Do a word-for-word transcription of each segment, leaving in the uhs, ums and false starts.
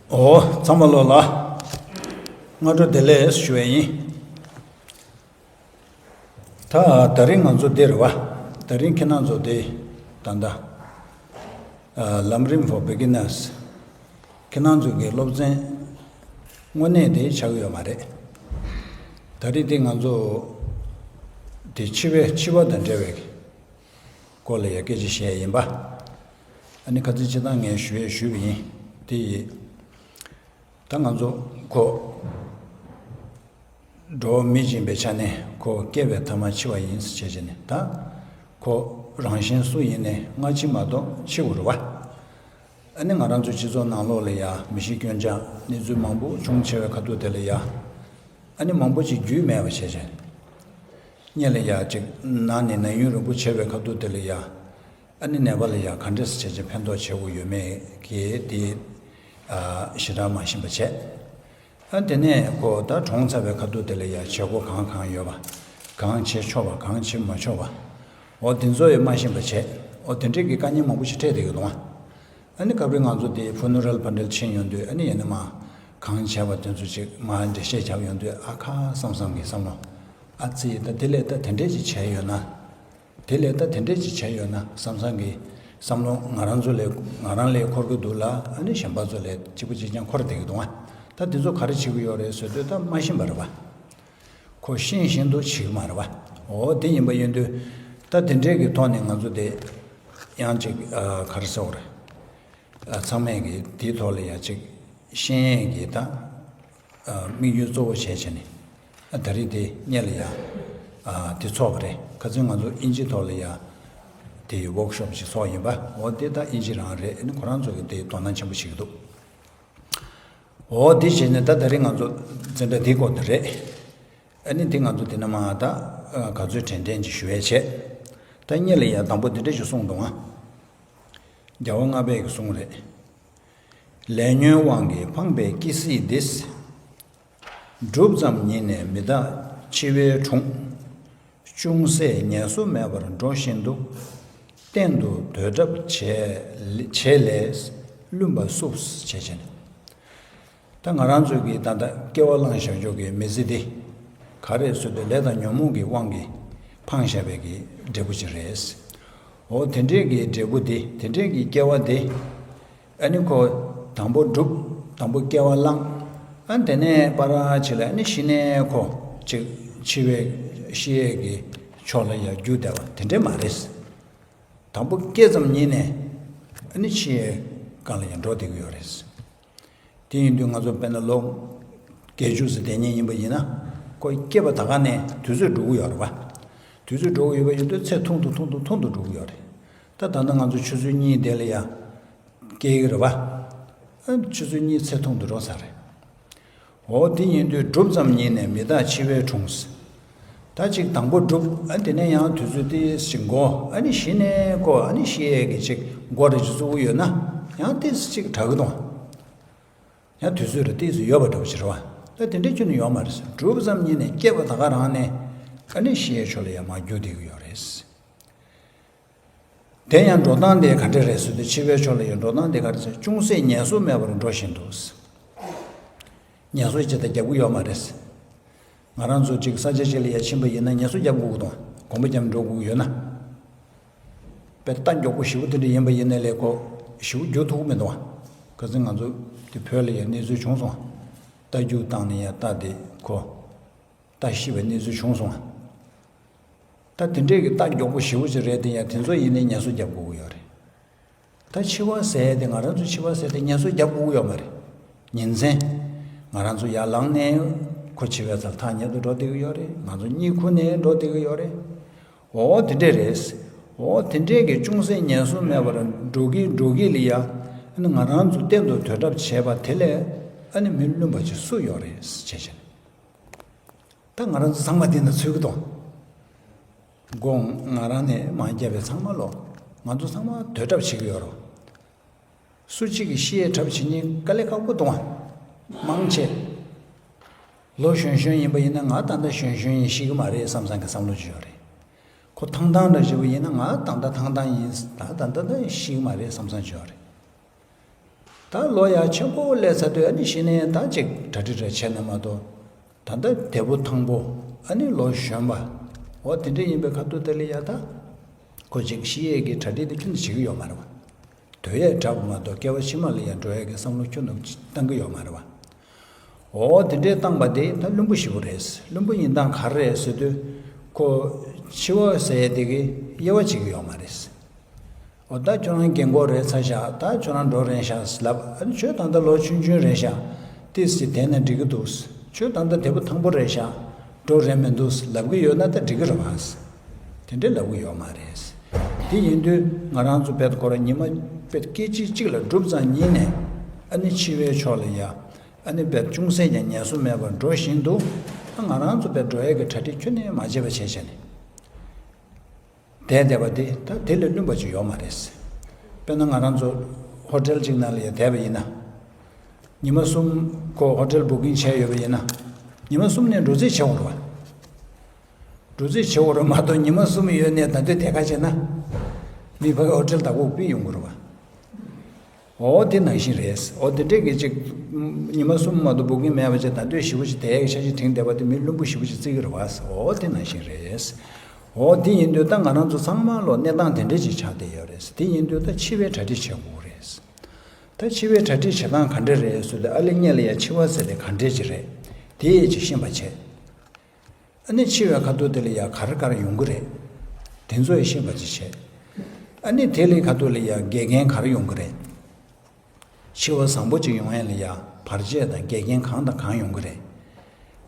ཨོ། ཚང་མ་ལོ་ལ་སྔ་དྲོ་བདེ་ལེགས་ཞུ་བ་ཡིན། ད་ད་རིང་ང་ཚོ་འདིར་བ། ད་རིང་ཁྱེད་རང་ཚོ་འདི་ད་ལྟ་ཨ། ལམ་རིམ་for beginners། ཁྱེད་རང་ཚོ་གི་སློབ་ཚན་དངོས་གནས་དེ་ཆགས་ཡོད་མ་རེད། ད་རིང་དེ་ང་ཚོ་དེ་འཆི་བའི་འཆི་བ་དང་འབྲེལ་བའི་སྐོར་ལ་ཡ་སྐད་ཆ་བཤད་ཡིན་པ། ཨ་ནི་ཁ་ཚིག་སྤྱིར་བཏང་ངས་ཞུ་ཡས་ཞུས་པ་ཡིན། དེ་ཡིས་ད་ང་ཚོ་ཁོ་འགྲོ་བ་མི་ཡིན་པའི་ཆ་ནས་ཁོ་སྐྱེ་བའི་ཐ་མ་འཆི་བ་ཡིན་ཟེར་བྱས་བྱས་ནས། ད་ཁོ་རང་གཞན་སུ་ཡིན་ནས་སྔ་ཕྱི་མ་གཏོགས་འཆི་དགོས་རེད་བ། ཨ་ནི་ང་རང་ཚོའི་སྤྱི་ཚོགས་ནང་ལོགས་ལ་ཡ་མི་ཤི་སྐྱོན་ཅན་གནས་ཚུལ་མང་པོ་བྱུང་བྱས་པའི་ཁ་ཐུག་དེ་ལ་ཡ། ཨ་ནི་མང་པོ་ཅིག་རྒྱུས་མེད་པ་བྱས་བྱས། སྔོན་ལ་ཡ་ཅིག་ན་ནས་ན་ཡུན་རིང་པོ་བྱས་པའི་ཁ་ཐུག་དེ་ལ་ཡ། ཨ་ནི་ནད་པ་ལ་ཡ་ག་འདྲས་བྱས་བྱས་ཕན་ཐོགས་བྱེད་དགོས་ཡོད་མེད་ཀྱི་དེ་ཞེ་དྲག་མ་ཤེས་པ་བྱས། ཨ་དེ་ནས་ཁོ་ད་གྲོངས་ཚར་བའི་ཁ་ཐུག་དེ་ལ་ཡ་བྱེད་སྒོ་གང་གང་ཡོད་པ། གང་བྱེད་ཆོག་པ། གང་བྱེད་མ་ཆོག་པ། འོ་དེ་ཚོ་ཡང་མ་ཤེས་པ་བྱས། འོ་དེ་འདྲས་ཀྱི་དཀའ་ངལ་མང་པོ་ཞིག་འཕྲད་བསྡད་ཀྱི་འདུག་ཨ། ཨ་ནི་སྐབས་རེ་ང་ཚོ་དེ་ཕུ་ནུ་རལ་ཕ་འདྲེལ་ཕྱིན་ཡོང་དུས། ཨ་ནི་ཡིན་ན་མ་གང་བྱས་པ་དེ་ཚོ་ཅིག་མ་འགྲེལ་བཤད་བརྒྱབ་ཡོང་དུས། ཨ་ཁ་བསམ་བསམ་གྱི་བསམ་བློ། ཨ་ཙི། ད་དེ་ལས་ད་དེ་འདྲས་ཅིག་བྱས་ཡོད་ན། དེ་ལས་ད་དེ་འདྲས་ཅིག་བྱས་ཡོད་ན་བསམ་བསམ་གྱི་བསམ་བློ་ང་རང་ཚོ་ལས་ང་རང་ལས་འཁོར་གྱི་འདུག་ལ། ཨ་ནི་གཞན་པ་ཚོ་ལས་གཅིག་པ་གཅིག་རྐྱང་འཁོར་བསྡད་ཀྱི་འདུག་ཨ། ད་དེ་ཚོ་ག་རེ་བྱེད་ཀྱི་ཡོད་རེད་ཟེར་དུས་ད་མ་ཤེས་པ་རེད་བ། ཁོ་ཤེས་བཞིན་དུ་བྱེད་ཀྱི་མ་རེད་བ། འོ་དེ་ཡིན་པ་ཡིན་དུས་ད་དེ་འདྲས་ཀྱི་ཐོག་ནས་ང་ཚོ་དེ་ཡང་ཅིག་ཨ། ག་རེ་ཟེར་དགོས་རེད། ཨ། ཚང་མས་ཀྱི་དེའི་ཐོག་ལ་ཡ་ཅིག་ཤེས་ཡས་ཀྱི་ད་ཨ། དམིགས་ཡུལ་གཙོ་བོ་བྱས་བྱས་ནས། ཨ། ད་རེས་དེ་སྔོན་ལ་ཡ་ཨ། དེ་ཚོགས་པ་རེད། ཁ་སང་ང་ཚོ་དབྱིན་ཇི་ཐོག་ལ་ཡ་དེ་ཝོག་ཤོབ་ཅིག་ཚོགས་ཡིན་པ། འོ་དེ་ད་དབྱིན་ཇི་རང་རེད། ཨ་ནི་ཁོ་རང་ཚོ་གི་དེ་དོ་སྣང་ཆེན་པོ་བྱེད་ཀྱི་འདུག་འོ་དེ་བྱས་ནས་ད་ད་རེས་ང་ཚོ་འཛིན་གྲྭ་དེའི་སྐོར་དེ་རེད། ཨ་ནི་དེ་ང་ཚོ་དེ་ནས་མར་ད་ཨ། ག་ཚོད་དྲན་དྲན་ཅིག་ཞུ་ཡས་བྱས། ད་སྔོན་ལ་ཡ་དང་པོ་འདི་འདྲ་ཞིག་གསུངས་འདུག་ཨ། རྒྱལ་བ་ལྔ་པའི་གི་གསུང་རེད། ལས་ཉོན་དབང་གིས་འཕངས་པའི་སྐྱེ་སྲིད་འདི། སྒྲུབ་ཙམ་ཉིད་ནས་མི་རྟག་འཆི་བའི་གྲོང་། ཅུང་ཟད་ངལ་གསོ་མེད་པར་འགྲོ་བཞིན་དུ། གཏན་དུ་སྡོད་གྲབས་བྱས་བྱས་ལས་བླུན་པ་བསུབ་བྱས་བྱས་ནས། ད་ང་རང་ཚོའི་གི་ད་ལྟ་སྐྱེ་བ་བླངས་བཞག་ཆོག་གི་མི་ཚེ་འདི་ག་རེ་ཟེར་དུས་ལས་དང་ཉོན་མོངས་ཀྱི་དབང་གིས་འཕངས་བཞག་པའི་གི་འབྲས་བུ་ཅིག་རེད། འོ་དེ་འདྲས་ཀྱི་འབྲས་བུ་འདི། དེ་འདྲས་ཀྱི་སྐྱེ་བ་འདི། ཨ་ནི་ཁོ་དང་པོ་སྒྲུབ། དང་པོ་སྐྱེ་བ་བླངས། ཨ་དེ་ནས་པ་ར་ཅིག་ལ་ཨ་ནི་ཤི་ནས་ཁོ་ཅིག་འཆི་བའི་ཤི་ཡས་ཀྱི་ཕྱོགས་ལ་ཡར་རྒྱུག་བསྡད་པ་དེ་འདྲས་མ་རེད། དང་པོ་སྐྱེ་ཙམ་ཉིད་ནས་ཨ་ནི་འཆི་ཡས་སྒང་ལ་ཡར་འགྲོ་བསྡད་ཀྱི་ཡོད་རེད། དེ་ཡིན་དུས་ང་ཚོ་དཔེར་ན་ལོ་བརྒྱད་ཅུ་ཙམ་བསྡད་མཁན་ཡིན་པ་ཡིན་ན། ཁོ་སྐྱེས་པ་ད་ག་ནས་དུས་ཚོད་འགྲོ་གི་ཡོད་རེད་པ། དུས་ཚོད་འགྲོ་གི་ཡོད་པ་ཡིན་དུས་ཚེ་ཐུང་དུ་ཐུང་དུ་ཐུང་དུ་འགྲོ་གི་ཡོད་རེད། ད་ད་ལྟ་ང་ཚོ་ཆུ་ཚོད་གཉིས་དེ་ལ་ཡ་སྐྱེ་གི་རེད་པ། ཨ་ཆུ་ཚོད་གཉིས་ཚེ་ཐུང་དུ་འགྲོ་ཚར་རེད། འོ་དེ་ཡིན་དུས་སྒྲུབ་ཙམ་ཉིད་ནས་མི་རྟག་འཆི་བའི་གྲོང་། ད་ཅིག་དང་པོ་སྒྲུབ། ཨ་དེ་ནས་ཡང་དུས་ཚོད་ཏོག་ཙམ་འགོར། ཨ་ནི་གཞི་ནས་ཁོ་ཨ་ནི་ཤི་ཡས་ཀྱི་ཅིག་འགོ་འདྲ་ཅིག་བཙུགས་ཡོད་ན་ཡང་ཏོག་ཙམ་ཅིག་དྲག་གི་འདུག་ཡང་དུས་ཚོད་རེ་ཏོག་ཙམ་ཡོད་པ་འདྲ་པོ་ཅིག་རེད་པ། ད་དེ་འདྲ་ཁྱོན་ནས་ཡོད་མ་རེད། སྒྲུབ་ཙམ་ཉིད་ནས་སྐྱེས་པ་ད་ག་རང་ནས་ཨ་ནི་ཤི་ཡས་ཕྱོགས་ལ་ཡང་མར་རྒྱུག་བསྡད་ཀྱི་ཡོད་རེད། དེ་ཡང་འགྲོ་སྟངས་དེ་ག་འདྲ་རེད་ཟེར་དུས། འཆི་བའི་ཕྱོགས་ལ་ཡང་འགྲོ་སྟངས་དེ་ག་རེ་ཟེར། ཅུང་ཟད་ངལ་གསོ་མེད་པར་འགྲོ་བཞིན་དུ། ངལ་གསོ་ཅི་ལྟར་རྒྱབ་ཀྱི་ཡོད་མ་རེད། ང་རང་ཚོ་ཅིག་ས་ཆ་ཅིག་ལ་ཡར་ཕྱིན་པ་ཡིན་ན་ངལ་གསོ་རྒྱབ་དགོས་ཀྱི་འདུག་གོམ་པ་རྒྱབ་འགྲོ་དགོས་ཀྱི་ཡོད་ན། དཔེ་རྟ་མགྱོགས་པོ་ཞེ་པོ་དེ་འདྲ་ཡིན་པ་ཡིན་ན་ལས་ཁོ་ཞེ་པོ་རྒྱུག་ཐུབ་ཀྱི་མི་འདུག་ཁ་སང་ང་ཚོ་དེ་བོད་ལ་ཡང་གནས་ཚུལ་བྱུང་སོང་། རྟ་རྒྱུག་བཏང་ནས་ཡང་རྟ་དེ་ཁོ་རྟ་ཤི་བའི་གནས་ཚུལ་བྱུང་སོང་། ད་དེ་འདྲས་ཀྱི་རྟ་མགྱོགས་པོ་ཞེ་པོ་ཅིག་རེད་དེ། ཡང་དེ་ཚོ་ཡིན་ནའི་ངལ་གསོ་རྒྱབ་དགོས་ཀྱི་ཡོད་རེད། ད་འཆི་བ་ཟེར་དེ། ང་རང་ཚོ་འཆི་བ་ཟེར་དེ་ངལ་གསོ་རྒྱབ་དགོས་ཀྱི་ཡོད་མ་རེད། ཉིན་མཚན་ང་རང་ཚོ་ཡར་ལངས་ནས་ཁོ་འཆི་བའི་ཚབ་ཐག་ཉེ་དུ་འགྲོ་བསྡད་ཀྱི་ཡོད་རེད། ང་ཚོ་གཉིད་ཁུག་ནས་འགྲོ་བསྡད་ཀྱི་ཡོད་རེད། འོ་དེ་འདྲས་རེད། འོ་དེ་འདྲས་ཀྱི་ཅུང་ཟད་ངལ་གསོ་མེད་པར་འགྲོ་གི་འགྲོ་གི་ལ་ཡ། ཨ་ནི་ང་རང་ཚོ་གཏན་དུ་སྡོད་གྲབས་བྱས་པ་དེ་ལས་ཨ་ནི་མི་བླུན་པ་ཅིག་སུ་ཡོད་རེད་ཟེར་བྱས་བྱས། ད་ང་རང་ཚོ་ཚང་མ་འདི་ན་ཚུད་ཀྱི་འདུག་དགོངས། ང་རང་ནས་མར་བརྒྱབ་པའི་ཚང་མ་ལོ། ང་ཚོ་ཚང་མ་སྡོད་གྲབས་བྱེད་ཀྱི་ཡོད་རེད། སུ་གཅིག་གིས་ཤི་ཡས་གྲབས་བྱེད་མཁན་དཀའ་ལས་ཁག་པོ་འདུག་ཨ། མང་ཆེ་ལོ་གཞོན་གཞོན་ཡིན་པ་ཡིན་ན། ང་ད་ལྟ་གཞོན་གཞོན་ཡིན། ཤི་གི་མ་རེད་བསམ་བསམ་གྱི་བསམ་བློ་ཅིག་ཡོད་རེད། ཁོ་ཐང་ཐང་འདྲ་ཞིག་པ་ཡིན་ན། ང་ད་ལྟ་ཐང་ཐང་ཡིན། ད་ད་ལྟ་ད་ཤི་གི་མ་རེད་བསམ་བསམ་ཅིག་ཡོད་རེད། ད་ལོ་ཡང་ཆེན་པོ་སླེབས་ཚར་དུས་ཨ་ནི་གཞི་ནས་ད་ཅིག་གྲ་སྒྲིག་རེ་བྱས་ན་མ་གཏོགས། ད་ལྟ་དེ་བོ་ཐང་པོ་ཨ་ནི་ལོ་གཞོན་པ། འོ་དེ་འདྲ་ཡིན་པའི་ཁ་ཐུག་དེ་ལ་ཡ་ད་ཁོ་ཅིག་ཤི་ཡས་ཀྱི་གྲ་སྒྲིག་དེ་ཁྱོན་ནས་བྱེད་ཀྱི་ཡོད་མ་རེད་བ། སྡོད་ཡས་འདྲ་བོ་མ་གཏོགས་སྐྱེ་བ་ཕྱི་མ་ལ་ཡ་འགྲོ་ཡས་ཀྱི་བསམ་བློ་ཁྱོན་ནས་བཏང་གི་ཡོད་མ་རེད་བ། འོ་དེ་འདྲའི་བཏང་པ་དེ་ད་བླུན་པོ་ཞེ་པོ་རེད། བླུན་པོ་ཡིན་སྟངས་ག་རེ་རེད་ཟེར་དུས། ཁོ་འཆི་བ་ཟེར་ཡས་དེ་གི་དབྱེ་བ་འབྱེད་ཀྱི་ཡོད་མ་རེད། འོ་ད་ཁྱོད་རང་རྒན་གོག་རེད་ཚར་ཤག་ད་ཁྱོད་རང་འགྲོ་རན་ཤག་ལབ། ཨ་ནི་ཁྱོད་ད་ལྟ་ལོ་ཆུང་ཆུང་རེད་ཤག་ཏིས་ཅིག་བསྡད་ན་འགྲིག་གི་འདུག་ཁྱོད་ད་ལྟ་དེ་བོ་ཐང་པོ་རེད་ཤག་འགྲོ་རན་མི་འདུག་ལབ་གི་ཡོད་ན་ད་འགྲིག་གི་རེད་བ། དེ་འདྲས་ལབ་གི་ཡོད་མ་རེད། དེ་ཡིན་དུས་ང་རང་ཚོ་བེད་ཁོ་ར་ཉི་མ་བེད་སྐད་ཅིག་གཅིག་ལ་སྒྲུབ་ཙམ་ཉིད་ནས་ཨ་ནི་འཆི་བའི་ཕྱོགས་ལ་ཡ། ཨ་ནི་བེད་ཅུང་ཟད་ཀྱང་ངལ་གསོ་མེད་པར་འགྲོ་བཞིན་འདུག་ཨ་ང་རང་ཚོ་བེད་འགྲོ་ཡས་ཀྱི་གྲ་སྒྲིག་ཁྱོན་ནས་མ་བྱས་པ་བྱས་བྱས་ནས། བསྡད་བསྡད་པ་དེ་ད་དེ་ལས་བླུན་པ་ཅིག་ཡོད་མ་རེད། དཔེར་ན་ང་རང་ཚོ་ཧོ་ཊེལ་གཅིག་ནང་ལ་ཡང་བསྡད་པ་ཡིན་ན། ཉི་མ་གསུམ་ཁོ་ཧོ་ཊེལ་བུ་ཀིང་བྱས་ཡོད་པ་ཡིན་ན། ཉི་མ་གསུམ་ནས་འགྲོ་རྩིས་བྱེད་དགོས་རེད་བ། འགྲོ་རྩིས་བྱེད་དགོས་རེད་མ་གཏོགས་ཉི་མ་གསུམ་ཡོད་ནས་ད་ལྟ་དེ་ག་བྱས་ན། མི་ཕ་གི་ཧོ་ཊེལ་བདག་པོ་ཕུད་ཡོང་གི་རེད་བ། འོ་དེ་ནང་བཞིན་རེད། འོ་དེ་འདྲས་ཀྱི་ཅིག་ཉི་མ་གསུམ་མ་གཏོགས་བུ་ཀིང་མེད་པ་ཅིག་ད་ལྟོས་ཞེ་པོ་ཅིག་དེ་ཡག་གི་འཆར་གཞི་བྲིས་བསྡད་པ་དེ་མི་བླུན་པོ་ཞེ་པོ་ཅིག་བརྩི་གི་རེད་བ། འོ་དེ་ནང་བཞིན་རེད། འོ་དེ་ཡིན་དུས་ད་ང་རང་ཚོ་ཚང་མ་ལོ་གནས་སྟངས་དེ་འདྲས་ཅིག་ཆགས་བསྡད་ཡོད་རེད། དེ་ཡིན་དུས་ད་འཆི་བའི་གྲ་སྒྲིག་བྱེད་དགོས་རེད། ད་འཆི་བའི་གྲ་སྒྲིག་བྱེད་སྟངས་ག་འདྲས་རེད་ཟེར་དུས་ཨ་ལེ་ངེད་ལ་ཡ་འཆི་བ་ཟེར་དེ་ག་འདྲས་ཅིག་རེད། དེ་ཡས་ཅིག་ཤེས་པ་བྱེད། ཨ་ནི་འཆི་བའི་ཁ་ཐུག་དེ་ལ་ཡ་ག་རེ་ག་རེ་ཡོང་གི་རེད། དེ་ཚོ་ཡ་ཤེས་པ་ཅིག་བྱེད། ཨ་ནི་དེ་ལའི་ཁ་ཐུག་ལ་ཡ་འགལ་རྐྱེན་ག་རེ་ཡོང་གི་རེད། འཆི་བ་བཟང་པོ་ཅིག་ཡོང་ཡ་ལ་ཡ་བར་ཆད་དང་འགལ་རྐྱེན་གང་དང་གང་ཡོང་གི་རེད།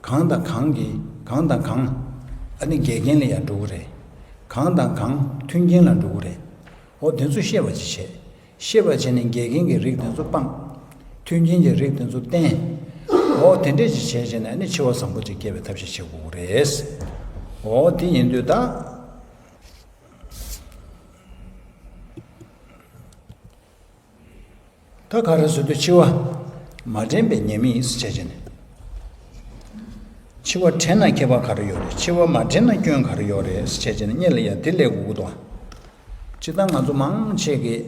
གང་དང་གང་གིས་གང་དང་གང་ཨ་ནི་འགལ་རྐྱེན་ལ་ཡ་འགྲོ་གི་རེད། གང་དང་གང་མཐུན་རྐྱེན་ལ་འགྲོ་གི་རེད། འོ་དེ་ཚོ་ཤེས་པ་ཅིག་བྱེད། ཤེས་པ་བྱས་ནས་འགལ་རྐྱེན་གྱི་རིགས་དེ་ཚོ་སྤང་། མཐུན་རྐྱེན་གྱི་རིགས་དེ་ཚོ་བསྟེན། འོ་དེ་འདྲས་ཅིག་བྱས་བྱས་ནས་ནི་འཆི་བ་བཟང་པོ་ཅིག་སྐྱེ་བའི་ཐབས་ཤེས་བྱེད་དགོས་རེད། འོ་དེ་ཡིན་དུས་ད། ད་ག་རེ་ཟེར་དུས་འཆི་བ་མ་དྲན་པའི་ཉེས་དམིགས་བྱས་བྱས་ནས། འཆི་བ་དྲན་ན་ཁྱད་པར་ག་རེ་ཡོད་རེད། འཆི་བ་མ་དྲན་ན་སྐྱོན་ག་རེ་ཡོད་རེད་བྱས་བྱས་ནས་ངེད་ལ་ཡ་དེ་ལས་དགོས་ཀྱི་འདུག་སྤྱིར་བཏང་ང་ཚོ་མང་ཆེ་གིས་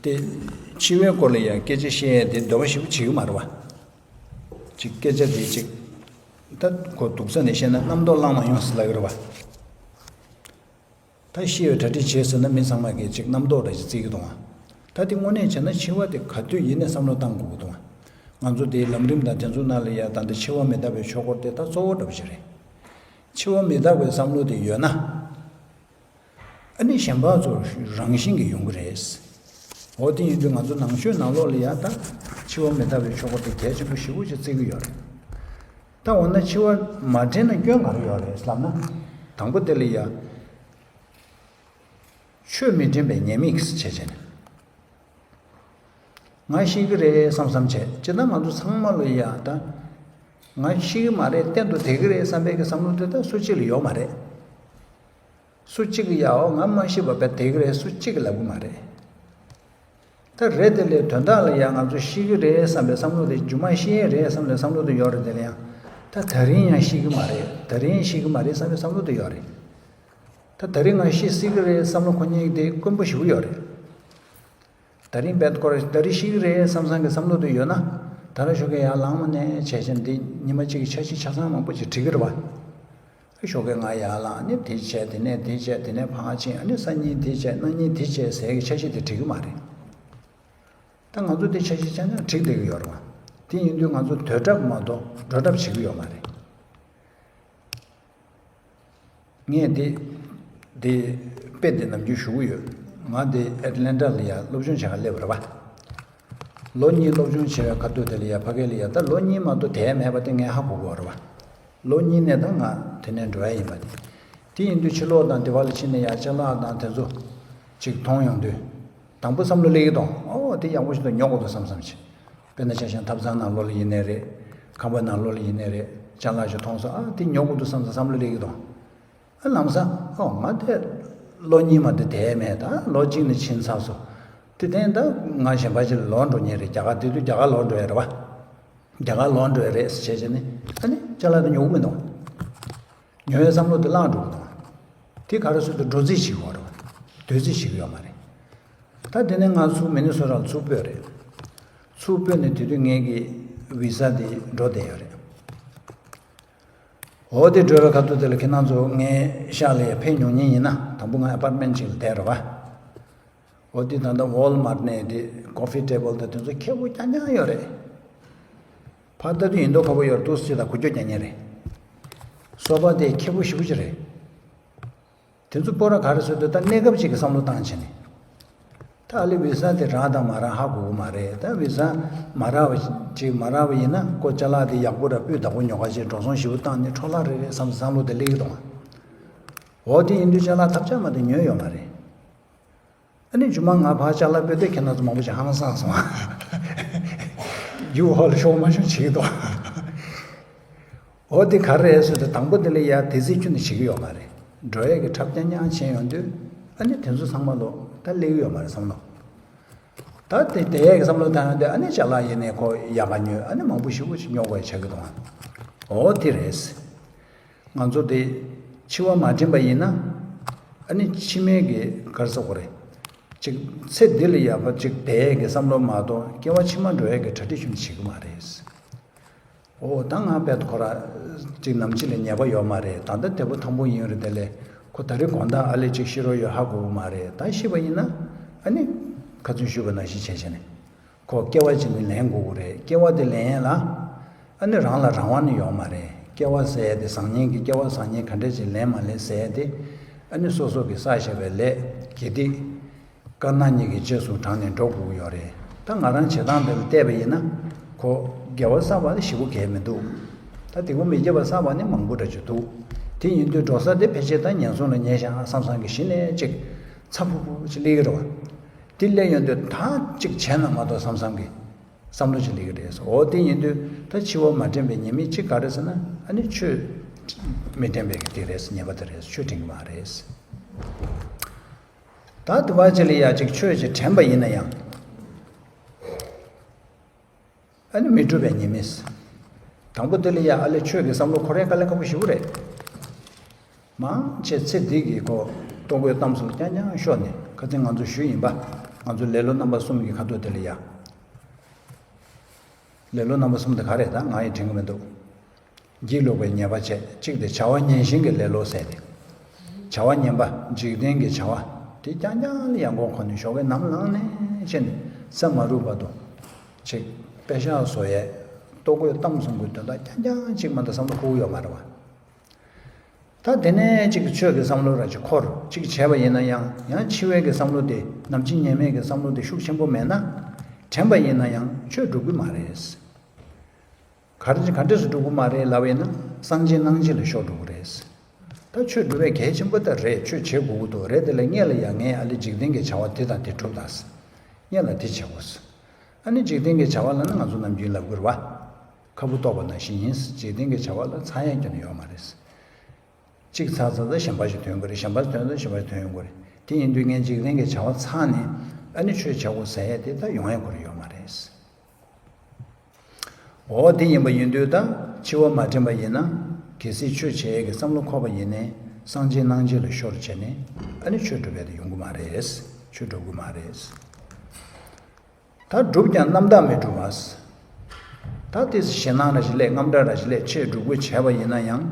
དེ་འཆི་བའི་སྐོར་ལ་ཡང་སྐད་ཆ་བཤད་ཡས་དེ་འདོད་པ་ཞེ་པོ་བྱེད་ཀྱི་མ་རེད་བ། ཅིག་སྐད་ཆ་དེ་ཅིག་ད་ཁོ་སྡུག་ས་ནས་བཤད་ན་རྣམ་རྟོག་ལངས་མ་ཡོང་ཟེར་ལབ་ཀྱི་རེད་བ། ད་ཤི་བའི་གྲ་སྒྲིག་བྱས་ཟེར་ན་མི་ཚང་མ་གིས་ཅིག་རྣམ་རྟོག་འདྲ་ཞིག་བརྩི་གི་འདུག་བ། ད་དེ་དངོས་གནས་བྱས་ན་འཆི་བ་དེ་ག་དུས་ཡིན་ནའི་བསམ་བློ་བཏང་དགོས་ཀྱི་འདུག་བ། ང་ཚོ་དེའི་ལམ་རིམ་དང་དེ་ཚོ་ནང་ལ་ཡང་ད་ལྟ་འཆི་བ་མི་རྟག་པའི་ཆོས་སྐོར་དེ་ད་གཙོ་བོ་འདྲ་པོ་ཞིག་རེད། འཆི་བ་མི་རྟག་པའི་བསམ་བློ་དེ་ཡོད་ན། ཨ་ནི་གཞན་པ་ཚོ་རང་བཞིན་གྱིས་ཡོང་གི་རེད། འོ་དེ་ཡིན་དུས་ང་ཚོ་ནང་ཆོས་ནང་ལོགས་ལ་ཡང་ད་འཆི་བ་མི་རྟག་པའི་ཆོས་སྐོར་དེ་གལ་ཆེན་པོ་ཞེ་པོ་ཅིག་བརྩི་གི་ཡོད་རེད། ད་འོ་ན་འཆི་བ་མ་དྲན་ན་སྐྱོན་ག་རེ་ཡོད་རེད་ལབ་ན། དང་པོ་དེ་ལ་ཡ། ཆོས་མི་དྲན་པའི་ཉེས་དམིགས་བྱས་བྱས་ནས། ང་ཤི་གི་རེད་བསམ་བསམ་བྱས་ཅི་ད་ང་ཚོ་ཚང་མ་ལོ་ཡ་ད། ང་ཤི་གི་མ་རེད་གཏན་དུ་བསྡད་གི་རེད་བསམ་པའི་གི་བསམ་བློ་དེ་ད་སུ་གཅིག་ལ་ཡོད་མ་རེད། སུ་གཅིག་གི་ཡའོ་ང་མ་ཤི་བ་བས་བསྡད་གི་རེད་སུ་གཅིག་གི་ལབ་གི་མ་རེད། ད་རེད་དེ་ལས་དོན་དག་ལ་ཡ་ང་ཚོ་ཤི་གི་རེད་བསམ་པའི་བསམ་བློ་དེ་རྒྱུ་མ་ཤི་ཡས་རེད་བསམ་པའི་བསམ་བློ་དེ་ཡོད་རེད་དེ་ལ་ཡང་། ད་ད་རིང་ཡང་ཤི་གི་མ་རེད་ད་རིང་ཤི་གི་མ་རེད་བསམ་པའི་བསམ་བློ་དེ་ཡོད་རེད། ད་ད་རིང་ང་ཤི་སྲིད་གི་རེད་བསམ་བློ་ཁོ་གཉིས་དེ་དཀོན་པོ་ཞེ་པོ་ཡོད་རེད། ད་རིང་བེད་ཀོ་རེ་ད་རིང་ཤི་གི་རེད་བསམ་བསམ་གི་བསམ་བློ་དེ་ཡོད་ན། ད་ར་ཞོགས་ཀས་ཡར་ལངས་མ་ནས་བྱས་བྱས་འདི་ཉི་མ་གཅིག་གི་འཆར་གཞི་ཆ་ཚང་མང་པོ་ཅིག་འགྲིག་གི་རེད་བ། ཞོགས་ཀས་ང་ཡར་ལངས་ནས་དེ་བྱས་དེ་ནས་དེ་བྱས་དེ་ནས་ཕར་ཕྱིན་ཨ་ནི་སང་ཉིན་དེ་བྱས་གནངས་ཉིན་དེ་བྱས་ཟེར་གི་འཆར་གཞི་དེ་འགྲིག་གི་མ་རེད། ད་ང་ཚོ་དེ་འཆར་གཞི་བྱས་ན་འགྲིག་བསྡད་གི་ཡོད་རེད་བ། དེ་ཡིན་དུས་ང་ཚོ་སྡོད་གྲབས་མ་གཏོགས་འགྲོ་གྲབས་བྱེད་གི་ཡོད་མ་རེད། ངས་འདི། འདི། དཔེ་འདི་ནམ་རྒྱུན་ཞུ་གི་ཡོད། ང་འདི་ཨེ་ཊ་ལན་ཊ་ལ་ཡ་སློབ་སྦྱོང་བྱེད་ག་སླེབས་པ་རེད་བ། ལོ་གཉིས་སློབ་སྦྱོང་བྱེད་པའི་ཁ་ཐུག་དེ་ལ་ཡ་ཕ་གི་ལ་ཡ་ད་ལོ་གཉིས་མ་གཏོགས་དེ་མེད་པ་དེ་ངས་ཧ་གོ་གི་ཡོད་རེད་བ། ལོ་གཉིས་ནས་ད་ང་དེ་ནས་འགྲོ་ཡ་ཡིན་པ་དེ། དེ་ཡིན་དུས་ཕྱི་ལོགས་དང་དེ་བ་ལ་ཕྱིན་ནས་ཡ་ཅ་ལག་དང་དེ་ཚོ་ཅིག་མཐོང་ཡོང་དུས། དང་པོ་བསམ་བློ་སླེབས་ཀྱི་འདུག་ཨོ་དེ་ཡག་པོ་ཞིག་འདུག་ཉོ་དགོས་འདུག་བསམ་བསམ་བྱས། དཔེར་ན་ཆ་བཞག་ཐབ་ཚང་ནང་ལོགས་ལ་ཡིན་ནའི་རེད། ཁང་པ་ནང་ལོགས་ལ་ཡིན་ནའི་རེད། ཅ་ལག་ཅིག་མཐོང་སོང་ཨ་དེ་ཉོ་དགོས་འདུག་བསམ་བསམ་བསམ་བློ་སླེབས་ཀྱི་འདུག་ཨ་ལམ་སང་ཨོ་ང་དེ་ལོ་གཉིས་མ་དེ་དེ་མེད་ད་ལོ་གཅིག་ནས་ཕྱིན་ཚར་སོང་། དེ་དེ་ད་ང་གཞན་པ་ཅིག་ལ་ལོག་འགྲོ་མཁན་རེད། རྒྱ་གར་དེ་དུས་རྒྱ་གར་ལོག་འགྲོ་ཡ་རེད་བ། རྒྱ་གར་ལོག་འགྲོ་ཡ་རེད་ཟེར་བྱས་བྱས་ནས་ཨ་ནི་ཅ་ལག་དེ་ཉོ་གི་མི་འདུག་ཉོ་བའི་བསམ་བློ་དེ་བརླག་འགྲོ་གི་འདུག་དེ་ག་རེ་ཟེར་དུས་འགྲོ་རྩིས་བྱེད་དགོས་རེད་བ། སྡོད་རྩིས་བྱེད་ཀྱི་ཡོད་མ་རེད། ད་དེ་ནས་ང་ཚུར་མི་ནི་སོ་ཊ་ལ་ཚུར་སྤོས་རེད། ཚུར་སྤོས་ནས་དེ་དུས་ངེད་ཀྱི་བི་ས་དེ་འགྲོ་བསྡད་ཡོད་རེད། འོ་དེ་འགྲོ་བའི་ཁ་ཐུག་དེ་ལ་ཁྱེད་རང་ཚོ་ངའི་ཤག་ལ་ཡར་ཕེབས་མྱོང་མཁན་ཡིན་ན། དང་པོ་ང་ཨ་པར་ཊི་མེན་ཊི་ཅིག་ལ་བསྡད་རེད་བ། འོ་དེ་ད་ལྟ་ཝོལ་མར་ཊི་ནས་དེ་ཀོ་ཕི་ཊེ་བལ་དང་དེ་ཚོ་ཁེ་པོ་རྐྱང་རྐྱང་ཡོད་རེད། ཕར་ལྟ་དུས་ཡིན་མདོག་ཁ་པོ་ཡོད་རེད། འདུག་སེ་དང་འགུལ་སྐྱོད་རྐྱང་རྐྱང་རེད། སོ་པ་དེ་ཁེ་པོ་ཞེ་པོ་ཅིག་རེད། དེ་ཚོ་སྤོ་ར་ག་རེ་བཟོས་འདུག་ད་གནས་སྐབས་ཅིག་གི་བསམ་བློ་བཏང་བྱས་ནས། ད་ཨ་ལེ་བི་ས་དེ་རག་དང་མ་རག་ཧ་གོ་གི་མ་རེད། ད་བི་ས་མ་རག་པ་ཅིག་མ་རག་པ་ཡིན་ན་ཁོ་ཅ་ལག་དེ་ཡག་པོ་ར་སྤུས་དག་པོ་ཉོ་ག་ཅིག་འགྲོ་སོང་ཞེ་པོ་བཏང་ནས་འཕྲོ་བརླག་རེ་རེད་བསམ་བསམ་བློ་དེ་སླེབས་ཀྱི་འདུག་འོ་དེ་ཡིན་དུས་ཅ་ལག་ཐབས་ཆག་མ་དེ་ཉོས་ཡོད་མ་རེད། ཨ་ནི་མཇུག་མ་ང་ཕར་ཅ་ལག་སྤོས་དུས་ཁྱེད་རང་ཚོ་མང་པོ་ཅིག་ཧང་སངས་སོང་། རྒྱུ་ཧོལ་ཤོག་མ་ཤོག་བྱེད་ཀྱི་འདུག་འོ་དེ་ག་རེ་རེད་ཟེར་དུས་དང་པོ་དེ་ལ་ཡ་དེ་ཚེ་ཁྱོན་ནས་བྱེད་ཀྱི་ཡོད་མ་རེད། འགྲོ་ཡས་ཀྱི་འཁྲབ་རྐྱང་རྐྱང་བྱས་ཡོང་དུས་ཨ་ནི་དེ་ཚོ་ཚང་མ་ལོ་ད་སླེབས་ཀྱི་ཡོད་མ་རེད་བསམ་ལོ། ད་དེ་དེ་ཡས་ཀྱི་བསམ་བློ་བཏང་ཡོང་དུས་ཨ་ནི་ཅ་ལག་ཡིན་ནའི་ཁོ་ཡག་ག་ཉོས་ཨ་ནི་མང་པོ་ཞེ་པོ་ཅིག་ཉོ་དགོས་ཡ་ཆགས་ཀྱི་འདུག་འོ་དེ་རེད། ང་ཚོ་དེ་འཆི་བ་མ་དྲན་པ་ཡིན་ན་ཨ་ནི་ཕྱི་མའི་གི་ག་རེ་ཟེར་དགོས་རེད། ཅིག་ཚེ་འདི་ལ་ཡག་པ་ཅིག་བསྡད་ཡས་ཀྱི་བསམ་བློ་མ་གཏོགས་སྐྱེ་བ་ཕྱི་མ་འགྲོ་ཡས་ཀྱི་གྲ་སྒྲིག་ཅུང་བྱེད་ཀྱི་མ་རེད། འོ་ད་ང་དཔེ་ཁོ་ར་ཅིག་ནམ་འཆི་ལ་ཉེས་པ་ཡོད་མ་རེད། ད་ལྟ་བདེ་པོ་ཐང་པོ་ཡིན་རེད། དེ་ལས་ཁོ་ད་རེས་དགོང་དག་ཨ་ལེ་ཅིག་ཤི་རོགས་ཡོད་ཧ་གོ་གི་མ་རེད། ད་ཤི་བ་ཡིན་ན་ཨ་ནི་ཁ་ཚོན་ཞུས་པ་ནང་བཞིན་བྱས་བྱས་ནས་ཁོ་སྐྱེ་བ་ཅིག་ནི་ལེན་དགོས་ཀྱི་རེད། སྐྱེ་བ་དེ་ལེན་ཡས་ལ་ཨ་ནི་རང་ལ་རང་དབང་ནི་ཡོད་མ་རེད། སྐྱེ་བ་ཟེར་ཡས་དེ་བཟང་ངན་གྱི་སྐྱེ་བ་བཟང་ངན་ག་འདྲས་ཅིག་ལེན་མ་ལེན་ཟེར་ཡས་དེ་ཨ་ནི་སོ་སོ་གི་བསགས་བཞག་པའི་ལས་དགེ་སྡིག་དཀར་ནག་གཉིས་ཀྱི་རྗེས་སུ་འབྲངས་ནས་འགྲོ་དགོས་ཀྱི་ཡོད་རེད། ད་ང་རང་བྱེད་སྟངས་དེ་ལ་བལྟས་པ་ཡིན་ན་ཁོ་དགེ་བ་བསགས་པ་ནི་ཞེ་པོ་གལ་མི་འདུག་ད་དེ་ཁོ་མི་དགེ་བ་བསགས་པ་ནི་མང་པོ་འདྲ་ཅིག་འདུག་དེ་ཡིན་དུས་འགྲོ་ས་དེ་ཕལ་ཆེར་ད་ངན་སོང་ལ་ཉེ་ཤག་བསམ་བསམ་གི་གཞི་ནས་ཅིག་ཚ་ཕུ་ཕུ་ཅིག་སླེབས་ཀྱི་རེད་བ། དེ་སླེབས་ཡོང་དུས་ད་ཅིག་བྱས་ན་མ་གཏོགས་བསམ་བསམ་གི་བསམ་བློ་ཅིག་སླེབས་ཀྱི་རེད། འོ་དེ་ཡིན་དུས་ད་འཆི་བ་མ་དྲན་པའི་ཉེས་དམིགས་གཅིག་ག་རེ་ཟེར་ན་ཨ་ནི་ཆོས་མི་དྲན་པའི་གི་དེ་རེད། ཉེས་པ་དེ་རེད། ཆོས་དྲན་གི་མ་རེད། ད་དུ་བ་ཅི་ལ་ཡ་ཅིག་ཆོས་ཅིག་དྲན་པ་ཡིན་ན་ཡང་། ཨ་ནི་མི་འགྲུབ་པའི་ཉེས་དམིགས། དང་པོ་དེ་ལ་ཡ་ཨ་ལེ་ཆོས་ཀྱི་བསམ་བློ་འཁོར་ཡ་དཀའ་ལས་ཁག་པོ་ཞེ་པོ་རེད། མང་ཆེ་ཚེ་འདི་གི་ཁོ་ལྟོ་གོས་གཏམ་གསུམ་རྐྱང་རྐྱང་ཤོར་ནས་ཁ་སང་ང་ཚོ་ཞུས་ཡིན་པ། ང་ཚོ་ལེ་ལོ་རྣམ་པ་གསུམ་གྱི་ཁ་ཐུག་དེ་ལ་ཡ། ལེ་ལོ་རྣམ་པ་གསུམ་དེ་ག་རེད། ད་ང་ཡི་དྲན་གི་མི་འདུག་འགྱིག་ལུག་པའི་ཉེས་པ་བྱས། གཅིག་དེ་བྱ་བ་ངན་ཞེན་གྱི་ལེ་ལོ་ཟེར་ཏེ། བྱ་བ་ངན་པ་འཇིག་རྟེན་གྱི་བྱ་བ་དེ་རྐྱང་རྐྱང་ལ་ཡང་མགོ་འཁོར་ནས་ཞོགས་ཀས་ནམ་ལངས་ནས་ཕྱིན་ནས་ས་མ་རུབ་བར་དུ་ཅིག་པེ་ཤག་བཟོ་ཡས་ལྟོ་གོས་གཏམ་གསུམ་གྱི་དོན་དག་རྐྱང་རྐྱང་གཅིག་མ་གཏོགས་བསམ་བློ་འཁོར་གྱི་ཡོད་མ་རེད་བ། ད་དེ་ནས་གཅིག་ཆོས་ཀྱི་བསམ་བློ་ར་ཅིག་འཁོར་གཅིག་བྱས་པ་ཡིན་ན་ཡང་ཡང་འཆི་བའི་གི་བསམ་བློ་དེ་ནམ་འཆི་ཉེས་མེད་ཀྱི་བསམ་བློ་དེ་ཤུགས་ཆེན་པོ་མེད་ན། དྲན་པ་ཡིན་ན་ཡང་ཆོས་འགྲུབ་ཀྱི་མ་རེད། ག་རེ་ག་འདྲས་སུ་འགྲུབ་ཀྱི་མ་རེད་ལབ་ཡིན་ན་སངས་རྒྱས་སྣང་བྱེད་ལ་ཤོར་འགྲོ་གི་རེད། ད་ཆོས་འགྲུབ་པའི་གལ་ཆེན་པོ་ད་རེད། ཆོས་བྱེད་དགོས་ཀྱི་འདུག་རེད། དེ་ལ་སྔོན་ལ་ཡང་ངས་ཨ་ལེ་འཇིག་རྟེན་གྱི་བྱ་བ་དེ་དང་དེ་གྲུབ་དང་། སྔོན་ལ་དེ་བྱེད་དགོས། ཨ་ནི་འཇིག་རྟེན་གྱི་བྱ་བ་ལ་ནི་ང་ཚོ་ནམ་རྒྱུན་ལབ་དགོས་རེད་བ། ཁ་བུ་ཏོག་པ་ནང་བཞིན་ཡིན། འཇིག་རྟེན་གྱི་བྱ་བ་ལ་ཚང་ཡས་ཁྱོན་ནས་ཡོད་མ་རེད། གཅིག་ཚར་ཚར་ཚར་གཞན་པ་ཞིག་ཐོན་དགོས་རེད། གཞན་པ་ཐོན་ཚར་གཞན་པ་ཞིག་ཐོན་ཡོང་དགོས་རེད། དེ་ཡིན་དུས་ངས་འཇིག་རྟེན་གྱི་བྱ་བ་ཚར་ནས་ཨ་ནི་ཆོས་བྱ་དགོས་ཟེར་ཡས་དེ་ད་ཡོང་ཡས་ཁོ་རང་ཡོད་མ་རེད། འོ་དེ་ཡིན་པ་ཡིན་དུས་ད་འཆི་བ་མ་དྲན་པ་ཡིན་ན་གལ་སྲིད་ཆོས་བྱེད་ཡས་ཀྱི་བསམ་བློ་འཁོར་བ་ཡིན་ནའི་སངས་རྒྱས་སྣང་བྱེད་ལ་ཤོར་བྱས་ནས་ཨ་ནི་ཆོས་སྒྲུབ་ཡས་དེ་ཡོང་གི་མ་རེད། ཆོས་སྒྲུབ་གི་མ་རེད། ད་སྒྲུབ་ཀྱང་རྣམ་དག་མི་སྒྲུབ་པ། ད་དེ་ཞེད་སྣང་ར་ཞིག་སླེབས། རྔམ་སྐྲག་ར་ཞིག་སླེབས། ཆོས་སྒྲུབ་དགོས་བྱས་པ་ཡིན་ན་ཡང་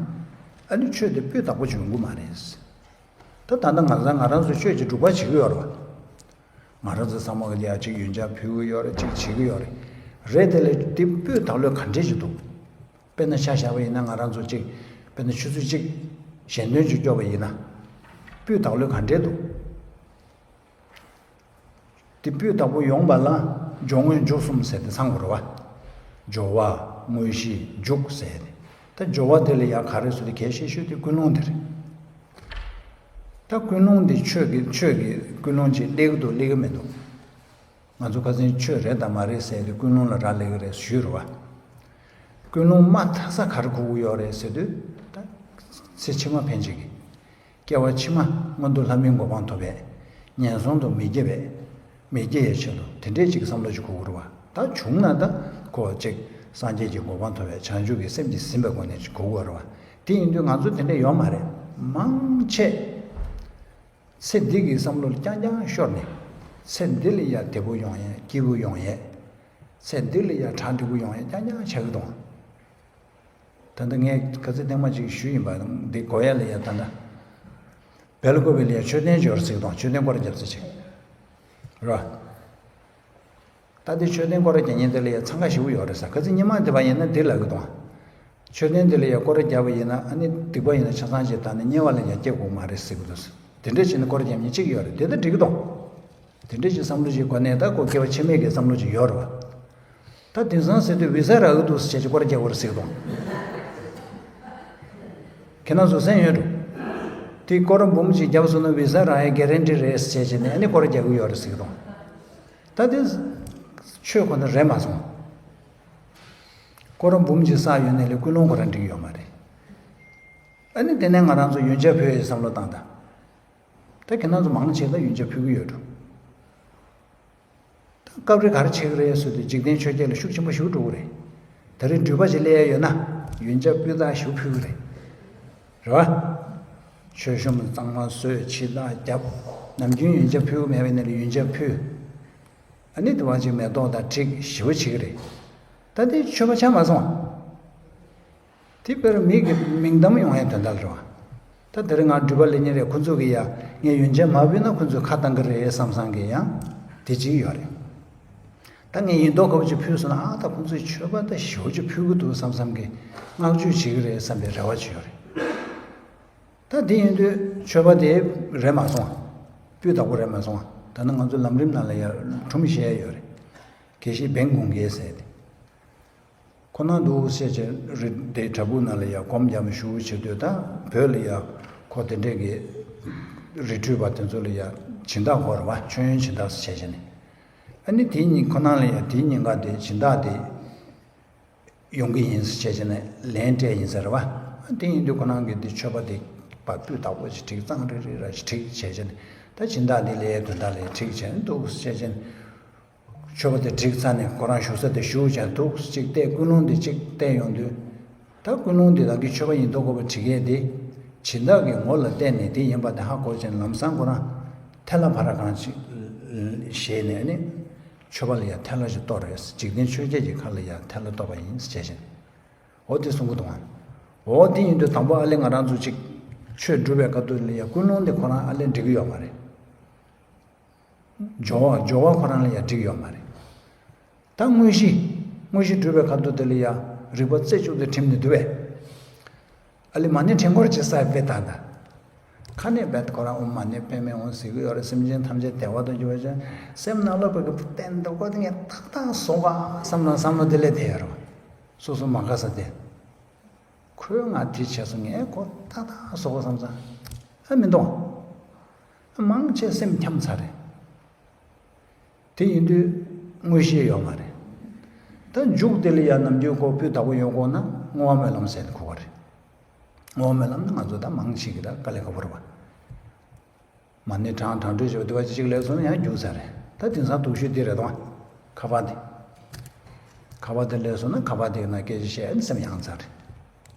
ཨ་ནི་ཆོས་དེ་སྤུས་དག་པོ་ཅིག་ཡོང་གི་མ་རེད། ད་ད་ལྟ་ང་ཚང་ང་རང་ཚོ་ཆོས་ཀྱི་སྒྲུབ་པ་བྱེད་ཀྱི་ཡོད་རེད་བ། ང་རང་ཚོ་ཚང་མ་གི་ཡ་གཅིག་ཡོན་ཆབ་ཕུལ་གྱི་ཡོད་རེད། གཅིག་བྱེད་ཀྱི་ཡོད་རེད། རེད་དེ་ལས་དེ་སྤུས་དག་ལོས་ག་འདྲས་ཅིག་འདུག་དཔེར་ན་ཆ་བཞག་པ་ཡིན་ན་ང་རང་ཚོ་གཅིག་དཔེར་ན་ཆུ་ཚོད་གཅིག་ཞལ་འདོན་ཅིག་སྐྱོར་བ་ཡིན་ན་སྤུས་དག་ལོས་ག་འདྲས་འདུག་དེ་སྤུས་དག་པོ་ཡོང་བ་ལ་སྦྱོར་དངོས་མཇུག་གསུམ་ཟེར་ཏེ་ཚང་དགོས་རེད་བ། སྦྱོར་བ། དངོས་གཞི། མཇུག་ཟེར་ཏེ། ད་སྦྱོར་བ་དེ་ལ་ཡང་ག་རེ་ཟེར་ཏེ་གལ་ཆེ་ཤོས་དེ་ཀུན་སློང་དེ་རེད། ད་ཀུན་སློང་དེ་ཆོས་ཀྱི་ཆོས་ཀྱི་ཀུན་སློང་ཅིག་སླེབས་ཀྱི་འདུག་སླེབས་ཀྱི་མི་འདུག་ང་ཚོ་ཁ་སང་ཆོས་རེད་དང་མ་རེད་ཟེར་ཏེ་ཀུན་སློང་ལ་རག་ལས་ཀྱི་རེད་ཞུས་རེད་བ། ཀུན་སློང་དམའ་ཐག་ས་ག་རེ་གོ་གི་ཡོད་རེད་ཟེར་དུས་ད་ཚེ་ཕྱི་མ་ཕན་ཆད་ཀྱི། སྐྱེ་བ་ཕྱི་མ་མངོན་མཐོ་ལྷ་མིའི་གོ་འཕང་ཐོབ་པའི། ངན་སོང་དུ་མི་སྐྱེ་བའི། མི་སྐྱེ་ཡའི་ཆེད་དུ་དེ་འདྲའི་ཅིག་བསམ་བློ་ཅིག་གོ་གི་རེད་བ། ད་བྱུང་ན་ད་ཁོ་ཅིག་སངས་རྒྱས་ཀྱི་གོ་འཕང་ཐོབ་པའི་བྱང་ཆུབ་ཀྱི་སེམས་ཀྱིས་ཟིན་པའི་སྒོ་ནས་ཅིག་གོ་གི་རེད་བ། དེ་ཡིན་དུས་ང་ཚོ་དེ་འདྲ་ཡོད་མ་རེད། མང་ཆེ་ཚེ་འདི་གི་བསམ་བློ་ལ་རྐྱང་རྐྱང་ཤོར་ནས་ཚེ་འདི་ལ་ཡ་བདེ་པོ་ཡོང་ཡས་སྐྱིད་པོ་ཡོང་ཡས། ཚེ་འདི་ལ་ཡང་གྲ་འགྲིག་པོ་ཡོང་ཡ་རྐྱང་རྐྱང་ཆགས་ཀྱི་འདུག་ད་ལྟ་ངས་ག་ཚོད་ཐེངས་མ་ཅིག་ཞུས་ཡིན་པ་འདི་གོ་ཡ་ལ་ཡ་ད་ལྟ། སྦེལ་ཀོབ་ལ་ཡ་མཆོད་རྟེན་འབྱོར་ཟིག་དང་མཆོད་རྟེན་སྐོར་རྒྱབ་ཚེ་ཅིག་རོ། ད་དེ་མཆོད་རྟེན་སྐོར་རྒྱག་མཁན་དེ་ལ་ཡ་འཚང་ཁ་ཞེ་པོ་ཡོད་རེད་ས། ག་ཚོད་སྙེ་མ་དེ་བ་ཡིན་ན་དེ་ལབ་གི་འདུག་མཆོད་རྟེན་དེ་ལ་ཡ་སྐོར་རྒྱབ་པ་ཡིན་ན་ཨ་ནི་སྡིག་པ་ཡིན་ན་ཆ་ཚང་ཅིག་ད་ནི་དམྱལ་བ་ལ་ཡ་སྐྱེ་དགོས་མ་རེད་ཟེར་གི་འདུག་དེ་འདྲ་བྱས་ན་སྐོར་རྒྱབ་མཁན་གཅིག་ཡོད་རེད། དེ་ད་འགྲིག་གི་འདུག་དེ་འདྲ་ཅིག་བསམ་བློ་ཅིག་གོ་ནས་ད་ཁོ་སྐྱེ་བ་ཕྱི་མའི་གི་བསམ་བློ་ཅིག་ཡོད་རེད་བ། ད་དེང་སང་ཟེར་དུས་བི་ས་རག་གི་འདུག་ཟེར་བྱས་ཅིག་སྐོར་རྒྱག་དགོས་རེད་ཟེར་གི་འདུག་ཁྱེད་རང་ཚོ་གསན་ཡོད་འགྲོ། དེ་སྐོར་འབུམ་ཅིག་བརྒྱབ་སོང་ན་བི་ས་རག་ཡའི་གེ་རན་ཊི་རེད་ཟེར་བྱས་ནས་ཨ་ནི་སྐོར་རྒྱག་གི་ཡོད་རེད་ཟེར་གི་འདུག་ད་དེ་ཆོས་ཁོ་ན་རེད་མ་སོང་། སྐོར་འབུམ་ཅིག་བསགས་ཡོད་ནའི་ལས་ཀུན་སློང་ཁོ་རང་འགྲིག་གི་ཡོད་མ་རེད། ཨ་ནི་དེ་ནས་ང་རང་ཚོ་ཡོན་ཆབ་ཕུལ་ཡའི་བསམ་བློ་བཏང་ད། ད་ཁྱེད་རང་ཚོ་མང་ཆེ་ད་ཡོན་ཆབ་ཕུལ་གི་ཡོད་འགྲོ། ད་སྐབས་རེ་ག་རེ་བྱེད་ཀྱི་རེད་ཟེར་དུས་འཇིག་རྟེན་ཆོས་བརྒྱད་ལ་ཤུགས་ཆེན་པོ་ཞེ་པོ་འགྲོ་གི་རེད། ད་རེས་འགྲུལ་པ་ཅིག་སླེབས་ཡ་ཡོད་ན་ཡོན་ཆབ་སྤུས་དག་ཞེ་པོ་ཕུལ་གི་རེད། རེད་བ། མཆོད་གཤོམ་གཙང་མ་བཟོས་ཕྱི་ཐག་བརྒྱབ། ནམ་རྒྱུན་ཡོན་ཆབ་ཕུལ་གི་མེད་པ་ཡིན་ན་ལས་ཡོན་ཆབ་ཕུལ། ཨ་ནི་དེ་བ་ཅིག་མེ་ཏོག་དང་བསྒྲིགས་ཞེ་པོ་བྱེད་ཀྱི་རེད། ད་དེ་མཆོད་པ་ཆགས་མ་སོང་། དེ་དཔེར་མིག་གི་མིང་གཏམ་ཡོང་ཡའི་དོན་དག་རེད་བ། ད་དེ་རིང་ང་འགྲུལ་པ་སླེབས་མཁན་རེད། ཁོ་ཚོ་གིས་ཡ་ངས་ཡོན་ཆབ་མ་ཕུལ་ན་ཁོ་ཚོས་ཁ་བཏང་གི་རེད་བསམ་བསམ་གི་ཡང་དེ་གཅིག་ཡོད་རེད། ད་ངས་ཡིན་མདོག་ཁ་པོ་ཅིག་ཕུལ་སོང་ན་ཨ་ད་ཁོ་ཚོས་མཆོད་པ་ད་ཞེ་པོ་ཅིག་ཕུལ་གི་འདུག་བསམ་བསམ་གི་བསྔགས་བརྗོད་བྱེད་ཀྱི་རེད་བསམ་པའི་རེ་བ་ཅིག་ཡོད་རེད། ད་དེ་ཡིན་དུས་མཆོད་པ་དེ་རེད་མ་སོང་བ། སྤུས་དག་པོ་རེད་མ་སོང་བ། ད་ནི་ང་ཚོ་ལམ་རིམ་ནང་ལ་ཡ་སྒྲུང་བཤད་ཡ་ཡོད་རེད། དགེ་བཤེས་བན་གུང་རྒྱལ་ཟེར་ཏེ། ཁོ་ན་འདུག་བཤད་བྱས་རི་དེ་བྲག་ཕུག་ནང་ལ་ཡ་སྒོམ་རྒྱབ་ཞུ་བྱེད་དུས་ད་བོད་ལ་ཡ་ཁོ་དེ་འདྲས་ཀྱི་རི་ཁྲོད་པ་དེ་ཚོ་ལ་ཡ་སྦྱིན་བདག་ཁོ་རེད་བ། མཆོད་ཡོན་སྦྱིན་བདག་ཟེར་བྱས་བྱས་ནས། ཨ་ནི་དེའི་ཉིན་ཁོ་ན་ལ་ཡ་དེའི་ཉིན་ཀ་དེ་སྦྱིན་བདག་དེ་ཡོང་གི་ཡིན་ཟེར་བྱས་བྱས་ནས་ལན་སྤྲད་ཡིན་ཟེར་བ། དེ་ཡིན་དུས་ཁོ་རང་གིས་འདི་མཆོད་པ་དེ་པ་སྤུས་དག་པོ་ཞིག་བསྒྲིགས། གཙང་རིལ་རིལ་ར་ཞིག་བསྒྲིགས་བྱས་བྱས་ནས་ད་སྦྱིན་བདག་འདི་ལའི་དོན་དག་ལ་བསྒྲིགས་བྱས་ནས་འདུག་བྱས་བྱས་ནས་མཆོད་པ་དེ་བསྒྲིགས་ཚར་ནས་ཁོ་རང་བཞུགས་ས་དེ་བཞུགས་བྱས་འདུག་ཅིག་བལྟས། ཀུན་སློང་འདི་ཅིག་བལྟས་ཡོང་དུས་ད་ཀུན་སློང་འདི་རང་གི་མཆོད་པ་ཡིན་མདོག་ཁ་པོ་བསྒྲིགས་ཡས་དེ་སྦྱིན་བདག་གི་ངོ་ལ་བལྟས་ནས་དེ་ཡིན་པ་དེ་ཧ་གོ་བྱས་ནས་ལམ་སང་ཁོ་རང་ཐལ་བ་ཕར་གང་ཅིག་བཞེས་ནས་ནི། མཆོད་པ་ལ་ཡང་ཐལ་བ་ཞིག་གཏོར་རེད། འཇིག་རྟེན་ཆོས་བརྒྱད་ཀྱི་ཁ་ལ་ཡང་ཐལ་བ་གཏོར་བ་ཡིན་ཟེར་བྱས་བཞིན། འོ་དེ་གསུང་གི་འདུག་ཨང་། འོ་དེ་ཡིན་དུས་དང་པོ་ཨ་ལེ་ང་རང་ཚོ་གཅིག་ཆོས་སྒྲུབ་པའི་སྐབས་དུས་ལ་ཡང་ཀུན་སློང་དེ་ཁོ་རང་ཨ་ལེ་འགྲིག་གི་ཡོད་མ་རེད། སྦྱོར་བ་སྦྱོར་བ་ཁོ་རང་ལ་ཡང་འགྲིག་ཡོད་མ་རེད། ད་དངོས་གཞི། དངོས་གཞི་སྒྲུབ་པའི་སྐབས་དུས་དེ་ལ་ཡང་རིག་པ་རྩེ་གཅིག་ཏུ་བསྒྲིམས་ནས་འདུག་པས། ཨ་ལི་མ་ཎི་ཕྲེང་སྐོར་གྱི་ས་བེ་ད་ད། ཁ་ནས་བེད་ཁོ་རང་ཨོཾ་མ་ཎི་པདྨེ་ཧཱུྃ་ཟེར་གི་ཡོད་རེད། སེམས་ཅན་ཐམས་ཅད་བདེ་བ་དང་འགྱུར་བ་ཅན། སེམས་ནང་ལ་བེད་ཀྱི་བསྟན་འདུག་གོ་དེ་ངས་ཏག་ཏག་བཟོ་ག་བསམ་ན་བསམ་བློ་དེ་ལས་བསྡད་ཡོད་རེད། སོ་སོ་མ་དགའ་ས་དེ། ཁོས་ང་དེ་བྱས་སོང་། ངས་ཁོ་ཏག་ཏག་བཟོ་ག་བསམ་ས། ཨ་མི་འདུག་མང་ཆེ་སེམས་འཁྱམས་ཚར་རེད། དེ་ཡིན་དུས་དངོས་གཞི་ཡོད་མ་རེད། ད་མཇུག་དེ་ལ་ཡང་ནམ་རྒྱུན་ཁོ་སྤུས་དག་པོ་ཡོང་དགོས་ན་བསྔོ་བ་སྨོན་ལམ་ཟེར་ནས་གོ་བ་རེད། བསྔོ་བ་སྨོན་ལམ་ནི་ང་ཚོ་ད་མང་ཆེ་གི་ད་དཀའ་ལས་ཁག་པོ་རེད་པ། མ་ཎི་བགྲང་བགྲང་གྲོལ་བྱེད་པ་དེ་བ་གཅིག་ལས་སོང་ན་ཡང་རྒྱུགས་ཚར་རེད། ད་དེང་སང་སྡུག་ཤོས་དེ་རེད་དོ། ཁ་པར་དེ། ཁ་པར་དེ་ལས་སོང་ན་ཁ་པར་དེ་ནང་སྐད་ཆ་བཤད་ནས་སེམས་ཡངས་ཚར་རེད།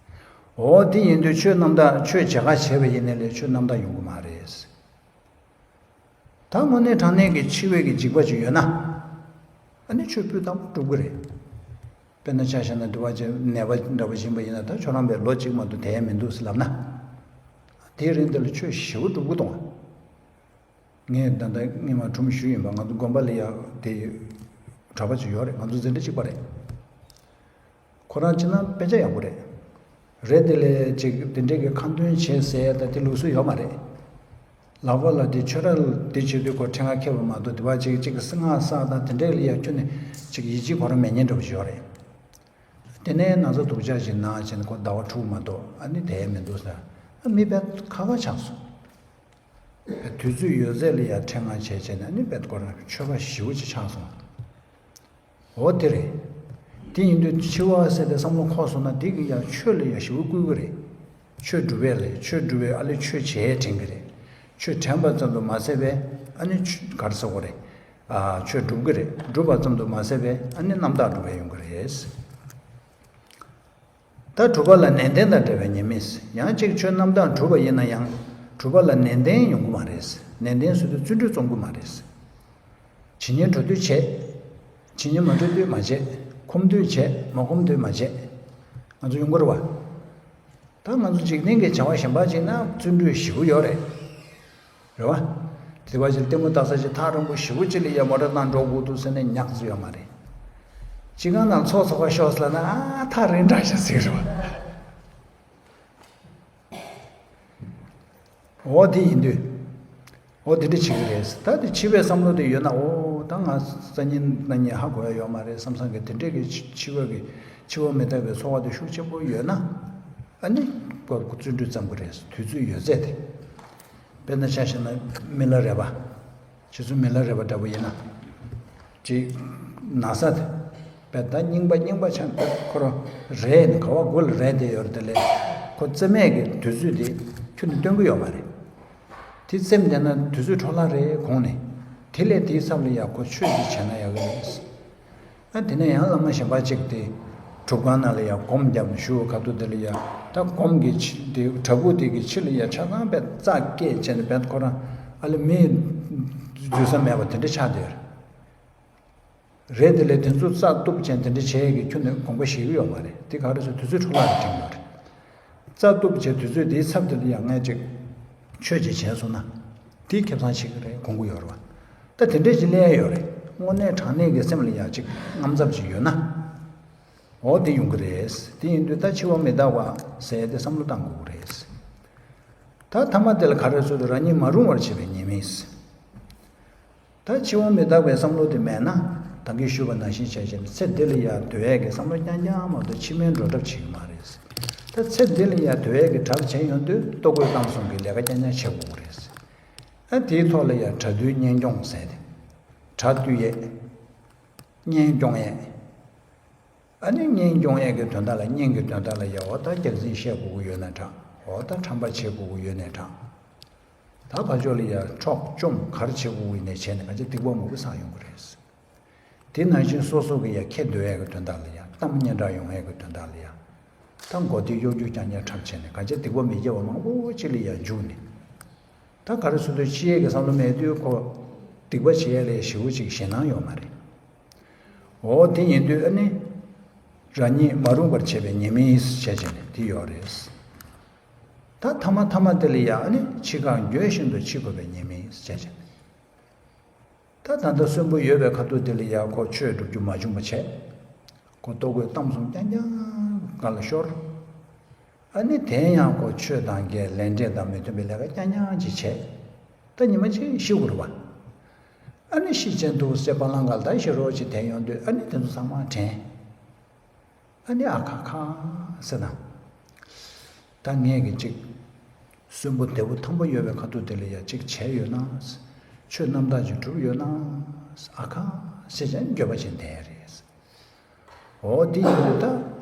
འོ་དེ་ཡིན་དུས་ཆོས་རྣམ་དག་ཆོས་བྱེད་ག་བྱས་པ་ཡིན་ནའི་ལས་ཆོས་རྣམ་དག་ཡོང་གི་མ་རེད། ད་དངོས་གནས་དྲང་གནས་ཀྱི་འཆི་བའི་གི་འཇིགས་པ་ཅིག་ཡོད་ན། ཨ་ནི་ཆོས་སྤུས་དག་པོ་སྒྲུབ་ཀྱི་རེད། དཔེར་ན་ཆ་བཞག་ན་འདུལ་བ་ཅན་ནད་པ་འདྲ་པོ་ཡིན་པ་ཡིན་ན་ད་ཁྱོད་རང་པའི་ལོ་གཅིག་མ་གཏོགས་བསྡད་ཡ་མི་འདུག་ཟེར་ལབ་ན། དེའི་རིང་དེ་ལ་ཆོས་ཞེ་པོ་སྒྲུབ་ཀྱི་འདུག་ངས་ད་ལྟ་སྔོན་མ་སྒྲུང་ཞུས་ཡིན་པ། ང་ཚོ་དགོན་པ་ལ་ཡ་དེ་གྲྭ་པ་ཅིག་ཡོད་རེད། ང་ཚོ་འཛིན་གྲྭ་གཅིག་པ་རེད། ཁོ་རང་ཕྱི་ནང་དཔེ་ཆ་ཡག་པོ་རེད། རེད་དེ་ལས་ཅིག་དེ་འདྲས་ཀྱི་ཁ་འདོན་བྱེད་ཟེར་ད་དེ་ལུགས་སྲོལ་ཡོད་མ་རེད། ལག་པ་ལ་དེ་ཆོས་ར་དེ་བྱེད་དུས་ཁོ་ཕྲེང་བ་ཁྱེར་བ་མ་གཏོགས་དེ་བ་ཅིག་ཅིག་གི་སྔགས་བསགས་དང་དེ་འདྲས་ལ་ཡ་ཁྱོན་ནས་ཅིག་ཡིད་ཆེས་ཁོ་རང་མེད་མཁན་འདྲ་པོ་ཞིག་ཡོད་རེད། དེ་ནས་ན་ཚ་སྡུག་ཅག་ཅིག་ན་བྱས་ནས་ཁོ་ཟླ་བ་དྲུག་མ་གཏོགས་ཨ་ནི་བསྡད་ཡ་མི་འདུག་ཟེར། ཨ་མི་དཔེ་ཁ་ཁ་ཆགས་སོང་། དུས་ཚོད་ཡོད་ཚད་ལ་ཡ་ཕྲེང་བ་བྱས་བྱས་ནས་ཨ་ནི་དཔེ་ཁོ་རང་ཆོས་པ་ཞེ་པོ་ཅིག་ཆགས་སོང་། འོ་དེ་རེད། དེ་ཡིན་དུས་འཆི་བ་ཟེར་ཏེ་བསམ་བློ་འཁོར་སོང་ན་དེ་གི་ཡང་ཆོས་ལ་ཡང་ཞེ་པོ་བསྐུལ་གི་རེད། ཆོས་སྒྲུབ་པས་ལས་ཆོས་སྒྲུབ་པས་ཨ་ལས་ཆོས་བྱས་དྲན་གི་རེད། ཆོས་དྲན་པ་ཙམ་དུ་མ་ཟད་པས་ཨ་ནི་ཆོས་ག་རེ་ཟེར་དགོས་རེད། ཨ་ཆོས་སྒྲུབ་གི་རེད། སྒྲུབ་པ་ཙམ་དུ་མ་ཟད་པས་ཨ་ནི་རྣམ་དག་སྒྲུབ་པ་ཡོང་གི་རེད། ད་སྒྲུབ་པ་ལ་ནན་ཏན་དང་བྲལ་བའི་ཉེས་དམིགས། ཡང་གཅིག་ཆོས་རྣམ་དག་སྒྲུབ་པ་ཡིན་ན་ཡང་སྒྲུབ་པ་ལ་ནན་ཏན་ཡོང་གི་མ་རེད། ནན་ཏན་ཟེར་དུས་བརྩོན་འགྲུས་རྩོམ་གི་མ་རེད། ཇི་སྙེད་འགྲོ་དུས་བྱས། ཇི་སྙེད་མ་འགྲོ་དུས་མ་བྱེད། ཁོམ་དུས་བྱེད། མ་ཁོམ་དུས་མ་བྱེད། ང་ཚོ་ཡོང་གི་རེད་བ། ད་ང་ཚོ་འཇིག་རྟེན་གྱི་བྱ་བ་གཞན་པ་བྱས་ན་བརྩོན་འགྲུས་ཞེ་པོ་ཡོད་རེད། རེད་བ། དེ་བ་ཅིག་ལྟད་མོ་ལྟ་ས་ཅིག་ཐག་རིང་པོ་ཞེ་པོ་ཅིག་ལ་ཡ་མོ་ཊ་བཏང་འགྲོ་དགོས་འདུག་ཟེར་ནས་ཉག་ཙམ་ཡོད་མ་རེད། ཅི་གང་ན་ཚོགས་ཚོགས་པ་ཤོག་ཟེར་ན་ཨ་ཐག་རིང་དྲགས་ཤག་ཟེར་རེད་བ། འོ་དེ་ཡིན་དུས། འོ་དེ་འདྲ་བྱེད་ཀྱི་རེད། ད་དེ་འཆི་བའི་བསམ་བློ་དེ་ཡོད་ན། འོ་ད་ང་སང་ཉིན་གནངས་ཉིན་ཧ་གོ་ཡ་ཡོད་མ་རེད་བསམ་བསམ་གི་དེ་འདྲས་ཀྱི་འཆི་འཆི་བ་གི་འཆི་བ་མི་རྟག་པའི་ཚོར་བ་དེ་ཤུགས་ཆེན་པོ་ཡོད་ན། ཨ་ནི་ཁོ་བརྩོན་འགྲུས་བརྩམ་གི་རེད། དུས་ཚོད་ཡོད་ཚད་དེ། དཔེར་ན་ཆ་བཞག་ན་མི་ལ་རས་པ། རྗེ་བཙུན་མི་ལ་རས་པ་འདྲ་པོ་ཡིན་ན། ཅིག་ན་ཚ་དེ། དཔེ་ད་རྙིང་པ་རྙིང་པ་ཆགས་པས་ཁོ་རང་རས་ནི་ག་བ་དགུ་ལ་རས་བསྡད་ཡོད་རེད། དེ་ལས་ཁོ་རྩེད་མེད་ཀྱི་དུས་ཚོད་དེ་ཁྱོན་ནས་སྟོན་གྱི་ཡོད་མ་རེད། དེ་རྩེད་མེད་བསྡད་ན་དུས་ཚོད་འཕྲོ་བརླག་རེད་དགོངས་ནས། དེ་ལས་དེའི་ཚབ་ལ་ཡ་ཁོ་ཆོས་ཅིག་བྱས་ན་ཡག་གི་རེད། ཨ་དེ་ནས་ཡང་བླ་མ་གཞན་པ་ཅིག་དེ་སྒྲུབ་ཁང་ནང་ལ་ཡ་སྒོམ་བརྒྱབ་ནས་བཞུགས་ཁ་ཐུག་དེ་ལ་ཡ། ད་སྒོམ་གྱི་ཕྱི་དེ་བྲག་ཕུག་དེ་གི་ཕྱི་ལ་ཡ་ཆ་ཚང་དཔེ་རྩྭ་སྐྱེས་བྱས་ནས་དཔེ་ཁོ་རང་ཨ་ལེ་མི་འཛུལ་ས་མེད་པ་དེ་འདྲ་ཆགས་བསྡད་ཡོད་རེད། དེ་ལས་དེ་ཚོ་རྩྭ་གཏུབ་བྱས་དེ་འདྲ་བྱས་ཀྱི་ཁྱོན་ནས་དགོངས་པ་བཞེས་ཀྱི་ཡོད་མ་རེད། དེ་ག་རེ་ཟེར་དུས་ཚོད་འཕྲོ་བརླག་འགྲིག་ཡོད་རེད། རྩྭ་གཏུབ་བྱས་དུས་ཚོད་དེའི་ཚབ་དེ་ལ་ཡ་ངས་ཅིག་ཆོས་ཅིག་བྱས་སོང་ན། དེ་ཁེ་བཟང་ཞིག་རེད་དགོངས་ཀྱི་ཡོད་རེད་བ། ད་དེ་འདྲས་ཅིག་སླེབས་ཡོད་རེད། དངོས་གནས་དྲང་གནས་ཀྱི་སེམས་ལ་ཡ་ཅིག་དངངས་འཚབ་ཅིག་ཡོད་ན། འོ་དེ་ཡོང་གི་རེད། དེ་ཡིན་དུས་ད་འཆི་བ་མི་རྟག་པ་ཟེར་ཏེ་བསམ་བློ་བཏང་དགོས་ཀྱི་རེད། ད་ཐ་མ་དེ་ལ་ག་རེ་ཟེར་དུས་རང་ཉིད་མ་རུངས་པར་བྱེད་པའི་ཉེས་དམིགས། ད་འཆི་བ་མི་རྟག་པའི་བསམ་བློ་དེ་མེད་ན། ད་གིན་ཞུས་པ་ནང་བཞིན་བྱས་བྱས་ནས་ཚེ་འདི་ལ་ཡང་སྡོད་ཡས་ཀྱི་བསམ་བློ་རྐྱང་རྐྱང་མ་གཏོགས་ཕྱི་མའི་འགྲོ་གྲབས་བྱེད་ཀྱི་མ་རེད། ད་ཚེ་འདི་ལ་ཡང་སྡོད་ཡས་ཀྱི་གྲབས་བྱས་ཡོང་དུས་ལྟོ་གོས་གཏམ་གསུམ་གྱི་ལས་ཀ་རྐྱང་རྐྱང་བྱེད་དགོས་ཀྱི་རེད། ཨ་དེའི་ཐོག་ལ་ཡང་གྲ་སྒྲིག་གཉེན་སྐྱོང་ཟེར་ཏེ། གྲ་བཏུལ་ཡས། གཉེན་སྐྱོང་ཡས། ཨ་ནི་གཉེན་སྐྱོང་ཡས་ཀྱི་དོན་དག་ལ་གཉེན་གྱི་དོན་དག་ལ་ཡ་འོ་ད་རྒྱག་འཛིན་བཤད་དགོས་ཀྱི་ཡོད་ན་འདྲ། འོ་ད་ཁྲམ་པ་བྱེད་དགོས་ཀྱི་ཡོད་ན་འདྲ། ད་ཕར་ཕྱོགས་ལ་ཡ་འཕྲོག་བཅོམ་ག་རེ་བྱེད་དགོས་ཀྱི་ཡིན་ནའི་བྱས་ནས་ག་ཚོད་སྡིག་པ་མང་པོ་བསགས་ཡོང་གི་རེད། དེ་ནང་བཞིན་སོ་སོ་གི་ཡ་ཁེ་འདོད་ཡས་ཀྱི་དོན་དག་ལ་ཡ་གཏམ་སྙན་གྲགས་ཡོང་ཡས་ཀྱི་དོན་དག་ལ་ཡ། ད་མགོ་རྟིང་གཡོ་སྒྱུ་རྐྱང་རྐྱང་འཁྲབ་བྱས་ནས་ག་ཚོད་སྡིག་པ་མི་དགེ་བ་མང་པོ་ཅིག་ལ་ཡ་འཇུག་ནས། ད་ག་རེ་ཟེར་དུས་ཅི་ཡས་ཀྱི་བསམ་བློ་མེད་དུས་ཁོ་སྡིག་པ་བྱེད་ཡས་ལས་ཞེ་པོ་ཅིག་ཞེད་སྣང་ཡོད་མ་རེད། འོ་དེ་ཡིན་དུས་ཨ་ནི། རང་ཉིད་མ་རུངས་པར་བྱེད་པའི་ཉེས་དམིགས་བྱས་བྱས་ནས་དེ་ཡོད་རེད། ད་ཐ་མ་ཐ་མ་དེ་ལ་ཡང་ཨ་ནི་འཆི་ཁར་འགྱོད་བཞིན་དུ་འཆི་དགོས་པའི་ཉེས་དམིགས་བྱས་བྱས་ནས། ད་ད་ལྟ་གསོན་པོ་ཡོད་པའི་ཁ་ཐུག་དེ་ལ་ཡང་ཁོ་ཆོས་སྒྲུབ་རྒྱུ་མ་བྱུང་བ་བྱས། ཁོ་ལྟོ་གོས་གཏམ་གསུམ་རྐྱང་རྐྱང་ག་ལ་ཤོར། ཨ་ནི་དེ་ཡང་ཁོ་ཆོས་དང་འགལ་ལས་འབྲས་དང་མི་མཐུན་པའི་ལས་ཀ་རྐྱང་རྐྱང་ཅིག་བྱས། ད་ཉི་མ་གཅིག་ཤི་དགོས་རེད་བ། ཨ་ནི་ཤི་རྗེས་འདུག་སེ་བ་ལང་ག་ལ་ད་ཤི་རོགས་ཅིག་དེ་ཡོང་དུས་ཨ་ནི་དེ་ཚོ་ཚང་མ་དྲན། ཨ་ནི་ཨ་ཁ་ཁ་ཟེར་ན། ད་ངས་གི་ཅིག་གསོན་པོ་བདེ་པོ་ཐང་པོ་ཡོད་པའི་ཁ་ཐུག་དེ་ལ་ཡ་ཅིག་བྱས་ཡོད་ན། ཆོས་རྣམ་དག་ཅིག་བསྒྲུབས་ཡོད་ན། ཨ་ཁ་ཟེར་ཀྱང་འགྱོད་པ་ཅན་དེ་རེད། འོ་དེ་ཡིན་དུས་ད།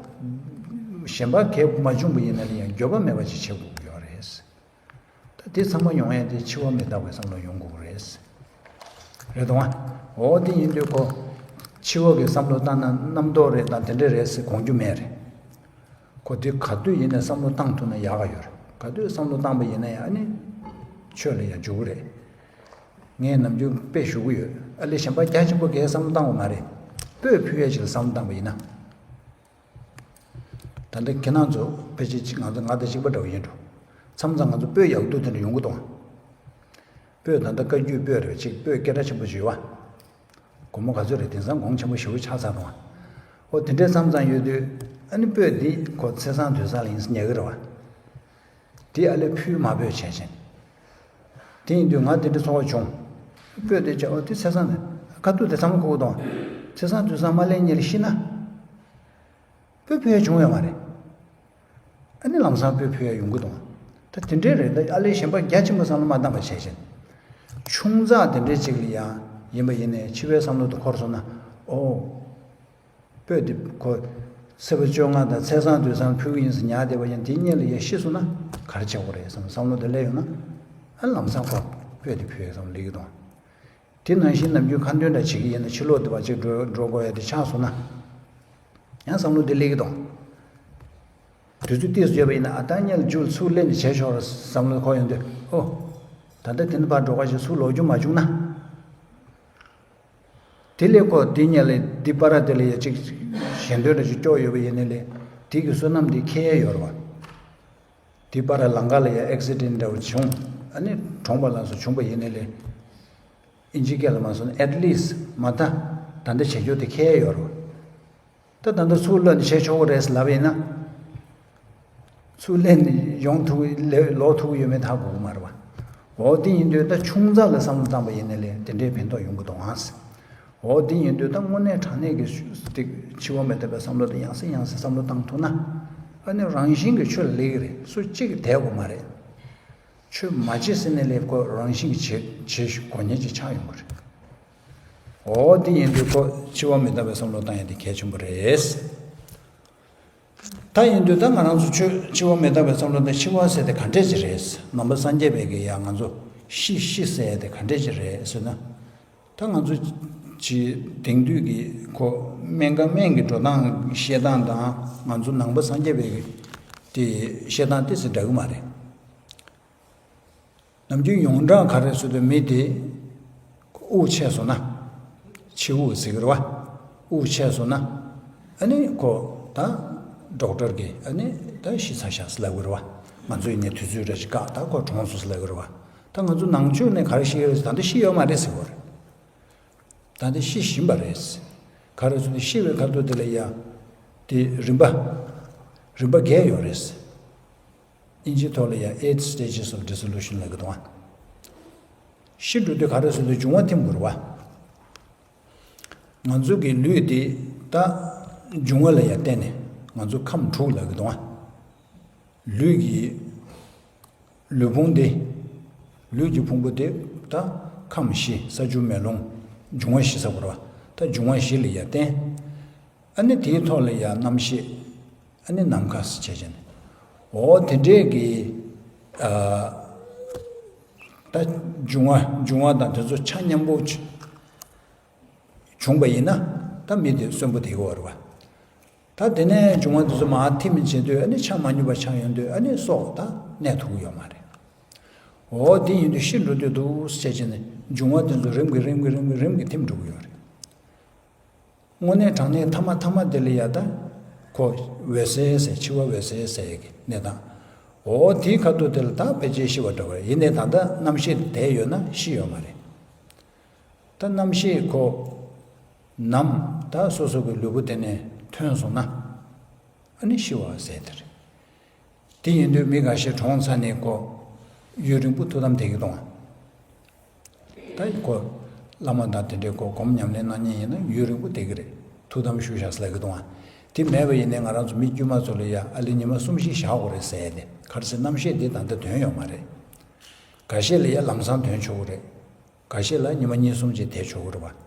གཞན་པ་གས་མ་བྱུང་བ་ཡིན་ན་ལ་ཡང་འགྱོད་པ་མེད་པ་ཅིག་བྱེད་དགོས་ཀྱི་ཡོད་རེད། ད་དེ་ཚང་མ་ཡོང་ཡས་དེ་འཆི་བ་མི་རྟག་པའི་བསམ་བློ་ཡོང་དགོས་ཀྱི་རེད། རེད་དོ། འོ་དེ་ཡིན་དུས་ཁོ། འཆི་བ་གི་བསམ་བློ་བཏང་ན་རྣམ་རྟོག་རེད་དང་དེ་འདྲ་རེད་ཟེར་དགོངས་རྒྱུ་མེད་རེད། ཁོ་དེ་ག་དུས་ཡིན་ནའི་བསམ་བློ་བཏང་ཐུབ་ན་ཡག་ག་ཡོད་རེད། ག་དུས་བསམ་བློ་བཏང་པ་ཡིན་ན་ཡང་ཨ་ནི། ཆོས་ལ་ཡང་འཇུག་གི་རེད། ངས་ནམ་རྒྱུན་དཔེ་ཞུ་གི་ཡོད། ཨ་ལེ་གཞན་པ་རྒྱ་ཆེན་པོ་གས་བསམ་བློ་བཏང་བ་མ་རེད། སྤོས་ཕུལ་ཡས་ཅིག་ལ་བསམ་བློ་བཏང་པ་ཡིན་ན། ད་ལྟ་ཁྱེད་རང་ཚོ་ཕལ་ཆེར་ཅིག་ང་ཚོ་ང་དང་གཅིག་པ་འདྲ་བོ་ཡིན་འགྲོ། མཚམས་མཚམས་ང་ཚོ་སྤོས་ཡག་སྡུག་དེ་འདྲ་ཡོང་གི་འདུག་སྤོས་ད་ལྟ་བཀའ་བརྒྱུད་སྤོས་རེད་པ། ཅིག་སྤོས་སྐད་གྲགས་ཆེན་པོ་ཅིག་ཡོད་པ། སྒོར་མོ་ག་ཚོད་རེད། དེང་སང་གོང་ཆེན་པོ་ཞེ་པོ་ཆགས་ཚར་འདུག་ཨ། ཨོ་དེ་འདྲའི་མཚམས་མཚམས་ཡོད་དུས་ཨ་ནི་སྤོས་འདི་ཁོ་ཚེས་བཟང་དུས་བཟང་ལ་ཡིན་ཟེར་ཉལ་གི་རེད་པ། དེ་ཨ་ལེ་ཕུལ་མ་ཕུལ་བྱས་བྱས། དེ་ཡིན་དུས་ང་དེ་འདྲའི་ཚོར་བ་བྱུང་། སྤོས་དེ་བྱས་ཨོ་དེ་ཚེས་བཟང་ནས་ཁ་ཐུག་དེ་ཚང་མ་ཁུག་གི་འདུག་ཚེས་བཟང་དུས་བཟང་མ་སླེབས་སྔོན་ལ་ཤི་ན། སྤོས་ཕུལ་ཡས་བྱུང་ཡོད་མ་རེད། ཨ་ནི་ལམ་སང་སྤོས་ཕུལ་ཡས་ཡོང་གི་འདུག་ད་དེ་འདྲའི་རེད། ད་ཨ་ལེ་གཞན་པ་རྒྱ་ཆེན་པོ་བསམ་བློ་མ་བཏང་བ་བྱས་བྱས། ཆུང་ཙག་དེ་འདྲའི་ཅིག་ལ་ཡང་ཡིན་པ་ཡིན་ནའི་འཆི་བའི་བསམ་བློ་དེ་འཁོར་སོང་ན། ཨོ། སྤོས་དེ་ཁོ། ཚེས་པ་བཅོ་ལྔ་དང་ཚེས་བཟང་དུས་བཟང་ཕུལ་གི་ཡིན་ཟེར་ཉལ་བསྡད་པ་ཡིན་དེའི་སྔོན་ལ་ཡ་ཤི་སོང་ན་ག་རེ་བྱེད་དགོས་རེད་བསམ་བསམ་བློ་དེ་སླེབས་ཡོང་ན། ཨ་ལམ་སང་ཁོ་སྤོས་དེ་ཕུལ་ཡས་བསམ་བློ་སླེབས་ཀྱི་འདུག་དེ་ནང་བཞིན་ནམ་རྒྱུན་ཁ་འདོན་འདྲ་བྱེད་ཀྱི་ཡིན་ན་ཕྱི་ལོགས་དེ་བར་ཅིག་འགྲོ་འགྲོ་དགོས་ཡ་དེ་ཆགས་སོང་ན། ཡང་བསམ་བློ་དེ་སླེབས་ཀྱི་འདུག་དུས་ཚོད་ཏོག་ཙམ་ཡོད་པ་ཡིན་ན་ཨ་ད་སྔོན་ལ་མཇུག་ལ་ཚུར་སླེབས་ནས་བྱས་ཆོག་རེད་བསམ་བློ་འཁོར་ཡོང་དུས་ཨོ། ད་ལྟ་དེ་ནས་ཕར་འགྲོ་ག་ཞིག་ཚུར་ལོག་རྒྱུ་མ་བྱུང་ན། དེ་ལས་ཁོ་དེ་ཉིད་ལས་འདི་པར་དེ་ལ་ཡ་གཅིག་ཞེ་འདོད་འདྲ་ཞིག་སྐྱོ་ཡོད་པ་ཡིན་ནའི་ལས་དེ་གི་བསོད་ནམས་དེ་ཁེལ་ཡོད་རེད་བ། དེ་པར་ལམ་ཁ་ལ་ཡ་ཨེག་སི་ཌེན་ཊི་འདྲ་བོ་བྱུང་། ཨ་ནི་གྲོངས་པ་ལ་སོགས་བྱུང་པ་ཡིན་ནའི་ལས་ཨིན་ཇི་སྐད་ལ་མ་སོང་ན་at least མ་མཐའ་ད་ལྟ་བྱེད་རྒྱུ་དེ་ཁེལ་ཡོད་རེད་བ། ད་ད་ལྟ་ཚུར་གློད་ནས་བྱེད་ཆོག་གི་རེད་ལབ་ཡིན་ན། ཚུར་གློད་ནས་ཡོང་ཐུབ་ལོག་ཐུབ་ཡོད་མེད་ཧ་གོ་གི་མ་རེད་བ། འོ་དེ་ཡིན་དུས་ད་ཆུང་ཙག་ལ་བསམ་བློ་བཏང་པ་ཡིན་ན་ལས་དེ་འདྲའི་ཕན་ཐོགས་ཡོང་གི་འདུག་ཨང་། འོ་དེ་ཡིན་དུས་ད་དངོས་གནས་དྲང་གནས་ཀྱི་ཤུ་དེ་འཆི་བ་མི་རྟག་པའི་བསམ་བློ་དེ་ཡང་སེ་ཡང་སེ་བསམ་བློ་བཏང་ཐུབ་ན། ཨ་ནི་རང་བཞིན་གྱིས་ཆོས་ལ་སླེབས་ཀྱི་རེད། སུ་གཅིག་གིས་དེད་དགོས་མ་རེད། ཆོས་མ་བྱེད་ཟེར་ནས་ལས་ཁོ་རང་བཞིན་གྱིས་བྱེད་བྱེད་དགོས་མཁན་ཅིག་ཆགས་ཡོང་གི་རེད། འོ་དེ་ཡིན་དུས་ཁོ་འཆི་བ་མི་རྟག་པའི་བསམ་བློ་བཏང་ཡ་དེ་གལ་ཆེན་པོ་རེད། ད་ཡིན་དུས་ད་ང་རང་ཚོ་ཆོས་འཆི་བ་མི་རྟག་པའི་བསམ་བློ་དང་འཆི་བ་ཟེར་དེ་ག་འདྲས་ཅིག་རེད། ནང་པ་སངས་རྒྱས་པའི་གི་ཡ་ང་ཚོ་ཤི་ཤི་ཟེར་དེ་ག་འདྲས་ཅིག་རེད་ཟེར་ན། ད་ང་ཚོ་གི་དེང་དུས་ཀྱི་ཁོ་སྨན་ཁང་སྨན་གྱི་འགྲོ་སྟངས་བཤད་སྟངས་དང་ང་ཚོ་ནང་པ་སངས་རྒྱས་པའི་གི་དེ་བཤད་སྟངས་ཏོག་ཙམ་འདྲ་གི་མ་རེད། ནམ་རྒྱུན་ཡོངས་གྲགས་ག་རེ་ཟེར་དུས་མི་དེ་དབུགས་ཆད་སོང་ན། ཕྱི་དབུགས་ཟེར་གི་རེད་བ། དབུགས་ཆད་སོང་ན། ཨ་ནི་ཁོ་ད་ཌོག་ཊར་གིས་ཨ་ནི་ད་ཤི་ཚར་ཤག་ཟེར་ལབ་གི་རེད་བ། ང་ཚོ་ཡིན་ནའི་དུས་ཚོད་འདྲ་ཞིག་བཀག་ད་ཁོ་གྲོངས་སོང་ཟེར་ལབ་གི་རེད་བ། ད་ང་ཚོ་ནང་ཆོས་ནས་ག་རེ་ཤེས་ཀྱི་རེད་ཟེར་ད་ལྟ་ཤི་ཡོད་མ་རེད་ཟེར་གི་རེད། ད་ལྟ་ཤི་བཞིན་པ་རེད། ག་རེ་ཟེར་ན་ཤི་བའི་ཁ་ཐུག་དེ་ལ་ཡ། དེ་རིམ་པ། རིམ་པ་བརྒྱད་ཡོད་རེད། དབྱིན་ཇིའི་ཐོག་ལ་ཡང་eight stages of dissolution ལབ་ཀྱི་འདུག་ཨ། ཤི་འགྲོ་དུས་ག་རེ་ཟེར་དུས་འབྱུང་བ་ཐིམ་དགོས་རེད་བ། ང་ཚོ་གི་ལུས་འདི་ད་འབྱུང་བ་ལ་ཡང་བརྟེན་ནས་ང་ཚོ་ཁམས་དྲུག་ལབ་ཀྱི་འདུག་ཨ། ལུས་ཀྱི་ལུས་ཕུང་འདི། ལུས་ཀྱི་ཕུང་པོ་འདི་ད་ཁམས་བཞི་ས་ཆུ་མེ་རླུང་འབྱུང་བ་བཞི་ཟེར་དགོས་རེད་བ། ད་འབྱུང་བ་བཞི་ལ་ཡང་བརྟེན། ཨ་ནི་དེའི་ཐོག་ལ་ཡང་རྣམ་ཤེས། ཨ་ནི་ནམ་མཁའ་ཟེར་བྱས་བྱས་ནས། འོ་དེ་འདྲས་ཀྱི། ཨ། ད་འབྱུང་བ་འབྱུང་བ་དང་དེ་ཚོ་ཆ་མཉམ་པོ་བྱུང་བ་ཡིན་ན་ད་མི་དེ་གསོན་པོ་དེ་ཡོད་རེད་བ། ད་དེ་ནས་འབྱུང་བ་དེ་ཚོ་མར་ཐིམ་བྱེད་དུས་ཨ་ནི་ཆ་མ་མཉམ་པ་ཆགས་ཡོང་དུས་ཨ་ནི་སྲོག་ད་གནས་ཐུབ་ཀྱི་ཡོད་མ་རེད། འོ་དེ་ཡིན་དུས་ཤི་འགྲོ་དུས་འདུག་ཟེར་བྱས་བྱས་ནས་འབྱུང་བ་དེ་ཚོ་རིམ་གྱིས་རིམ་གྱིས་རིམ་གྱིས་རིམ་གྱིས་ཐིམ་འགྲོ་གི་ཡོད་རེད། དངོས་གནས་དྲང་གནས་ཐ་མ་ཐ་མ་དེ་ལ་ཡ་ད། ཁོ་འོད་གསལ་ཟེར་འཆི་བ་འོད་གསལ་ཟེར་གི་གནས་སྟངས། འོ་དེའི་ཁ་ཐུག་དེ་ལ་ད་ཕལ་ཆེར་ཤི་བ་འདྲ་བ་རེད། ཡིན་ནའི་ད་ལྟ་རྣམ་ཤེས་དེ་ཡོད་ན་ཤི་ཡོད་མ་རེད། ད་རྣམ་ཤེས་ཁོ། ནམ་ད་སོ་སོ་གི་ལུས་པོ་དེ་ནས་ཐོན་སོང་ན། ཨ་ནི་ཤི་བ་ཟེར་དེ་རེད། དེ་ཡིན་དུས་མི་འགའ་ཤས་གྲོངས་ཚར་ནས་ཁོ། ཡུན་རིང་པོ་ཐུགས་དམ་བསྡད་ཀྱི་འདུག་ཨ། ད་ཁོ། བླ་མ་དང་དེ་འདྲའི་ཁོ་སྒོམ་ཉམས་ལེན་གནང་མཁན་ཡིན་ན་ཡུན་རིང་པོ་བསྡད་ཀྱི་རེད། ཐུགས་དམ་བཞུགས་ཤག་ཟེར་ལབ་ཀྱི་འདུག་ཨ། དེ་མེད་པ་ཡིན་ནའི་ང་རང་ཚོ་མི་དཀྱུས་མ་ཚོ་ལ་ཡ་ཨ་ལི་ཉི་མ་གསུམ་བཞི་བཞག་དགོས་རེད་ཟེར་ཡ་དེ་ག་རེ་ཟེར་རྣམ་ཤེས་དེ་ད་ལྟ་དོན་ཡོད་མ་རེད། འགའ་ཤས་ལ་ཡ་ལམ་སང་དོན་ཆོག་གི་རེད། འགའ་ཤས་ལ་ཉི་མ་གཉིས་གསུམ་ཅིག་བསྡད་ཆོག་གི་རེད་བ།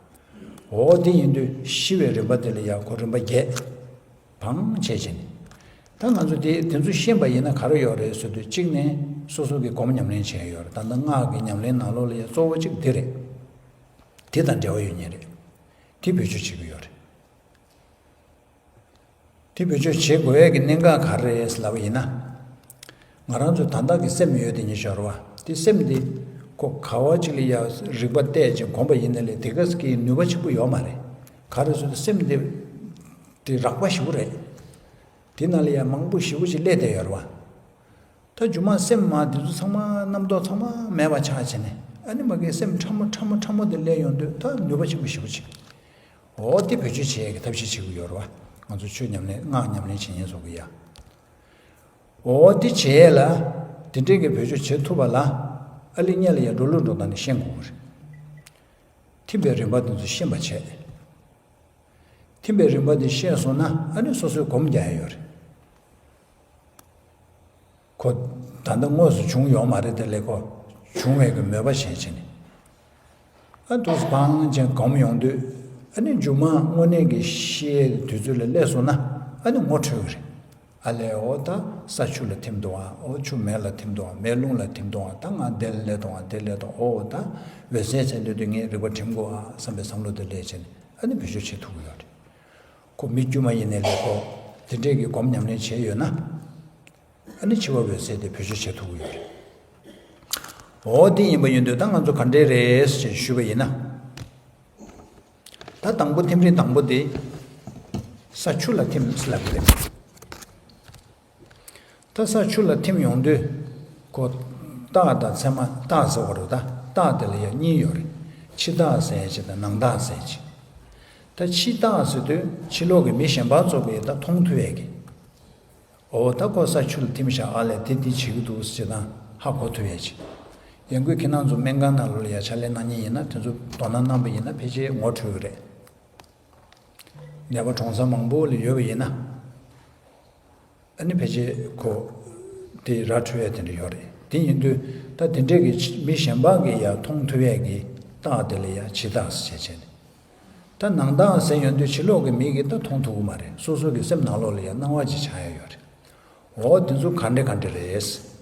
འོ་དེ་ཡིན་དུས་ཤི་བའི་རིམ་པ་དེ་ལ་ཡང་ཁོ་རིམ་པ་བརྒྱད། བང་བྱས་བྱས་ནས། ད་ང་ཚོ་དེ་དེ་ཚོ་ཤེས་པ་ཡིན་ན་ག་རེ་ཡོད་རེད་ཟེར་དུས་གཅིག་ནས་སོ་སོ་གི་སྒོམ་ཉམས་ལེན་བྱས་ཡོད་རེད། ད་ལྟ་སྔགས་ཀྱི་ཉམས་ལེན་ནང་ལོགས་ལ་ཡང་གཙོ་བོ་གཅིག་འདི་རེད། དེ་དང་འབྲེལ་བ་ཡོད་མཁན་རེད། དེ་བེད་སྤྱོད་བྱེད་ཀྱི་ཡོད་རེད། དེ་བེད་སྤྱོད་བྱེད་དགོས་ཡས་ཀྱི་གནད་འགག་ག་རེ་རེད་ལབ་པ་ཡིན་ན། ང་རང་ཚོ་ད་ལྟ་གི་སེམས་ཡོད་དེ་ཉིད་སྦྱོར་བ་དེ་སེམས་དེ་ཁོ་ག་བ་ཅིག་ལ་ཡ་རིག་པ་གཏད་ཅིང་གོམས་པ་ཡིན་ན་ལས་དེ་ག་ཟེ་གི་ནུས་པ་ཆེན་པོ་ཡོད་མ་རེད། ག་རེ་ཟེར་ན་སེམས་དེ་དེ་རགས་པ་ཞེ་པོ་རེད། དེ་ནང་ལ་ཡ་མང་པོ་ཞེ་པོ་ཅིག་སླེབས་བསྡད་ཡོད་རེད་བ། ད་སྒྱུ་མ་སེམས་མ་དེ་ཚོ་ཚང་མ་རྣམ་རྟོག་ཚང་མ་མེད་པ་ཆགས་བྱས་ནས་ཨ་ནི་མ་གི་སེམས་ཕྲ་མོ་ཕྲ་མོ་ཕྲ་མོ་དེ་སླེབས་ཡོང་དུས་ད་ནུས་པ་ཆེན་པོ་ཞེ་པོ་ཅིག་འོ་དེ་བེད་སྤྱོད་བྱེད་ཡས་ཀྱི་ཐབས་ཤེས་བྱེད་དགོས་ཡོད་རེད་བ། ང་ཚོ་ཆོས་ཉམས་ལེན་སྔགས་ཉམས་ལེན་བྱེད་མཁན་ཚོ་གི་ཡ། འོ་དེ་བྱེད་ཡས་ལ་དེ་འདྲས་ཀྱི་བེད་སྤྱོད་བྱེད་ཐུབ་པ་ལ་ཨ་ལི་སྔོན་ལ་ཡ་འགྲོ་ལུགས་འགྲོ་སྟངས་ནས་ཤེས་དགོས་ཀྱི་རེད། ཐིམ་པའི་རིམ་པ་དེ་ཚོ་ཤེས་པ་བྱས། ཐིམ་པའི་རིམ་པ་དེ་ཤེས་སོང་ན་ཨ་ནི་སོ་སོས་སྒོམ་རྒྱག་ཡ་ཡོད་རེད། ཁོ་ད་ལྟ་དངོས་སུ་བྱུང་ཡོད་མ་རེད་དེ་ལས་ཁོ་བྱུང་བའི་གི་མོས་པ་བྱས་བྱས་ནས། ཨ་འདུག་སེ་བང་ཅན་སྒོམ་ཡོང་དུས་ཨ་ནི་སྒྱུ་མ་དངོས་གནས་ཀྱི་ཤེས་དུས་ཚོད་ལ་སླེབས་སོང་ན་ཨ་ནི་ངོ་འཕྲོད་ཀྱི་རེད། ཨ་ལས་འོ་ད་ས་ཆུ་ལ་ཐིམ་འདུག་ཨ། འོ་ཆུ་མེ་ལ་ཐིམ་འདུག་ཨ། མེ་རླུང་ལ་ཐིམ་འདུག་ཨ། ད་ང་འདི་ལ་སླེབས་འདུག་ཨ། འདི་སླེབས་འདུག་འོ་ད་འོད་གསལ་ཚད་འདོད་དུས་ངས་རིག་པ་འགྲིམ་དགོས་ཨ་བསམ་པའི་བསམ་བློ་དེ་སླེབས་བྱས་ནས་ཨ་ནི་བེད་སྤྱོད་བྱེད་ཐུབ་ཀྱི་ཡོད་རེད། ཁོ་མི་དཀྱུས་མ་ཡིན་ནའི་ལས་ཁོ་དེ་འདྲས་ཀྱི་སྒོམ་ཉམས་ལེན་བྱས་ཡོད་ན། ཨ་ནི་འཆི་བ་འོད་གསལ་དེ་བེད་སྤྱོད་བྱེད་ཐུབ་ཀྱི་ཡོད་རེད། འོ་དེ་ཡིན་པ་ཡིན་དུས་ད་ང་ཚོ་ག་འདྲས་རེད་ཅེས་ཞུས་པ་ཡིན་ན། ད་དང་པོ་ཐིམ་རིམ་དང་པོ་དེ་ས་ཆུ་ལ་ཐིམ་ལབ་ཀྱི་རེད། ད་ས་ཆུ་ལ་ཐིམ་ཡོང་དུས་ཁོ་རྟགས་དང་མཚན་མ། རྟགས་ཟེར་བ་རེད། ད་རྟགས་དེ་ལ་ཡང་གཉིས་ཡོད་རེད། ཕྱི་རྟགས་ཟེར་ཡ་ཅིག་དང་ནང་རྟགས་ཟེར་ཡ་ཅིག་ད་ཕྱི་རྟགས་ཟེར་དུས་ཕྱི་ལོགས་ཀྱི་མི་གཞན་པ་ཚོ་གིས་ད་མཐོང་ཐུབ་ཡས་ཀྱི། འོ་ད་ཁོ་ས་ཆུ་ལ་ཐིམ་ཤག་ཨ་ལས་དེ་འདི་བྱེད་ཀྱི་འདུག་ཅེས་དང་ཧ་གོ་ཐུབ་ཡས་ཅིག་ཡང་སྒོས་ཁྱེད་རང་ཚོ་སྨན་ཁང་ནང་ལོགས་ལ་ཡ་ཕྱག་ལས་གནང་མཁན་ཡིན་ན། དེ་ཚོ་དོ་སྣང་གནང་པ་ཡིན་ན་ཕལ་ཆེར་ངོ་འཕྲོད་ཀྱི་རེད། ནད་པ་གྲོངས་ས་མང་པོ་ལ་ཡོད་པ་ཡིན་ན། ཨ་ནི་ཕལ་ཆེར་ཁོ་དེ་ར་འཕྲོད་ཡས་དེ་འདྲ་ཡོད་རེད། དེ་ཡིན་དུས་ད་དེ་འདྲས་ཀྱི་མི་གཞན་པ་གིས་ཡ་མཐོང་ཐུབ་ཡས་ཀྱི་རྟགས་དེ་ལ་ཡ་ཕྱི་རྟགས་ཟེར་བྱས་བྱས་ནས། ད་ནང་རྟགས་ཟེར་ཡོང་དུས་ཕྱི་ལོགས་ཀྱི་མི་གིས་ད་མཐོང་ཐུབ་ཀྱི་མ་རེད། སོ་སོ་གི་སེམས་ནང་ལོགས་ལ་ཡ་སྣང་བ་ཅིག་འཆར་ཡ་ཡོད་རེད། འོ་དེ་ཚོ་ག་འདྲ་ག་འདྲ་རེད།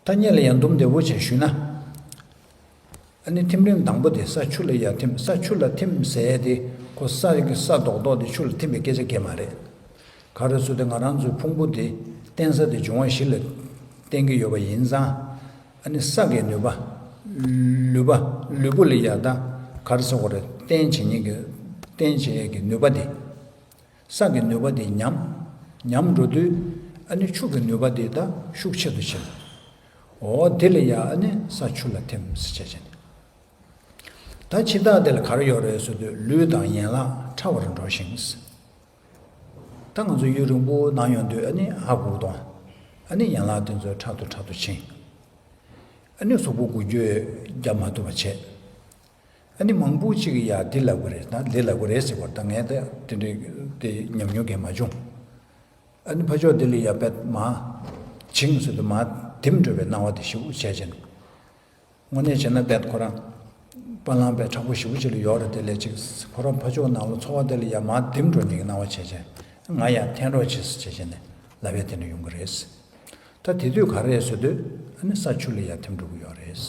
ད་སྔོན་ལ་ཡང་དུམ་བདེ་པོ་བྱས་ཞུས་ན། ཨ་ནི་ཐིམ་རིམ་དང་པོ་དེ་ས་ཆུ་ལ་ཡ་ཐིམ། ས་ཆུ་ལ་ཐིམ་ཟེར་ཡ་དེ་ཁོ་ས་གི་ས་རྡོག་རྡོག་དེ་ཆུ་ལ་ཐིམ་པའི་སྐད་ཆ་གང་ཡང་མ་རེད། ག་རེ་ཟེར་དུས་ང་རང་ཚོའི་ཕུང་པོ་དེ་བརྟེན་ས་དེ་འབྱུང་བ་བཞི་ལ་བརྟེན་གྱི་ཡོད་པ་ཡིན་ཙང་། ཨ་ནི་ས་གི་ནུས་པ། ལུས་པ། ལུས་པོ་ལ་ཡ་ད་ག་རེ་ཟེར་དགོས་རེད། བརྟེན་བྱེད་མཁན་གྱི། བརྟེན་བྱེད་ཡས་ཀྱི་ནུས་པ་དེ། ས་གི་ནུས་པ་དེ་ཉམས། ཉམས་འགྲོ་དུས་ཨ་ནི་ཆུ་གི་ནུས་པ་དེ་ད་ཤུགས་ཆེ་རུ་ཕྱིན། འོ་དེ་ལ་ཡ་ཨ་ནི་ས་ཆུ་ལ་ཐིམ་ཟེར་བྱས་བྱས་ནས། ད་ཕྱི་རྟགས་དེ་ལ་ག་རེ་ཡོད་རེད་ཟེར་དུས་ལུས་དང་ཡན་ལག་ཕྲ་བར་འགྲོ་ཞིང་། ད་ང་ཚོ་ཡུན་རིང་པོ་ནང་ཡོང་དུས་ཨ་ནི་ཧ་གོ་གི་འདུག་ཨ་ནི་ཡན་ལག་དེ་ཚོ་ཕྲ་དུ་ཕྲ་དུ་ཕྱིན། ཨ་ནི་གཟུགས་པོ་འགུལ་སྐྱོད་རྒྱབ་མ་ཐུབ་པ་བྱས། ཨ་ནི་མང་པོ་ཅིག་གིས་ཡ་འདི་ལབ་ཀྱི་རེད། ད་འདི་ལབ་ཀྱི་རེད་ཟེར་བར། ད་ངས་ད་དེ་འདྲའི་དེ་ཉམས་མྱོང་གང་ཡང་མ་བྱུང་། ཨ་ནི་ཕར་ཕྱོགས་འདི་ལ་ཡ་དཔེ་མར་བྱིང་ཟེར་དུས་མར་ལྡེམ་འགྲོ་བའི་སྣང་བ་དེ་ཞེ་པོ་བྱས་བྱས་ནས། དངོས་གནས་བྱས་ན་དཔེ་ཁོ་རང་པ་ལང་དཔེ་མཁྲེགས་པོ་ཞེ་པོ་ཅིག་ལ་ཡོད་རེད། དེ་ལས་ཅིག་ཁོ་རང་ཕར་ཕྱོགས་ནང་ལ་ཚོར་བ་དེ་ལ་ཡ་མར་ལྡེམ་འགྲོ་མཁན་གྱི་སྣང་བ་བྱས་བྱས། ང་ཡ་འཐེན་རོགས་བྱེད་ཟེར་བྱས་བྱས་ནས་ལབ་ཡ་དེ་འདྲ་ཡོང་གི་རེད། ད་དེ་དུས་ག་རེ་རེད་ཟེར་དུས་ཨ་ནི་ས་ཆུ་ལ་ཡ་ཐིམ་འགྲོ་གི་ཡོད་རེད།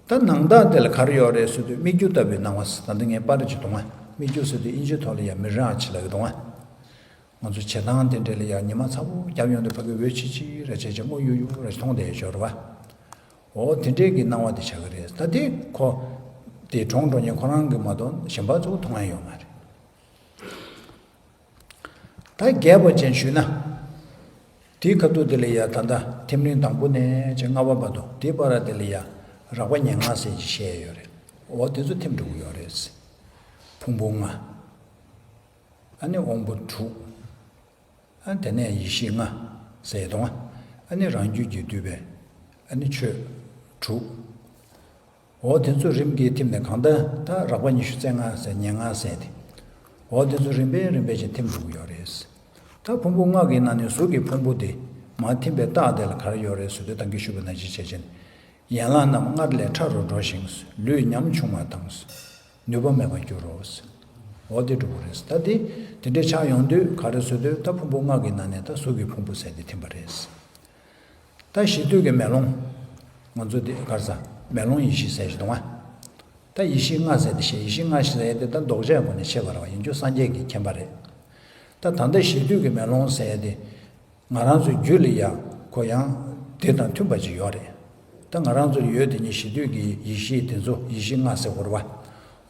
ད་ནང་རྟགས་དེ་ལ་ག་རེ་ཡོད་རེད་ཟེར་དུས་སྨིག་རྒྱུ་ལྟ་བུའི་སྣང་བ། ད་ལྟ་ངས་པར་ཅིག་གཏོང་ང་། སྨིག་རྒྱུ་ཟེར་དུས་ཨིན་ཇི་ཐོག་ལ་ཡ་མི་ར་ཅི་ལབ་ཀྱི་འདུག་ང་། ང་ཚོ་བྱེ་ཐང་དེ་འདྲ་ལ་ཡ་ཉི་མ་ཚ་པོ་རྒྱབ་ཡོང་དུས་ཕ་གི་འོད་ཆི་ཆི་ར་བྱས་བྱས་སྔོ་ཡུག་ཡུག་ར་མཐོང་བསྡད་ཡོད་རེད་བ། འོ་དེ་འདྲའི་གི་སྣང་བ་དེ་ཆགས་ཀྱི་རེད། ད་དེ་ཁོ་དེ་གྲོངས་འགྲོ་མཁན་ཁོ་རང་གི་མ་གཏོགས་གཞན་པ་གཙོ་བོ་མཐོང་ཡ་ཡོད་མ་རེད། ད་རྒྱས་པ་ཅན་ཞུས་ན། དེའི་ཁ་ཐུག་དེ་ལ་ཡ་ད་ལྟ་ཐིམ་རིམ་དང་པོ་ནས་བྱས་ལྔ་པ་བར་དུ། དེའི་བར་དེ་ལ་ཡ་རགས་པ་ཉེར་ལྔ་ཟེར་གྱི་བཤད་ཡོད་རེད། འོ་དེ་ཚོ་ཐིམ་འགྲོ་གི་ཡོད་རེད། ཕུང་པོ་ལྔ། ཨ་ནི་དབང་པོ་དྲུག་ཨ་ནི་དེ་ནས་ཡེ་ཤེས་ལྔ་ཟེར་དང་། ཨ་ནི་རང་རྒྱུད་ཀྱིས་བསྡུས་པའི་ཨ་ནི་ཆོས་དྲུག་འོ་དེ་ཚོ་རིམ་གྱིས་ཐིམ་ནས་གང་ལྟར་ད་རགས་པ་ཉི་ཤུ་རྩ་ལྔ་ཟེར་ཉེར་ལྔ་ཟེར་ཏེ། འོ་དེ་ཚོ་རིམ་པས་རིམ་པས་ཀྱིས་ཐིམ་འགྲོ་གི་ཡོད་རེད། ད་ཕུང་པོ་ལྔ་གི་ནང་ནས་གཟུགས་ཀྱི་ཕུང་པོ་དེ་མར་ཐིམ་པའི་རྟགས་དེ་ལ་ག་རེ་ཡོད་རེད་ཟེར་དུས་ད་གིན་ཞུས་པ་ནང་བཞིན་བྱས་བྱས་ནས། ཡན་ལག་རྣམས་སྔར་ལས་ཕྲ་རུ་འགྲོ་ཞིང་། ལུས་ཉམ་ཆུང་བ་དང་། ནུས་པ་མེད་པར་འགྱུར་རོ། འོ་དེ་འགྲོ་གི་རེད། ད་དེ་དེ་འདྲའི་ཆགས་ཡོང་དུས་ག་རེ་ཟེར་དུས་ད་ཕུང་པོ་ལྔ་གི་ནང་ནས་ད་གཟུགས་ཀྱི་ཕུང་པོ་ཟེར་དེ་ཐིམ་པ་རེད། ད་གཞི་དུས་ཀྱི་མེ་ལོང་། ང་ཚོ་དེ་ག་རེ་ཟ། མེ་ལོང་ཡེ་ཤེས་ཟེར་ཞིག་འདུག་ཨ། ད་ཡེ་ཤེས་ལྔ་ཟེར་དེ་བཤད། ཡེ་ཤེས་ལྔ་ཟེར་དེ་ད་ལྡོག་ཆ་ཡང་ཁོ་ནས་ཕྱེ་བ་རེད་བ། ཡིན་རྒྱུ་སངས་རྒྱས་ཀྱི་མཁྱེན་པ་རེད། ད་ད་ལྟ་གཞི་དུས་ཀྱི་མེ་ལོང་ཟེར་དེ། ང་རང་ཚོའི་རྒྱུད་ལ་ཡང་ཁོ་ཡང་དེ་དང་མཐུན་པ་ཅིག་ཡོད་རེད། ད་ང་རང་ཚོ་ལ་ཡོད་དེ་ཉིད་གཞི་དུས་ཀྱི་ཡེ་ཤེས་དེ་ཚོ་ཡེ་ཤེས་ལྔ་ཟེར་དགོས་རེད་བ།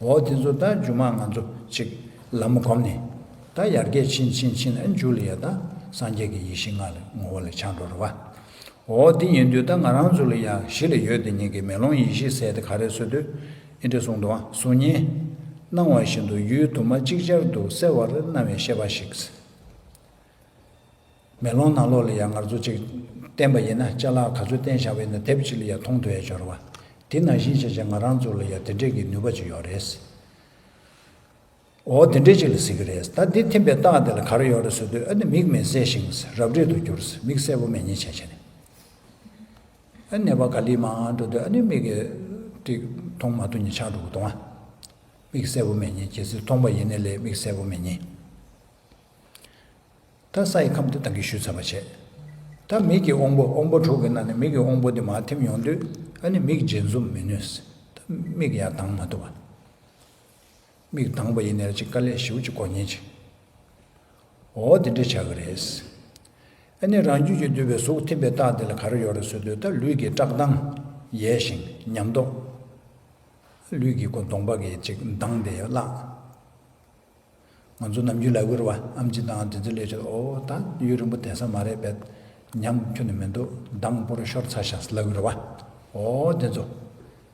འོ་དེ་ཚོ་ད་རྒྱུན་མ་ང་ཚོ་ཅིག་ལམ་སྒོམ་ནས་ད་ཡར་རྒྱས་ཕྱིན་ཕྱིན་ཕྱིན་ཨ་མཇུག་ལ་ཡ་ད་སངས་རྒྱས་ཀྱི་ཡེ་ཤེས་ལྔ་ལ་ངོ་བོ་ལ་ཆགས་འགྲོ་རེད་བ། འོ་དེ་ཡིན་དུས་ད་ང་རང་ཚོ་ལ་ཡང་གཞི་ལ་ཡོད་དེ་ཉིད་ཀྱི་མེ་ལོང་ཡེ་ཤེས་ཟེར་དེ་ག་རེ་ཟེར་དུས་ཨེ་འདྲ་གསུངས་འདུག་ཨ། གཟུགས་བརྙན་སྣང་བ་བཞིན་དུ་ཡུལ་དུ་མ་ཅིག་ཅར་དུ་གསལ་བར་སྣང་བའི་ཤེས་པ་ཞིག་མེ་ལོང་ནང་ལོགས་ལ་ཡང་ང་ཚོ་ཅིག་བསྟན་པ་ཡིན་ན་ཅ་ལག་ག་ཚོད་བསྟན་བཞག་པ་ཡིན་ན་དེབ་ཅིག་ལ་ཡང་མཐོང་ཐུབ་ཡ་འབྱོར་བ། དེ་ནང་བཞིན་བྱས་བྱས་ང་རང་ཚོ་ལ་ཡང་དེ་འདྲས་ཀྱི་ནུས་པ་ཅིག་ཡོད་རེད། འོ་དེ་འདྲས་ཅིག་ལ་ཟེར་གི་རེད། ད་འདི་ཐིམ་པའི་རྟགས་དེ་ལ་ག་རེ་ཡོད་རེད་ཟེར་དུས་ཨ་ནི་མིག་མི་གསལ་ཞིང་རབ་རིབ་ཏུ་གྱུར། མིག་གསལ་པོ་མེད་མཁན་བྱས་བྱས་ནས། ཨ་ནི་ནད་པ་ག་ལེ་མང་འགྲོ་དུས་ཨ་ནི་མིག་གིས་ཏིག་མཐོང་མ་ཐུབ་མཁན་ཆགས་འགྲོ་གི་འདུག་ཨ། མིག་གསལ་པོ་མེད་མཁན། གལ་སྲིད་མཐོང་པ་ཡིན་ན་ལས་མིག་གསལ་པོ་མེད་མཁན། ད་ས་ཡི་ཁམས་དེ་ད་གིན་ཞུས་ཚར་བ་བྱས། ད་མིག་གི་དབང་པོ། དབང་པོ་དྲུག་གི་ནང་ནས་མིག་གི་དབང་པོ་དེ་མར་ཐིམ་ཡོང་དུས་ཨ་ནི་མིག་འབྱེད་འཛུམ་མི་ནུས། ད་མིག་ཡར་གདངས་མ་ཐུབ་པ། མིག་གདངས་པ་ཡིན་ནའི་ཅིག་དཀའ་ལས་ཞེ་པོ་ཅིག་གོ་མཁན་ཅིག་འོ་དེ་འདྲ་ཆགས་ཀྱི་རེད། ཨ་ནི་རང་རྒྱུད་ཀྱིས་བསྡུས་པའི་གཟུགས་ཐིམ་པའི་རྟགས་དེ་ལ་ག་རེ་ཡོད་རེད་ཟེར་དུས་ད་ལུས་ཀྱི་བཀྲག་མདངས་ཡལ་ཞིང་ཉམས་རྟོགས། ལུས་ཀྱི་ཁོ་གདོང་པ་གི་ཅིག་མདངས་དེ་ཡང་བརླག་ང་ཚོ་ནམ་རྒྱུན་ལབ་ཀྱི་རེད་བ། ཨེམ་ཆི་དང་དེ་ཚོ་ལས་ཆེ་ཨོ་ད་ཡུན་རིང་པོ་བསྡད་ས་མ་རེད་པས། ཉམས་ཁྱོན་ནས་མི་འདུག་མདངས་པོ་རུ་ཤོར་ཚར་ཤག་ལབ་ཀྱི་རེད་བ། ཨོ་དེ་ཚོ།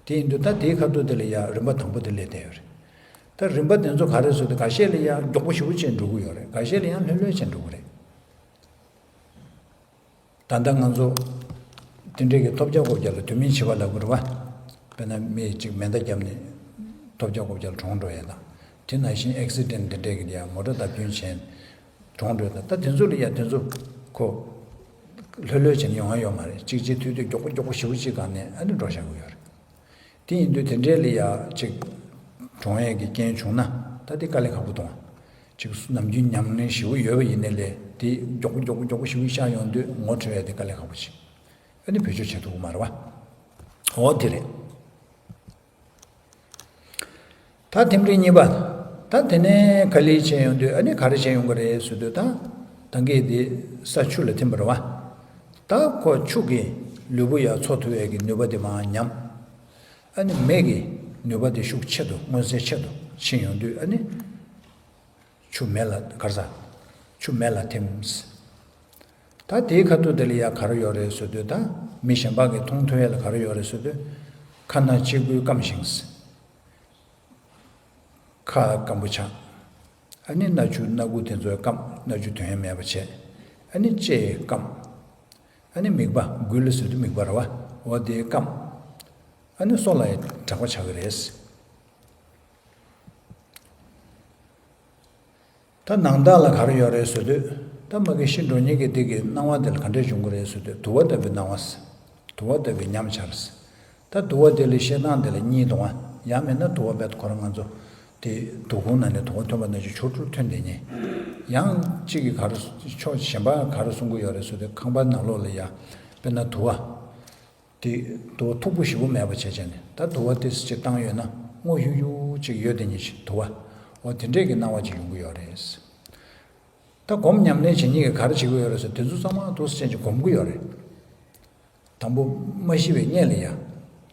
དེ་ཡིན་དུས་ད་དེའི་ཁ་ཐུག་དེ་ལ་ཡ་རིམ་པ་དང་པོ་དེ་སླེབས་བསྡད་ཡོད་རེད། ད་རིམ་པ་དེ་ཚོ་ག་རེ་བཟོས་ཏེ་ཁ་ཤས་ལ་ཡ་མགྱོགས་པོ་ཞེ་པོ་ཅིག་འགྲོ་གི་ཡོད་རེད། ཁ་ཤས་ལ་ཡང་ལྷོད་ལྷོད་ཅིག་འགྲོ་གི་རེད། ད་ལྟ་ང་ཚོ་དེ་འདྲའི་གི་ཐོལ་རྒྱག་ཀོལ་རྒྱག་ལ་དུས་མིན་བྱེད་པ་ལབ་དགོས་རེད་བ། དཔེར་ན་མི་གཅིག་མེ་མདའ་བརྒྱབ་ནས་ཐོལ་རྒྱག་ཀོལ་རྒྱག་ལ་གྲོངས་འགྲོ་ཡས་དང་། དེ་ནང་བཞིན་ཨེག་སི་ཌེན་ཊི་དེ་འདྲའི་གི་ཡ་མོ་ཊ་བརྡབ་སྐྱོན་བྱས་གྲོངས་འགྲོ་ཡས་དང་། ད་དེ་ཚོ་ལ་ཡ་དེ་ཚོ་ཁོ་ལྷོད་ལྷོད་བྱས་ནས་ཡོང་ཡ་ཡོད་མ་རེད། གཅིག་གཅིག་ཐུག་དུས་མགྱོགས་པོ་མགྱོགས་པོ་ཞེ་པོ་གཅིག་སྒང་ནས་ཨ་ནི་འགྲོ་བཞག་གི་ཡོད་རེད། དེ་ཡིན་དུས་དེ་འདྲའི་ལ་ཡ་ཅིག་གྲོངས་ཡས་ཀྱི་རྐྱེན་བྱུང་ན་ད་དེ་དཀའ་ལས་ཁག་པོ་གཏོང་། ཅིག་ནམ་རྒྱུན་ཉམས་ལེན་ཞེ་པོ་ཡོད་པ་ཡིན་ནའི་ལས་དེ་མགྱོགས་པོ་མགྱོགས་པོ་མགྱོགས་པོ་ཞེ་པོ་ཤར་ཡོང་དུས་ངོ་འཕྲོད་ཡས་དེ་དཀའ་ལས་ཁག་པོ་ཅིག་ཨ་ནི་བེད་སྤྱོད་བྱེད་ཐུབ་ཀྱི་མ་རེད་བ། འོ་དེ་རེད། ད་ཐིམ་རིམ་གཉིས་པ། ད་དེ་ནས་ག་ལེར་བྱས་ཡོང་དུས་ཨ་ནི་ག་རེ་བྱས་ཡོང་གི་རེད་ཟེར་དུས་ད། ད་གིན་དེ་ས་ཆུ་ལ་ཐིམ་པ་རེད་བ། ད་ཁོ་ཆུ་གིས་ལུས་པོ་ཡར་འཚོ་ཐུབ་ཡས་ཀྱི་ནུས་པ་དེ་མར་ཉམས། ཨ་ནི་མེ་གི་ནུས་པ་དེ་ཤུགས་ཆེ་དུ་མངོན་གསལ་ཆེ་དུ་ཕྱིན་ཡོང་དུས་ཨ་ནི། ཆུ་མེ་ལ་ག་རེ་ཟ། ཆུ་མེ་ལ་ཐིམ། ད་དེའི་ཁ་ཐུག་དེ་ལ་ཡ་ག་རེ་ཡོད་རེད་ཟེར་དུས་ད་མི་གཞན་པ་གིས་མཐོང་ཐུབ་ཡས་ལ་ག་རེ་ཡོད་རེད་ཟེར་དུས། ཁ་སྣ་གཅིག་པུས་སྐམ་ཞིང་། ཁ་སྐམ་པོ་ཆགས། ཨ་ནི་སྣ་ཆུ་སྣ་ཁུག་དེ་ཚོ་སྐམ། སྣ་ཆུ་དོན་མེད་པ་བྱས། ཨ་ནི་ལྕེ་སྐམ། ཨ་ནི་མིད་པ་མགུལ་ཟེར་དུས་མིད་པ་རེད་བ། འོ་དེ་སྐམ། ཨ་ནི་སོ་ལ་ཡ་དྲེག་པ་ཆགས་ཀྱི་རེད། ད་ནང་རྟགས་ལ་ག་རེ་ཡོད་རེད་ཟེར་དུས། ད་མ་གི་ཤི་འགྲོ་མཁན་གྱི་དེ་གི་སྣང་བ་དེ་ལ་ག་འདྲས་འབྱུང་གི་རེད་ཟེར་དུས་དུ་བ་ལྟ་བུའི་སྣང་བ། དུ་བ་ལྟ་བུའི་ཉམས་འཆར། ད་དུ་བ་དེ་ལ་བཤད་སྟངས་དེ་ལ་གཉིས་འདུག་ཨ། ཡང་མིན་ན་དུ་བ་རྦད་དེ་ཁོ་རང་ང་ཚོ་དེ་དུ་ཁུང་ནང་ནས་དུ་བ་ཐོན་པ་ནང་བཞིན་ཆུ་ཕྲུག་ཐོན་བསྡད་མཁན། ཡང་གཅིག་གིས་ག་རེ་ཕྱོགས་གཞན་པ་ག་རེ་གསུང་གི་ཡོད་རེད་ཟེར་དུས་ཁང་པ་ནང་ལོགས་ལ་ཡ་དཔེར་ན་དུ་བ། དེ་དུ་བ་མཐུག་པོ་ཞེ་པོ་མེད་པ་བྱས་བྱས་ནས་ད་དུ་བ་དེ་ཅིག་བཏང་ཡོད་ན་སྔོ་ཡུག་ཡུག་ཅིག་ཡོད་དེ་ཉིད་ཅིག་དུ་བ། འོ་དེ་འདྲས་ཀྱི་སྣང་བ་ཅིག་ཡོང་གི་ཡོད་རེད། ད་སྒོམ་ཉམས་ལེན་བྱེད་མཁན་གྱིས་ག་རེ་བྱེད་ཀྱི་ཡོད་རེད་ཟེར་དེ་ཚོ་ཚང་མ་འདུག་སེ་བྱས་ཅིག་སྒོམ་གྱི་ཡོད་རེད། དང་པོ་མ་ཤི་བའི་སྔོན་ལ་ཡ།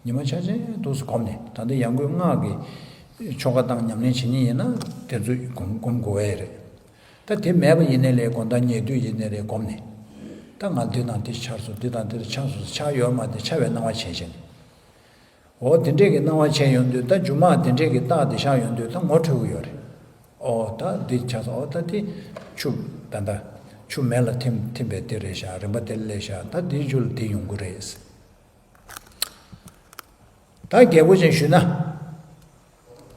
ཉི་མ་ཆ་ཆེན་འདུག་སེ་སྒོམ་ནས་ད་ལྟ་ཡང་སྒོས་སྔགས་ཀྱི་ཆོ་ག་དང་ཉམས་ལེན་བྱེད་མཁན་ཡིན་ན་དེ་ཚོ་སྒོམ་སྒོམ་དགོས་པ་རེད། ད་དེ་མེད་པ་ཡིན་ནའི་ལས་དགོང་དག་ཉལ་དུས་ཡིན་ནའི་ལས་སྒོམ་ནས། ད་ང་འདི་དང་འདི་འཆར་སོང་འདི་དང་འདི་ལ་འཆར་སོང་ཟེར་འཆར་ཡོད་མ་རེད་འཆར་བའི་སྣང་བ་བྱས་བྱས་ནས། འོ་དེ་འདྲས་ཀྱི་སྣང་བ་བྱས་ཡོང་དུས་ད་སྒྱུ་མ་དེ་འདྲས་ཀྱི་རྟགས་དེ་ཤར་ཡོང་དུས་ད་ངོ་འཕྲོད་ཀྱི་ཡོད་རེད། འོ་ད་འདི་འཆར་སོང་འོ་ད་དེ་ཆུ་ད་ད་ཆུ་མེ་ལ་ཐིམ་ཐིམ་པའི་དེ་རེད་ཤག་རིམ་པ་དེ་ལས་ཤག་ད་འདིའི་རྒྱུ་ལ་དེ་ཡོང་གི་རེད། ད་རྒྱས་པོ་ཅན་ཞུས་ན།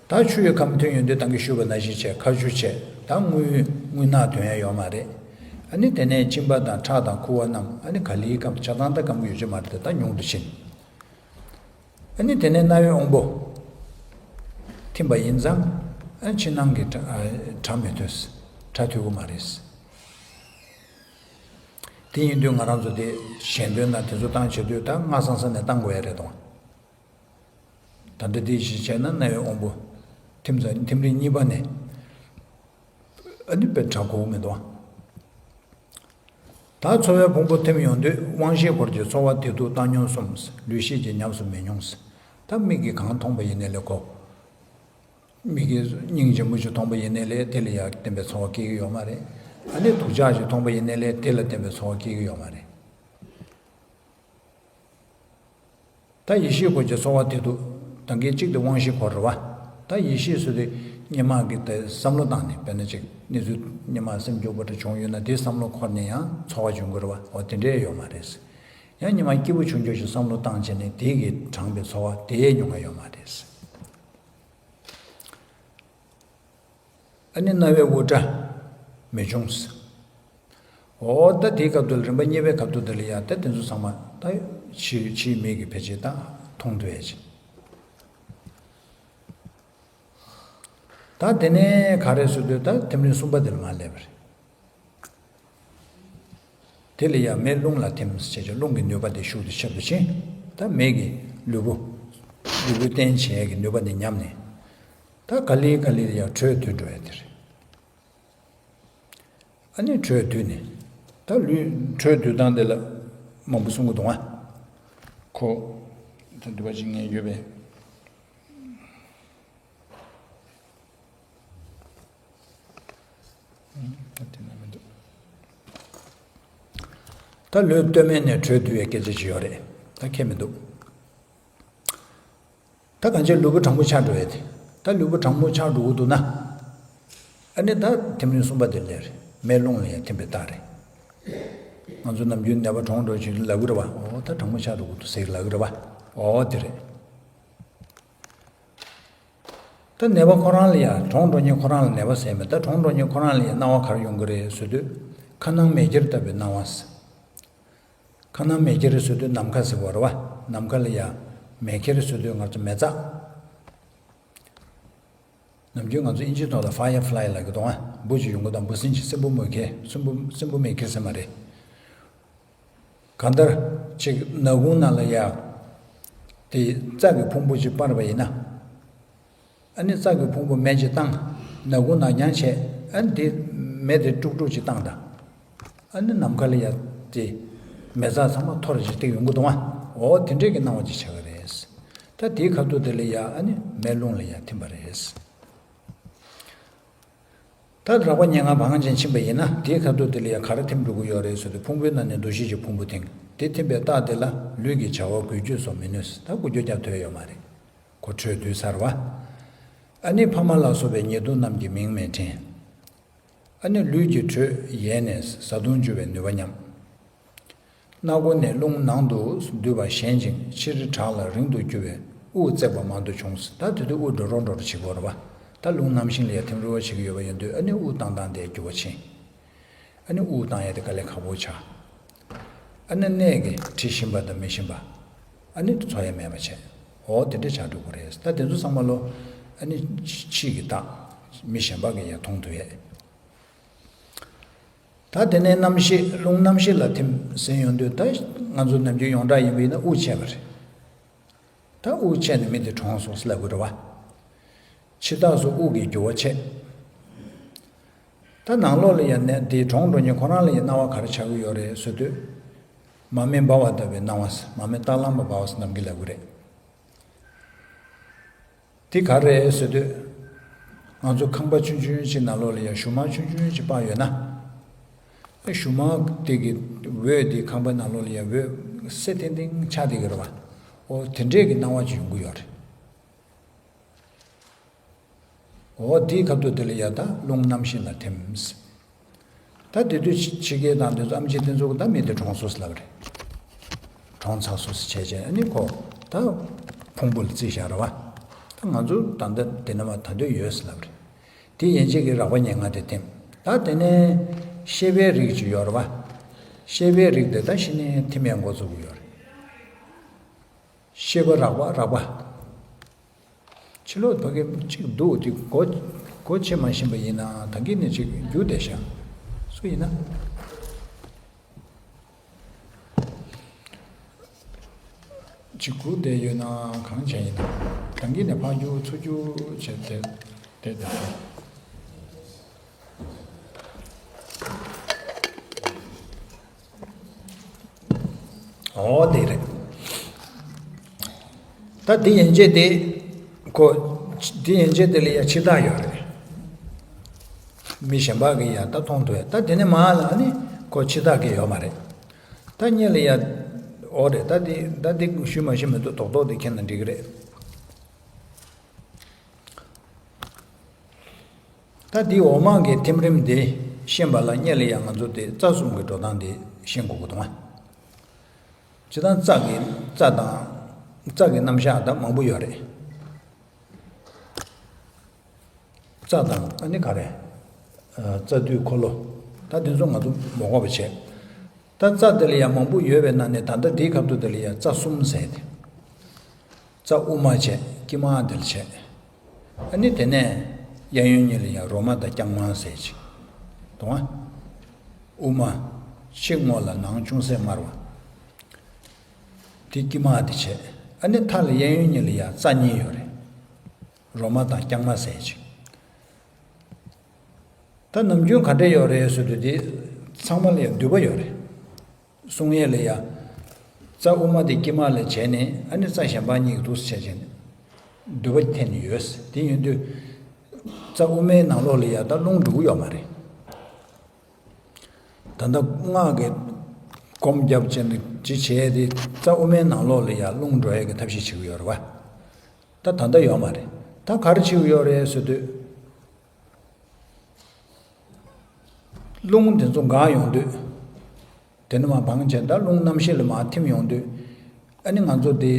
ད་ཆུ་ཡི་ཁམས་ཐོན་ཡོང་དུས་ད་གིན་ཞུས་པ་ནང་བཞིན་བྱས་ཁ་ཆུ་བྱས་ད་རྔུལ་རྔུལ་ནག་དོན་ཡ་ཡོད་མ་རེད། ཨ་ནི་དེ་ནས་གཅིན་པ་དང་ཁྲག་དང་ཁུ་བ་རྣམས་ཨ་ནི་ག་ལེར་སྐམ་ཆ་ཚང་ད་སྐམ་གི་ཡོད་ཀྱི་མ་རེད་ད་ཉུང་དུ་ཕྱིན། ཨ་ནི་དེ་ནས་རྣ་བའི་དབང་པོ་ཐིམ་པ་ཡིན་ཙང་ཨ་ཕྱི་ནང་གི་སྒྲ་ཨ་སྒྲ་མི་ཐོས། སྒྲ་ཐོས་ཀྱི་མ་རེད། དེ་ཡིན་དུས་ང་རང་ཚོ་དེ་ཞལ་འདོན་དང་དེ་ཚོ་བཏང་བྱེད་དུས་ད་སྔ་སང་ས་ནས་བཏང་དགོས་ཡ་རེད་དོ། ད་ལྟ་འདི་བཞིན་བྱས་ན་རྣ་བའི་དབང་པོ་ཐིམ་ས་ཐིམ་རིམ་གཉིས་པ་ནས་ཨ་ནི་དཔེ་དྲག་གོ་མི་འདུག་ད་ཚོར་བའི་ཕུང་པོ་ཐིམ་ཡོང་དུས་དབང་ཤེས་འཁོར་གྱི་ཚོར་བ་དེ་དུས་བཏང་མྱོང་གསུམ། ལུས་ཤེས་ཀྱིས་ཉམས་སུ་མི་མྱོང་། ད་མིག་གིས་གང་མཐོང་པ་ཡིན་ནའི་ལས་གོ། མིག་གིས་སྙིང་རྗེ་མོ་ཅིག་མཐོང་པ་ཡིན་ནའི་ལས་དེ་ལ་ཡང་བརྟེན་པའི་ཚོར་བ་སྐྱེ་གི་ཡོད་མ་རེད། ཨ་ནི་སྡུག་ཅག་ཅིག་མཐོང་པ་ཡིན་ནའི་ལས་དེ་ལ་བརྟེན་པའི་ཚོར་བ་སྐྱེ་གི་ཡོད་མ་རེད། ད་ཡིད་ཤེས་འཁོར་གྱི་ཚོར་བ་དེ་དུས་ད་གིན་གཅིག་དེ་དབང་ཤེས་འཁོར་རེད་བ། ད་ཡིད་ཤེས་ཟེར་དུས་སྔོན་མ་གི་དེ་བསམ་བློ་བཏང་ནས་དཔེར་ན་ཅིག་གནས་ཚུལ་སྔོན་མ་སེམས་སྐྱོ་པོ་འདྲ་བྱུང་ཡོད་ན་དེ་བསམ་བློ་འཁོར་ནས་ཡང་ཚོར་བ་འབྱུང་གི་རེད་བ། འོ་དེ་འདྲས་ཡོད་མ་རེད། ཡང་སྔོན་མ་སྐྱིད་པོ་བྱུང་རྒྱུ་ཞིག་བསམ་བློ་བཏང་བྱས་ནས་དེ་གིས་དྲངས་པའི་ཚོར་བ་དེ་མྱོང་ཡ་ཡོད་མ་རེད། ཨ་ནི་རྣ་བའི་དབུ་སྐྲ་མི་འབྱུང་ཟེར། འོ་ད་དེའི་སྐབས་དུ་ལ་རིམ་པ་གཉིས་པའི་སྐབས་དུ་དེ་ལ་ཡང་ད་དེ་ཚོ་ཚང་མ་ད་ཕྱིའི་ཕྱིའི་མིག་གིས་ཕལ་ཆེར་ད་མཐོང་ཐུབ་ཡ་ཅིག་ད་དེ་ནས་ག་རེ་ཟེར་དུས་ད་ཐིམ་རིམ་གསུམ་པ་དེ་ལ་མར་སླེབས་པ་རེད། དེ་ལ་ཡང་མེ་རླུང་ལ་ཐིམ་ཟེར་བྱས་རླུང་གི་ནུས་པ་དེ་ཤུགས་དེ་ཆེ་རུ་ཕྱིན། ད་མེ་གིས་ལུས་པོ་ལུས་པོ་བརྟན་བྱེད་ཀྱི་ནུས་པ་དེ་ཉམས་ནས། ད་ག་ལེ་ག་ལེ་ཡང་དྲོད་བསྡུ་འགྲོ་ཡ་དེ་རེད། ཨ་ནི་དྲོད་བསྡུས་ནས། ད་ལུས་དྲོད་བསྡུ་སྟངས་དེ་ལ་མང་པོ་གསུང་གི་འདུག་ཨ། ཁོ། ད་འདི་བ་ཅིག་ངས་ཡོད་པས། དེ་ན་མི་འདུག་ད་ལུས་སྟོད་སྨད་ནས་དྲོད་བསྡུ་བའི་སྐད་ཆ་ཅིག་ཡོད་རེད། ད་ཁྱད་མི་འདུག་ད་གང་ཅི་ལུས་པོ་གྲང་མོ་ཆགས་འགྲོ་ཡས་དེ། ད་ལུས་པོ་གྲང་མོ་ཆགས་འགྲོ་གི་འདུག་ན། ཨ་ནི་ད་ཐིམ་རིམ་གསུམ་པ་དེ་ལས་རེད། མེ་རླུང་ལ་ཡང་ཐིམ་པའི་རྟགས་རེད། ང་ཚོ་ནམ་རྒྱུན་ནད་པ་གྲོངས་འགྲོ་ཞིག་ལབ་གི་རེད་བ། འོ་ད་གྲང་མོ་ཆགས་འགྲོ་གི་འདུག་ཟེར་ལབ་གི་རེད་བ། འོ་དེ་རེད། ད་ནད་པ་ཁོ་རང་ལ་ཡང་གྲོངས་འགྲོ་མཁན་ཁོ་རང་ལ་ནད་པ་ཟེར་མེད། ད་གྲོངས་འགྲོ་མཁན་ཁོ་རང་ལ་ཡང་སྣང་བ་ག་རེ་ཡོང་གི་རེད་ཟེར་དུས། ཁ་ནང་མེ་ཁྱེར་ལྟ་བུའི་སྣང་བ་ཟེར། ཁ་ནང་མེ་ཁྱེར་ཟེར་དུས་ནམ་མཁའ་ཟེར་བ་རེད་བ། ནམ་མཁའ་ལ་ཡང་མེ་ཁྱེར་ཟེར་དུས་ང་ཚོ་མེ་བཙའ། ནམ་རྒྱུན་ང་ཚོ་ཨིན་ཇིའི་ཐོག་ལ་ཕ་ཡར་ཕ་ལའི་ལབ་ཀྱི་འདུག་ཨ། འབུ་ཅིག་ཡོང་གི་དང་འབུ་སྲིན་ཅིག་སྲིན་འབུ་མེ་ཁྱེར་སྲིན་འབུ་སྲིན་འབུ་མེ་ཁྱེར་ཟེར་མ་རེད། གང་ལྟར་ཅིག་ནག་ཁུང་ནང་ལ་ཡ། དེ་རྩྭ་གི་ཕུང་པོ་ཅིག་སྤར་བ་ཡིན་ན། ཨ་ནི་རྩྭ་གི་ཕུང་པོ་མེ་ཅིག་བཏང་། ནག་ཁུང་ནག་ཉང་བྱས། ཨ་ནི་དེ་མེ་དེ་དཀྲུག་དཀྲུག་ཅིག་བཏང་དང་། ཨ་ནི་ནམ་མཁའ་ལ་ཡ་དེ་མེ་བཙའ་ཚང་མ་འཐོར་ཅིག་སྟེགས་ཡོང་གི་འདུག་ཨ། འོ་དེ་འདྲས་ཀྱི་སྣང་བ་ཅིག་ཆགས་ཀྱི་རེད། ད་དེའི་ཁ་ཐུག་དེ་ལ་ཡ་ཨ་ནི་མེ་རླུང་ལ་ཡ་ཐིམ་པ་རེད། ད་རགས་པ་ཉེར་ལྔ་བག་ཅན་ཕྱིན་པ་ཡིན་ན་དེའི་ཁ་ཐུག་དེ་ལ་ཡང་ག་རེ་ཐིམ་འགྲོ་གི་ཡོད་རེད་ཟེར་དུས། ཕུང་པོའི་ནང་ནས་འདུ་ཤེས་ཀྱི་ཕུང་པོ་ཐིམ། དེ་ཐིམ་པའི་རྟགས་དེ་ལ་ལུས་ཀྱི་བྱ་བ་འགུལ་སྐྱོད་སོགས་མི་ནུས། ད་འགུལ་སྐྱོད་རྒྱག་ཐུབ་ཡོད་མ་རེད། ཁོ་དྲོད་བསྡུས་ཚར་བ། ཨ་ནི་ཕ་མ་ལ་སོགས་པའི་ཉེ་དུ་རྣམས་ཀྱིས་མིང་མི་འདྲེན། ཨ་ནི་ལུས་ཀྱི་དྲོད་ཡལ་ནས་བཟའ་བཏུང་འཇུ་བའི་ནུས་པ་ཉམས། སྣ་སྒོ་ནས་རླུང་ནང་དུ་སྡུད་པ་ཞན་ཅིང་ཕྱིར་དྲག་ལ་རིང་དུ་རྒྱུ་བས་དབུགས་བརྩེགས་པ་མང་དུ་འབྱུང་། ད་དེ་དུས་དབུགས་འགྲོ་རོགས་འགྲོ་རོགས་བྱེད་ཀྱི་ཡོད་རེད་བ། ད་རླུང་གནམ་གཤིས་ལ་ཡང་ཐིམ་རུལ་བ་བྱེད་ཀྱི་ཡོད་པ་ཡིན་དུས། ཨ་ནི་དབུགས་བཏང་བཏང་དེ་འགྱུར་བ་ཕྱིན། ཨ་ནི་དབུགས་བཏང་ཡ་དེ་དཀའ་ལས་ཁག་པོ་ཆགས། ཨ་ནི་གནས་ཀྱི་དྲི་ཞིམ་པ་དང་མི་ཞིམ་པ། ཨ་ནི་ཚོར་ཡ་མེད་པ་བྱས། འོ་དེ་འདྲ་ཆགས་འགྲོ་གི་རེད། ད་དེ་ཚོ་ཚང་མ་ལོ། ཨ་ནི་ཕྱི་གི་རྟགས། མི་གཞན་པ་གིས་ཡང་མཐོང་ཐུབ་ཡས། ད་དེ་ནས་རྣམ་ཤེས་རླུང་རྣམ་ཤེས་ལ་ཐིམ་ཟེར་ཡོང་དུས། ད་ང་ཚོ་ནམ་རྒྱུན་ཡོངས་གྲགས་ཡིན་པ་ཡིན་ན་དབུགས་ཆད་པ་རེད། ད་དབུགས་ཆད་ནས་མི་དེ་གྲོངས་སོང་ཟེར་ལབ་དགོས་རེད་བ། འཆི་རྟགས་སུ་དབུགས་ཀྱི་རྒྱུ་བ་ཆད། ད་ནང་ལོགས་ལ་ཡང་ནད་དེ་གྲོངས་འགྲོ་མཁན་ཁོ་རང་ལ་ཡང་སྣང་བ་ག་རེ་ཆགས་ཀྱི་ཡོད་རེད་ཟེར་དུས། མར་མེ་འབར་བ་ལྟ་བུའི་སྣང་བ་ཟེར། མར་མེ་སྟག་ལམ་པ་འབར་བ་ཟེར་ནམ་རྒྱུན་ལབ་ཀྱི་རེད། དེ་ག་རེ་རེད་ཟེར་དུས། ང་ཚོ་ཁང་པ་ཆུང་ཆུང་ཅིག་ནང་ལོགས་ལ་ཡང་གཞུག་མ་ཆུང་ཆུང་ཅིག་སྤར་ཡོད་ན། ཨེ་གཞུག་མ་དེ་གི་འོད་དེ་ཁང་པའི་ནང་ལོགས་ལ་ཡང་འོད་སེར་ཐིང་ཐིང་ཆགས་བསྡད་ཀྱི་རེད་བ། འོ་དེ་འདྲས་ཀྱི་སྣང་བ་ཅིག་ཡོང་གི་ཡོད་རེད། འོ་དེའི་སྐབས་དུས་དེ་ལ་ཡ་ད་རླུང་རྣམ་ཤེས་ལ་ཐིམ། ད་དེ་དུས་ཕྱི་རྒྱལ་དང་དེ་ཚོ་ཨེམ་ཆི་དེ་ཚོ་གིས་ད་མི་དེ་གྲོངས་སོང་ཟེར་ལབ་རེད། གྲོངས་ཚར་སོང་ཟེར་བྱས་བྱས། ཨ་ནི་ཁོ་ད་ཕུང་པོ་ལ་བརྩིས་བཞག་རེད་བ། ད་ང་ཚོ་ད་ལྟ་དེ་ན་མ་ད་འདོད་ཡོད་ཟེར་ལབ་རེད། དེ་ཡན་ཆད་ཀྱི་རགས་པ་ཉེར་ལྔ་དེ་ཐིམ། ད་དེ་ནས་ཤེས་པའི་རིགས་ཅིག་ཡོད་རེད་བ། ཤེས་པའི་རིགས་དེ་ད་གཞི་ནས་ཐིམ་ཡས་འགོ་བཙུགས་ཀྱི་ཡོད་རེད། ཤེས་པ་རགས་པ་རགས་པ། ཕྱི་ལོགས་ཕ་གི་གཅིག་འདུག་དེ་སྒོ་སྒོ་ཕྱེ་མ་ཤེས་པ་ཡིན་ན་ད་གིན་ནས་ཅིག་རྒྱུག་བསྡད་ཤག་སུ་ཡིན་ན། ཅིག་སྒུག་བསྡད་ཡོད་ན་གང་བྱས་ཡིན་ན། ད་གིན་ནས་ཕར་རྒྱུག་ཚུར་རྒྱུག་བྱས་བསྡད་བསྡད་བསྡད། འོ་དེ་རེད། ད་དེ་ཡན་ཆད་དེ་ཁོ། དེ་ཡན་ཆད་དེ་ལ་ཡ་འཆི་རྟགས་ཡོད་རེད། མི་གཞན་པ་གིས་ཡ་ད་མཐོང་ཐུབ་ཡ། ད་དེ་ནས་མར་ལ་ནི་ཁོ་འཆི་རྟགས་གི་ཡོད་མ་རེད། ད་སྔོན་ལ་ཡ། འོ་རེད། ད་དེ་ད་དེ་ཞུས་མ་ཞུས་མི་འདུག་རྡོག་རྡོག་དེ་མཁྱེན་ན་འགྲིག་གི་རེད། ད་འདི་འོག་མ་གི་ཐིམ་རིམ་འདི་ཤེས་པ་ལ་སྔོན་ལ་ཡང་ང་ཚོ་དེ་རྩ་གསུམ་གྱི་འགྲོ་སྟངས་འདི་ཤེས་དགོས་ཀྱི་འདུག་ཨ། སྤྱིར་བཏང་རྩ་གི་རྩ་དང་། རྩ་གི་རྣམ་གཞག་ད་མང་པོ་ཡོད་རེད། རྩ་དང་ཨ་ནི་ག་རེ། ཨ། རྩ་མདུད་འཁོར་ལོ། ད་དེ་ཚོ་ང་ཚོ་མ་གོ་བ་བྱས། ད་རྩ་དེ་ལ་ཡང་མང་པོ་ཡོད་པའི་ནང་ནས་ད་ལྟ་འདིའི་ཁ་ཐུག་དེ་ལ་ཡང་རྩ་གསུམ་ཟེར་ཏེ། རྩ་དབུ་མ་བྱས། དཀྱིལ་མ་དེ་ལ་བྱས། ཨ་ནི་དེ་ནས་གཡས་གཡོན་གཉིས་ལ་ཡང་རོ་མ་དང་རྐྱང་མ་ཟེར་ཅིག་འདུག་ཨ། དབུ་མ། ཕྱི་སྔོ་ལ་ནང་ཅུང་ཟད་དམར་བ། དེ་དཀྱིལ་མ་དེ་བྱས། ཨ་ནི་མཐའ་ལ་གཡས་གཡོན་གཉིས་ལ་ཡང་རྩ་གཉིས་ཡོད་རེད། རོ་མ་དང་རྐྱང་མ་ཟེར་ཅིག་ད་ནམ་རྒྱུན་ག་འདྲ་ཡོད་རེད་ཟེར་དུས་དེ་ཚང་མ་ལ་ཡང་མདུད་པ་ཡོད་རེད། གསུང་ཡས་ལ་ཡ། རྩ་དབུ་མ་དེ་དཀྱིལ་མ་ལ་བྱས་ནས། ཨ་ནི་རྩ་གཞན་པ་གཉིས་ཀྱི་འདུག་སེ་བྱས་བྱས་ནས་མདུད་པ་འཐེན་ནས་ཡོད། དེ་ཡིན་དུས་རྩ་དབུ་མའི་ནང་ལོགས་ལ་ཡ་ད་རླུང་འགྲོ་གི་ཡོད་མ་རེད། ད་ལྟ་སྔགས་ཀྱི་སྒོམ་རྒྱབ་ཅན་དུ་ཅི་བྱས་ཏེ་རྩ་དབུ་མའི་ནང་ལོགས་ལ་ཡང་རླུང་འགྲོ་ཡས་ཀྱི་ཐབས་ཤེས་བྱེད་ཀྱི་ཡོད་རེད་བ། ད་ད་ལྟ་ཡོད་མ་རེད། ད་ག་རེ་བྱེད་ཀྱི་ཡོད་རེད་ཟེར་དུས། རླུང་དེ་ཚོ་འགག་ཡོང་དུས། དེ་ནས་མར་བང་བྱས་ད་རླུང་རྣམ་ཤེས་ལ་མར་ཐིམ་ཡོང་དུས། ཨ་ནི་ང་ཚོ་དེ།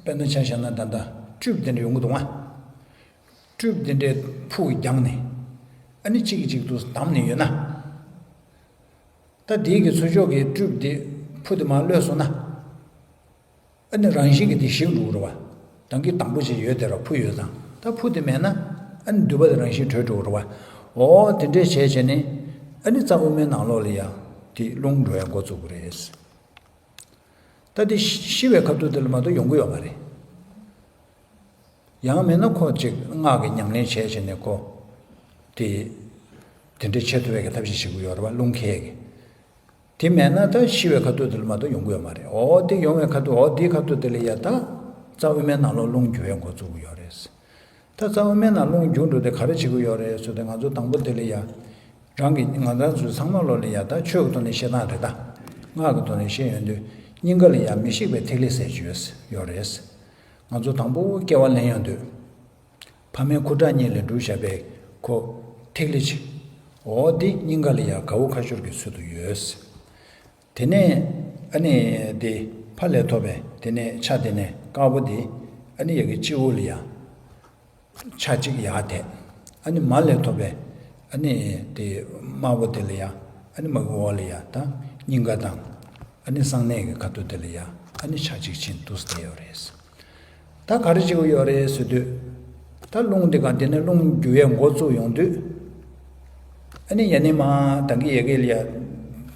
དཔེར་ན་ཆ་བཞག་ན་ད་ལྟ་སྤྲུལ་པ་དེ་འདྲ་ཡོང་གི་འདུག་ཨ། སྤྲུལ་པ་དེ་འདྲའི་ཕུ་རྒྱང་ནས། ཨ་ནི་གཅིག་གིས་གཅིག་ཏུ་བསྡམས་ནས་ཡོད་ན། ད་དེའི་གི་ཚུར་ཕྱོགས་ཀྱི་སྤྲུལ་པ་དེ་ཕུ་དེ་མར་གློད་སོང་ན། ཨ་ནི་རང་བཞིན་གྱིས་དེ་ཞིག་འགྲོ་གི་རེད་བ། དང་གི་དང་པོ་ཅིག་ཡོད་དེ་ར་ཕུ་ཡོད་ཙང་ད་ཕུ་དེ་མེད་ན། ཨ་ནི་མདུད་པ་དེ་རང་བཞིན་གྲོལ་འགྲོ་གི་རེད་བ། འོ་དེ་འདྲས་བྱས་བྱས་ནས། ཨ་ནི་རྩ་དབུ་མའི་ནང་ལོགས་ལ་ཡང་དེ་རླུང་འགྲོ་ཡ་འགོ་བཙུགས་ཀྱི་རེད། ད་དེ་ཤི་བའི་ཁ་ཐུག་དེ་ལ་མ་གཏོགས་ཡོང་གི་ཡོད་མ་རེད། ཡང་མིན་ན་ཁོ་ཅིག་སྔགས་ཀྱི་ཉམས་ལེན་བྱས་བྱས་ནས་ཁོ། དེ། དེ་འདྲའི་ཆེ་མཐོ་བའི་གི་ཐབས་ཤེས་བྱེད་ཀྱི་ཡོད་རེད་བ་རླུང་ཁྱེར་གི། དེ་མེད་ན་ད་ཤི་བའི་ཁ་ཐུག་དེ་ལ་མ་གཏོགས་ཡོང་གི་ཡོད་མ་རེད། འོ་དེ་ཡོང་བའི་ཁ་ཐུག་འོ་དེའི་ཁ་ཐུག་དེ་ལ་ཡ་ད། རྩ་དབུ་མའི་ནང་ལོགས་རླུང་རྒྱུ་བའི་འགོ་བཙུགས་ཀྱི་ཡོད་རེད། ད་རྩ་དབུ་མའི་ནང་རླུང་རྒྱུ་འགྲོ་དེ་ག་རེ་བྱེད་ཀྱི་ཡོད་རེད་ཟེར་ཏེ་ང་ཚོ་དང་པོ་དེ་ལ་ཡ། རང་གི་ང་རང་ཚོའི་ཚང་མ་ལོ་ལ་ཡ་ད་ཆོས་ཀྱི་ཐོག་ནས་བཤད་སྟངས་རེད་ད། སྔགས་ཀྱི་ཐོག་ནས་བཤད་ཡོང་དུས་སྙིང་ག་ལ་ཡ་མི་ཤིགས་པའི་ཐིག་ལེ་ཟེར་གྱི་ཡོད་ཡོད་རེད། ང་ཚོ་དང་པོ་སྐྱེ་བ་ལེན་ཡོང་དུས། ཕ་མའི་ཁུ་ཁྲག་གཉིས་ལས་གྲུབ་བཞག་པའི་ཁོ། ཐིག་ལེ་ཆེ། འོ་འདི་སྙིང་ག་ལ་ཡ་ག་འོ་ཁ་ཤོར་གྱི་ཚུལ་དུ་ཡོད། དེ་ནས་ཨ་ནི་དེ་ཕ་ལས་ཐོབ་པའི་དེ་ནས་ཆ་དེ་ནས་དཀར་པོ་དེ་ཨ་ནི་ཡ་གི་སྤྱི་བོ་ལ་ཡ། ཆ་གཅིག་ཡར་དེད། ཨ་ནི་མ་ལས་ཐོབ་པའི་ཨ་ནི་དེ་དམར་པོ་དེ་ལ་ཡ། ཨ་ནི་མ་གི་འོག་ལ་ཡ་ད་སྙིང་ག་དང་། ཨ་ནི་གསང་གནས་ཀྱི་ཁ་ཐུག་དེ་ལ་ཡ། ཨ་ནི་ཆ་གཅིག་ཕྱིན་འདུག་སྟེ་ཡོད་རེད། ད་ག་རེ་བྱེད་ཀྱི་ཡོད་རེད་ཟེར་དུས། ད་རླུང་དེ་ག་དེ་ནས་རླུང་རྒྱུ་བའི་འགོ་བཙུགས་ཡོང་དུས། ཨ་ནི་ཡ་ནི་མ་དང་གི་ཡ་གི་ལ་ཡ།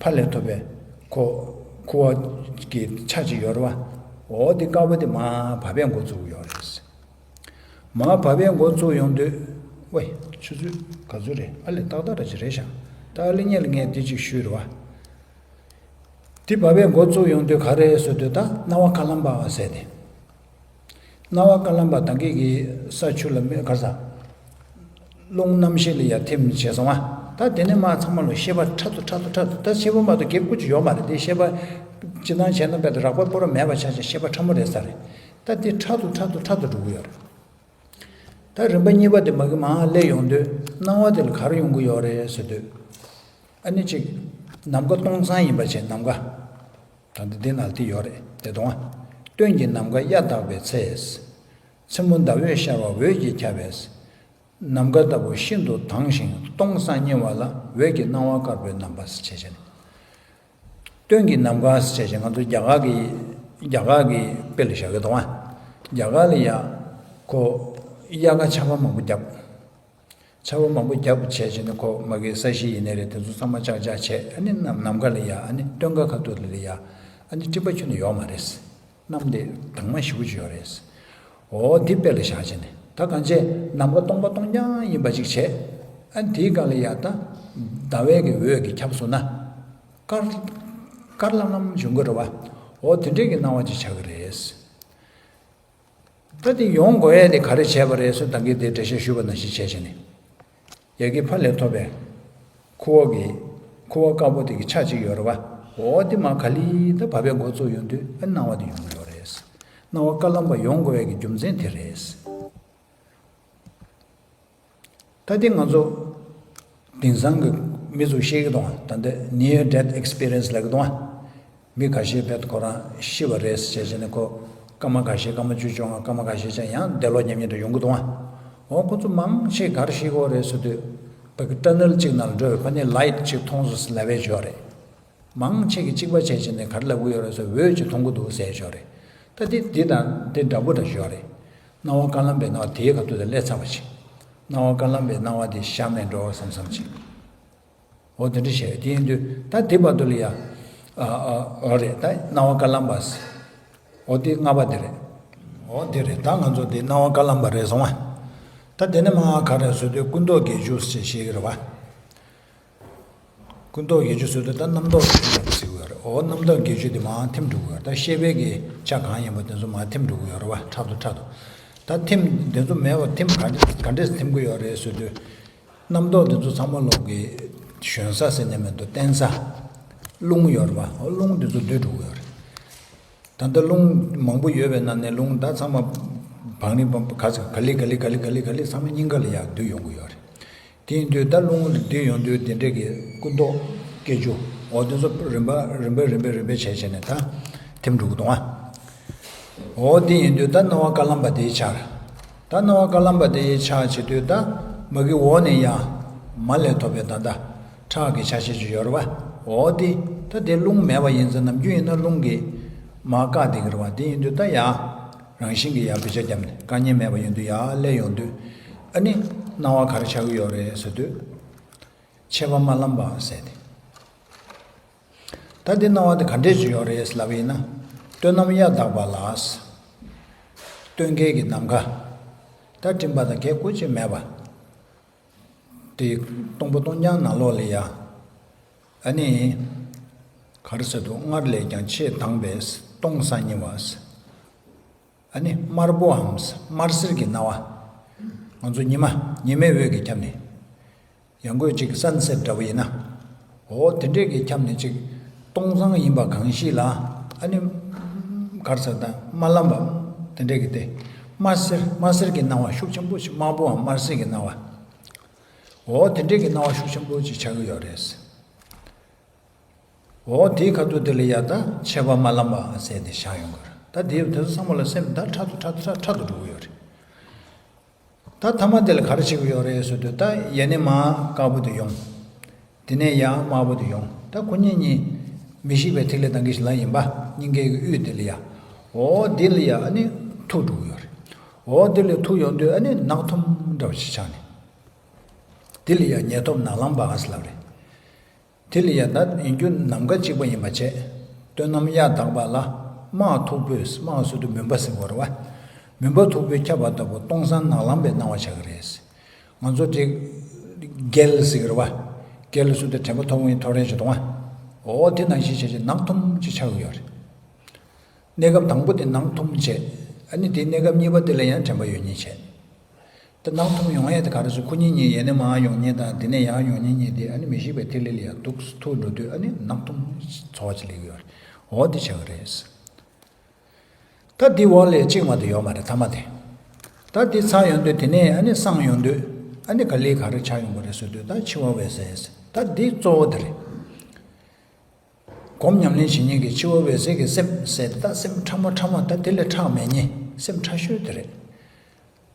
ཕ་ལས་ཐོབ་པའི་ཁོ། ཁུ་བ་གི་ཆ་གཅིག་ཡོད་རེད་བ། འོ་དེ་དཀར་པོ་དེ་མ་བབས་པའི་འགོ་བཙུགས་ཡོད་རེད། མ་བབས་པའི་འགོ་བཙུགས་ཡོང་དུས། ཝེ། ཆུ་ཚོད་ག་ཚོད་རེད། ཨ་ལས་ཏག་ཏག་ར་ཅིག་རེད་ཤག་ད་ཨ་ལས་ཉེ་ལ་ངས་འདི་ཅིག་ཞུས་རེད་བ། འདི་བབས་པའི་འགོ་བཙུགས་ཡོང་དུས་ག་རེ་ཟེར་དུས་ད་སྣང་བ་དཀར་ལམ་པ་ཟེར་ཏེ། སྣང་བ་དཀར་ལམ་པ་དང་གི་གི་ས་ཆུ་ལ་མེ་གར་ས། རླུང་རྣམ་ཤེས་ལ་ཡ་ཐིམ་བྱས་སོང་བ། ད་དེ་ནས་མ་ཚང་མ་ལ་ཤེས་པ་ཕྲ་དུ་ཕྲ་དུ་ཕྲ་དུ་ད་ཤེས་པ་མ་གཏོགས་གེ་ཀུ་ཅིག་ཡོད་མ་རེད་དེ་ཤེས་པ། སྤྱི་བཏང་བྱས་ན་དཔེ་དུ་རགས་པ་སྤོ་ར་མེད་པ་ཆ་ཆ་ཤེས་པ་ཕྲ་མོ་རེད་ས་རེད། ད་དེ་ཕྲ་དུ་ཕྲ་དུ་ཕྲ་དུ་འགྲོ་གི་ཡོད་རེད། ད་རིམ་པ་གཉིས་པ་དེ་མ་གི་མ་སླེབས་ཡོང་དུས་སྣང་བ་དེ་ལ་ག་རེ་ཡོང་གི་ཡོད་རེད་ཟེར་དུས། ཨ་ནི་གཅིག་ནམ་མཁའ་སྟོང་སང་ཡིན་པ་བྱས་ནམ་མཁའ། ད་འདི་འདི་ནང་དེ་ཡོད་རེད་དེ་དང་། སྟོན་གྱི་ནམ་མཁའ་གཡའ་དག་པའི་ཚེ། མཚན་མོ་ཟླ་འོད་ཤར་བ་འོད་ཀྱིས་ཁྱབ་པས། ནམ་མཁའ་ལྟ་བུ་ཤིན་ཏུ་དྭངས་ཤིང་སྟོང་སང་ཉེ་བ་ལ་འོད་ཀྱི་སྣང་བ་དཀར་པོའི་རྣམ་པ་ཟེར་བྱས་བྱས་ནས། སྟོན་གྱི་ནམ་མཁའ་ཟེར་བྱས་བྱས་ང་ཚོ་རྒྱ་གར་གྱི་རྒྱ་གར་གྱི་དཔེ་ལ་བཞག་གི་འདུག་ཨ། རྒྱ་གར་ལ་ཡ། ཁོ། དབྱར་ཁ་ཆར་པ་མང་པོ་བརྒྱབ། ཆར་པ་མང་པོ་བརྒྱབ་བྱས་བྱས་ནས་ཁོ་མ་གི་ས་གཞི་ཡིན་ནའི་རེད་དེ་ཚོ་ཚང་མ་ཅག་ཅག་བྱས་ཨ་ནི་ནམ་ནམ་མཁའ་ལ་ཡ་ཨ་ནི་སྟོན་ཁ་ཁ་ཐུག་ལ་ལ་ཡ་ཨ་ནི་སྤྲིན་པ་ཁྱོན་ནས་ཡོད་མ་རེད། གནམ་དེ་དྭངས་མ་ཞེ་པོ་ཅིག་ཡོད་རེད། འོ་དེ་དཔེ་ལ་བཞག་བྱས་ནས་ད་གང་བྱས་ནམ་མཁའ་སྟོང་པ་སྟོང་རྐྱང་ཡིན་པ་ཅིག་བྱས་ཨ་ནི་དེའི་སྒང་ལ་ཡ་ད་ཟླ་བའི་གི་འོད་ཀྱིས་ཁྱབ་སོང་ན་དཀར་དཀར་ལམ་ལམ་བྱུང་གི་རེད་བ། འོ་དེ་འདྲས་ཀྱི་སྣང་བ་ཅིག་ཆགས་ཀྱི་རེད། ད་དེ་ཡོང་དགོས་ཡས་དེ་ག་རེ་བྱས་པ་རེད་ཟེར་ད་གིན་དེ་འགྲེལ་བཤད་ཞུས་པ་ནང་བཞིན་བྱས་བྱས་ནས། ཡ་གི་ཕ་ལས་ཐོབ་པའི་ཁུ་བ་གི་ཁུ་བ་དཀར་པོ་དེ་གི་ཆ་གཅིག་ཡོད་རེད་བ། འོ་དེ་མ་ག་ལི་ད་བབས་པའི་འགོ་བཙུགས་ཡོང་དུས་ཨ་སྣང་བ་དེ་ཡོང་གི་ཡོད་རེད། སྣང་བ་དཀར་ལམ་པ་ཡོང་དགོས་ཡས་ཀྱི་རྒྱུ་མཚན་དེ་རེད། ད་དེ་ང་ཚོ་དེང་སང་གི་མི་ཚོ་ཤེས་ཀྱི་འདུག་ཨ། ད་ལྟ་near death experience ལབ་ཀྱི་འདུག་ཨ། མི་ཁ་ཤས་བེད་ཁོ་རང་ཤི་བ་རེད་ཟེར་བྱས་ནས་ཁོ་སྐར་མ་ཁ་ཤས་སྐར་མ་བཅུ་བཅོ་ལྔ་སྐར་མ་ཁ་ཤས་ཅན་ཡང་འདས་ལོག་ཉམས་ཉམས་དུ་ཡོང་གི་འདུག་ཨ། འོ་ཁོ་ཚོ་མང་ཆེ་གར་ཤི་གོ་རེད་ཟེར་དུས་བ་གི་ཊ་ནལ་གཅིག་ནང་འགྲོ་བའི་ཕ་ནས་light གཅིག་མཐོང་སོང་ལབ་པའི་ཞོར་རེད། མང་ཆེ་གི་གཅིག་པ་བྱས་བྱས་ནས་ག་རེ་ལབ་གི་ཡོད་རེད་ཟེར་འོད་ཅིག་མཐོང་གི་འདུག་ཟེར་ཞོར་རེད། ད་དེ་འདི་དང་དེ་འདྲ་པོ་འདྲ་ཞོར་རེད། སྣང་བ་དཀར་ལམ་པའི་སྣང་བ་དེའི་ཁ་ཐུག་དེ་སླེབས་ཚར་བ་ཅིག་སྣང་བ་དཀར་ལམ་པའི་སྣང་བ་དེ་ཤར་མེད་འགྲོ་བསམ་བསམ་ཅིག་འོ་དེ་འདྲ་བྱས་དེ་ཡིན་དུས་ད་དེ་བར་དུ་ལ་ཡ། ཨ་ཨ་འོ་རེད་ད་སྣང་བ་དཀར་ལམ་པ། འོ་དེ་ལྔ་པ་དེ་རེད། འོ་དེ་རེད་ད་ང་ཚོ་དེ་སྣང་བ་དཀར་ལམ་པ་རེད་སོང་ཨ། ད་དེ་ནས་མ་ག་རེ་ཟེར་དུས་ཀུན་རྟོག་བརྒྱད་ཅུ་ཞེས་བཤད་ཀྱི་རེད་བ། ཀུན་རྟོག་བརྒྱད་ཅུ་ཟེར་དུས་ད་རྣམ་རྟོག་བརྒྱད་ཅུ་ཟེར་གྱི་ཡོད་རེད། འོ་རྣམ་རྟོག་བརྒྱད་ཅུ་དེ་མར་ཐིམ་འགྲོ་གི་ཡོད་རེད། ད་ཤེས་པའི་གི་ཆ་གང་ཡིན་པ་དེ་ཚོ་མར་ཐིམ་འགྲོ་གི་ཡོད་རེད་བ། ཕྲག་ཏུ་ཕྲག་ཏུ། ད་ཐིམ་དེ་ཚོ་མེད་པ་ཐིམ་ག་འདྲས་ག་འདྲས་ཐིམ་གི་ཡོད་རེད་ཟེར་དུས། རྣམ་རྟོག་དེ་ཚོ་ཚང་མ་ལོག་གི་ ཞོན་ས་ཟེར་ནས་མི་འདུག་བསྟེན་ས། རླུང་ཡོད་རེད་བ། རླུང་འདི་ཚོ་སྡུད་འགྲོ་གི་ཡོད་རེད། ད་ལྟ་རླུང་མང་པོ་ཡོད་པའི་ནང་ནས་རླུང་ད་ཚང་མ་བང་རིམ་པ་ག་ཚོད་ག་ལེ་ག་ལེ་ག་ལེ་ག་ལེ་ག་ལེ་ཚང་མ་སྙིང་ག་ལ་ཡར་བསྡུས་ཡོང་གི་ཡོད་རེད། དེ་ཡིན་དུས་ད་རླུང་འདི་ཡོང་དུས་དེ་འདྲས་ཀྱི་སྐུ་མདོག་སྐྱེ་རྒྱུ། འོ་དེ་ཚོ་རིམ་པ་རིམ་པ་རིམ་པ་རིམ་པ་བྱས་བྱས་ནས་ད་ཐིམ་འགྲོ་གི་འདུག་ཨ། འོ་དེ་ཡིན་དུས་ད་སྣང་བ་དཀར་ལམ་པ་དེའི་ཆར། ད་སྣང་བ་དཀར་ལམ་པ་དེའི་ཆར་བྱེད་དུས་ད་མ་གི་འོག་ནས་ཡང་མ་ལས་ཐོབ་པའི་ད་ལྟ་ཁྲག་གི་ཆ་ཤས་ཅིག་ཡོད་རེད་བ། འོ་དེ་ད་དེ་རླུང་མེད་པ་ཡིན་ཙང་ནམ་རྒྱུན་ཡིན་ན་རླུང་གིས་མར་བཀག་བསྡད་ཀྱི་རེད་བ། དེ་ཡིན་དུས་ད་ཡང་རང་བཞིན་གྱིས་ཡར་བེད་སྤྱོད་བརྒྱབ་ནས་བཀག་ཉེན་མེད་པ་ཡོང་དུས་ཡར་སླེབས་ཡོང་དུས། ཨ་ནི་སྣང་བ་ག་རེ་ཆགས་ཀྱི་ཡོད་རེད་ཟེར་དུས། མཆེད་པ་དམར་ལམ་པ་ཟེར་ཏེ། ད་འདི་སྣང་བ་འདི་ག་འདྲས་ཅིག་ཡོད་རེད་ལབ་པ་ཡིན་ན། སྟོད་ནམ་གཡའ་དག་པ་ལ། སྟོད་འགལ་གྱི་ནམ་མཁའ། ད་སྤྲིན་པ་དང་གེགས་ཀུན་ཅིག་མེད་པ། དེ་སྟོང་པ་སྟོང་རྐྱང་ནང་ལོགས་ལ་ཡ། ཨ་ནི། ག་རེ་ཟེར་འདུག་སྔར་ལས་ཀྱང་ཆེས་དྭངས་པས་སྟོང་སང་ཉིན་བ། ཨ་ནི་དམར་པོའམ་དམར་སེར་གྱི་སྣང་བ། ང་ཚོ་ཉི་མ་ཉི་མའི་འོད་ཀྱིས་ཁྱབ་ནས། ཡང་སྒོས་ཅིག་སན་སེཊ་འདྲ་བོ་ཡིན་ན། འོ་དེ་འདྲས་ཀྱིས་ཁྱབ་ནས་ཅིག་སྟོང་སང་ཡིན་པ་གང་ཞིག་ལ། ཨ་ནི། གར་ཟེར་དང་དམར་ལམ་པ། དེ་འདྲས་ཀྱི་སྟེ། དམར་སེར་དམར་སེར་གྱི་སྣང་བ་ཤུགས་ཆེན་པོ་ཞིག་དམར་པོའམ་དམར་སེར་གྱི་སྣང་བ། འོ་དེ་འདྲས་ཀྱི་སྣང་བ་ཤུགས་ཆེན་པོ་ཅིག་ཆགས་ཀྱི་ཡོད་རེད། འོ་དེའི་ཁ་ཐུག་དེ་ལ་ཡ་ད་མཆེད་པ་དམར་ལམ་པ་ཟེར་ཏེ་བཞག་ཡོང་གི་རེད། ད་དེ་དེ་ཚོ་ཚང་མ་ལ་སེམས་ད་ཕྲ་དུ་ཕྲ་དུ་ཕྲ་ཕྲ་དུ་འགྲོ་གི་ཡོད་རེད། ད་ཐ་མ་དེ་ལ་ག་རེ་བྱེད་ཀྱི་ཡོད་རེད་ཟེར་དུས་ད་ཡེ་ནས་མར་དཀར་པོ་དེ་ཡོང་། དེ་ནས་ཡང་དམར་པོ་དེ་ཡོང་། ད་ཁོ་གཉིས་གཉིས་མི་ཤིགས་པའི་ཐིག་ལེ་དང་གི་ཞིག་ལ་ཡིན་པ་སྙིང་གའི་དབུས་དེ་ལ་ཡ། འོ་དེ་ལ་ཡ་ཨ་ནི་ཐུག་འགྲོ་གི་ཡོད་རེད། འོ་དེ་ལ་ཐུག་ཡོང་དུས་ཨ་ནི་ནག་ཐུམ་འདྲ་བ་ཞིག་ཆགས་ནས། དེ་ལ་ཡ་ཉེ་ཐོབ་ནག་ལམ་པ་ཟེར་ལབ་རེད། དེ་ལ་ཡ་ད་ཡིན་རྒྱུ་ནམ་མཁའ་གཅིག་པ་ཡིན་པ་བྱས། སྟོད་ནམ་གཡའ་དག་པ་ལ། དམག་མཐུག་པོས་དམག་ཟེར་དུས་མུན་པ་ཟེར་དགོས་རེད་བ། མུན་པ་མཐུག་པོས་ཁྱབ་པ་ལྟ་བུ་སྟོང་སང་ནག་ལམ་པའི་སྣང་བ་ཆགས་ཀྱི་རེད། ང་ཚོ་དེ་རྒྱལ་ཟེར་གྱི་རེད་བ། རྒྱལ་ཟེར་དུས་དྲན་པ་ཐོབ་ཡིན་ཐོབ་རན་ཞིག་འདུག་བ། འོ་དེ་ནང་བཞིན་བྱས་བྱས་ནག་ཐུམ་ཅིག་ཆགས་ཀྱི་ཡོད་རེད། གནས་སྐབས་དང་པོ་དེ་ནག་ཐུམ་བྱས། ཨ་ནི་དེའི་གནས་སྐབས་གཉིས་པ་དེ་ལ་ཡང་དྲན་པ་ཡོད་ཉེན་བྱས། དེ་ནག་ཐུམ་ཡོང་ཡས་དེ་ག་རེ་ཟེར། ཁོ་གཉིས་གཉིས་ཡེ་ནས་མར་ཡོང་ཉེན་དང་དེ་ནས་ཡར་ཡོང་ཉེན་གཉིས་དེ་ཨ་ནི་མི་ཤིགས་པའི་ཐིག་ལེ་ལ་ཡང་འདུག་ཐུག་འགྲོ་དུས་ཨ་ནི་ནག་ཐུམ་ཚོར་བ་ཅིག་སླེབས་ཀྱི་ཡོད་རེད། འོ་དེ་ཆགས་ཀྱི་རེད། ད་དེ་འོག་ལས་གཅིག་མ་གཏོགས་ཡོད་མ་རེད་ཐ་མ་དེ། ད་དེ་ཚར་ཡོང་དུས་དེ་ནས་ཨ་ནི་སངས་ཡོང་དུས་ཨ་ནི་ག་ལེ་ག་རེ་ཆགས་ཡོང་གི་རེད་ཟེར་དུས་ད་འཆི་བ་འོད་གསལ། ད་དེ་གཙོ་བོ་དེ་རེད། སྒོམ་ཉམས་ལེན་བྱེད་མཁན་གྱི་འཆི་བ་འོད་གསལ་གྱི་སེམས་ཟེར་ཏེ་ད་སེམས་ཕྲ་མོ་ཕྲ་མོ་ད་དེ་ལས་ཕྲ་མེད་ཉེ་སེམས་ཕྲ་ཤོས་དེ་རེད།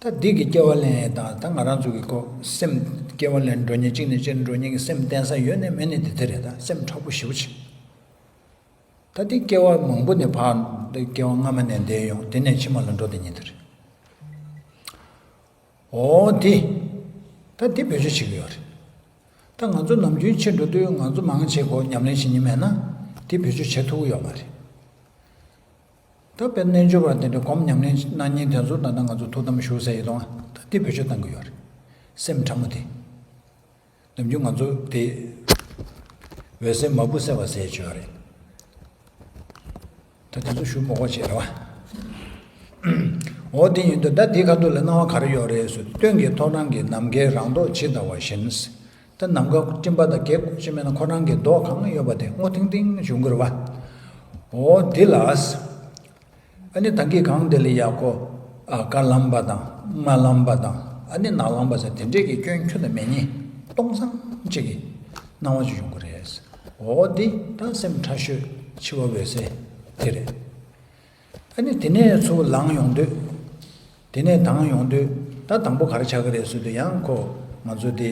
ད་འདི་གི་སྐྱེ་བ་ལེན་ཡས་དང་ད་ང་རང་ཚོ་གི་ཁོ་སེམས་སྐྱེ་བ་ལེན་འགྲོ་མཁན་གཅིག་ནས་གཅིག་འགྲོ་མཁན་གྱི་སེམས་བརྟེན་ས་ཡོད་ནས་མེད་ནས་དེ་དེ་རེད། ད་སེམས་ཕྲ་པོ་ཞེ་པོ་ཅིག་ད་འདི་སྐྱེ་བ་མང་པོ་ནས་ཕར་འདི་སྐྱེ་བ་སྔ་མ་ནས་འདས་ཡོང་དེ་ནས་ཕྱི་མ་ལ་འགྲོ་དེ་ཉིད་དེ་རེད། འོ་དེ། ད་དེ་བེད་སྤྱོད་བྱེད་ཀྱི་ཡོད་རེད། ད་ང་ཚོ་ནམ་རྒྱུན་ཕྱིན་འགྲོ་དུས་ང་ཚོ་མང་ཆེ་གོ་ཉམས་ལེན་བྱེད་མཁན་མེད་ན་དེ་བེད་སྤྱོད་བྱེད་ཐུབ་ཀྱི་ཡོད་མ་རེད། ད་དཔེར་ན་རྣལ་འབྱོར་པ་དེ་འདྲ་སྒོམ་ཉམས་ལེན་གནང་མཁན་དེ་ཚོ་ད་ལྟ་ང་ཚོ་ཐུགས་དམ་བཞུགས་ཟེར་ཡོད་དོ། ད་དེ་བེད་སྤྱོད་གཏང་གི་ཡོད་རེད། སེམས་ཕྲ་མོ་དེ། ནམ་རྒྱུན་ང་ཚོ་དེ་འོད་གསལ་མ་བུ་གསལ་བ་ཟེར་བྱས་ཡོད་རེད། ད་དེ་ཚོ་ཞུ་མོ་གོ་བྱེད་རེད་བ། འོ་དེ་ཡིན་དུས་ད་དེའི་ཁ་ཐུག་ལ་སྣང་བ་ག་རེ་ཡོད་རེད་ཟེར་དུས་སྟོན་གྱི་ཐོ་རངས་ཀྱི་ནམ་མཁའི་རང་མདོག་ཇི་ལྟ་བ་བཞིན། ད་ནམ་མཁའ་སྤྲིན་པ་དང་གེགས་ཀྱི་མེད་ན་ཁོ་རང་གི་མདོག་གང་ཡོད་པ་དེ་སྔོ་ཐིང་ཐིང་བྱུང་གི་རེད་བ། འོ་དེ་ལ། ཨ་ནི་ད་གིན་གང་དེ་ལ་ཡག་པོ། ཨ་དཀར་ལམ་པ་དང་དམར་ལམ་པ་དང་ཨ་ནི་ནག་ལམ་པ་ཟེར་དེ་འདྲས་ཀྱི་སྐྱོན་ཁྱོན་ནས་མེད་ཉེན་སྟོང་སང་གཅིག་གི་སྣང་བ་ཅིག་ཡོང་གི་རེད། འོ་འདི་ད་སེམས་ཕྲ་ཤོས་འཆི་བ་འོད་གསལ་དེ་རེད། ཨ་ནི་དེ་ནས་ཚུར་ལངས་ཡོང་དུས། དེ་ནས་དྭངས་ཡོང་དུས་ད་དང་པོ་ག་རེ་ཆགས་ཀྱི་རེད་ཟེར་དུས་ཡང་ཁོ་ང་ཚོ་དེ།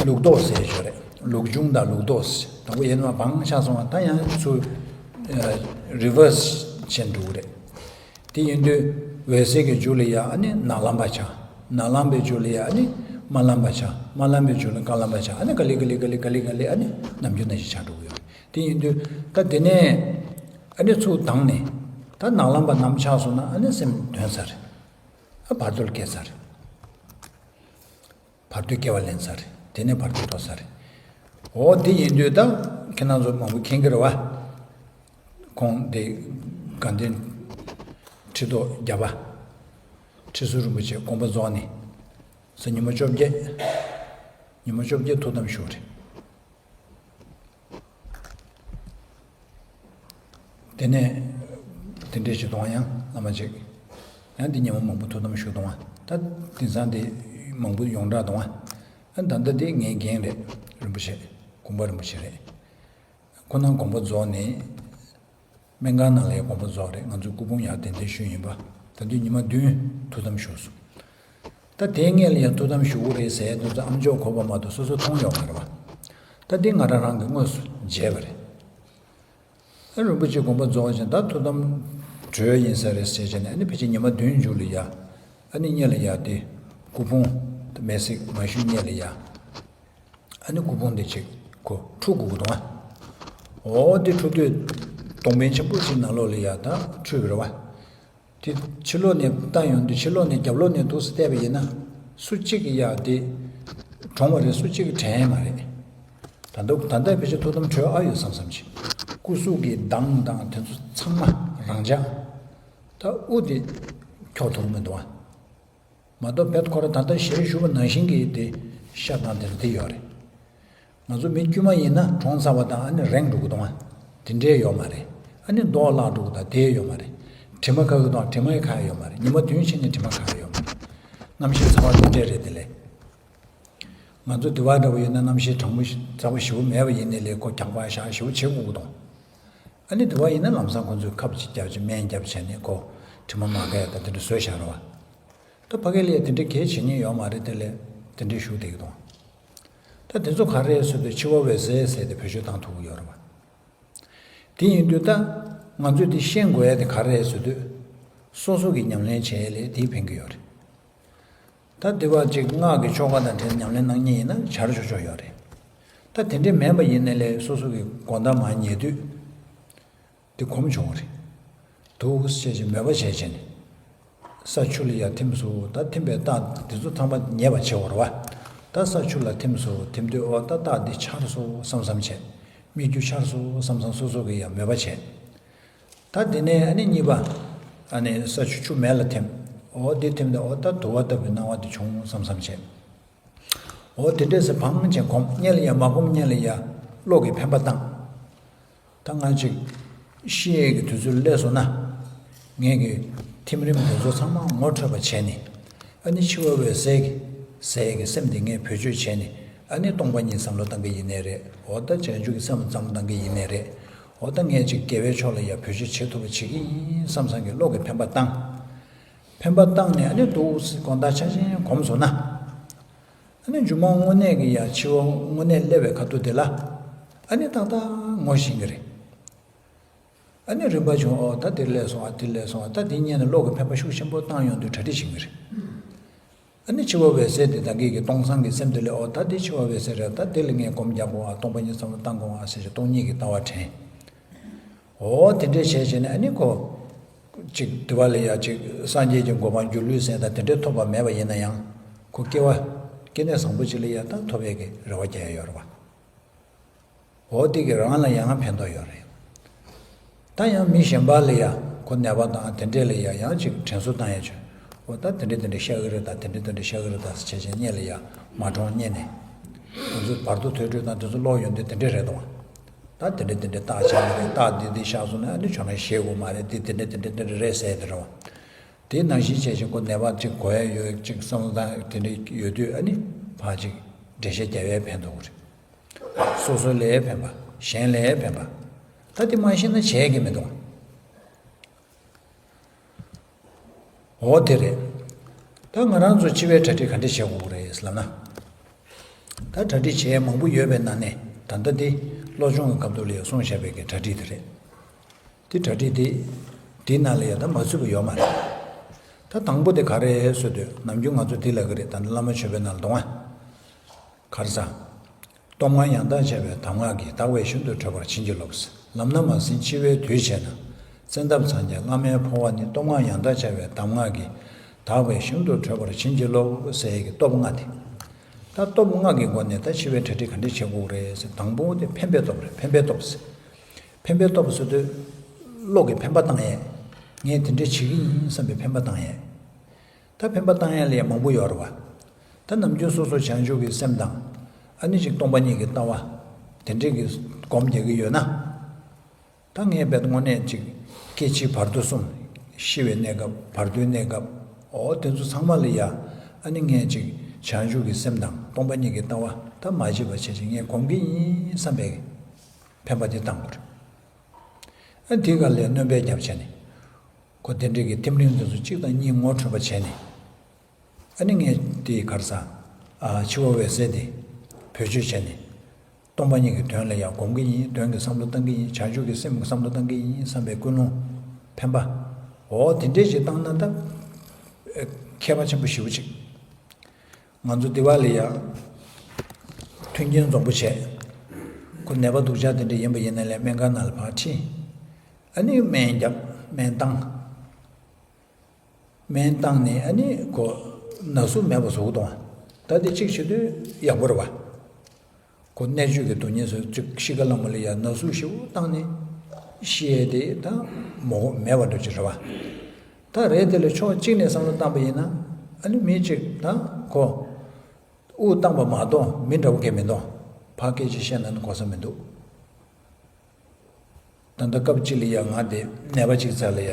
ལུགས་ལྡོག་ཟེར་ཞོར་རེད། ལུགས་འབྱུང་དང་ལུགས་ལྡོག་ཟེར། དང་པོ་ཡེ་ནས་མར་བང་ཆགས་སོང་བ་ད་ཡང་ཚུར། རི་ཝར་སི་བྱས་འགྲོ་གི་རེད། དེ་ཡིན་དུས་འོད་གསལ་གྱི་མཇུག་ལ་ཡ་ཨ་ནི་ནག་ལམ་པ་ཆགས། ནག་ལམ་པའི་མཇུག་ལ་ཡ་ཨ་ནི་དམར་ལམ་པ་ཆགས། དམར་ལམ་པའི་མཇུག་ལ་དཀར་ལམ་པ་ཆགས། ཨ་ནི་ག་ལེ་ག་ལེ་ག་ལེ་ག་ལེ་ག་ལེ་ཨ་ནི་ནམ་རྒྱུན་ནང་བཞིན་ཆགས་འགྲོ་གི་ཡོད་རེད། དེ་ཡིན་དུས་ད་དེ་ནས་ཨ་ནི་ཚུར་དྭངས་ནས་ད་ནག་ལམ་པ་ནམ་ཆགས་སོང་ན་ཨ་ནི་སེམས་དོན་ཚར་རེད། ཨ་བར་དོ་ལ་སྐྱེས་ཚར་རེད། བར་དོའི་སྐྱེ་བ་ལེན་ཚར། དེ་ནས་བར་དོ་ཐོབ་ཚར། འོ་དེ་ཡིན་དུས་ད་ཁྱེད་རང་ཚོ་མང་པོ་མཁྱེན་གྱི་རེད་བ། ཁོང་དེ་དགའ་ལྡན་ཁྲི་ཐོག་བརྒྱ་པ། ཁྲི་ཟུར་རིན་པོ་ཆེ་དགོངས་པ་རྫོགས་ནས་ས་ཉི་མ་བཅོ་བརྒྱད། ཉི་མ་བཅོ་བརྒྱད་ཐུགས་དམ་བཞུགས་རེད། དེ་ནས་དེ་འདྲས་ཞིག་འདུག་ཡང་བླ་མ་ཅིག་ཡང་འདི་ཉི་མ་མང་པོ་ཐུགས་དམ་བཞུགས་འདུག་ད་དེང་སང་དེ་མང་པོ་ཡོངས་གྲགས་འདུག་ཨ་ད་ལྟ་དེ་ངའི་རྒན་རེད། རིན་པོ་ཆེ། གུང་པ་རིན་པོ་ཆེ་རེད། ཁོ་ན་དགོངས་པ་རྫོགས་ནས། སྨན་ཁང་ནང་ལ་ཡང་དགོངས་པ་རྫོགས་རེད། ང་ཚོའི་སྐུ་ཕུང་ཡར་གདན་འདྲེན་ཞུས་ཡིན་པ། ད་དུང་ཉི་མ་བདུན་ཐུགས་དམ་བཞུགས་སོང་། ད་དེའི་སྔོན་ལ་ཡང་ཐུགས་དམ་བཞུགས་ཀྱི་རེད་ཟེར་དུས་ཙམ་ཨ་མཆོག་གོ་བ་མ་གཏོགས་སོ་སོ་མཐོང་ཡོད་མ་རེད་བ། ད་འདི་ང་རང་རང་གིས་དངོས་སུ་མཇལ་བ་རེད། ཨ་རིན་པོ་ཆེ་དགོངས་པ་རྫོགས་ཤིང་ད་ཐུགས་དམ་གྲོལ་ཡིན་ས་རེད་ཟེར་བྱས་ནས། ཨ་ནི་ཕལ་ཆེར་ཉི་མ་བདུན་མཇུག་ལ་ཡ། ཨ་ནི་སྔོན་ལ་ཡ་དེ་སྐུ་ཕུང་མེ་བསྲེགས་མ་ཞུས་སྔོན་ལ་ཡ། ཨ་ནི་སྐུ་ཕུང་དེ་ཅིག་ཁོ་འཁྲུ་དགོས་ཀྱི་འདུག་ཨ། འོ་དེ་འཁྲུ་དུས་སྡོང་པོ་ཆེན་པོ་ཅིག་ནང་ལོགས་ལ་ཡ་ད་འཁྲུས་པ་རེད་བ། དེ་ཕྱི་ལོགས་ནས་བལྟ་ཡོང་དུས་ཕྱི་ལོགས་ནས་རྒྱབ་ལོགས་ནས་འདུག་སེ་བལྟས་པ་ཡིན་ན། སུ་གཅིག་གིས་ཡ་དེ་གྲོངས་པ་རེད། སུ་གཅིག་གིས་དྲན་མ་རེད། ད་ལྟ་ད་ལྟ་ཕལ་ཆེར་ཐུགས་དམ་གྲོལ་ཨ་ཡོད་བསམ་བསམ་བྱས། སྐུ་གཟུགས་ཀྱི་མདངས་དང་དེ་ཚོ་ཚང་མ་རང་འཇགས། ད་དབུ་དེ་འཁྱོག་ཐུབ་མི་འདུག་ཨ། མ་གཏོགས་བེད་ཁོ་ར་ད་ལྟ་ཞལ་བཞུགས་པ་ནང་བཞིན་གྱི་དེ་ཤ་དང་དེ་དེ་ཡོད་རེད། ང་ཚོ་མི་དཀྱུས་མ་ཡིན་ན་གྲོངས་ཚར་བ་དང་ཨ་ནི་རེངས་འགྲོ་གི་འདུག་ཨ། དེ་འདྲའི་ཡོད་མ་རེད། ཨ་ནི་མདོག་བརླག་འགྲོ་གི་དང་དེ་ཡོད་མ་རེད། དྲི་མ་ཁ་གི་དང་དྲི་མ་ཁ་ཡོད་མ་རེད། ཉི་མ་བདུན་ཕྱིན་ནས་དྲི་མ་ཁ་ཡོད་མ་རེད། རྣམ་ཤེས་ཚ་བ་དེ་འདྲས་རེད། དེ་ལས་ང་ཚོ་དེ་བ་འདྲ་བོ་ཡིན་ན་རྣམ་ཤེས་དྲང་པོ་ཚ་བོ་ཞེ་པོ་མེད་པ་ཡིན་ནའི་ལས་ཁོ་རྒྱག་པ་བཞག་ཞེ་པོ་བྱེད་དགོས་ཀྱི་འདུག་ཨ་ནི་དེ་བ་ཡིན་ན་ལམ་སང་ཁོ་ཚོས་ཁབ་ཅིག་བརྒྱབ་བྱས་སྨན་བརྒྱབ་བྱས་ནས་ཁོ་དྲི་མ་མ་གས་ད་དེ་འདྲ་བཟོས་བཞག་རེད་བ། ད་ཕ་གི་ལ་ཡ་དེ་འདྲ་གལ་བྱེད་མཁན་ཡོད་མ་རེད། དེ་ལས་དེ་འདྲ་ཞུ་བསྡད་ཀྱི་འདུག་ད་དེ་ཚོ་ག་རེ་རེད་ཟེར་དུས་འཆི་བ་འོད་གསལ་ཟེར་ཏེ་བེད་སྤྱོད་བཏང་ཐུབ་ཀྱི་ཡོད་རེད་བ། དེ་ཡིན་དུས་ད་ང་ཚོས་དེ་ཤེས་དགོས་ཡ་དེ་ག་རེ་རེད་ཟེར་དུས། སོ་སོ་གི་ཉམས་ལེན་བྱས་ལས་དེས་ཕན་གྱི་ཡོད་རེད། ད་དེ་བ་ཅིག་སྔགས་ཀྱི་ཆོ་ག་དང་འབྲེལ་ཉམས་ལེན་གནང་མཁན་ཡིན་ན་བྱར་ཆོག་ཆོག་ཡོད་རེད། ད་དེ་འདྲས་མེད་པ་ཡིན་ནའི་ལས་སོ་སོ་གི་དགོང་དག་མར་ཉལ་དུས། དེ་གོམས་བྱུང་བ་རེད། འདུག་སེ་བྱས་བྱས་མོས་པ་བྱས་བྱས་ནས། ས་ཆུ་ལ་ཡར་ཐིམ་སོང་། ད་ཐིམ་པའི་རྟགས་དེ་ཚོ་ཚང་མ་ཉེ་བར་བྱེད་དགོས་རེད་བ། ད་ས་ཆུ་ལ་ཐིམ་སོང་། ཐིམ་དུས་འོ་ད་རྟགས་འདི་འཆར་སོང་བསམ་བསམ་བྱས། སྨིག་རྒྱུ་འཆར་སོང་བསམ་བསམ་སོ་སོ་གི་ཡང་མོས་པ་བྱས། ད་དེ་ནས་ཨ་ནི་གཉིས་པ། ཨ་ནི་ས་ཆུ་ཆུ་མེ་ལ་ཐིམ། འོ་འདི་ཐིམ་དུས་འོ་ད་དུ་བ་ལྟ་བུའི་སྣང་བ་དེ་བྱུང་བསམ་བསམ་བྱས། འོ་དེ་འདྲས་སེ་བང་ཅན་གོམས་སྔོན་ལ་ཡ་མ་གོམས་སྔོན་ལ་ཡ་བློ་གི་འཕེན་པ་བཏང་། ད་ང་ཅིག་ཤི་ཡས་ཀྱི་དུས་ཚོད་སླེབས་སོང་ན། ངས་ཀྱི་ཐིམ་རིམ་དེ་ཚོ་ཚང་མ་ངོ་འཕྲོད་པ་བྱས་ནས། ཨ་ནི་འཆི་བ་འོད་གསལ་གྱི་ཟེར་ཡས་ཀྱི་སེམས་དེ་ངས་བེད་སྤྱོད་བྱས་ནས། ཨ་ནི་སྟོང་པ་ཉིད་བསམ་བློ་བཏང་གི་ཡིན་ནའི་རེད། འོ་ད་བྱང་ཆུབ་ཀྱི་སེམས་བསམ་བློ་བཏང་གི་ཡིན་ནའི་རེད། འོ་ད་ངས་ཅིག་དགེ་བའི་ཕྱོགས་ལ་ཡ་བེད་སྤྱོད་བྱེད་ཐུབ་པ་བྱེད་ཀྱི་ཡིན་བསམ་བསམ་གྱི་བློ་གི་འཕེན་པ་བཏང་། འཕེན་པ་བཏང་ནས་ཨ་ནི་འདུག་སེ་དགོང་དག་ཆ་ཆེན་གོམས་སོང་ན། ཨ་ནི་སྒྱུ་མ་དངོས་གནས་ཀྱི་ཡ་འཆི་བ་དངོས་གནས་སླེབས་པའི་ཁ་ཐུག་དེ་ལ། ཨ་ནི་ཏག་ཏག་ངོ་ཤེས་ཀྱི་རེད། ཨ་ནི་རིམ་པ་བྱུང་། ཨོ་ད་དེ་སླེབས་སོང་། ཨ་དེ་སླེབས་སོང་། ཨ་ད་དེ་སྔོན་ནས་བློ་གི་འཕེན་པ་ཤུགས་ཆེན་པོ་བཏང་ཡོང་དུས་གྲ་སྒྲིག་བྱེད་ཀྱི་རེད། ཨ་ནི་འཆི་བ་འོད་གསལ་དེ་ད་གིན་གྱི་སྟོང་སང་གི་སེམས་དེ་ལས་ཨོ་ད་དེ་འཆི་བ་འོད་གསལ་རེད། ད་དེ་ལ་ངས་སྒོམ་རྒྱག་དགོས་ཨ། སྟོང་པ་ཉིད་བསམ་བློ་བཏང་དགོས་ཨ་ཟེར་བྱས་སྟོང་ཉིད་ཀྱི་ལྟ་བ་དྲན། འོ་དེ་འདྲས་བྱས་བྱས་ནས་ཨ་ནི་ཁོ། ཅིག་དེ་བ་ལ་ཡ་ཅིག་སངས་རྒྱས་ཀྱི་གོ་འཕང་སྒྱུ་ལུས་ཟེར་ད་དེ་འདྲས་ཐོབ་པ་མེད་པ་ཡིན་ན་ཡང་། ཁོ་སྐྱེ་བ། སྐྱེ་གནས་བཟང་པོ་ཅིག་ལ་ཡ་ད་ཐོབ་ཡས་ཀྱི་རེ་བ་རྒྱག་ཡ་ཡོད་རེད་བ། འོ་དེ་གི་རང་ལ་ཡང་ཕན་ཐོགས་ཡོད་རེད། ད་ཡང་མི་གཞན་པ་ལ་ཡ་ཁོ་ནད་པ་དང་དེ་འདྲས་ལ་ཡ་ཡང་ཅིག་དྲན་གསོ་བཏང་ཡ་བྱོས། འོ་ད་དེ་འདྲས་དེ་འདྲས་ཤ་གི་རེད། ད་དེ་འདྲས་དེ་འདྲས་ཤ་གི་རེད། ད་ཟེར་བྱས་བྱས་སྔོན་ལ་ཡ་མ་གྲོངས་སྔོན་ནས། ང་ཚོ་བར་དོ་ཐོས་གྲོལ་དང་དེ་ཚོ་ཀློག་ཡོང་དུས་དེ་འདྲས་རེད་དོ། ད་དེ་འདྲས་དེ་འདྲས་རྟགས་ཆགས་ཀྱི་རེད། རྟགས་འདི་འདི་ཤར་སོང་ན་ཨ་ནི་ཁྱོད་རང་ཤི་དགོས་མ་རེད། འདི་དེ་འདྲས་དེ་འདྲས་དེ་འདྲས་རེད་ཟེར་དེ་རེད་བ། དེ་ནང་བཞིན་བྱས་བྱས་ཁོ་ནད་པ་ཅིག་གོ་ཡ་ཡོད་ཅིག་བསམ་བློ་བཏང་དེ་འདྲས་ཡོད་དུས་ཨ་ནི་ཕར་ཅིག་འགྲེལ་བཤད་རྒྱབ་ཡས་ཕན་ཐོགས་ཀྱི་རེད། སོ་སོ་ལ་ཕན་པ། གཞན་ལ་ཕན་པ། ད་དེ་མ་ཤེས་ན་བྱས་ཀྱི་མི་འདུག་འོ་དེ་རེད། ད་ང་རང་ཚོ་འཆི་བའི་གྲ་སྒྲིག་ག་འདྲ་བྱེད་དགོས་ཀྱི་རེད་ལབ་ན། ད་གྲ་སྒྲིག་བྱེད་ཡས་མང་པོ་ཡོད་པའི་ནང་ནས་ད་ལྟ་འདི་བློ་སྦྱོང་གི་སྐབས་དུ་ལ་ཡ་གསུངས་བཞག་པའི་གི་གྲ་སྒྲིག་དེ་རེད། དེ་གྲ་སྒྲིག་དེ། དེའི་ནང་ལ་ཡ་ད་མ་ཚུད་པ་ཡོད་མ་རེད། ད་དང་པོ་དེ་ག་རེད་ཟེར་དུས་ནམ་རྒྱུན་ང་ཚོ་དེ་ལབ་ཀྱི་རེད། ད་ནི་བླ་མ་མཆོད་པའི་ནང་ལ་འདུག་ཨ། ག་རེ་ཟ། སྟོབས་ལྔ་ཡང་དག་བྱ་བའི་གདམས་ངག་གིས། བདག་བས་ཤིན་ཏུ་ཁྲོས་པར་བྱིན་གྱིས་རློབས། ལམ་སྣ་མ་ཟིན་འཆི་བའི་དུས་བྱས་ན། བཙན་ཐབས་འཚང་རྒྱ་བླ་མའི་འཕོ་བ་ནི། སྟོབས་ལྔ་ཡང་དག་བྱ་བའི་གདམས་ངག་གིས། བདག་བས་ཤིན་ཏུ་ཁྲོས་པར་བྱིན་གྱིས་རློབས་ཟེར་ཡས་ཀྱི་སྟོབས་ལྔ་དེ། ད་སྟོབས་ལྔ་གི་སྒོ་ནས་ད་འཆི་བའི་གྲ་སྒྲིག་ག་འདྲས་བྱེད་དགོས་རེད་ཟེར། དང་པོ་དེ་འཕེན་པའི་སྟོབས་རེད། འཕེན་པའི་སྟོབས་ཟེར། འཕེན་པའི་སྟོབས་ཟེར་དུས། བློ་གི་འཕེན་པ་བཏང་ཡས། ངས་དེ་འདྲས་བྱེད་ཀྱི་ཡིན་བསམ་པའི་འཕེན་པ་བཏང་ཡས། ད་འཕེན་པ་བཏང་ཡས་ལ་ཡ་མང་པོ་ཡོད་རེད་བ། ད་ནམ་རྒྱུན་སོ་སོ་བྱང་ཆུབ་ཀྱི་སེམས་དང་། ཨ་ནི་ཅིག་སྟོང་པ་ཉིད་ཀྱི་ལྟ་བ། དེ་འདྲས་ཀྱི་སྒོམ་རྒྱག་གི་ཡོད་ན། ད་ངས་རྦད་དངོས་གནས་ཅིག་སྐྱེ་འཆི་བར་དོ་གསུམ། ཤི་བའི་གནས་སྐབས། བར་དོའི་གནས་སྐབས། འོ་དེ་ཚོ་ཚང་མ་ལ་ཡ། ཨ་ནི་ངས་ཅིག་བྱང་ཆུབ་ཀྱི་སེམས་དང་སྟོང་པ་ཉིད་ཀྱི་ལྟ་བ་ད་མ་བརྗེད་པ་བྱས་ཅིག་ངས་སྒོམ་གྱི་ཡིན་བསམ་པའི་འཕེན་པ་དེ་བཏང་དགོས་རེད། ཨ་དེའི་སྒང་ལ་སྣོན་པ་རྒྱབ་བྱས་ནས། ཁོ་དེ་འདྲའི་གི་ཐིམ་རིམ་དེ་ཚོ་གཅིག་དང་གཉིས་ངོ་འཕྲོད་པ་བྱས་ནས། ཨ་ནི་ངས་དེའི་གར་ས། ཨ་འཆི་བ་འོད་གསལ་དེ་བེད་སྤྱོད་བྱས་ནས། སྟོང་པ་ཉིད་ཀྱི་དོན་ལ་ཡང་སྒོམ་གྱི་ཡིན། དོན་གྱི་བསམ་བློ་བཏང་གི་ཡིན། བྱང་ཆུབ་ཀྱི་སེམས་ཀྱི་བསམ་བློ་བཏང་གི་ཡིན་བསམ་པའི་ཀུན་སློང་འཕེན་པ། འོ་དེ་འདྲས་ཞིག་བཏང་ན་ད། ཨེ་ཁྱད་པར་ཆེན་པོ་ཞེ་པོ་ཅིག་ང་ཚོ་འདི་བ་ལ་ཡང་མཐུན་རྐྱེན་འཛོམས་པོ་བྱས། ཁོ་ནད་པ་སྡུག་ཅག་དེ་འདྲ་ཡིན་པ་ཡིན་ན་ལས་སྨན་ཁང་ནང་ལ་ཕར་ཁྲིད། ཨ་ནི་སྨན་བརྒྱབ། སྨན་བཏང་། སྨན་བཏང་ནས་ཨ་ནི་ཁོ་ན་ཟུག་མེད་པ་བཟོ་གི་འདུག་ད་དེ་གཅིག་བྱེད་དུས་ཡག་པོ་རེད་བ། ཁོ་གནད་གཅོད་ཀྱི་སྡུག་བསྔལ་ཚོ་གཅིག་ཤི་ཁ་ལ་མོ་ལ་ཡ་ན་ཟུག་ཞེ་པོ་བཏང་ནས་ཤི་ཡས་དེ་ད་མོ་མེད་པ་འདྲ་ཅིག་རེད་བ། ད་རེད་དེ་ལས་ཕྱོགས་གཅིག་ནས་བསམ་བློ་བཏང་པ་ཡིན་ན། ཨ་ནི་མི་གཅིག་ད་ཁོ་དབུགས་བཏང་པ་མ་གཏོགས་མི་འདྲ་བོ་གས་མི་འདུག་ཕ་སྐད་ཆ་བཤད་ན་ནི་གོ་ས་མི་འདུག་ད་ལྟ་སྐབས་གཅིག་ལ་ཡ་ང་དེ་ནད་པ་གཅིག་རྩ་ལ་ཡ་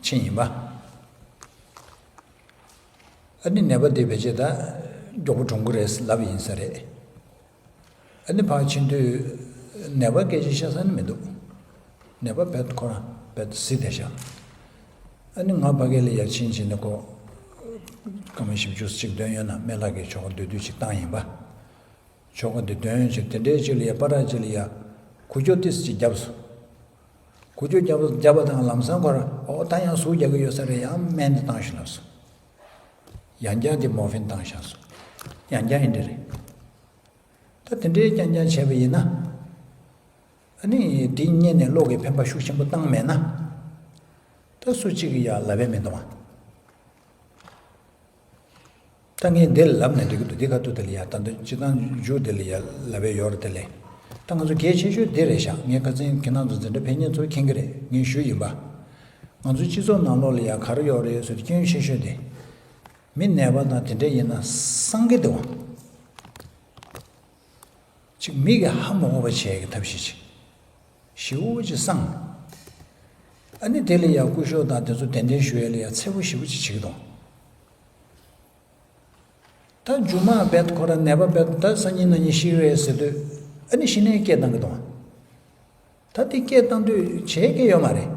ཕྱིན་ཡིན་པ། ཨ་ནི་ནད་པ་དེ་ཕལ་ཆེར་ད་མགྱོགས་པོ་གྲོངས་ཀྱི་རེད་ལབ་ཡིན་ས་རེད། ཨ་ནི་ཕར་ཕྱིན་དུས་ནད་པ་སྐད་ཆ་བཤད་ས་ནི་མི་འདུག་ནད་པ་རྦད་ཁོ་རང་རྦད་གཟི་བསྡད་ཤག་ཨ་ནི་ང་ཕ་གི་ལ་ཡ་ཕྱིན་ཕྱིན་ནས་ཁོ་སྐར་མ་བཞི་བཅུ་ཅིག་འདོན་ཡོད་ན་སྨན་བླ་གིས་ཆོ་ག་མདོར་བསྡུས་ཅིག་བཏང་ཡིན་པ། ཆོ་ག་འདི་འདོན་ཞིག་དེ་འདྲའི་ཅིག་ལ་ཡ་པ་ར་ཅིག་ལ་ཡ་འགུལ་སྐྱོད་ཏིས་ཅིག་བརྒྱབ་སོང་། འགུལ་སྐྱོད་བརྒྱབ་བརྒྱབ་པ་དང་ལམ་སང་ཁོ་ར་ཨོ་ད་ཡང་ཟུག་རྒྱག་གི་ཡོད་ས་རེད། ཡང་སྨན་འདི་བཏང་ཞིག་ལབ་སོང་། ཡང་བསྐྱར་འདི་མོར་ཕིན་བཏང་བཞག་སོང་། ཡང་བསྐྱར་ཡིན་འདི་རེད། ད་དེ་འདྲའི་རྐྱང་རྐྱང་བྱས་པ་ཡིན་ན། ཨ་ནི་འདི་བརྙན་ནས་གློག་གི་འཕེན་པ་ཤུགས་ཆེན་པོ་བཏང་མེད་ན། ད་སུ་གཅིག་གིས་ཡང་ལབ་ཡས་མི་འདུག་ཨ། ད་ངས་འདིར་ལབ་ནས་འགྲིག་གི་འདུག་འདི་ཁ་ཐུག་དེ་ལ་ཡ་ད་འདི་སྤྱི་བཏང་མཇུག་དེ་ལ་ཡ་ལབ་ཡས་ཡོད་རེད་དེ་ལས། ད་ང་ཚོ་གལ་ཆེ་ཤོས་འདི་རེད་ཤག་ངས་ཁ་སང་ཁྱེད་རང་ཚོ་འཛིན་གྲྭ་ཕེབས་མཁན་ཚོ་མཁྱེན་གི་རེད། ངས་ཞུས་ཡིན་པ། ང་ཚོའི་སྤྱི་ཚོགས་ནང་ལོགས་ལ་ཡ་ག་རེ་ཡོད་རེད་ཟེར་དུས་སྐྱོན་ཆེ་ཤོས་དེ། མི་ནད་པ་དང་དེ་འདྲ་ཡིན་ན་སངས་གི་འདུག་ཅིག་མི་གི་ཧ་མ་གོ་བ་བྱས་ཀྱི་ཐབས་ཤེས་ཅིག་ཞེ་པོ་ཅིག་སངས། ཨ་ནི་དེ་ལ་ཡ་སྐུ་ཞབས་དང་དེ་ཚོ་གདན་འདྲེན་ཞུ་ཡས་ལ་ཡ་འཚེར་པོ་ཞེ་པོ་ཅིག་བྱེད་ཀྱི་འདུག་ད་མཇུག་མ་རྦད་ཁོ་ར་ནད་པ་རྦད་ད་སང་ཉིན་གནངས་ཉིན་ཤི་གི་རེད་ཟེར་དུས། ཨ་ནི་ཤི་ནའི་སྐད་བཏང་གི་འདུག་ད་དེ་སྐད་བཏང་དུས་བྱས་སྐད་ཡོད་མ་རེད།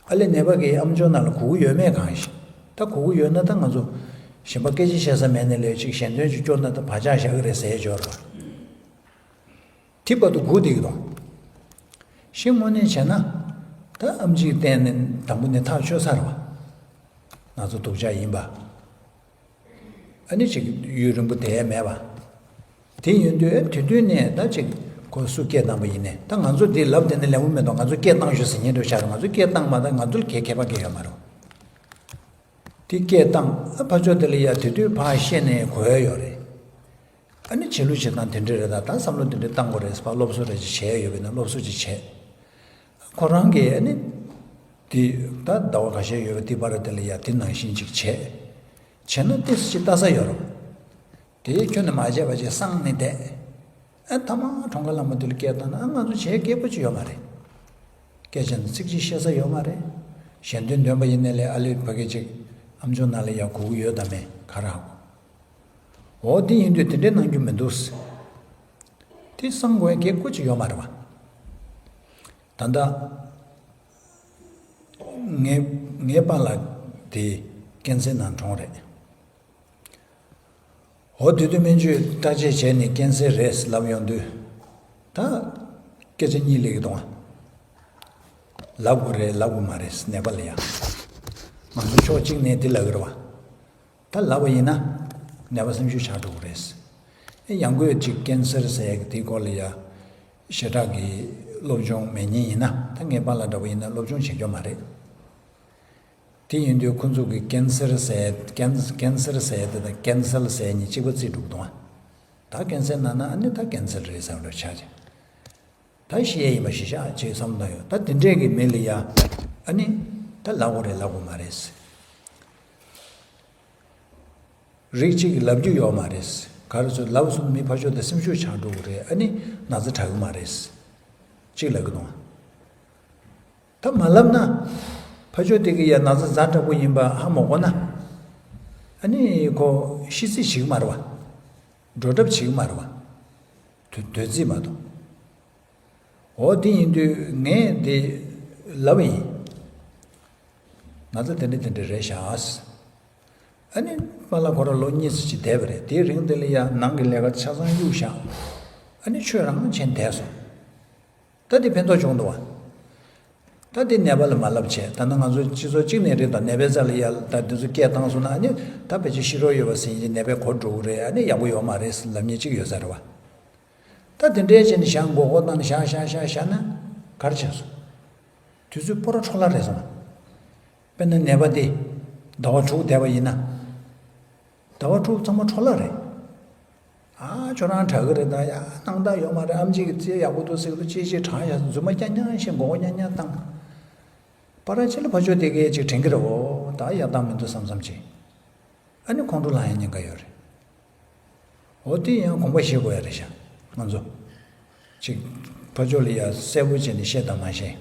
ཨ་ལས་ནད་པ་གིས་ཨམ་ཅོག་ནང་ལ་གོ་གི་ཡོད་མེད་གང་ཤེས། ད་གོ་གི་ཡོད་ན་ད་ང་ཚོ་གཞན་པ་སྐད་ཆ་བཤད་ས་མེད་ནས་ལས་ཅིག་ཞལ་འདོན་ཅིག་སྐྱོར་ན་ད་བག་ཆགས་བཞག་གི་རེད་ཟེར་ཡས་ཅིག་ཡོད་རེད་པ། དེ་བར་དུ་སྒུག་བསྡད་ཀྱི་འདུག་ཤི་དངོས་གནས་བྱས་ན། ད་ཨམ་ཆིའི་སྟེང་ནས་དང་པོ་ནས་ཐག་ཆོད་ཚར་བ། ང་ཚོ་སྡུག་ཅག་ཡིན་པ། ཨ་ནི་ཅིག་ཡུན་རིང་པོ་བསྡད་ཡས་མེད་པ། དེ་ཡིན་དུས་དེ་དུས་ནས་ད་ཅིག་ཁོ་སུ་སྐད་བཏང་པ་ཡིན་ནས་ད་ང་ཚོ་འདི་ལབ་བསྡད་ན་ལེགས་པོ་མི་འདུག་ང་ཚོ་སྐད་བཏང་ཤོག་ཟེར་མཁན་འདྲ་ཆགས་རེད། ང་ཚོ་སྐད་བཏང་མ་ད་ང་ཚོ་ལ་གའི་ཁྱད་པར་གང་ཡང་ཡོད་མ་རེད། དེ་སྐད་བཏང་ཨ་ཕར་ཕྱོགས་དེ་ལ་ཡ་དེ་དུས་ཕར་བཤད་ནས་གོ་ཡ་ཡོད་རེད། ཨ་ནི་བྱེད་ལུགས་བྱེད་སྟངས་དེ་འདྲ་རེད། ད་ད་བསམ་བློ་དེ་འདྲ་བཏང་དགོས་རེད་ཟེར་བ་སློབ་གསོ་རེ་ཅིག་བྱས་ཡོད་པས་ན་སློབ་གསོ་ཅིག་བྱས། ཁོ་རང་གིས་ཨ་ནི། དེ་ད་ཟླ་བ་ཁ་ཤས་ཡོད་པ་དེ་བར་དེ་ལ་ཡ་དེ་ནང་བཞིན་ཅིག་བྱས། བྱས་ན་ཏོག་ཙམ་ཅིག་ལྟ་ས་ཡོད་རེད། དེ་ཁྱོན་ནས་མ་བྱས་པ་ཅིག་སངས་ནས་བསྡད། ཨ་མཐའ་མ་གྲོངས་ཁ་ལ་མོ་དེ་ལ་སྐད་བཏང་ན་ཨ་ང་ཚོ་བྱེད་སྐད་པོ་ཅིག་ཡོད་མ་རེད། སྐད་ཆ་ནི་ཚིག་གཅིག་བཤད་ས་ཡོད་མ་རེད། ཞལ་འདོན་འདོན་པ་ཡིན་ནའི་ལས་ཨ་ལེ་ཕ་གི་ཅིག་ཨམ་ཅོག་ནང་ལ་ཡ་གོ་གི་ཡོད་དམ་མེད་ག་རེ་ཧ་གོ། འོ་དེ་ཡིན་དུས་དེ་འདྲའི་གནང་རྒྱུ་མི་འདུག་དེ་གསང་དགོས་ཡ་སྐད་ཀོ་ཅིག་ཡོད་མ་རེད་བ། ད་ལྟ་ངའི་ངའི་པཱ་ལགས་དེ་ཀན་སར་ནང་གྲོངས་རེད། འོ་དེ་དུས་སྨན་བཅོས་བརྟག་དཔྱད་བྱས་ནས་ཀན་སར་རེད་ལབ་ཡོང་དུས། ད་སྐད་ཆ་གཉིས་སླེབས་ཀྱི་འདུག་ཨ། ལབ་དགོས་རེད་ལབ་དགོས་མ་རེད་ནད་པ་ལ་ཡ། ང་ཚོ་ཕྱོགས་གཅིག་ནས་དེ་ལབ་ཀྱི་རེད་བ། ད་ལབ་པ་ཡིན་ན། ནད་པ་སེམས་ཤུགས་ཆག་འགྲོ་གི་རེད། ཨེ་ཡང་སྒོས་ཅིག་ཀན་སར་ཟེར་ཡག་དེའི་སྐོར་ལ་ཡ། ཞེ་དྲག་གི་སློབ་སྦྱོང་མེད་མཁན་ཡིན་ན་ད་ངའི་པཱ་ལགས་འདྲ་པོ་ཡིན་ན་སློབ་སྦྱོང་བྱེད་རྒྱུ་མ་རེད། དེ་ཡིན་དུས་ཁོ་ཚོ་གི་ཀན་སར་ཟེར་ཀན་ཀན་སར་ཟེར་དེ་དང་ཀན་སལ་ཟེར་གཉིས་གཅིག་པ་བརྩིས་འགྲོ་གི་འདུག་ཨ། ད་ཀན་སར་ན་ན་ཨ་ནི་ད་ཀན་སལ་རེད་བསམ་འགྲོ་ཆགས་ཀྱི། ད་ཤི་ཡས་ཡིན་པ་ཤི་ཤག་ཅེས་བསམ་བློ་ཡོད། ད་དེ་འདྲས་ཀྱི་མི་ལ་ཡ། ཨ་ནི། ད་ལབ་དགོས་རེད་ལབ་དགོས་མ་རེད། རིགས་གཅིག་གིས་ལབ་རྒྱུ་ཡོད་མ་རེད། ག་རེ་ཟེར་ལབ་སོང་མི་ཕར་ཕྱོགས་དེ་སེམས་ཤུགས་ཆག་འགྲོ་གི་རེད། ཨ་ནི་ན་ཚ་དྲག་གི་མ་རེད། གཅིག་ལབ་གི་འདུག་ད་མ་ལབ་ན། ཕ་ཆོས་དེ་གི་ཡ་ན་ཚ་ཛ་དྲག་པོ་ཡིན་པ་ཧ་མ་གོ་ན། ཨ་ནི་ཁོ་ཤི་ཚིག་བྱེད་ཀྱི་མ་རེད་བ། འགྲོ་གྲབས་བྱེད་ཀྱི་མ་རེད་བ། དུས་དུས་ཚིགས་མ་གཏོགས། འོ་དེ་ཡིན་དུས་ངས་དེ་ལབ་ཡིན། ན་ཚ་དེ་འདྲ་དེ་འདྲ་རེད་ཤག་ཨ་ནི་པཱ་ལགས་ཁོ་རང་ལོ་གཉིས་ཙམ་ཅིག་བསྡད་པ་རེད། དེའི་རིང་དེ་ལ་ཡ་ནང་གི་ལས་ཀ་ཆ་ཚང་གཡུག་བཞག་ཨ་ནི་ཆོས་རང་བྱས་བསྡད་སོང་། ད་དེ་ཕན་ཐོགས་བྱུང་འདུག་བ། ད་དེ་ནད་པ་ལ་མ་ལབ་བྱས། ད་ནི་ང་ཚོ་སྤྱི་ཚོགས་གཅིག་ནས་རེད་དང་། ནད་པའི་རྩ་ལ་ཡ་ད་དེ་ཚོ་སྐད་བཏང་སོང་ན་ཨ་ནི་ད་ཕལ་ཆེར་ཤི་རོགས་ཡོད་པ་ཟེར་ཡིན་གྱི་ནད་པས་གོ་འགྲོ་གི་རེད། ཨ་ནི་ཡག་པོ་ཡོད་མ་རེད་ལབ་མཁན་གཅིག་ཡོད་ས་རེད་བ། ད་དེ་འདྲའི་བྱས་ནས་བཞག་མགོ་སྐོར་བཏང་ནས་བཞག་བཞག་བཞག་བཞག་ན་ག་རེ་བྱས་སོང་། དུས་ཚོད་སྤོ་ར་འཕྲོ་བརླག་རེད་སོང་། དཔེར་ན་ནད་པ་དེ་ཟླ་བ་དྲུག་བསྡད་པ་ཡིན་ན། ཟླ་བ་དྲུག་ཚང་མ་འཕྲོ་བརླག་རེད། ཨ་ཁྱོད་རང་དྲག་གི་རེད། ད་ཡ་སྣང་དག་ཡོད་མ་རེད། ཨེམ་ཆི་གི་རྩལ་ཡག་པོ་འདུག་ཟེར་གི་འདུག་ཅེས་ཅེས་དྲག་ཡ་རྫུན་མ་རྐྱང་རྐྱང་བཤད། མགོ་སྐོར་རྐྱང་རྐྱང་བཏང་། པ་ར་ཅི་ལ་ཕ་ཆོས་དེ་གས་ཅིག་དྲན་གི་རེད། འོ་ད་ཡག་རྟགས་མི་འདུག་བསམ་བསམ་བྱས། ཨ་ནི་ཁོང་ཁྲོ་ལངས་ཡ་ཉེན་ཁ་ཡོད་རེད། འོ་དེ་ཡང་དགོངས་པ་བཞེས་དགོས་ཡ་རེད་ཤག་ང་ཚོ་ཅིག་ཕ་ཕྱོགས་ལ་ཡ་གསལ་པོ་བྱས་ནས་བཤད་དང་མ་བཤད།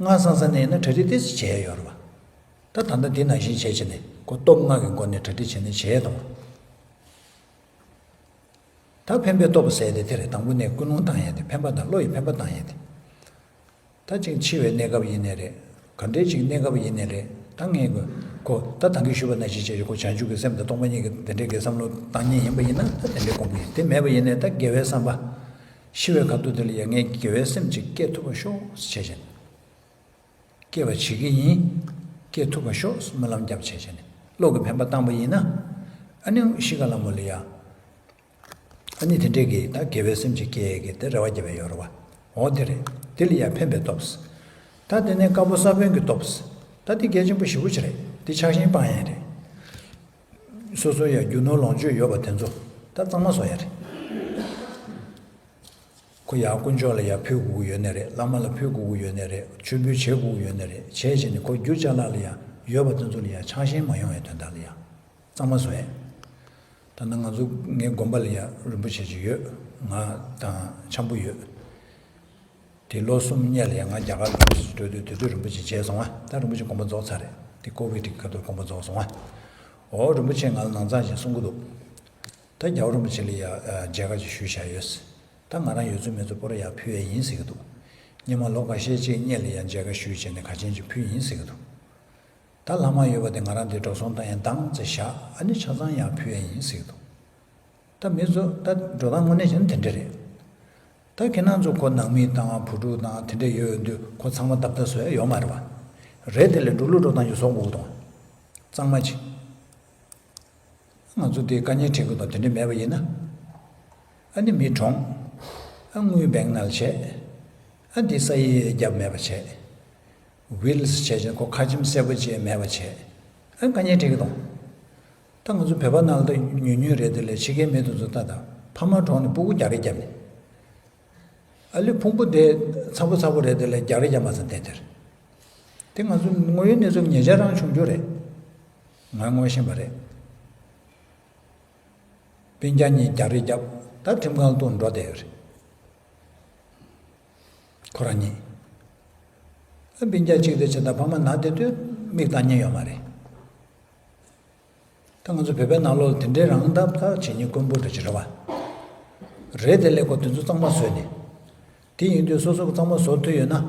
སྔ་ས་ས་ནས་ཡིན་ན་གྲ་སྒྲིག་ཏོག་ཙམ་བྱས་ཡ་ཡོད་རེད་བ། ད་ད་ལྟ་འདི་ནང་བཞིན་བྱས་བྱས་ནས་ཁོ་སྟོབས་ལྔ་གི་སྒོ་ནས་གྲ་སྒྲིག་བྱས་ནས་བྱས་ཡ་དང་། ད་ཕན་པའི་སྟོབས་ཟེར་དེ་དེ་རེད། དང་པོ་ནས་ཀུན་སློང་བཏང་ཡ་དེ། ཕན་པ་དང་བློ་ཡི་ཕན་པ་བཏང་ཡ་དེ། ད་ཅིག་འཆི་བའི་གནས་སྐབས་ཡིན་ནའི་རེད། ག་འདྲའི་ཅིག་གནས་སྐབས་ཡིན་ནའི་རེད། ད་ངས་གོ་གོ་ད་ད་གིན་ཞུས་པ་ནང་བཞིན་བྱས་ཀྱི་ཁོ་བྱང་ཆུབ་ཀྱི་སེམས་དང་སྟོང་པ་ཉིད་ཀྱི་དེ་འདྲའི་གི་བསམ་བློ་བཏང་མཁན་ཡིན་པ་ཡིན་ན་ད་དེ་འདྲའི་དགོངས་པ་ཡིན། དེ་མེད་པ་ཡིན་ནའི་ད་དགེ་བའི་བསམ་པ། ཤི་བའི་ཁ་ཐུག་དེ་ལ་ཡ་ངས་དགེ་བའི་སེམས་ཅིག་སྐྱེ་ཐུབ་པ་ཤོག་ཟེར་བྱས་བྱས་ནས། སྐྱེ་བ་བྱེད་ཀྱི་ཡིན། སྐྱེ་ཐུབ་པ་ཤོག་ཟེར་སྨོན་ལམ་བརྒྱབ་བྱས་བྱས་ནས་བློ་གི་འཕེན་པ་བཏང་པ་ཡིན་ན། ཨ་ནི་ཤི་ཁ་ལ་མོ་ལ་ཡ། ཨ་ནི་དེ་འདྲས་ཀྱི་ད་དགེ་བའི་སེམས་ཅིག་སྐྱེ་ཡས་ཀྱི་དེ་རེ་བ་རྒྱབ་པའི་ཡོད་རེད་བ། འོ་དེ་རེད། དེ་ལ་ཡ་ཕན་པའི་སྟོབས། ད་དེ་ནས་དཀར་པོ་ས་བོན་གྱི་སྟོབས། ད་དེ་གལ་ཆེན་པོ་ཞེ་པོ་ཅིག་རེད། དེ་ཆགས་ཞེན་སྤང་ཡས་རེད། སོ་སོ་ཡ་རྒྱུ་ནོར་ལོངས་སྤྱོད་ཡོད་པ་དེ་ཚོ་ད་གཙང་མ་བཟོ་ཡས་རེད། ཁོ་ཡ་དཀོན་མཆོག་ལ་ཡ་ཕུལ་དགོས་ཀྱི་ཡོད་ནི་རེད། བླ་མ་ལ་ཕུལ་དགོས་ཀྱི་ཡོད་ནི་རེད། མཆོད་འབུལ་བྱེད་དགོས་ཀྱི་ཡོད་ནི་རེད། བྱས་བྱས་ནས་ཁོ་རྒྱུ་ཅ་ལག་ལ་ཡ་ཡོད་པ་དེ་ཚོ་ལ་ཡ་ཆགས་ཞེན་མ་ཡོང་བའི་དོན་དག་ལ་ཡ། གཙང་མ་བཟོ་ཡས། ད་ནི་ང་ཚོ་ངའི་དགོན་པ་ལ་ཡ་རིན་པོ་ཆེ་ཅིག་ཡོད། ང་དང་འཆམ་པོ་ཡོད། དེ་ལོ་གསུམ་སྔོན་ལ་ཡ་ང་རྒྱ་གར་ལ་འགྲོ་དུས་དེ་དུས་རིན་པོ་ཆེ་མཇལ་སོང་ང་། ད་རིན་པོ་ཆེ་དགོངས་པ་རྫོགས་ཚར་རེད། དེ་ཀོ་བིད་དེ་ཁ་ཐུག་དགོངས་པ་རྫོགས་སོང་ང་། འོ་རིན་པོ་ཆེ་ང་ལ་ནང་ཚང་ཞིག་གསུང་གི་འདུག་ད་རྒྱལ་བ་རིན་པོ་ཆེ་ལ་ཡ་མཇལ་ཁ་ཅིག་ཞུས་བཞག་ཡོད། ད་ང་རང་ཡོད་ཚུལ་མེད་ཚུལ་སྤོ་ར་ཡ་ཕུལ་ཡས་ཡིན་ཟེར་གི་འདུག་སྔོན་མ་ལོ་ཁ་ཤས་ཅིག་སྔོན་ལ་ཡ་མཇལ་ཁ་ཞུས་བྱས་ནས་ཁ་ཆེན་ཅིག་ཕུལ་ཡིན་ཟེར་གི་འདུག་ད་ལྷག་མ་ཡོད་པ་དེ་ང་རང་དེ་འགྲོ་སོང་བཏང་ཡས་འདང་ཙམ་བཞག་ཨ་ནི་ཆ་ཚང་ཡར་ཕུལ་ཡས་ཡིན་ཟེར་གི་འདུག་ད་མི་ཚོ་ད་འགྲོ་སྟངས་དངོས་གནས་བྱས་ན་དེ་འདྲ་རེད། ད་ཁྱེད་རང་ཚོ་ཁོ་ནང་མི་དང་བུ་ཕྲུག་དང་དེ་འདྲ་ཡོད་དུས་ཁོ་ཚང་མ་བརྡབ་བརྡབ་བཟོ་ཡ་ཡོད་མ་རེད་བ། རེད་དེ་ལས་འགྲོ་ལུགས་འགྲོ་སྟངས་ཡོད་བཟོ་དགོས་དང་། གཙང་མ་ཅིག་ང་ཚོ་དེ་དཀའ་ངལ་འཕྲད་ཀྱི་དང་དེ་འདྲ་མེད་པ་ཡིན་ན། ཨ་ནི་མི་གྲོངས། ཨ་དངུལ་བེང་ནང་བྱས། ཨ་འདི་ས་ཡི་རྒྱབ་མེད་པ་བྱས། ཝིལ་སི་བྱས་ཀྱང་ཁོ་ཁ་ཆེམས་གསལ་པོ་ཅིག་མེད་པ་བྱས། ཨ་དཀའ་ངལ་འཕྲད་ཀྱི་དང་། ད་ང་ཚོ་བོད་པ་ནང་ལ་ད་ཉུང་ཉུང་རེད། དེ་ལས་ཕྱི་རྒྱལ་མི་དེ་ཚོ་ད་ད་ཕ་མ་གྲོངས་ནས་སྤུ་གུ་རྒྱག་རེས་བརྒྱབ་ནས། ཨ་ལུས་ཕུང་པོ་དེ་ཚ་པོ་ཚ་པོ་རེད། དེ་ལས་རྒྱག་རེས་བརྒྱབ་མ་ཚད་དེ་དེར། དེ་ང་ཚོ་དངོས་ཡོད་གནས་ཚུལ་ཉེ་ཆར་རང་བྱུང་རྒྱུ་རེད། ང་ངོ་ཤེས་པ་རེད། སྤུན་ཀྱག་གཉིས་རྒྱག་རེས་བརྒྱབ། ད་ཁྲིམས་ཁང་དུ་འགྲོ་བསྡད་ཡོད་རེད། ཁོ་རང་གཉིས། ཨ་སྤུན་ཀྱག་གཅིག་དེ་བྱས་ད་ཕ་མ་ན་བསྡད་དུས་མིག་བཏང་མཁན་ཡོད་མ་རེད། ད་ང་ཚོ་བོད་པའི་ནང་ལོགས་ལ་དེ་འདྲའི་རང་ད་ད་བྱེད་ཉེས་དཀོན་པོ་འདྲ་ཅིག་རེད་བ། རེད་དེ་ལས་ཁོ་དེ་ཚོ་གཙང་མ་བཟོས་ནས། དེ་ཡིན་དུས་སོ་སོ་གཙང་མ་བཟོ་ཐུབ་ཡོད་ན།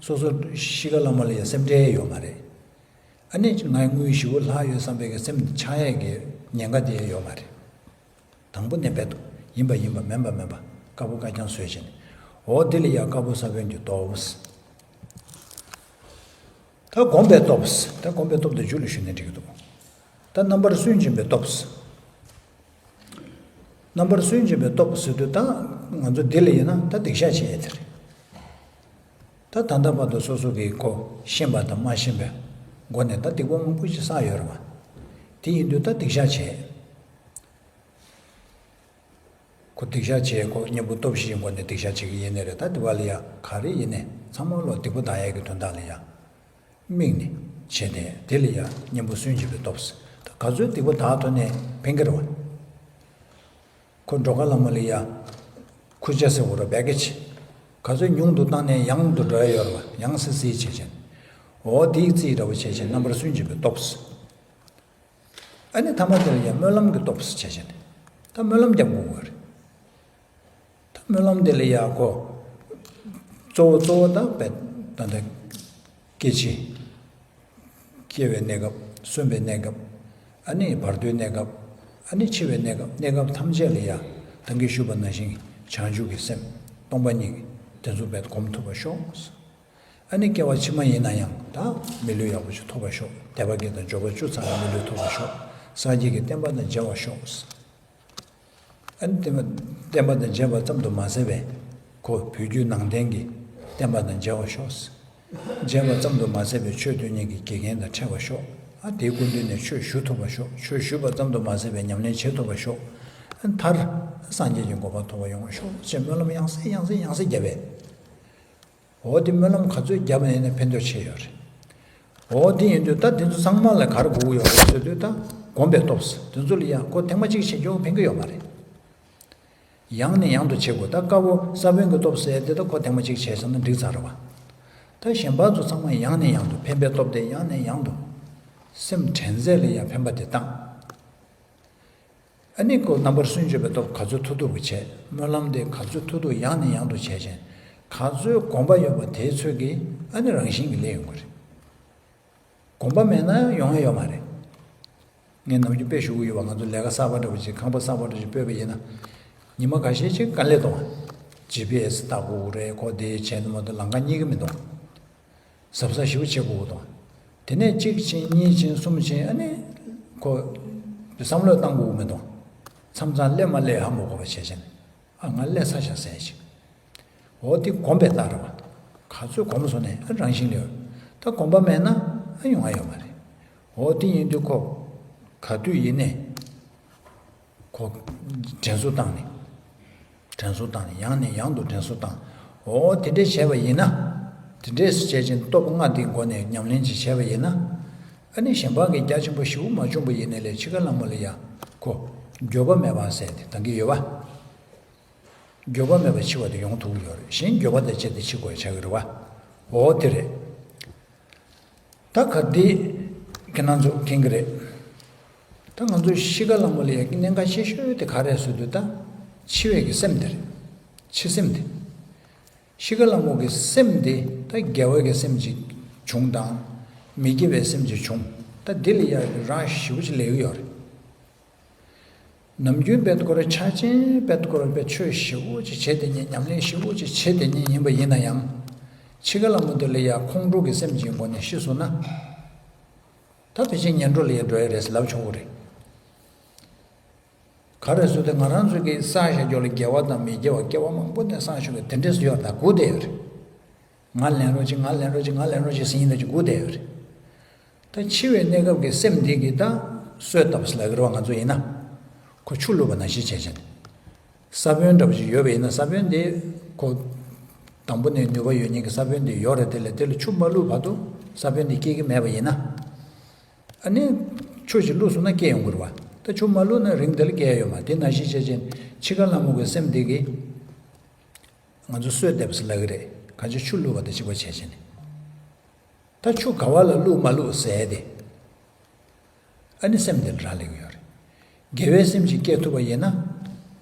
སོ་སོ་ཤི་ཁ་ལ་མ་ལ་ཡ་སེམས་ཁྲལ་ཡོད་མ་རེད། ཨ་ནི་ངའི་དངུལ་ཞེ་པོ་ལྷག་ཡོད་བསམ་པའི་གི་སེམས་ཆགས་ཡས་ཀྱི་ཉེན་ཁ་དེ་ཡོད་མ་རེད། དང་པོ་ནས་རྦད་དེ་ཡིན་པ་ཡིན་པ་མིན་པ་མིན་པ་དཀར་པོ་དཀར་རྐྱང་བཟོས་བྱས་ནས། འོ་དེ་ལ་ཡ་དཀར་པོ་ས་བོན་གྱི་སྟོབས། ད་སྒོམ་པའི་སྟོབས། ད་སྒོམ་པའི་སྟོབས་དེ་མཇུག་ལ་ཞུས་ན་འགྲིག་གི་འདུག་ད་རྣམ་པར་སུན་འབྱིན་པའི་སྟོབས། རྣམ་པར་སུན་འབྱིན་པའི་སྟོབས་ཟེར་དུས་ད་ང་ཚོ་འདི་ལ་ཡིན་ན་ད་སྡིག་བཤགས་བྱེད་ཡས་དེ་རེད། ད་ད་ལྟ་བར་དུ་སོ་སོ་གིས་ཁོ་ཤེས་པ་དང་མ་ཤེས་པའི་སྒོ་ནས་ད་སྡིག་པ་མང་པོ་ཞིག་བསགས་ཡོད་རེད་བ། དེ་ཡིན་དུས་ད་སྡིག་བཤགས་བྱེད། ཁོ་སྡིག་བཤགས་བྱེད། ཁོ་གཉེན་པོ་སྟོབས་བཞིའི་སྒོ་ནས་སྡིག་བཤགས་བྱེད་ཀྱི་ཡིན་ནི་རེད། ད་དེ་བ་ལ་ཡ་ག་རེ་ཡིན་ནའི་ཚང་མ་ལོ་སྡིག་པ་དག་ཡས་ཀྱི་དོན་དག་ལ་ཡ་དམིགས་ནས་བྱས་ཏེ་དེ་ལ་ཡ་གཉེན་པོ་སུན་འབྱིན་པའི་སྟོབས། ད་ག་ཚོད་སྡིག་པ་དག་ཐོན་ནའི་ཕན་གྱི་རེད་བ། ཁོ་འགྲོ་ཁ་ལ་མ་ལ་ཡ་ཁུར་ཆ་ཟེར་བ་ར་བེ་གེ་ཆི། ག་ཚོད་ཉུང་དུ་བཏང་ནས་ཡང་དུ་འགྲོ་ཡ་ཡོད་རེད་བ། ཡང་སེ་སེ་བྱས་བྱས་ནས། འོ་དེའི་རྩིས་འདྲ་བོ་བྱས་བྱས་རྣམ་པར་སུན་འབྱིན་པའི་སྟོབས། ཨ་ནི་ཐ་མ་དེ་ལ་ཡང་སྨོན་ལམ་གྱི་སྟོབས་བྱས་བྱས་ནས། ད་སྨོན་ལམ་རྒྱབ་དགོས་དགོས་རེད། ད་སྨོན་ལམ་དེ་ལ་ཡང་ཁོ། གཙོ་བོ་གཙོ་བོ་ད་བས་ད་ལྟ། སྐྱེ་འཆི། སྐྱེ་བའི་གནས་སྐབས། གསོན་པའི་གནས་སྐབས། ཨ་ནི་བར་དོའི་གནས་སྐབས། ཨ་ནི་འཆི་བའི་གནས་སྐབས། གནས་སྐབས་ཐམས་ཅད་ལ་ཡང་ད་གིན་ཞུས་པ་ནང་བཞིན་བྱང་ཆུབ་ཀྱི་སེམས། སྟོང་པ་ཉིད་དེ་ཚོ་བས་སྒོམ་ཐུབ་པར་ཤོག། ཨ་ནི་སྐྱེ་བ་ཕྱི་མ་ཡིན་ན་ཡང་ད་མི་ལུས་ཡག་པོ་ཞིག་ཐོབ་པར་ཤོག། དད་པ་བརྒྱད་དང་འབྱོར་པ་བཅུ་ཚང་བའི་མི་ལུས་ཐོབ་པར་ཤོག། སངས་རྒྱས་ཀྱི་བསྟན་པ་དང་མཇལ་བར་ཤོག། ཨ་ནི་བསྟན་པ་བསྟན་པ་དང་མཇལ་བ་ཙམ་དུ་མ་ཟད་པའི་ཁོ་བོད་བརྒྱུད་ནང་བསྟན་གྱི་བསྟན་པ་དང་མཇལ་བར་ཤོག། མཇལ་བ་ཙམ་དུ་མ་ཟད་པའི་ཆོས་སྟོན་མཁན་གྱི་དགེ་རྒན་དང་འཕྲད་པར་ཤོག། ཨ་དེའི་སྐུ་མདུན་ནས་ཆོས་ཞུ་ཐུབ་པར་ཤོག། ཆོས་ཞུས་པ་ཙམ་དུ་མ་ཟད་པའི་ཉམས་ལེན་བྱེད་ཐུབ་པར་ཤོག། ཨ་མཐར་སངས་རྒྱས་ཀྱི་གོ་འཕང་ཐོབ་པར་ཡོང་བར་ཤོག་ཅེས་སྨོན་ལམ་ཡང་སེ་ཡང་སེ་ཡང་སེ་བརྒྱབ་པས། འོ་དེ་སྨོན་ལམ་ག་ཚོད་བརྒྱབ་ནས་ནས་ཕན་ཐོགས་ཆེ་ཡོད་རེད། འོ་དེ་ཡིན་དུས་ད་དེ་ཚོ་ཚང་མ་ལ་ག་རེ་དགོས་ཀྱི་ཡོད་རེད་ཟེར་དུས། ད་སྒོམ་པའི་སྟོབས། དེ་ཚོ་ལ་ཡང་ཁོ་ཐེངས་མ་གཅིག་བྱེད་རྒྱུ་ཕན་གྱི་ཡོད་མ་རེད། ཡང་ནས་ཡང་དུ་བྱེད་དགོས། ད་དཀར་པོ་ས་བོན་གྱི་སྟོབས་ཟེར་དེ་ད་ཁོ་ཐེངས་མ་གཅིག་བྱས་ཚར་ན་འགྲིག་ཚར་རེད་བ། ད་གཞན་པ་ཚོ་ཚང་མ་ཡང་ནས་ཡང་དུ་ཕན་པའི་སྟོབས་དེ་ཡང་ནས་ཡང་དུ། སེམས་དྲན་ཚད་ལ་ཡང་ཕན་པ་དེ་བཏང་། ཨ་ནི་ཁོ་རྣམ་པར་སུན་འབྱིན་པའི་སྟོབས་ག་ཚོད་ཐུབ་ཐུབ་ཀྱིས་བྱས། སྨོན་ལམ་དེ་ག་ཚོད་ཐུབ་ཐུབ་ཡང་ནས་ཡང་དུ་བྱས་བྱས། ག་ཚོད་གོམས་པ་ཡོད་པ་དེའི་ཚོད་ཀྱིས་ཨ་ནི་རང་བཞིན་གྱིས་སླེབས་ཡོང་གི་རེད། གོམས་པ་མེད་ན་ཡོང་ཡ་ཡོད་མ་རེད། ངས་ནམ་རྒྱུན་དཔེ་ཞུ་གི་ཡོད་པ། ང་ཚོ་ལས་ཀ་གསར་པ་འདྲ་པོ་ཅིག་ཁང་པ་གསར་པ་འདྲ་ཅིག་སྤོས་པ་ཡིན་ན། ཉི་མ་ཁ་ཤས་ཅིག་དཀའ་ལས་གཏོང་བ། ཇི་པི་ཨེ་སི་ལྟ་དགོས་རེད། ཁོ་དེ་བྱས་ན་མ་གཏོགས་ལམ་ཁ་རྙེད་ཀྱི་མི་འདུག། གཟབ་གཟབ་ཞེ་པོ་བྱེད་དགོས་ཀྱི་འདུག། དེ་ནས་གཅིག་ཕྱིན་གཉིས་ཕྱིན་གསུམ་ཕྱིན། ཨ་ནི་ཁོ་བསམ་བློ་བཏང་དགོས་ཀྱི་མི་འདུག། མཚམས་མཚམས་སླེབས་མ་སླེབས་ཧ་མ་གོ་བ་བྱས་བྱས་ནས། ཨ་ང་སླེབས་ཚར་ཤག་ཟེར་ཞིག། འོ་དེ་གོམས་པའི་རྟགས་རེད་བ། ག་ཚོད་གོམས་སོང་ནས་ཨ་རང་བཞིན་ལས། ད་གོམས་པ་མེད་ན་ཨ་ཡོང་ང་ཡོད་མ་རེད། འོ་དེ་ཡིན་དུས་ཁོ་ག་དུས་ཡིན་ནས་ཁོ་དྲན་གསོ་བཏང་ནས། དྲན་གསོ་བཏང་ནས་ཡང་ནས་ཡང་དུ་དྲན་གསོ་བཏང་། འོ་དེ་འདྲས་བྱས་པ་ཡིན་ན། དེ་འདྲས་བྱས་ཅིང་སྟོབས་ལྔ་དེའི་སྒོ་ནས་ཉམས་ལེན་ཅིག་བྱས་པ་ཡིན་ན། ཨ་ནི་གཞན་ཕན་གྱི་རྒྱ་ཆེན་པོ་ཞེ་པོ་མ་བྱུང་པ་ཡིན་ནའི་ལས་འཆི་ཁ་ལྷ་མོ་ལ་ཡ་ཁོ་འགྱོད་པ་མེད་པ་ཟེར་དེ་ད་གིན་ཡོད་པ། འགྱོད་པ་མེད་པར་འཆི་བ་དེ་ཡོང་ཐུབ་ཀྱི་ཡོད་རེད། གཞན་འགྱོད་པ་དང་བཅས་ཏེ་འཆི་དགོས་ཆགས་ཀྱི་རེད་བ། འོ་དེ་རེད། ད་ག་འདི་ཁྱེད་རང་ཚོ་མཁྱེན་གྱི་རེད། ད་ང་ཚོ་འཆི་ཁ་ལྷ་མོ་ལ་ཡ་གནད་འགག་ཆེ་ཤོས་དེ་ག་རེད་ཟེར་དུས། ད་འཆི་བའི་གི་སེམས་དེ་རེད། འཆི་སེམས་དེ། འཆི་ཁ་ལྷ་མོ་གི་སེམས་དེ་ད་དགེ་བའི་གི་སེམས་ཅིག་བྱུང་དང་། མི་དགེ་བའི་སེམས་ཅིག་བྱུང་། ད་འདི་ལ་ཡ་རང་ཞེ་པོ་ཅིག་ལས་ཀྱི་ཡོད་རེད། ནམ་རྒྱུན་དཔེ་ཁོ་རང་ཆ་ཅན་དཔེ་ཁོ་རང་དཔེ་ཆོས་ཞེ་པོ་ཅིག་བྱེད་བསྡད་མཁན། ཉམས་ལེན་ཞེ་པོ་ཅིག་བྱེད་བསྡད་མཁན་ཡིན་པ་ཡིན་ན་ཡང་། འཆི་ཁ་ལྷ་མོ་འདི་ལ་ཡ་ཁོང་ཁྲོ་གི་སེམས་ཀྱི་སྒོ་ནས་ཤི་སོང་ན། ད་ཕལ་ཆེར་ངན་འགྲོ་ལ་ཡ་འགྲོ་ཡ་རེད་ཟེར་ལབ་ཆོག་གི་རེད། ག་རེ་ཟེར་དུས་ང་རང་ཚོ་གི་བསགས་བཞག་རྒྱུ་ལ་དགེ་བ་དང་མི་དགེ་བ་སྐྱེ་བ་མང་པོ་ནས་བསགས་བཞག་གི་དེ་འདྲས་སུ་ཡོད་ད་སྒུག་བསྡད་ཡོད་རེད། ང་ལེན་རོགས་གྱིས། ང་ལེན་རོགས་གྱིས། ང་ལེན་རོགས་གྱིས་ཟེར་ཡིན་ད་ཅིག་སྒུག་བསྡད་ཡོད་རེད། ད་འཆི་བའི་གནས་སྐབས་ཀྱི་སེམས་འདི་གིས་ད་གསོས་བཏབ་ཟེར་ལབ་ཀྱི་རེད་བ། ང་ཚོ་ཡིན་ན་ཁོ་ཆུ་བླུགས་པ་ནང་བཞིན་བྱས་བྱས་ནས། ས་བོན་འདྲ་པོ་ཅིག་ཡོད་པ་ཡིན་ན། ས་བོན་དེ་ཁོ་དང་པོ་ནས་ནུས་པ་ཡོད་མཁན་གྱི་ས་བོན་དེ་ཡོད་རེད། དེ་ལས་དེ་ལ་ཆུ་མ་བླུགས་བར་དུ་ས་བོན་དེ་སྐྱེ་གི་མེད་པ་ཡིན་ན། ཨ་ནི་ཆུ་ཞིག་བླུགས་སོང་ན་སྐྱེ་ཡོང་གི་རེད་བ། ད་ཆུ་མ་བླུགས་ན་རིང་དེ་ལ་སྐྱེ་ཡ་ཡོད་མ་རེད། དེ་ནང་བཞིན་བྱས་བྱས་འཆི་ཁ་ལྷ་མོ་གི་སེམས་དེ་གིས་ང་ཚོ་གསོས་བསྡད་པ་ཟེར་ལབ་ཀྱི་རེད། གང་ཅི་ཆུ་བླུགས་པ་དང་གཅིག་པ་བྱས་བྱས་ནས། ད་ཆུ་ག་བ་ལ་བླུགས་མ་བླུགས་ཟེར་དེ། ཨ་ནི་སེམས་དེ་ལ་རག་ལས་ཀྱི་ཡོད་རེད། དགེ་བའི་སེམས་ཤིག་སྐྱེ་ཐུབ་པ་ཡིན་ན།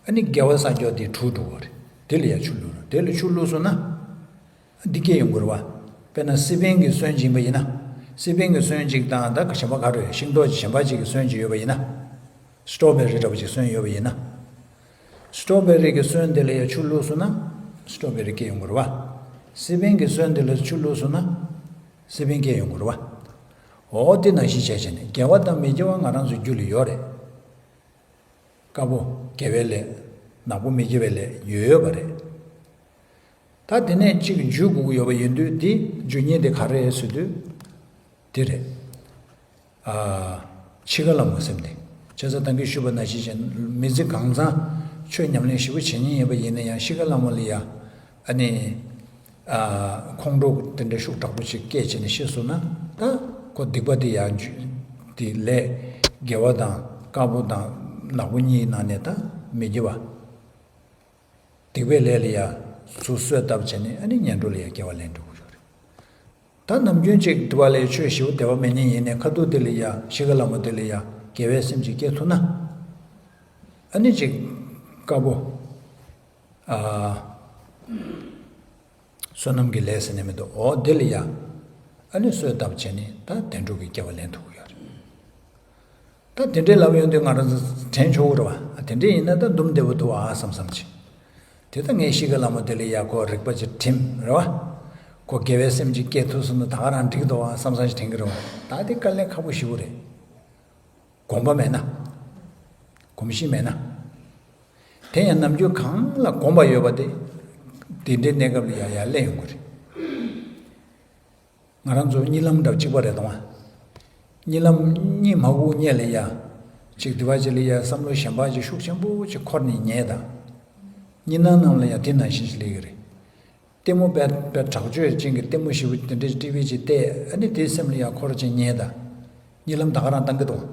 ཨ་ནི་དགེ་བ་བསགས་རྒྱུ་དེ་གྲུབ་འགྲོ་གི་རེད། དེ་ལ་ཡ་ཆུ་བླུགས་རོགས། དེ་ལ་ཆུ་བླུགས་སོང་ན། འདི་སྐྱེ་ཡོང་གི་རེད་བ། དཔེར་ན་སི་པན་གྱི་སོན་ཅིག་ཡིན་པ་ཡིན་ན། སི་པན་གྱི་སོན་ཅིག་དང་ད་གཞན་པ་ག་རེ་ཤིང་ཏོག་གཞན་པ་ཅིག་གི་སོན་ཅིག་ཡོད་པ་ཡིན་ན། སི་ཊོ་བེ་རི་འདྲ་པོ་ཅིག་སོན་ཡོད་པ་ཡིན་ན། སི་ཊོ་བེ་རི་གི་སོན་དེ་ལ་ཡ་ཆུ་བླུགས་སོང་ན། སི་ཊོ་བེ་རི་སྐྱེ་ཡོང་གི་རེད་བ། སི་པན་གྱི་སོན་དེ་ལ་ཆུ་བླུགས་སོང་ན། སི་པན་སྐྱེ་ཡོང་གི་རེད་བ། འོ་དེ་ནང་བཞིན་བྱས་བྱས་ནས་དགེ་བ་དང་མི་དགེ་བ་ང་རང་ཚོའི་རྒྱུད་ལ་ཡོད་རེད། དཀར་པོ་དགེ་བའི་ལས། ནག་པོ་མི་དགེ་བའི་ལས་ཡོད་ཡོད་པ་རེད། ད་དེ་ནས་གཅིག་འཇུ་དགོས་ཀྱི་ཡོད་པ་ཡིན་དུས། དེ་འཇུ་མཁན་དེ་ག་རེ་རེད་ཟེར་དུས། དེ་རེད། ཨ། འཆི་ཁ་ལྷ་མོ་སེམས་དེ། བྱས་ཙང་ད་གིན་ཞུས་པ་ནང་བཞིན་བྱས་མི་ཚེ་གང་ཚང་ཆོས་ཉམས་ལེན་ཞེ་པོ་བྱེད་མཁན་ཡིན་པ་ཡིན་ན་ཡང་། འཆི་ཁ་ལྷ་མོ་ལ་ཡ་ཨ་ནི། ཨ། ཁོང་ཁྲོ་དེ་འདྲ་ཤུགས་དྲག་པོ་ཅིག་སྐྱེས་བྱས་ནས་ཤི་སོང་ན། ད་ཁོ་སྡིག་པ་དེ་ཡང་འཇུ། དེ་ལས་དགེ་བ་དང་དཀར་པོ་དང་ནག་པོ་གཉིས་ནང་ནས་ད་མི་དགེ་བ། སྡིག་པའི་ལས་ལ་ཡ་ ཚུར་གསོས་བཏབ་བྱས་ནས་ཨ་ནི་ངན་འགྲོ་ལ་ཡ་སྐྱེ་བ་ལེན་འགྲོ་གི་ཡོད་རེད། ད་ནམ་རྒྱུན་ཅིག་དུ་བ་ལས་ཆོས་ཞིའུ་དེ་བ་མེད་ཉིན་ཡིན་ནས་ཁ་ཐུག་དེ་ལ་ཡ་ཤི་ཁ་ལ་མོ་དེ་ལ་ཡ་དགེ་བའི་སེམས་ཅིག་སྐྱེ་ཐུབ་ན། ཨ་ནི་ཅིག་དཀར་པོ། ཨ། བསོད་ནམས་ཀྱི་ལས་ཟེར་ནས་མི་འདུག་འོ་དེ་ལ་ཡ། ཨ་ནི་གསོས་བཏབ་བྱས་ནས་ད་བདེ་འགྲོ་གི་སྐྱེ་བ་ལེན་ཐུབ་ཀྱི་ཡོད་རེད། ད་དེ་འདྲའི་ལབ་ཡོང་དུས་ང་རང་ཚོ་དྲན་ཆོག་གི་རེད་བ། ཨ་དེ་འདྲའི་ཡིན་ན་ད་འདུམ་བདེ་པོ་འདུག་ཨ་བསམ་བསམ་ཅིག་དེ་ད་ངས་ཤི་ཁ་ལ་མོ་དེ་ལ་ཡ་ཁོ་རིག་པ་ཅིག་དྲིམ་རེད་བ། ཁོ་དགེ་བའི་སེམས་ཅིག་སྐྱེ་ཐུབ་སོང་ན་ད་ག་རང་འགྲིག་འདུག་ཨ་བསམ་བསམ་ཞིག་དྲན་གི་རེད་བ། ད་དེ་དཀའ་ལས་ཁག་པོ་ཞེ་པོ་རེད། གོམས་པ་མེད་ན། གོམས་གཤིས་མེད་ན། དེ་ཡང་ནམ་རྒྱུན་གང་ལ་གོམས་པ་ཡོད་པ་དེ། དེ་འདྲའི་གནས་སྐབས་ལ་ཡང་ཡར་སླེབས་ཡོང་གི་རེད། ང་རང་ཚོ་གཉིད་ལམ་འདྲ་གཅིག་པ་རེད་དང་། གཉིད་ལམ་གཉིད་མ་ཁུག་སྔོན་ལ་ཡ། ཅིག་དེ་བ་ཅིག་ལ་ཡ་བསམ་བློ་གཞན་པ་ཅིག་ཤུགས་ཆེན་པོ་ཅིག་འཁོར་ནས་ཉལ་དང་། གཉིད་སྣང་ནང་ལ་ཡ་དེ་ནང་བཞིན་ཞིག་སླེབས་ཀྱི་རེད། ལྟད་མོ་དཔེ་དཔེ་དྲག་སྤྱོད་ཅན་གྱི་ལྟད་མོ་ཞེ་པོ་དེ་འདྲའི་ཊི་ཝི་ཅིག་བལྟས། ཨ་ནི་དེའི་སེམས་ལ་ཡང་འཁོར་ཅིག་ཉལ་དང་། གཉིད་ལམ་ད་ག་རང་བཏང་གི་འདུག་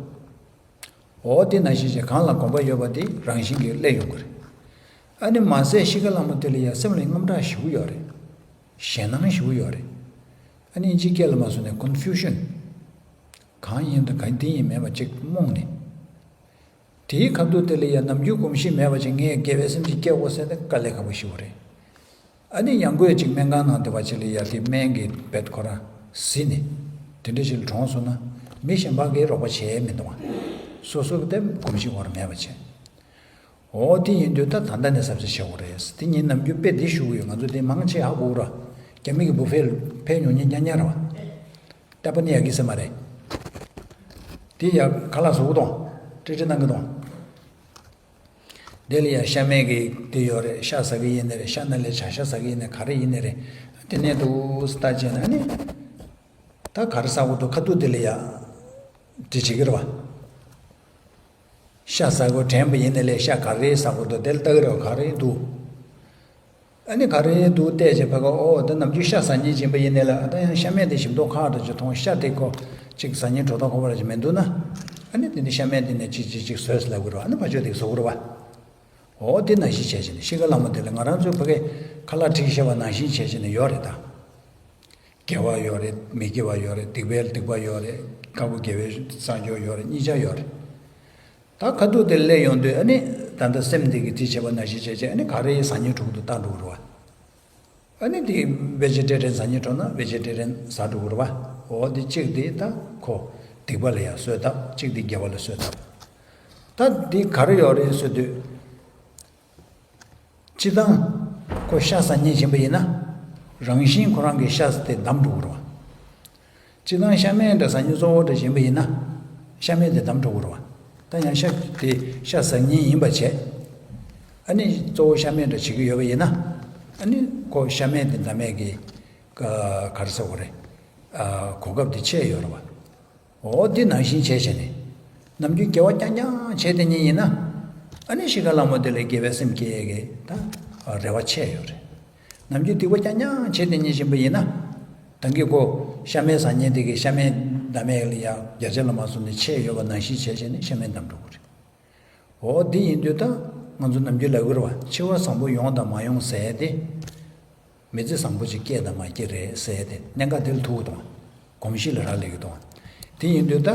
འོ་དེ་ནང་བཞིན་ཅིག་གང་ལ་གོམས་པ་ཡོད་པ་དེ་རང་བཞིན་གྱིས་སླེབས་ཡོང་གི་རེད། ཨ་ནི་མ་ཟད་ཤི་ཁ་ལ་མོ་དེ་ལ་ཡང་སེམས་ལ་དངངས་སྐྲག་ཞེ་པོ་ཡོད་རེད། ཞེད་སྣང་ཞེ་པོ་ཡོད་རེད། ཨ་ནི་ཨིན་ཇིའི་སྐད་ལ་མ་སོང་ནས་ཀོན་ཕིའུ་ཤན། གང་ཡིན་དང་གང་འདི་ཡིན་མེད་པ་ཅིག་རྨོངས་ནས། དེའི་ཁ་ཐུག་དེ་ལ་ཡང་ནམ་རྒྱུན་གོམས་གཤིས་མེད་པ་ཅིག་ངས་དགེ་བའི་སེམས་ཅིག་སྐྱེ་དགོས་ཟེར་ན་དཀའ་ལས་ཁག་པོ་ཞེ་པོ་རེད། ཨ་ནི་ཡང་སྒོས་ཅིག་སྨན་ཁང་ནང་དེ་བ་ཅིག་ལ་ཡ་དེ་སྨན་གྱི་བེད་ཁོ་རང་ཟིན་ནས་དེ་འདྲ་ཞིག་ལ་གྲོངས་སོང་ན་མི་གཞན་པ་གིས་རོགས་པ་བྱས་མི་འདུག་བ། སོ་སོ་གི་དེ་གོམས་གཤིས་ཁོ་རང་མེད་པ་བྱས། འོ་དེ་ཡིན་དུས་ད་ད་ལྟ་ནས་གཟབ་གཟབ་བྱེད་དགོས་རེད། དེ་ངས་ནམ་རྒྱུན་དཔེ་འདི་ཞུ་གི་ཡོད། ང་ཚོ་དེ་མང་ཆེ་ཧ་གོ་གི་ར། རྒྱ་མི་གི་བུ་ཕེ་ཕེ་ཉོ་ཉེ་རྐྱང་རྐྱང་ར་བ། ཏེ་པ་ནི་ཡ་གི་སེ་མ་རེད། དེ་ཡ་ཁ་ལག་བཟོ་གི་དང་། ཀྲི་ཀྲི་གནང་གི་དང་། དེ་ལ་ཡ་ཤ་མེད་ཀྱི་དེ་ཡོད་རེད། ཤ་ཟ་གི་ཡིན་ནི་རེད། ཤ་ན་ལས་བྱ་ཤ་ཟ་གི་ཡིན་ནི་ག་རེ་ཡིན་ནི་རེད། དེ་ནས་འདུག་སེ་ལྟ་བྱས་ན་ནི། ད་ག་རེ་ཟ་དགོས་འདུག་ཁ་ཐུག་དེ་ལ་ཡ། འདྲི་བྱེད་ཀྱི་རེད་བ། ཤ་ཟ་དགོས་དྲན་པ་ཡིན་ནི་ལས་ཤ་ག་རེ་ཟ་དགོས་འདུག་དེ་ལ་ལྟ་གི་རེད་བ། ག་རེ་འདུག་ཨ་ནི་ག་རེ་འདུག་བལྟས་བྱས་ཕ་ག་ཨོ་ད་ནམ་རྒྱུན་ཤ་ཟ་ཉེན་སྦྱིན་པ་ཡིན་ནི་ལ་ད་ཡང་ཤ་མེད་དེ་ཞིམ་མདོག་ཁ་འདྲ་ཅིག་མཐོང་། ཤ་དེ་ཁོ་ཅིག་ཟ་ཉེན་དྲོ་ཐོག་ཁོ་པ་ར་ཅིག་མི་འདུག་ན། ཨ་ནི་དེ་ནི་ཤ་མེད་དེ་ནས་ཅིག་ཅིག་ཅིག་བཟོས་ཟེར་ལབ་གི་རེད་བ། ཨ་ནི་ཕ་ཆོས་དེ་བཟོ་གི་རེད་བ། འོ་དེ་ནང་བཞིན་བྱས་བྱས་ནས་ཤི་ཁ་ལ་མོ་དེ་ལ་ང་རང་ཚོའི་ཕ་གའི་ཁ་ལག་ཁྲིད་ཤེས་པ་ནང་བཞིན་བྱས་བྱས་ནས་ཡོད་རེད་ད། དགེ་བ་ཡོད་རེད། མི་དགེ་བ་ཡོད་རེད། སྡིག་པའི་སྡིག་པ་ཡོད་རེད། དཀར་པོ་དགེ་བའི་བསང་ཆོག་ཡོད་རེད། གཉིས་ཆ་ཡོད་རེད། ད་ཁ་ཐུག་དེ་སླེབས་ཡོང་དུས་ཨ་ནི་ད་ལྟ་སེམས་འདི་གི་དེ་བྱས་པ་ནང་བཞིན་བྱས་བྱས་ཨ་ནི་ག་རེ་ཟ་ཉེན་འགྲོ་གི་འདུག་ལྟ་འགྲོ་གི་རེད་བ། ཨ་ནི་དེ་བེ་ཇི་ཊེ་རི་ཡན་ཟ་ཉེན་འགྲོ་ན་བེ་ཇི་ཊེ་རི་ཡན་ཟ་འགྲོ་གི་རེད་བ། འོ་དེ་གཅིག་དེ་ད་ཁོ་སྡིག་པ་ལ་ཡང་གསོས་ཐབས། གཅིག་དེ་དགེ་བ་ལ་གསོས་ཐབས། ད་འདི་ག་རེ་ཡོད་རེད་ཟེར་དུས། སྤྱིར་བཏང་ཁོ་ཤ་ཟ་ཉེན་སྦྱིན་པ་ཡིན་ན། རང་བཞིན་ཁོ་རང་གི་ཤ་དེ་འདམ་འགྲོ་གི་རེད་བ། སྤྱིར་བཏང་ཤ་མེད་འདྲ་ཟ་ཉེན་གཙོ་བོ་འདྲ་སྦྱིན་པ་ཡིན་ན། ཤ་མེད་དེ་འདམ་འགྲོ་གི་རེད་བ། ད་ཡང་ཤ་དེ་ཤ་ཟ་ཉེན་ཡིན་པ་བྱས། ཨ་ནི་གཙོ་བོ་ཤ་མེད་འདྲ་བྱེད་ཀྱི་ཡོད་པ་ཡིན་ན། ཨ་ནི་ཁོ་ཤ་མེད་དེ་འདམ་མེད་ཀྱི་ག་ག་རེ་ཟེར་དགོས་རེད། ཨ་གོ་སྐབས་དེ་ཆད་ཡོད་རེད་བ། འོ་འདི་ནང་བཞིན་བྱས་བྱས་ནས། ནམ་རྒྱུན་དགེ་བ་རྐྱང་རྐྱང་བྱས་བསྡད་མཁན་ཡིན་ན། ཨ་ནི་ཤི་ཁ་ལ་མོ་དེ་ལ་དགེ་བའི་སེམས་སྐྱེ་ཡས་ཀྱི་ད་རེ་བ་ཆད་ཡོད་རེད། ནམ་རྒྱུན་སྡིག་པ་རྐྱང་རྐྱང་བྱས་བསྡད་མཁན་ཡིན་པ་ཡིན་ན། ད་གིན་ཁོ་ཤ་མེད་ཟ་ཉེན་དེ་གི་ཤ་མེད་འདམ་མེད་ལ་ཡང་བརྒྱ་ཆ་ལ་མ་སོང་ནས་ཆད་ཡོད་པ་ནང་བཞིན་བྱས་བྱས་ནས་ཤ་མེད་འདམ་འགྲོ་གི་རེད། འོ་འདི་ཡིན་དུས་ད་ང་ཚོ་ནམ་རྒྱུན་ལབ་ཀྱི་རེད་བ། འཆི་བ་བཟང་པོ་ཡོང་དང་མ་ཡོང་ཟེར་ཡས་དེ། མི་ཚེ་བཟང་པོ་ཅིག་སྐྱེས་དང་མ་སྐྱེས་རེད་ཟེར་ཏེ་གནད་འགག་དེ་ལ་ཐུག་དང་། གོམས་གཤིས་ལ་རག་ལས་ཀྱི་དང་། དེ་ཡིན་དུས་ད་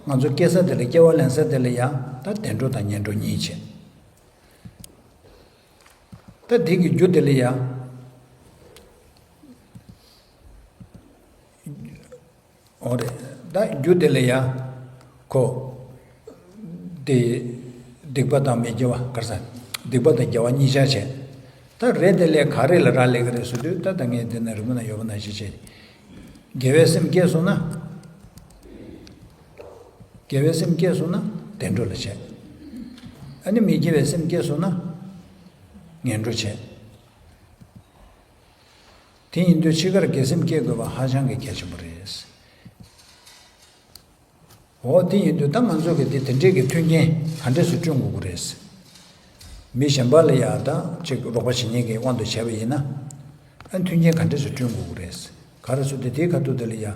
ང་ཚོ་སྐྱེ་ས་དེ་ལ་སྐྱེ་བ་ལེན་ས་དེ་ལ་ཡང་ད་བདེ་འགྲོ་དང་ངན་འགྲོ་གཉིས་བྱས། ད་དེ་གི་རྒྱུ་དེ་ལ་ཡང་། འོ་རེད། ད་རྒྱུ་དེ་ལ་ཡ། ཁོ། དེ། སྡིག་པ་དང་མི་དགེ་བ་ག་རེ་ཟེར། སྡིག་པ་དང་དགེ་བ་གཉིས་ཆར་བྱས། ད་རེད་དེ་ལས་ག་རེ་ལ་རག་ལས་ཀྱི་རེད་ཟེར་དུས་ད་ད་ངས་འདི་ན་རི་མོ་ན་ཡོད་པ་ནང་བཞིན་བྱས། དགེ་བའི་སེམས་སྐྱེས་སོང་ན། དགེ་བའི་སེམས་སྐྱེས་སོང་ན་བདེ་འགྲོ་ལ་བྱས། ཨ་ནི་མི་དགེ་བའི་སེམས་སྐྱེས་སོང་ན། ངན་འགྲོ་བྱས། དེ་ཡིན་དུས་འཆི་ཁར་དགེ་སེམས་སྐྱེ་དགོས་པ་ཧ་ཅང་གི་གལ་ཆེན་པོ་རེད། འོ་དེ་ཡིན་དུས་ད་ང་ཚོ་གི་དེ་དེ་འདྲས་ཀྱི་མཐུན་རྐྱེན་ག་འདྲས་སེ་བསྐྲུན་དགོས་ཀྱི་རེད། མི་གཞན་པ་ལ་ཡང་ད་ཅིག་རོགས་པ་བྱེད་མཁན་གྱི་དབང་དུ་བྱས་པ་ཡིན་ན། ཨ་མཐུན་རྐྱེན་ག་འདྲས་སེ་བསྐྲུན་དགོས་ཀྱི་རེད། ག་རེ་ཟེར་དུས་དེའི་ཁ་ཐུག་དེ་ལ་ཡང་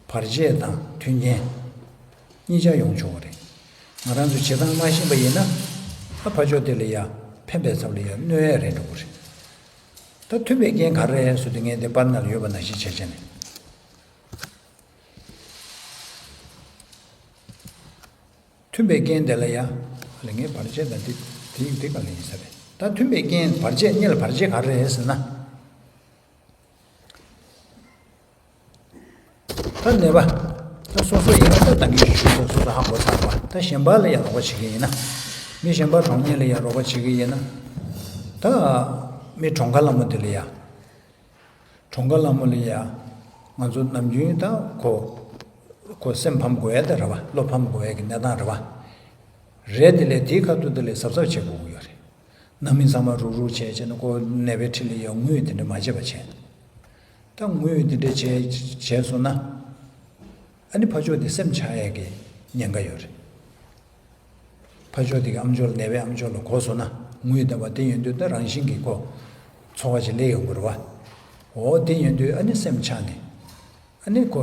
བར་ཆད་དང་མཐུན་རྐྱེན་གཉིས་ཆ་ཡོང་ཆོག་གི་རེད། ང་རང་ཚོ་བྱེད་སྟངས་མ་ཤེས་པ་ཡིན་ན། ཨ་ཕར་ཕྱོགས་དེ་ལ་ཡང་ཕན་པའི་ཚབ་ལ་ཡང་གནོད་ཡས་རེད་འགྲོ་གི་རེད། ད་མཐུན་པའི་རྐྱེན་ག་རེ་རེད་ཟེར་དུས་ངས་དེ་པར་ནང་ལ་ཡོད་པ་ནང་བཞིན་བྱས་བྱས་ནས། མཐུན་པའི་རྐྱེན་དེ་ལ་ཡ། ལ་ངས་བར་ཆད་དང་དེ་དེ་དེ་ག་ལ་ཡིན་ས་རེད། ད་མཐུན་པའི་རྐྱེན་བར་ཆད་གཉིས་ལ་བར་ཆད་ག་རེ་རེད་ཟེར་ན། ད་ནད་པ། ད་སོ་སོ་ཡིན་ན་ད་ད་གིན་ཞུ་སོ་སོ་སོ་ཧ་གོ་ཚར་བ། ད་གཞན་པ་ལ་ཡང་རོགས་པ་བྱེད་ཀྱི་ཡིན་ན། མི་གཞན་པ་གྲོངས་མཁན་ལ་ཡང་རོགས་པ་བྱེད་ཀྱི་ཡིན་ན། ད་མི་གྲོངས་ཁ་ལ་མོ་དེ་ལ་ཡང་། གྲོངས་ཁ་ལ་མོ་ལ་ཡང་། ང་ཚོ་ནམ་རྒྱུན་ད་ཁོ། ཁོ་སེམས་ཕམ་དགོས་ཡ་ད་རེད་བ། བློ་ཕམ་དགོས་ཡ་གི་གནས་སྟངས་རེད་བ། རེད་དེ་ལས་དེའི་ཁ་ཐུག་དེ་ལས་གཟབ་གཟབ་བྱེད་དགོས་ཀྱི་ཡོད་རེད། ནང་མི་ཚང་མ་རུག་རུག་བྱས་བྱས་ནས་ཁོ་ནད་པའི་འཁྲིས་ལ་ཡང་ངུས་དེ་འདྲ་མ་བྱེད་པ་བྱས། ད་ངུས་དེ་འདྲ་བྱས་བྱས་སོང་ན། ཨ་ནི་ཕར་ཕྱོགས་དེ་སེམས་ཆགས་ཡས་ཀྱི་ཉེན་ཁ་ཡོད་རེད། ཕར་ཕྱོགས་དེ་གི་ཨམ་ཅོག་ལ་ནད་པའི་ཨམ་ཅོག་ལ་གོ་སོང་ན་ངུས་བསྡད་པ་དེ་ཡིན་དུས་ད་རང་བཞིན་གྱིས་ཁོ་ཚོར་བ་ཞིག་སླེབས་ཡོང་གི་རེད་བ། འོ་དེ་ཡིན་དུས་ཨ་ནི་སེམས་ཆགས་ནས་ཨ་ནི་ཁོ་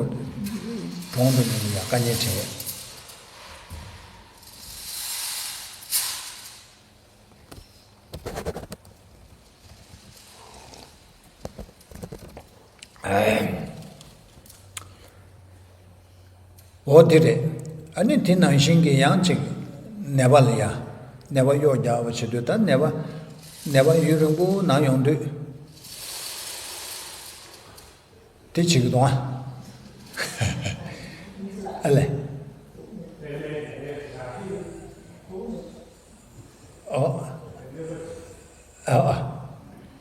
གྲོངས་འགྲོ་ནས་ཡང་དཀའ་ངལ་འཕྲད། འོ་དེ་རེད། ཨ་ནི་དེ་ནང་བཞིན་གྱི་ཡང་ཅིག་ནད་པ་ལ་ཡ། ནད་པ་གཡོག་རྒྱག་པ་བྱེད་དུས་ད་ནད་པ། ནད་པ་ཡུན་རིང་པོ་ན་ཡོང་དུས། དེ་བྱེད་ཀྱི་འདུག་ཨ། ཨ་ལས། ཨོ། ཨོ།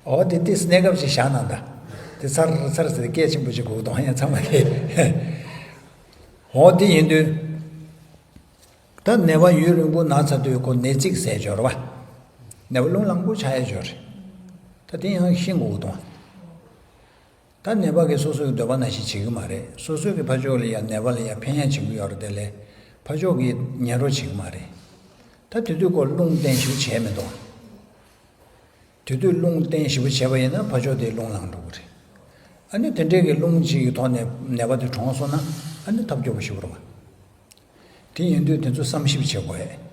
ཨོ་དེ་དེ་གནས་སྐབས་ཅིག་བཞག་གནང་ད། དེ་ཚར་ཚར་ཟེར་སྐད་ཆེན་པོ་ཅིག་གོ་གདོང་ཡང་ཚང་མ་དེ། ཨོ་དེ་ཡིན་དུས། ད་ནད་པ་ཡུན་རིང་པོ་ན་ཚར་དུས་ཁོ་ནད་རྩིས་ཟེར་འབྱོར་བ། ནད་པ་རླུང་ལངས་པོ་ཆགས་ཡས་འབྱོར་རེད། ད་དེ་ཡང་ཤེས་དགོས་གདོང་། ད་ནད་པ་གིས་སོ་སོའི་འདོད་པ་ནང་བཞིན་བྱེད་ཀྱི་མ་རེད། སོ་སོའི་གི་ཕར་ཕྱོགས་ལ་ཡང་ནད་པ་ལ་ཡང་ཕན་ཡག་བྱེད་ཀྱི་ཡོད་རེད་དེ་ལས་ཕར་ཕྱོགས་ཀྱིས་ཉན་རོགས་བྱེད་ཀྱི་མ་རེད། ད་དེ་དུས་ཁོ་རླུང་བརྟན་ཞིག་བྱས་མི་འདུག་དེ་དུས་རླུང་བརྟན་ཞིག་བྱས་པ་ཡིན་ན་ཕར་ཕྱོགས་དེ་རླུང་ལངས་འགྲོ་གི་རེད། ཨ་ནི་དེ་འདྲའི་གི་རླུང་གཅིག་གི་ཐོག་ནས་ནད་པ་དེ་གྲོངས་སོང་ན་ཨ་ནི་ཐབས་སྐྱོ་པོ་ཞིག་རེད་བ། དེ་ཡིན་དུས་དེ་ཚོ་བསམ་ཞིབ་བྱེད་དགོས།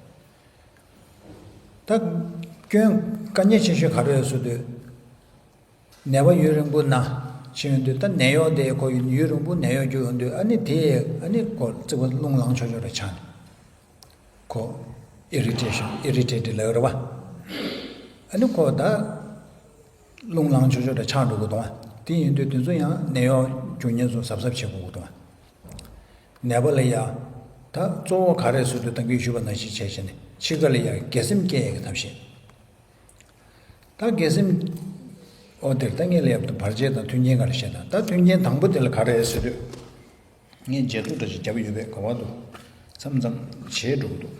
ད་སྐྱོན་དཀའ་ངལ་ཆེ་ཤོས་ག་རེ་རེད་ཟེར་དུས། ནད་པ་ཡུན་རིང་པོ་ན་ཕྱིན་ཡོང་དུས་ད་ནད་གཡོག་དེ་ཁོ་ཡུན་རིང་པོ་ནད་གཡོག་རྒྱུགས་ཡོང་དུས་ཨ་ནི་དེ་ཨ་ནི་ཁོ་རྩིག་པ་རླུང་ལངས་ཆོག་ཆོག་རེད་ཆགས་ནས། ཁོ་ཨི་རི་ཊེ་ཤན་ཨི་རི་ཊེ་ཊི་ལབ་རེད་བ། ཨ་ནི་ཁོ་ད་རླུང་ལངས་ཆོག་ཆོག་རེད་ཆགས་འགྲོ་གི་འདུག་བ། དེ་ཡིན་དུས་དེ་ཚོ་ཡང་ནད་གཡོག་རྒྱུགས་མཁན་ཚོ་གཟབ་གཟབ་བྱེད་དགོས་ཀྱི་འདུག་བ། ནད་པ་ལ་ཡ། ད་གཙོ་བོ་ག་རེ་ཟེར་དུས་ད་གིན་ཞུས་པ་ནང་བཞིན་བྱས་བྱས་ནས་འཆི་ཁ་ལ་ཡ་དགེ་སེམས་སྐྱེ་ཡ་གི་ཐབས་ཤེས། ད་དགེ་སེམས། འོ་དེར་ད་ངས་ལབ་ཏུ་བར་ཆད་དང་མཐུན་རྐྱེན་ག་རེ་བཤད་དང་ད་མཐུན་རྐྱེན་དང་པོ་དེ་ལ་ག་རེ་ཟེར་དུས། ངས་རྗེས་ཐོ་འདྲ་ཞིག་བརྒྱབ་ཡོད་པས་ག་བ་འདུག་མཚམས་མཚམས་བྱེད་འགྲོ་གི་འདུག་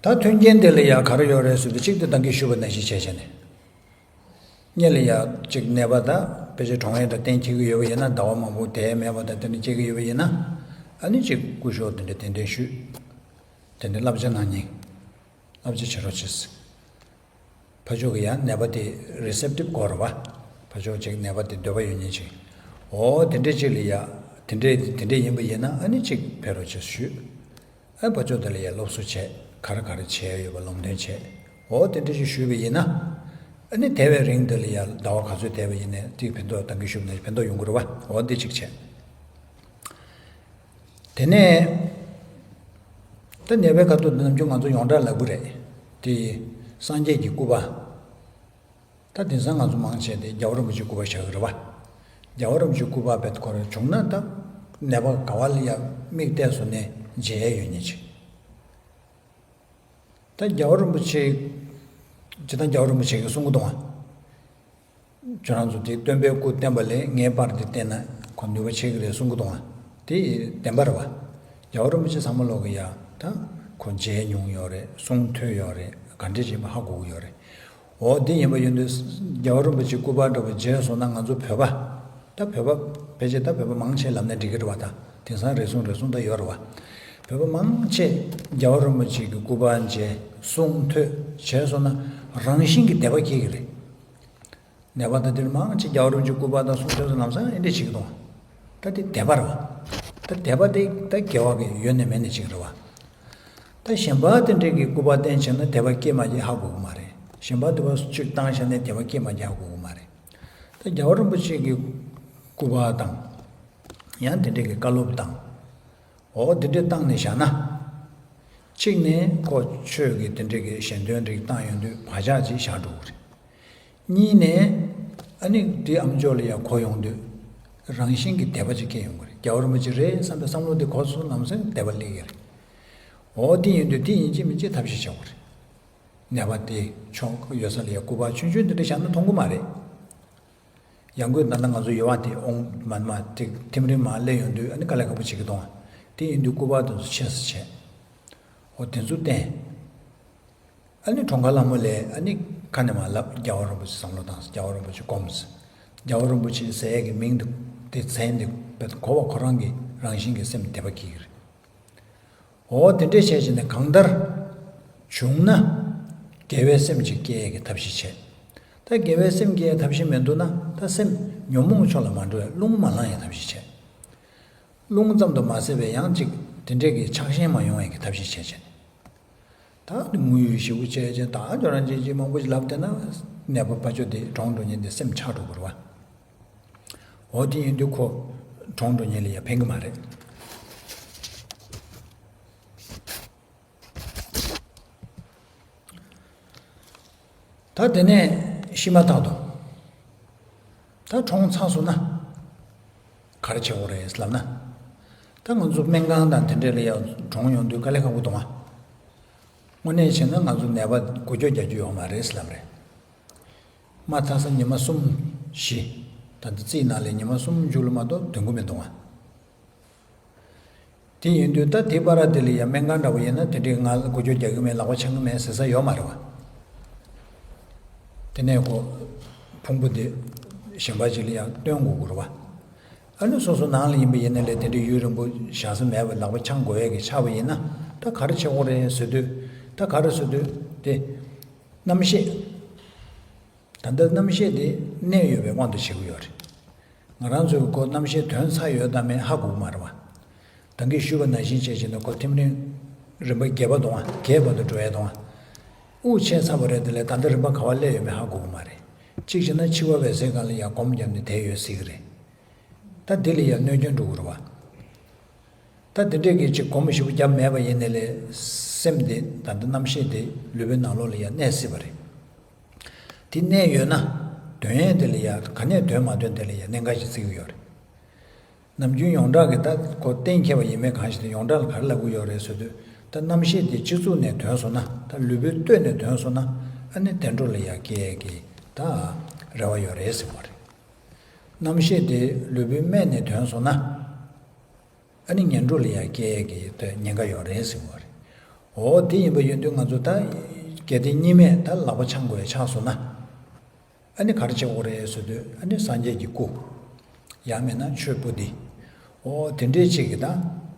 ད་མཐུན་རྐྱེན་དེ་ལ་ཡ་ག་རེ་ཡོད་རེད་ཟེར་དུས་གཅིག་ཏུ་ད་གིན་ཞུས་པ་ནང་བཞིན་བྱས་བྱས་ནས། སྔོན་ལ་ཡ་གཅིག་ནད་པ་དང་ཕལ་ཆེར་གྲོངས་ཡས་དང་གཏན་འཁེལ་གྱི་ཡོད་པ་ཡིན་ན་ཟླ་བ་མང་པོ་བསྡད་མེད་པ་དང་དེ་འདྲ་སྐྱེ་གི་ཡོད་པ་ཡིན་ན། ཨ་ནི་གཅིག་སྐུ་ཞབས་དེ་འདྲ་གདན་འདྲེན་ཞུས། དེ་འདྲ་བསླབ་བྱ་གནང་ཉིན། བསླབ་བྱ་བྱེད་རོགས་བྱེད། ཕར་ཕྱོགས་ཀྱི་ཡང་ནད་པ་དེ་རི་སེབ་ཊིབ་དགོས་རེད་བ། ཕར་ཕྱོགས་གཅིག་ནད་པ་དེ་འདོད་པ་ཡོད་ཉིན་གཅིག་འོ་དེ་འདྲ་གཅིག་ལ་ཡ། དེ་འདྲ་དེ་འདྲ་ཡིན་པ་ཡིན་ན་ཨ་ནི་གཅིག་ཕེབས་རོགས་བྱེད་ཞུས། ཨ་ཕར་ཕྱོགས་དེ་ལ་ཡ་སློབ་གསོ་བྱས་ག་རེ་ག་རེ་བྱས་ཡོད་པ་ལམ་སྟོན་བྱས། འོ་དེ་འདྲ་ཞིག་ཞུས་པ་ཡིན་ན། ཨ་ནི་དེ་བས་རིང་དེ་ལ་ཡ་ཟླ་བ་ག་ཚོད་བསྡད་པ་ཡིན་ནའི་དེ་ཕན་ཐོགས་ད་གིན་ཞུས་པ་ནང་བཞིན་ཕན་ཐོགས་ཡོང་གི་རེད་བ། འོ་དེ་གཅིག་བྱས། དེ་ནས། ད་ནད་པའི་ཁ་ཐུག་ནམ་རྒྱུན་ང་ཚོ་ཡོངས་གྲགས་ལབ་གི་རེད། དེ་ཡི་སངས་རྒྱས་ཀྱི་སྐུ་པར། ད་དེང་སང་ང་ཚོ་མང་ཆེ་དེ་རྒྱལ་བ་རིན་པོ་ཆེའི་སྐུ་པར་བཞག་གི་རེད་བ། རྒྱལ་བ་རིན་པོ་ཆེའི་སྐུ་པར་བེད་ཁོ་རང་བྱུང་ན་ད་ནད་པ་ག་བ་ལ་ཡ་མིག་བལྟས་སོང་ནས་མཇལ་ཡས་ཡོད་ཉིན་ཅིག་ད་རྒྱལ་བ་རིན་པོ་ཆེ། ཇི་ལྟར་རྒྱལ་བ་རིན་པོ་ཆེ་གིས་གསུང་གི་འདུག་ཨ། ཁྱོད་རང་ཚོ་དེ་སྟོན་པའི་སྐུ་བསྟན་པ་ལས་ངའི་པར་འདི་བསྟན་ན་ཁོ་ནུས་པ་ཆེ་གི་རེད་གསུང་གི་འདུག་ཨ། དེ་བདེན་པ་རེད་བ། རྒྱལ་བ་རིན་པོ་ཆེ་ཚང་མ་ལོག་གི་ཡ་ད་ཁོ་མཇལ་མྱོང་ཡོད་རེད་གསུང་ཐོས་ཡོད་རེད་ག་འདྲས་བྱས་པ་ཧ་གོ་གི་ཡོད་རེད། འོ་དེ་ཡིན་པ་ཡིན་དུས་རྒྱལ་བ་རིན་པོ་ཆེ་སྐུ་པར་འདྲ་པོ་མཇལ་སོང་ན་ང་ཚོ་བོད་པ། ད་བོད་པ་ཕལ་ཆེར་ད་བོད་པ་མང་ཆེ་ལབ་ན་འགྲིག་གི་རེད་བ། ད་དེང་སང་རེ་ཟུང་རེ་ཟུང་ད་ཡོད་རེད་བ། བོད་པ་མང་ཆེ་རྒྱལ་བ་རིན་པོ་ཆེ་གི་སྐུ་པར་མཇལ་གསུང་ཐོས་བྱས་སོང་ན་རང་བཞིན་གྱི་དད་པ་སྐྱེ་གི་རེད། ནད་པ་ད་དེར་མང་ཆེ་རྒྱལ་བ་རིན་པོ་ཆེ་སྐུ་པར་དང་གསུང་ཐོས་སུ་ལམ་སང་ཨེ་འདྲས་བྱེད་ཀྱི་འདུག་ད་དེ་དད་པ་རེད་བ། ད་དད་པ་དེ་ད་དགེ་བ་གི་ཡོད་ནས་མེད་ནས་བྱེད་ཀྱི་རེད་བ། ད་ ད་གཞན་པ་དེ་འདྲས་ཀྱི་སྐུད་པ་བསྟན་བྱས་ན་དད་པ་སྐྱེས་མ་སྐྱེས་ཧ་གོ་གི་མ་རེད། གཞན་པ་དེ་བ་གཅིག་བཏང་བཞག་ནས་དད་པ་སྐྱེས་མ་སྐྱེས་ཧ་གོ་གི་མ་རེད། ད་རྒྱལ་བ་རིན་པོ་ཆེ་གི་སྐུད་པ་དང་། ཡང་དེ་འདྲས་ཀྱི་བཀའ་སློབ་དང་། འོ་དེ་འདྲས་བཏང་ནས་བཞག་ན། གཅིག་ནས་ཁོ་ཆོས་ཀྱི་དེ་འདྲས་ཀྱི་ཞལ་འདོན་རིགས་བཏང་ཡོང་དུས་བག་ཆགས་ཅིག་བཞག་འགྲོ་གི་རེད། གཉིས་ནས། ཨ་ནི་དེ་ཨམ་ཅོག་ལ་ཡང་གོ་ཡོང་དུས། རང་བཞིན་གྱི་དད་པ་ཅིག་སྐྱེ་ཡོང་གི་རེད། རྒྱལ་བ་རིན་པོ་ཆེ་རེད་བསམ་པའི་བསམ་བློ་དེ་གོ་སོང་ ནམ་སེང་དད་པ་སླེབས་ཀྱི་རེད། འོ་དེ་ཡིན་དུས་དེ་ཡིན་གཅིག་མིན་གཅིག་ཐབས་ཤེས་བྱེད་དགོས་རེད། ནད་པ་དེ་མཆོང་ཡོད་ས་ལ་ཡང་སྐུད་པ་ཆུང་ཆུང་དེ་འདྲ་བཞག་ན་མཐོང་གི་མ་རེད། ཡང་སྒོས་ད་ལྟ་ང་ཚོ་ཡོད་པ་དེ་ཨོང་མན་མ་དེ་ཐིམ་རིམ་མ་སླེབས་ཡོང་དུས་ཨ་ནི་དཀའ་ལས་ཁག་པོ་བྱེད་ཀྱི་འདུག་ཨ། དེ་ཡིན་དུས་སྐུད་པ་དེ་ཚོ་ཆེ་ས་བྱས། འོ་དེ་ཚོ་བསྟན། ཨ་ནི་གྲོངས་ཁ་ལྷ་མོ་ལས་ཨ་ནི་ཁ་ནས་མར་ལབ། རྒྱལ་བ་རིན་པོ་ཆེ་བསམ་བློ་བཏང་། རྒྱལ་བ་རིན་པོ་ཆེ་སྒོམས། རྒྱལ་བ་རིན་པོ་ཆེ་ཟེར་ཡས་ཀྱི་མིང་དེ་དེ་མཚན་དེ་བས་གོ་བ་ཁོ་རང་གི་རང་བཞིན་གྱི་སེམས་དད་པ་སྐྱེ་གི་རེད། འོ་དེ་འདྲས་བྱས་བྱས་ནས་གང་ལྟར་བྱུང་ན་དགེ་བའི་སེམས་ཅིག་སྐྱེ་ཡས་ཀྱི་ཐབས་ཤེས་བྱས། ད་དགེ་བའི་སེམས་སྐྱེ་ཡས་ཐབས་ཤེས་མི་འདུག་ན་ད་སེམས་ཉོན་མོངས་ཕྱོགས་ལ་མ་འགྲོ་བའི་རླུང་མ་ལངས་ཡས་ཐབས་ཤེས་བྱས། རླུང་ཙམ་དུ་མ་ཟད་པའི་ཡང་ཅིག་དེ་འདྲས་ཀྱི་ཆགས་ཞེན་མ་ཡོང་ཡས་ཀྱི་ཐབས་ཤེས་བྱས་བྱས། ད་དངོས་ཡོད་ཞེ་པོ་བྱས་བྱས་ད་ཁྱོད་རང་ཅིག་ཅིག་མང་པོ་ཞིག་ལབ་བསྡད་ན་ནད་པ་ཕ་ཆོས་དེ་གྲོངས་འགྲོ་ཉེན་དེ་སེམས་ཆགས་འགྲོ་དགོས་རེད་བ། འོ་དེ་ཡིན་དུས་ཁོ་གྲོངས་འགྲོ་ཉེན་ལ་ཡང་ཕན་གི་མ་རེད། ད་དེ་ནས་ཤི་མ་ཐག་ཏུ་ད་གྲོངས་ཚར་སོང་ན་ག་རེ་བྱེད་དགོས་རེད་ལབ་ན། ད་ང་ཚོ་སྨན་ཁང་དང་དེ་འདྲས་ལ་ཡང་གྲོངས་ཡོང་དུས་དཀའ་ལས་ཁག་པོ་འདུག་ཨ། དངོས་གནས་བྱས་ན་ང་ཚོ་ནད་པ་འགུལ་སྐྱོད་རྒྱག་རྒྱུ་ཡོད་མ་རེད་ལབ་རེད། མ་ཐག་ས་ཉི་མ་གསུམ་བཞི། ད་ལྟ་རྩིས་ནང་ལ་ཉི་མ་གསུམ་མཇུག་ལ་མ་གཏོགས་འདོན་གི་མི་འདུག་ཨ། དེ་ཡིན་དུས་ད་དེ་བར་དེ་ལ་ཡང་སྨན་ཁང་འདྲ་བོ་ཡིན་ན་དེ་འདྲའི་ང་འགུལ་སྐྱོད་རྒྱག་གི་མེད། ལག་པ་འཆང་གི་མེད་ཟེར་ས་ཡོད་མ་རེད་བ། དེ་ནས་ཁོ་ཕུང་པོ་དེ་གཞན་པ་ཅིག་ལ་ཡང་སྟོན་དགོས་ཀྱི་རེད་བ། ཨ་ནི་སོ་སོ་ནང་ལ་ཡིན་པ་ཡིན་ན་ལས་དེ་འདྲའི་ཡུན་རིང་པོ་བཞག་ས་མེད་པ་ལག་པ་འཆང་དགོས་ཡས་ཀྱི་ཆགས་པ་ཡིན་ན་ད་ག་རེ་བྱེད་དགོས་རེད་ཟེར་དུས། ད་ག་རེ་ཟེར་དུས་དེ། རྣམ་ཤེས། ད་ལྟ་རྣམ་ཤེས་དེ་གནས་ཡོད་པའི་དབང་དུ་བྱེད་ཀྱི་ཡོད་རེད། ང་རང་ཚོས་ཁོ་རྣམ་ཤེས་དོན་ཚར་ཡོད་དམ་མེད་ཧ་གོ་གི་མ་རེད་བ། ད་གིན་ཞུས་པ་ནང་བཞིན་བྱས་བྱས་ནས་ཁོ་ཐིམ་རིམ་རིམ་པ་བརྒྱད་པ་དང་བརྒྱད་བར་དུ་འགྲོ་ཡས་དང་། དབུགས་ཆད་ཚར་བ་རེད། དེ་ལས་ད་ལྟ་རིམ་པ་ག་བ་སླེབས་ཡོད་མེད་ཧ་གོ་གི་མ་རེད། གཅིག་བྱས་ན་འཆི་བ་འབད་སའི་སྒང་ལ་ཡང་སྒོམ་བརྒྱབ་ནས་བསྡད་ཡོད་སྲིད་ཀྱི་རེད། ད་འདི་ལ་ཡང་གནོད་སྐྱོན་འགྲོ་གི་རེད་བ། ད་དེ་འདྲས་ཀྱི་ཅིག་སྒོམ་ཞིབ་རྒྱབ་མེད་པ་ཡིན་ནའི་ལས་སེམས་དེ་ད་ལྟ་རྣམ་ཤེས་དེ་ལུས་པོའི་ནང་ལོགས་ལ་ཡང་གནས་སྲིད་པ་རེད། དེ་གནས་ཡོད་ན་དོན་ཡས་དེ་ལ་ཡང་ག་ནས་དོན་མ་དོན་དེ་ལ་ཡང་གནད་འགག་ཅིག་བརྩི་གི་ཡོད་རེད། ནམ་རྒྱུན་ཡོངས་གྲགས་ཀྱི་ད་ཁོ་གཏན་འཁེལ་བ་ཡིན་མིན་གང་ཞིག་དེ་ཡོངས་གྲགས་ལ་ག་རེ་ལབ་གི་ཡོད་རེད་ཟེར་དུས། ད་རྣམ་ཤེས་དེ་སྤྱི་གཙུག་ནས་ཐོན་སོང་ན། ད་ལུས་པོའི་སྟོད་ནས་ཐོན་སོང་ན་ཨ་ནི་བདེ་འགྲོ་ལ་ཡང་སྐྱེ་ཡས་ཀྱི་ད་རེ་བ་ཡོད་རེད་ཟེར་བ་རེད། རྣམ་ཤེས་དེ་ལུས་པོའི་སྨད་ནས་ཐོན་སོང་ན། ཨ་ནི་ངན་འགྲོ་ལ་ཡང་སྐྱེ་ཡས་ཀྱི་ཉེན་ཁ་ཡོད་རེད་ཟེར་བ་རེད། འོ་དེ་ཡིན་པ་ཡིན་དུས་ང་ཚོ་ད་གལ་ཏེ་གཉིས་སྨན་ད་ལག་པ་འཆང་དགོས་ཡ་ཆགས་སོང་ན། ཨ་ནི་ག་རེ་བྱེད་དགོས་རེད་ཟེར་དུས་ཨ་ནི་སངས་རྒྱས་ཀྱི་སྐུ། ཡང་མིན་ན་ཆོས་པོ་ཏི། འོ་དེ་འདྲའི་ཅིག་གི་ད།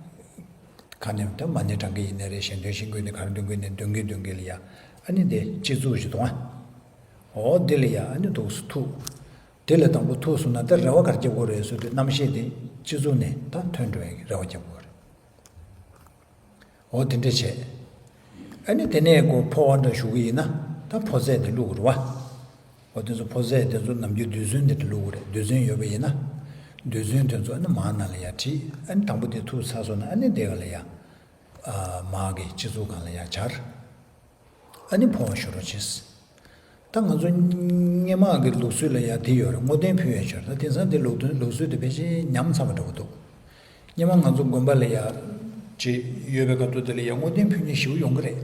ག་ནས་ད་མ་ཎི་བགྲང་གི་ཡིན་ནའི་རེད། ཞལ་འདོན་ཞལ་འདོན་ནས་ག་རེ་འདོན་གི་ཡིན་ནའི་འདོན་གི་འདོན་གི་ལ་ཡ། ཨ་ནི་དེ་སྤྱི་གཙུག་ཅིག་དང་། འོ་དེ་ལ་ཡ་ཨ་ནི་འདུག་སེ་ཐུག་དེ་ལས་དང་པོ་ཐུག་སོང་ན་ད་རེ་བ་ག་རེ་བྱེད་དགོས་རེད་ཟེར་དུས་རྣམ་ཤེས་དེ་སྤྱི་གཙུག་ནས་ད་ཐོན་འགྲོ་ཡག་གི་རེ་བ་བྱེད་དགོས་རེད། འོ་དེ་འདྲ་བྱས། ཨ་ནི་དེ་ནས་ཁོ་འཕོ་བ་འདྲ་ཞུ་གི་ཡིན་ན་ད་འཕོ་ཚད་དེ་བླུག་དགོས་རེད་བ། འོ་དེ་ཚོ་འཕོ་ཚད་དེ་ཚོ་ནམ་རྒྱུན་རྡུལ་ཚོན་དེ་འདྲ་བླུག་དགོས་རེད། རྡུལ་ཚོན་ཡོད་པ་ཡིན་ན། རྡུལ་ཚོན་དེ་ཚོ་ཨ་ནི་མར་ནང་ལ་ཡར་བྲིས། ཨ་ནི་དང་པོ་དེ་ཐུག་ཚར་སོང་ན་ཨ་ནི་དེ་ག་ལ་ཡ། མར་གྱི་སྤྱི་གཙུག་སྒང་ལ་ཡར་སྦྱར། ཨ་ནི་འཕོ་བ་ཞུ་རོགས་བྱེད། ད་ང་ཚོ་སྔོན་མ་གི་ལུགས་སྲོལ་ལ་ཡང་དེ་ཡོད་རེད། བསྔོ་རྟེན་ཕུལ་ཡས་ཡོད་རེད། ད་དེང་སང་དེ་ལུགས་དོན་ལུགས་སྲོལ་དེ་ཕལ་ཆེར་ཉམས་ཚར་བ་འདྲ་བོ་འདུག་སྔོན་མ་ང་ཚོ་དགོན་པ་ལ་ཡ་ཅིག་ཡོད་པའི་སྐབས་དུས་དེ་ལ་ཡ་བསྔོ་རྟེན་ཕུལ་མཁན་ཞེ་པོ་ཡོང་གི་རེད།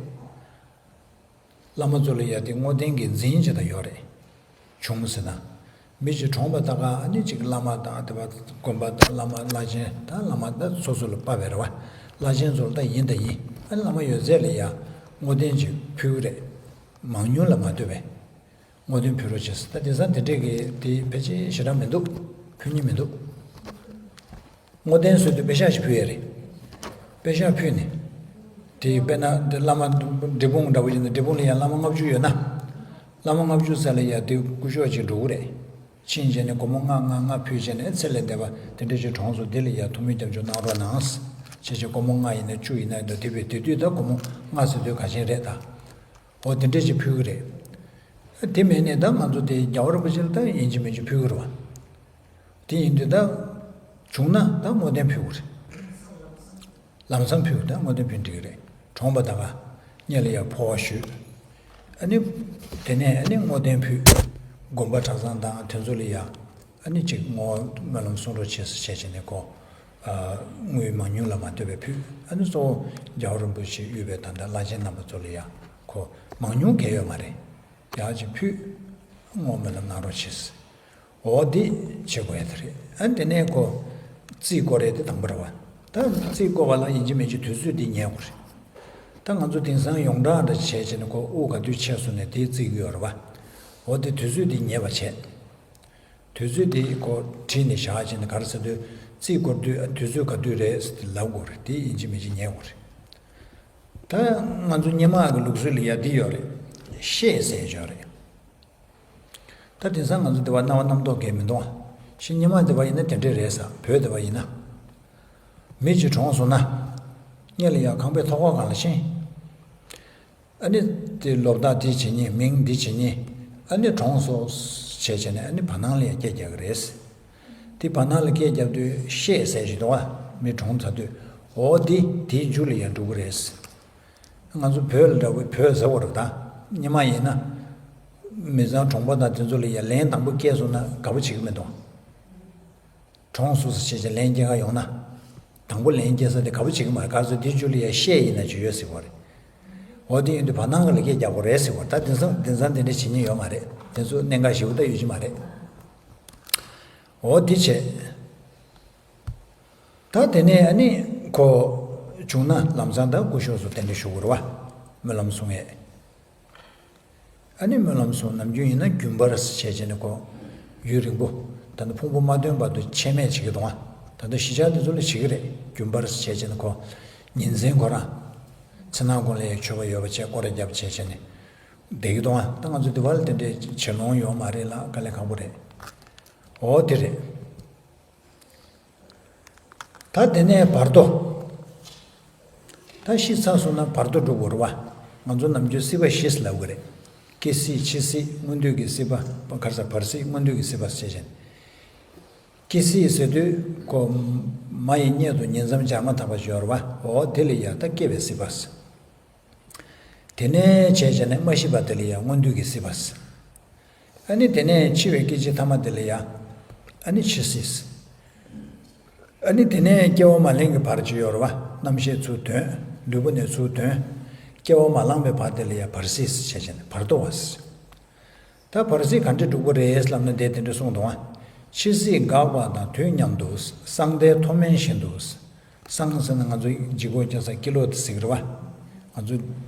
བླ་མ་ཚོ་ལ་ཡ་དེ་བསྔོ་རྟེན་གྱི་འཛིན་བྱེད་ད་ཡོད་རེད། བྱུང་ཟེར་ན། མི་གཅིག་གྲོངས་པ་ད་ག་ཨ་ནི་གཅིག་བླ་མ་དང་དེ་བ་དགོན་པ་དང་བླ་མ་བླ་ཆེན་དང་བླ་མ་ད་སོ་སོ་ལ་དཔའ་བའི་རེ་བ། བླ་ཆེན་ཚོ་ལ་ད་ཡིན་ད་ཡིན། ཨ་ནི་བླ་མ་ཡོད་ཚད་ལ་ཡ་བསྔོ་རྟེན་ཅིག་ཕུལ་གི་རེད། མང་ཉུང་ལ་མ་ལྟོས་པའི་བསྔོ་རྟེན་ཕུལ་རོགས་བྱེད་ཟེར། ད་དེང་སང་དེ་འདྲས་ཀྱི་དེ་ཕལ་ཆེར་ཞེ་དྲག་མི་འདུག་ཕུལ་མཁན་མི་འདུག་བསྔོ་རྟེན་ཟེར་དུས་པེ་ཤག་ཞིག་ཕུལ་ཡས་རེད། པེ་ཤག་ཕུལ་ནས། དེ་དཔེར་ན་དེ་བླ་མ་འབྲས་སྤུངས་འདྲ་བོ་ཡིན་ན་འབྲས་སྤུངས་ལ་ཡང་བླ་མ་ལྔ་བཅུ་ཡོད་ན། བླ་མ་ལྔ་བཅུ་ས་ལ་ཡ་དེ་སྐུ་ཞབས་ཅིག་འགྲོ་གི་རེད། ཕྱིན་བྱས་ནས་སྒོར་མོ་ལྔ་ལྔ་ལྔ་ཕུལ་བྱས་ནས་ཚེ་ལས་འདས་པ་དེ་འདྲ་ཞིག་གྲོངས་སོང་། དེ་ལ་ཡ་ཐུགས་སྨོན་སྐྱབས་འཇུག་གནང་རོགས་གནང་། ཆེ་ཆེ་སྒོར་མོ་ལྔ་ཡིན་ན་བཅུ་ཡིན་ན་འདུག་དེ་བས་དེ་དུས་ད་སྒོར་མོ་ལྔ་ཟེར་དུས་ག་ཅན་རེད་ད། འོ་དེ་འདྲས་ཅིག་ཕུལ་གི་རེད། དེ་མིན་ནས་ད་ང་ཚོ་དེ་རྒྱལ་བ་རིན་པོ་ཆེ་ལ་ད་ཡིན་གཅིག་མིན་གཅིག་ཕུལ་གི་རེད་བ། དེ་ཡིན་དུས་ད་བྱུང་ན་ད་བསྔོ་རྟེན་ཕུལ་གི་རེད། ལམ་སང་ཕུལ་ད་བསྔོ་རྟེན་ཕུལ་འགྲིག་གི་རེད། གྲོངས་པ་ད་ག་སྔོན་ལ་ཡ་འཕོ་བ་ཞུས། ཨ་ནི་དེ་ནས་ཨ་ནི་བསྔོ་རྟེན་ཕུལ། དགོན་པ་གྲྭ་ཚང་དང་དེ་ཚོ་ལ་ཡ་ཨ་ནི་ཅིག་བསྔོ་བ་སྨོན་ལམ་གསུང་རོགས་བྱེད་ཟེར་བྱས་བྱས་ནས་ཁོ། ཨ། དངུལ་མང་ཉུང་ལ་མ་ལྟོས་པའི་ཕུལ། ཨ་ནི་གཙོ་བོ་རྒྱལ་བ་རིན་པོ་ཆེ་དབུས་པའི་ད་ལྟ་བླ་ཆེན་རྣམ་པ་ཚོ་ལ་ཡ་ཁོ་མང་ཉུང་གལ་ཡོད་མ་རེད། ཡག་ཅིག་ཕུལ། བསྔོ་སྨོན་ལམ་གནང་རོགས་བྱེད། འོ་འདི་བྱེད་དགོས་ཡ་དེ་རེད། ཨ་དེ་ནས་ཁོ་རྩིས་སྐོར་རེད་དེ་དང་པོ་རེད་བ། ད་རྩིས་སྐོར་བ་ལ་ཡིན་གཅིག་མིན་གཅིག་དུས་ཚོད་འདི་ཉལ་དགོས་རེད། ད་ང་ཚོ་དེང་སང་ཡོངས་གྲགས་འདྲ་བྱས་བྱས་ནས་ཁོ་དབུགས་ག་དུས་ཆད་སོང་ནས་དེ་རྩིས་ཀྱི་ཡོད་རེད་བ། འོ་དེ་དུས་ཚོད་འདི་ཉལ་བ་བྱས། དུས་ཚོད་འདི་ཁོ་བྲིས་ནས་བཞག་བྱས་ནས་ག་རེ་ཟེར་དུས་རྩིས་སྐོར་དུས་ཨ་དུས་ཚོད་ག་དུས་རེད་ཟེར་དེ་ལབ་དགོས་རེད། དེ་ཡིན་གཅིག་མིན་གཅིག་ཉལ་དགོས་རེད། ད་ང་ཚོ་སྔོན་མ་གི་ལུགས་སྲོལ་ལ་ཡ་འདི་ཡོད་རེད། ཤད་ཟེར་ཡོད་རེད། ད་དེང་སང་ང་ཚོ་འདི་བ་སྣང་བ་རྣམ་རྟོག་གས་མི་འདུག་ཨ། ཤི་སྔོན་མ་འདི་བ་ཡིན་ན་དེ་འདྲས་རེད་ས། བོད་འདི་བ་ཡིན་ན། མི་གཅིག་གྲོངས་སོང་ན། སྔོན་ལ་ཡ་ཁང་པའི་ཐོག་ཁ་སྒང་ལ་ཕྱིན། ཨ་ནི་དེ་ལོ་རྟགས་འདི་བྱེད་ཉེན། མིང་འདི་བྱེད་ཉེན། ཨ་ནི་གྲོངས་སོང་བྱས་བྱས་ནས་ཨ་ནི་བར་སྣང་ལ་ཡ་སྐད་རྒྱག་གི་རེད། དེ་བར་སྣང་ལ་སྐད་རྒྱབ་དུས་ཤད་ཟེར་ཞིག་འདུག་ཨ། མི་གྲོངས་ཚར་དུས་འོ་འདི་དེའི་མཇུག་ལ་ཡ་འགྲོ་གི་རེད། ང་ཚོ་བོད་ལ་འདྲ་བོ་བོད་ཟེར་བ་རེད་ད། སྔོན་མ་ཡིན་ན། མི་ཚང་གྲོངས་པ་དང་དེ་ཚོ་ལ་ཡ་ལན་དང་པོ་སྐྱེལ་སོང་ན་དགའ་པོ་བྱེད་ཀྱི་མི་འདུག་གྲོངས་སོང་ཟེར་བྱས་བྱས་ལན་སྐྱེལ་ག་ཡོང་ན། དང་པོ་ལན་སྐྱེལ་ས་དེ་དགའ་པོ་བྱེད་ཀྱི་མ་རེད། ག་ཚོད་དེ་ཚོ་ལ་ཡ་ཤད་ཡིན་ན་ཅིག་ཡོད་ཟེར་བ་རེད། འོ་དེ་ཡིན་དུས་བར་སྣང་ག་ལ་སྐད་རྒྱག་དགོས་རེད་ཟེར་བ་རེད། ད་དེང་སང་དེང་སང་དེ་འདྲ་བྱེད་ཉེན་ཡོད་མ་རེད། དེ་ཚོ་གནད་འགག་ཞེ་པོ་ད་ཡོད་ཀྱི་མ་རེད། འོ་དེ་བྱས། ད་དེ་ནས་ཨ་ནི་ཁོ་བྱུང་ན་ལམ་སང་ད་སྐུ་ཞབས་སུ་གདན་འདྲེན་ཞུ་དགོས་རེད་བ། སྨོན་ལམ་གསུང་ཡས། ཨ་ནི་སྨོན་ལམ་གསུང་ནམ་རྒྱུན་ཡིན་ན་རྒྱུན་པར་བྱས་བྱས་ནས་ཁོ་ཡུན་རིང་པོ་ད་ནི་ཕུང་པོ་མ་ཐོན་བར་དུ་ཆད་མེད་བྱེད་ཀྱི་འདུག་ཨ། ད་ལྟ་གཞིས་ཆགས་དེ་ཚོ་ལ་བྱེད་ཀྱི་རེད། རྒྱུན་པར་བྱས་བྱས་ནས་ཁོ་ཉིན་མཚན་ཁོ་རང་ཚེ་ནང་གོང་ལ་ཡ་མཆོད་པ་ཡོད་པ་བྱས་སྐོར་ར་རྒྱབ་བྱས་བྱས་ནས་བསྡད་ཀྱི་འདུག་ཨ། ད་ང་ཚོ་འདི་བར་ལ་དེ་འདྲའི་བྱེད་ལོང་ཡོད་མ་རེད་ལ་དཀའ་ལས་ཁག་པོ་རེད། འོ་དེ་རེད། ད་དེ་ནས་བར་དོ། ད་ཤི་ཚར་སོང་ན་བར་དོ་འགྲོ་དགོས་རེད་བ། ང་ཚོ་ནམ་རྒྱུན་སྲིད་པ་བཞི་ཟེར་ལབ་གི་རེད། སྐྱེ་སྲིད་འཆི་སྲིད་སྔོན་དུས་ཀྱི་སྲིད་པ། ག་རེ་ཟེར། བར་སྲིད་སྔོན་དུས་ཀྱི་སྲིད་པ་ཟེར་བཞིན། སྐྱེ་སྲིད་ཟེར་དུས་ཁོ་མ་ཡི་མངལ་དུ་ཉིང་མཚམས་སྦྱར་མ་ཐག་པ་སྦྱོར་བ། འོ་དེ་ལ་ཡ་ད་སྐྱེ་བའི་སྲིད་པ་ཟེར། དེ་ནས་བྱས་བྱས་ནས་མ་ཤི་བ་དེ་ལ་ཡང་སྔོན་དུས་ཀྱི་སྲིད་པ་ཟེར། ཨ་ནི་དེ་ནས་འཆི་བའི་སྐད་ཅིག་ཐ་མ་དེ་ལ་ཡང་ཨ་ནི་འཆི་སྲིད་ཟེར། ཨ་ནི་དེ་ནས་སྐྱེ་བ་མ་ལེན་གྱི་བར་གཅིག་ཡོད་རེད་བ། རྣམ་ཤེས་ཚུར་ཐོན། ལུས་པོ་ནས་ཚུར་ཐོན། སྐྱེ་བ་མ་བླངས་པའི་བར་དེ་ལ་ཡང་བར་སྲིད་ཟེར་བྱས་བྱས་ནས་བར་དོ་བ་ཟེར། ད་བར་སྲིད་ག་འདྲས་འགྲུབ་ཀྱི་རེད་ལབ་ན་དེ་དེ་འདྲས་གསུངས་འདུག་ཨ། འཆི་སྲིད་འགག་པ་དང་དུས་མཉམ་དུ། སྲང་མདའི་མཐོ་དམན་བཞིན་དུ། སྲང་ཟེར་ན་ང་ཚོ་ལྗིད་ཁོག་རྒྱག་ས་ཀི་ལོ་དེ་ཟེར་གི་རེད་བ། ང་ཚོ་རྒྱ་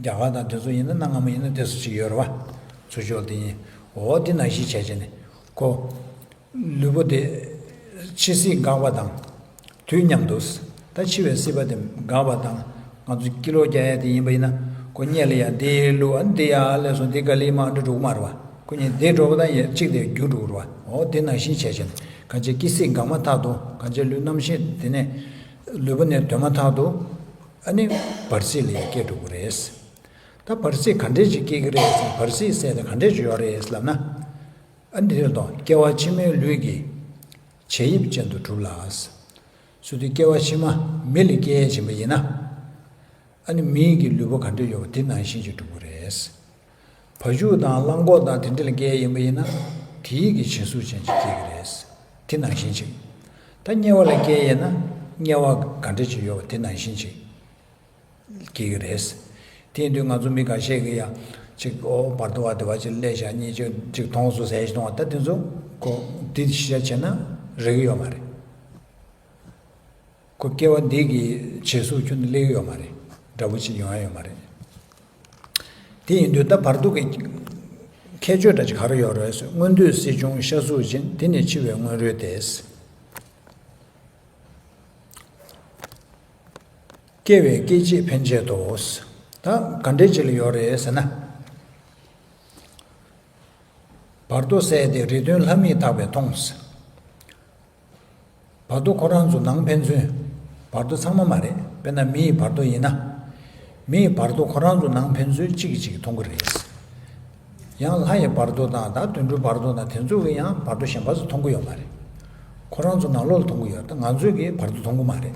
གར་དང་དེ་ཚོ་ཡིན་ན་གནའ་སྔ་མོ་ཡིན་ན་དེ་ཚོ་ཅིག་ཡོད་རེད་བ། ཚུར་ཕྱོགས་དེ་ཡིན། འོ་དེ་ནང་བཞིན་བྱས་བྱས་ནས་ཁོ། ལུས་པོ་དེ་འཆི་སྲིད་འགག་པ་དང་དུས་མཉམ་དུ། ད་འཆི་བའི་སྲིད་པ་དེ་འགག་པ་དང་། ང་ཚོ་ཀི་ལོ་རྒྱག་ཡ་དེ་ཡིན་པ་ཡིན་ན་ཁོ་སྔོན་ལ་ཡ་འདི་བླུགས། ཨ་འདི་ཡར་སླེབས་སོང་། འདི་ག་ལེ་མར་འགྲོ་འགྲོ་གི་མ་རེད་བ། ཁོ་གཉིས་འདི་འགྲོ་བ་དང་ཡ་གཅིག་དེ་རྒྱུག་འགྲོ་གི་རེད་བ། འོ་དེ་ནང་བཞིན་བྱས་བྱས་ནས་གང་ཅི་སྐྱེ་སྲིད་འགག་མ་ཐག་ཏུ། གང་ཅི་ལུས་རྣམ་ཤེས་དེ་ནས་ལུས་པོ་ནས་ཐོན་མ་ཐག་ཏུ། ཨ་ནི་བར་སྲིད་ལ་ཡ་སྐྱེ་འགྲོ་གི་རེད། ད་བར་སྲིད་ག་འདྲས་ཅིག་སྐྱེ་གི་རེད་ཟེར། བར་སྲིད་ཟེར་དེ་ག་འདྲས་ཅིག་ཡོད་རེད་ལབ་ན། ཨ་འདི་རེད་དོ། སྐྱེ་བ་ཕྱི་མའི་ལུས་ཀྱི་བྱད་དབྱིབས་ཅན་དུ་གྲུབ་ལ། སོ་དེ་སྐྱེ་བ་ཕྱི་མ་མི་ལ་སྐྱེ་ཡས་ཕྱིན་པ་ཡིན་ན། ཨ་ནི་མིའི་གི་ལུས་པོ་ག་འདྲ་ཡོད་པ་དེ་ནང་བཞིན་ཅིག་གྲུབ་ཀྱི་རེད། བ་ཕྱུགས་དང་གླང་གོག་དང་དེ་འདྲ་ལ་སྐྱེ་ཡས་ཡིན་པ་ཡིན་ན། དེའི་གི་བྱད་གཟུགས་ཅན་ཅིག་སྐྱེ་གི་རེད། དེ་ནང་བཞིན་ཅིག་ད་དམྱལ་བ་ལ་སྐྱེ་ཡས་ན་དམྱལ་བ་ག་འདྲ་ཅིག་ཡོད་པ་དེ་ནང་བཞིན་ཅིག་སྐྱེ་གི་རེད། དེ་ཡིན་དུས་ང་ཚོ་མི་འགའ་ཤས་ཀྱིས་ཡ་ཅིག་ཨོ་བར་དོ་བ་དེ་བ་ཅིག་སླེབས་ཤག་གཉིས་ཅིག་ཅིག་མཐོང་སོང་ཟེར་ཞིག་གཏོང་བ། ད་དེ་ཚོ་ཁོ་འདི་ཤེས་བྱས་ན་རེག་གི་ཡོད་མ་རེད། ཁོ་སྐྱེ་བ་འདི་གི་བྱད་གཟུགས་ཁྱོན་ནས་སླེབས་ཡོད་མ་རེད། འདྲ་པོ་ཅིག་ཡོང་ཡ་ཡོད་མ་རེད། དེ་ཡིན་དུས་ད་བར་དོ་གི་ཁྱད་ཆོས་འདྲ་ཅིག་ག་རེ་ཡོད་རེད་ཟེར། སྔོན་དུས་སྲིད་བྱུང་ཤ་གཟུགས་ཅན། དེ་ནི་འཆི་བའི་སྔོན་རོལ་ཏེ། སྐྱེ་བའི་སྐད་ཅིག་ཕན་ཆད་དོ། ད་ག་འདྲས་ཅིག་ལ་ཡོད་རེད་ཟེར་ན། བར་དོ་ཟེར་དེ་རིགས་མཐུན་ལྷ་མིས་བརྟགས་པས་མཐོང་ཟེར། བར་དོ་ཁོ་རང་ཚོ་ནང་ཕན་ཚུན་ བར་དོ་ཚང་མ་མ་རེད། དཔེར་ན་མི་ཡི་བར་དོ་ཡིན་ན། མི་ཡི་བར་དོ་ཁོ་རང་ཚོ་ནང་ཕན་ཚུན་གཅིག་གིས་གཅིག་མཐོང་གི་རེད། ཡང་ལྷ་ཡི་བར་དོ་དང་ད་དུད་འགྲོའི་བར་དོ་དང་དེ་ཚོ་གི་ཡང་བར་དོ་གཞན་པ་ཚོ་མཐོང་གི་ཡོད་མ་རེད། ཁོ་རང་ཚོ་ནང་ལོགས་ལ་མཐོང་གི་ཡོད། ད་ང་ཚོས་གི་བར་དོ་མཐོང་གི་མ་རེད།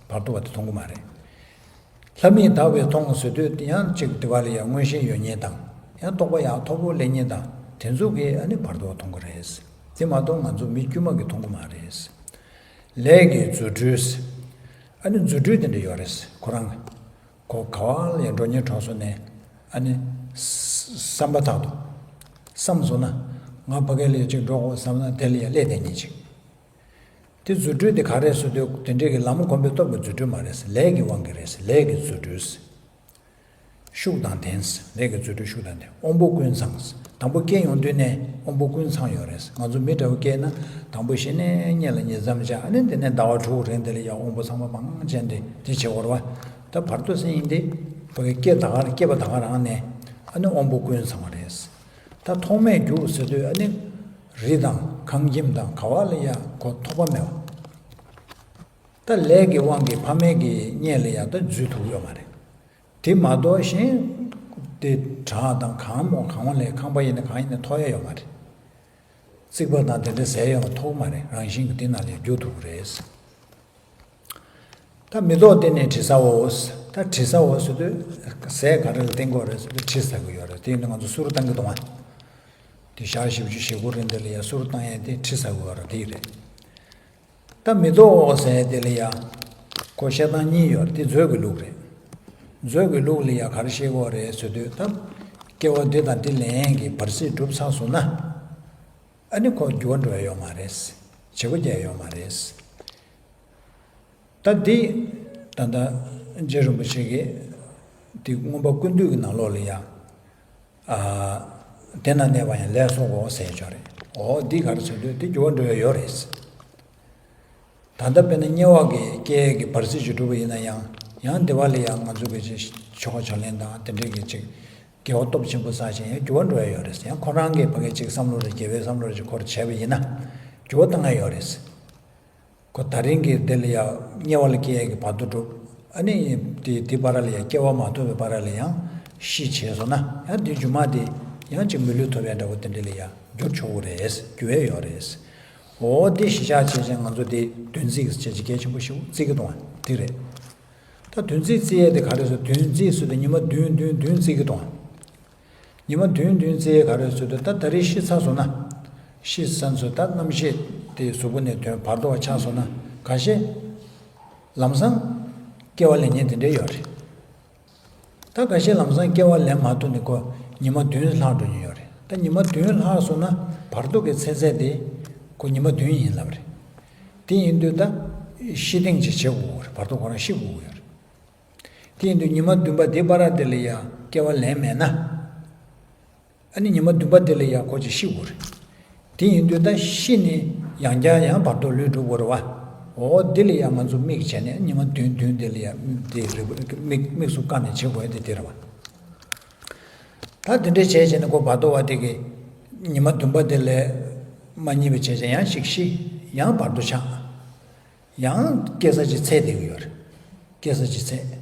བར་དོ་བ་དེ་མཐོང་གི་མ་རེད། ལྷ་མིས་བདག་པས་མཐོང་ཟེར་དུས་དེ་ཡང་གཅིག་དེ་བ་ལ་ཡང་མངོན་ཤེས་ཡོད་མཁན་དང་ཡང་རྟོགས་པ་ཡང་མཐོ་པོ་སླེབས་མཁན་དང་དེ་ཚོ་གིས་ཨ་ནི་བར་དོ་མཐོང་གི་རེད། དེ་མ་གཏོགས་ང་ཚོ་མི་དཀྱུས་མ་གིས་མཐོང་གི་མ་རེད། ལས་ཀྱི་རྫུ་འཕྲུལ། ཨ་ནི་རྫུ་འཕྲུལ་དེ་འདྲ་ཡོད་རེད། ཁོ་རང་གི་གོ་ག་བ་ལ་ཡང་འགྲོ་སྙིང་བྲོ་སོང་ནས་ཨ་ནི་བསམ་པ་ཐག་ཏུ་བསམ་སོང་ན་ང་ཕ་གི་ལ་གཅིག་འགྲོ་དགོས་བསམ་ན་དེ་ལ་ཡང་སླེབས་བསྡད་མཁན་ཅིག་དེ་རྫུ་འཕྲུལ་དེ་ག་རེ་རེད་ཟེར་དུས་དེ་འདྲའི་གི་ལམ་གོམས་པའི་སྟོབས་ཀྱི་རྫུ་འཕྲུལ་མ་རེད། ལས་ཀྱི་དབང་གིས་རེད། ལས་ཀྱི་རྫུ་འཕྲུལ། ཤུགས་དང་ལྡན། ལས་ཀྱི་རྫུ་འཕྲུལ་ཤུགས་དང་ལྡན། དབང་པོ་ཀུན་ཚང་། དང་པོ་སྐྱེ་ཡོང་དུས་ནས་དབང་པོ་ཀུན་ཚང་ཡོད་རེད། ང་ཚོ་མི་འདྲ་བོ་སྐྱེས་ན་དང་པོ་གཞི་ནས་གཉིད་ལ་ཉལ་མཚམས་བཅག་ཨ་ནི་དེ་ནས་ཟླ་བ་དྲུག་རིང་དེ་ལ་ཡང་དབང་པོ་ཚང་མ་མང་ཅན་དེ་དེ་བྱེད་དགོས་རེད་བ། ད་བར་དོ་ཟེར་ཡིན་དེ་ཕ་གི་སྐྱེ་ད་ག་སྐྱེས་པ་ད་ག་རང་ནས་ཨ་ནི་དབང་པོ་ཀུན་ཚང་བ་རེད། ད་ཐོག་མེད་རྒྱུག་ཟེར་དུས་ཨ་ནི། རི་དང་ཁང་ཁྱིམ་དང་ག་བ་ལ་ཡང་གོ་ཐོགས་པ་མེད་པ། ད་ལས་ཀྱི་དབང་གིས་ཕ་མེས་ཀྱི་མངལ་ལ་ཡང་ད་འཛུལ་ཐུབ་ཡོད་མ་རེད། དེ་མ་གཏོགས་གཞན་དེ་བྲག་དང་གང་མོ་གང་བ་ལས་ཁང་པ་ཡིན་ན་གང་ཡིན་ན་ཐོགས་ཡ་ཡོད་མ་རེད། རྩིག་པ་དང་དེ་འདྲ་ཟེར་ཡོད་མ་ཐོགས་མ་རེད། རང་བཞིན་གྱིས་དེ་ནང་ལ་ཡང་རྒྱུག་ཐུབ་ཀྱི་རེད། ད་མེ་ཏོག་སྟེང་ནས་དྲི་ཟའོ། ད་དྲི་ཟའོ་ཟེར་དུས་ཟས་ག་རེ་ལ་བརྟེན་དགོས་རེད་ཟེར་དུས་དྲི་ཟ་གི་ཡོད་རེད། དེ་ཡིན་དུས་ང་ཚོ་གསུར་བཏང་གི་འདུག་ཨ། དེ་ཞག་བཞི་བཅུ་ཞེ་དགུ་རིང་དེ་ལ་ཡ་གསུར་བཏང་ཡ་དེ་དྲི་ཟ་དགོས་རེད། དེ་རེད། ད་མེ་ཏོག་ཟེར་ཡ་དེ་ལ་ཡ་ཁོ་བཤད་སྟངས་གཉིས་ཡོད་རེད། དེ་མཛོད་ཀྱི་ལུགས་རེད། མཛོད་ཀྱི་ལུགས་ལ་ཡ་ག་རེ་བཤད་དགོས་རེད་ཟེར་དུས་ད་སྐྱེ་བ་འདི་དང་འདི་ལེན་གྱི་བར་སྲིད་གྲུབ་ཚར་སོང་ན་ཨ་ནི་ཁོ་འགྱུར་བ་འགྲོ་ཡ་ཡོད་མ་རེད། བྱེད་སྒོ་རྒྱག་ཡ་ཡོད་མ་རེད། ད་འདི་ད་ལྟ་རྗེ་རིན་པོ་ཆེ་གིས་འདི་མངོན་པ་ཀུན་བཏུས་ཀྱི་ནང་ལོགས་ལ་ཡང་ཨ་དེ་ན་གནས་པ་ཡང་ལས་སོགས་གོ་ཟེར་ཆོག་རེད། འོ་འདི་ག་རེ་ཟེར་དུས་འདི་འགྱུར་བ་འགྲོ་ཡ་ཡོད་རེད། ད་ལྟ་དཔེར་ན་དམྱལ་བ་གི་སྐྱེ་ཡས་ཀྱི་བར་སྲིད་ཅིག་གྲུབ་པ་ཡིན་ན་ཡང་ཡང་འདི་བ་ལ་ཡང་ང་ཚོ་གི་ཅིག་ཆོ་ག་ཕྱག་ལེན་དང་དེ་འདྲའི་གི་ཅིག་དགེ་བ་སྟོབས་ཆེན་པོ་བསགས་ཤིང་ཡང་འགྱུར་བ་འགྲོ་ཡ་ཡོད་རེད། ཡང་ཁོ་རང་གི་ཕ་གི་ཅིག་བསམ་བློ་རེ་དགེ་བའི་བསམ་བློ་རེ་ཅིག་ཁོ་རེ་བྱས་པ་ཡིན་ན་འགྱུར་བ་བཏང་ཡ་ཡོད་རེད། ཁོ་ད་རིང་གི་འདི་ལ་ཡང་དམྱལ་བ་ལ་སྐྱེ་ཡས་ཀྱི་བར་དོ་འགྲུབ། ཨ་ནི་དེ་དེ་བར་ལ་ཡང་སྐྱེ་བ་མ་ཐོབ་པའི་བར་ལ་ཡང་ཤི་བྱས་སོང་ན་ཡང་དེ་རྒྱུ་མ་དེ་ཡང་ཅིག་མི་ལུས་ཐོབ་ཡ་འདྲ་བོ་དེ་འདྲ་ལ་ཡང་འགྱུར་ཆོག་གི་རེད། འགྱུར་བ་ཡོད་རེད། འོ་དེ་གཞི་བཞག་བྱས་ཅིང་ང་ཚོ་དེ་བདུན་ཚིགས་བྱས་ཅིག་གལ་ཆེན་པོ་ཞིག་བརྩི་གི་འདུག་ཨ། དེ་རེད། ད་བདུན་ཚིགས་བརྩི་ཡས་དེ་ག་རེ་ཟེར་བདུན་ཚིགས་ཟེར་དུས་ཉི་མ་བདུན་བདུན་བདུན་བརྩི་གི་འདུག་ཨ། ཉི་མ་བདུན་བདུན་བརྩི་ཡས་ག་རེ་ཟེར་དུས་ད་ད་རེས་ཤི་ཚར་སོང་ན། ཤི་ཚར་སོང་ད་རྣམ་ཤེས་དེ་གཟུགས་པོ་ནས་ཐོན་བར་དོ་བ་ཆགས་སོང་ན་ཁ་ཤས་ལམ་སང་སྐྱེ་བ་ལེན་མཁན་དེ་འདྲས་ཡོད་རེད། ད་ཁ་ཤས་ལམ་སང་སྐྱེ་བ་ལེན་མ་ཐུབ་ནས་ཁོ་ཉི་མ་བདུན་ལྷག་འགྲོ་མཁན་ཡོད་རེད། ད་ཉི་མ་བདུན་ལྷག་སོང་ན་བར་དོ་གི་ཚེ་ཚད་དེ་ཁོ་ཉི་མ་བདུན་ཡིན་ལབ་རེད། དེ་ཡིན་དུས་ད་ཤི་སྟེང་ཅིག་བྱེད་དགོས་རེད། བར་དོ་ཁོ་རང་ཤི་དགོས་ཡོད་རེད། དེ་ཡིན་དུས་ཉི་མ་བདུན་པ་དེ་བར་དེ་ལ་ཡང་སྐྱེ་བ་ལེན་མེད་ན། ཨ་ནི་ཉི་མ་བདུན་པ་དེ་ལ་ཡང་ཁོ་ཅིག་ཤི་དགོས་རེད། དེ་ཡིན་དུས་ད་ཤི་ནས་ཡང་བསྐྱར་ཡང་བར་དོ་ལུས་འགྲོ་དགོས་རེད་བ། འོ་དེ་ལ་ཡང་ང་ཚོ་དམིགས་བྱས་ནས་ཉི་མ་བདུན་བདུན་དེ་ལ་ཡང་དེ་རེ་དམིགས་དམིགས་སུ་བཀར་ནས་བྱེད་དགོས་ཡ་དེ་དེ་རེད་བ། ད་དེ་འདྲས་བྱས་བྱས་ནས་ཁོ་བར་དོ་བ་དེ་གི་ཉི་མ་བདུན་པ་དེ་ལས་མ་གཉིས་པ་བྱས་བྱས་ཡང་ཞིག་ཤི། ཡང་བར་དོ་ཆགས། ཡང་སྐྱེ་ས་ཅིག་ཚད་བསྡད་ཀྱི་ཡོད་རེད། སྐྱེ་ས་ཅིག་ཚད།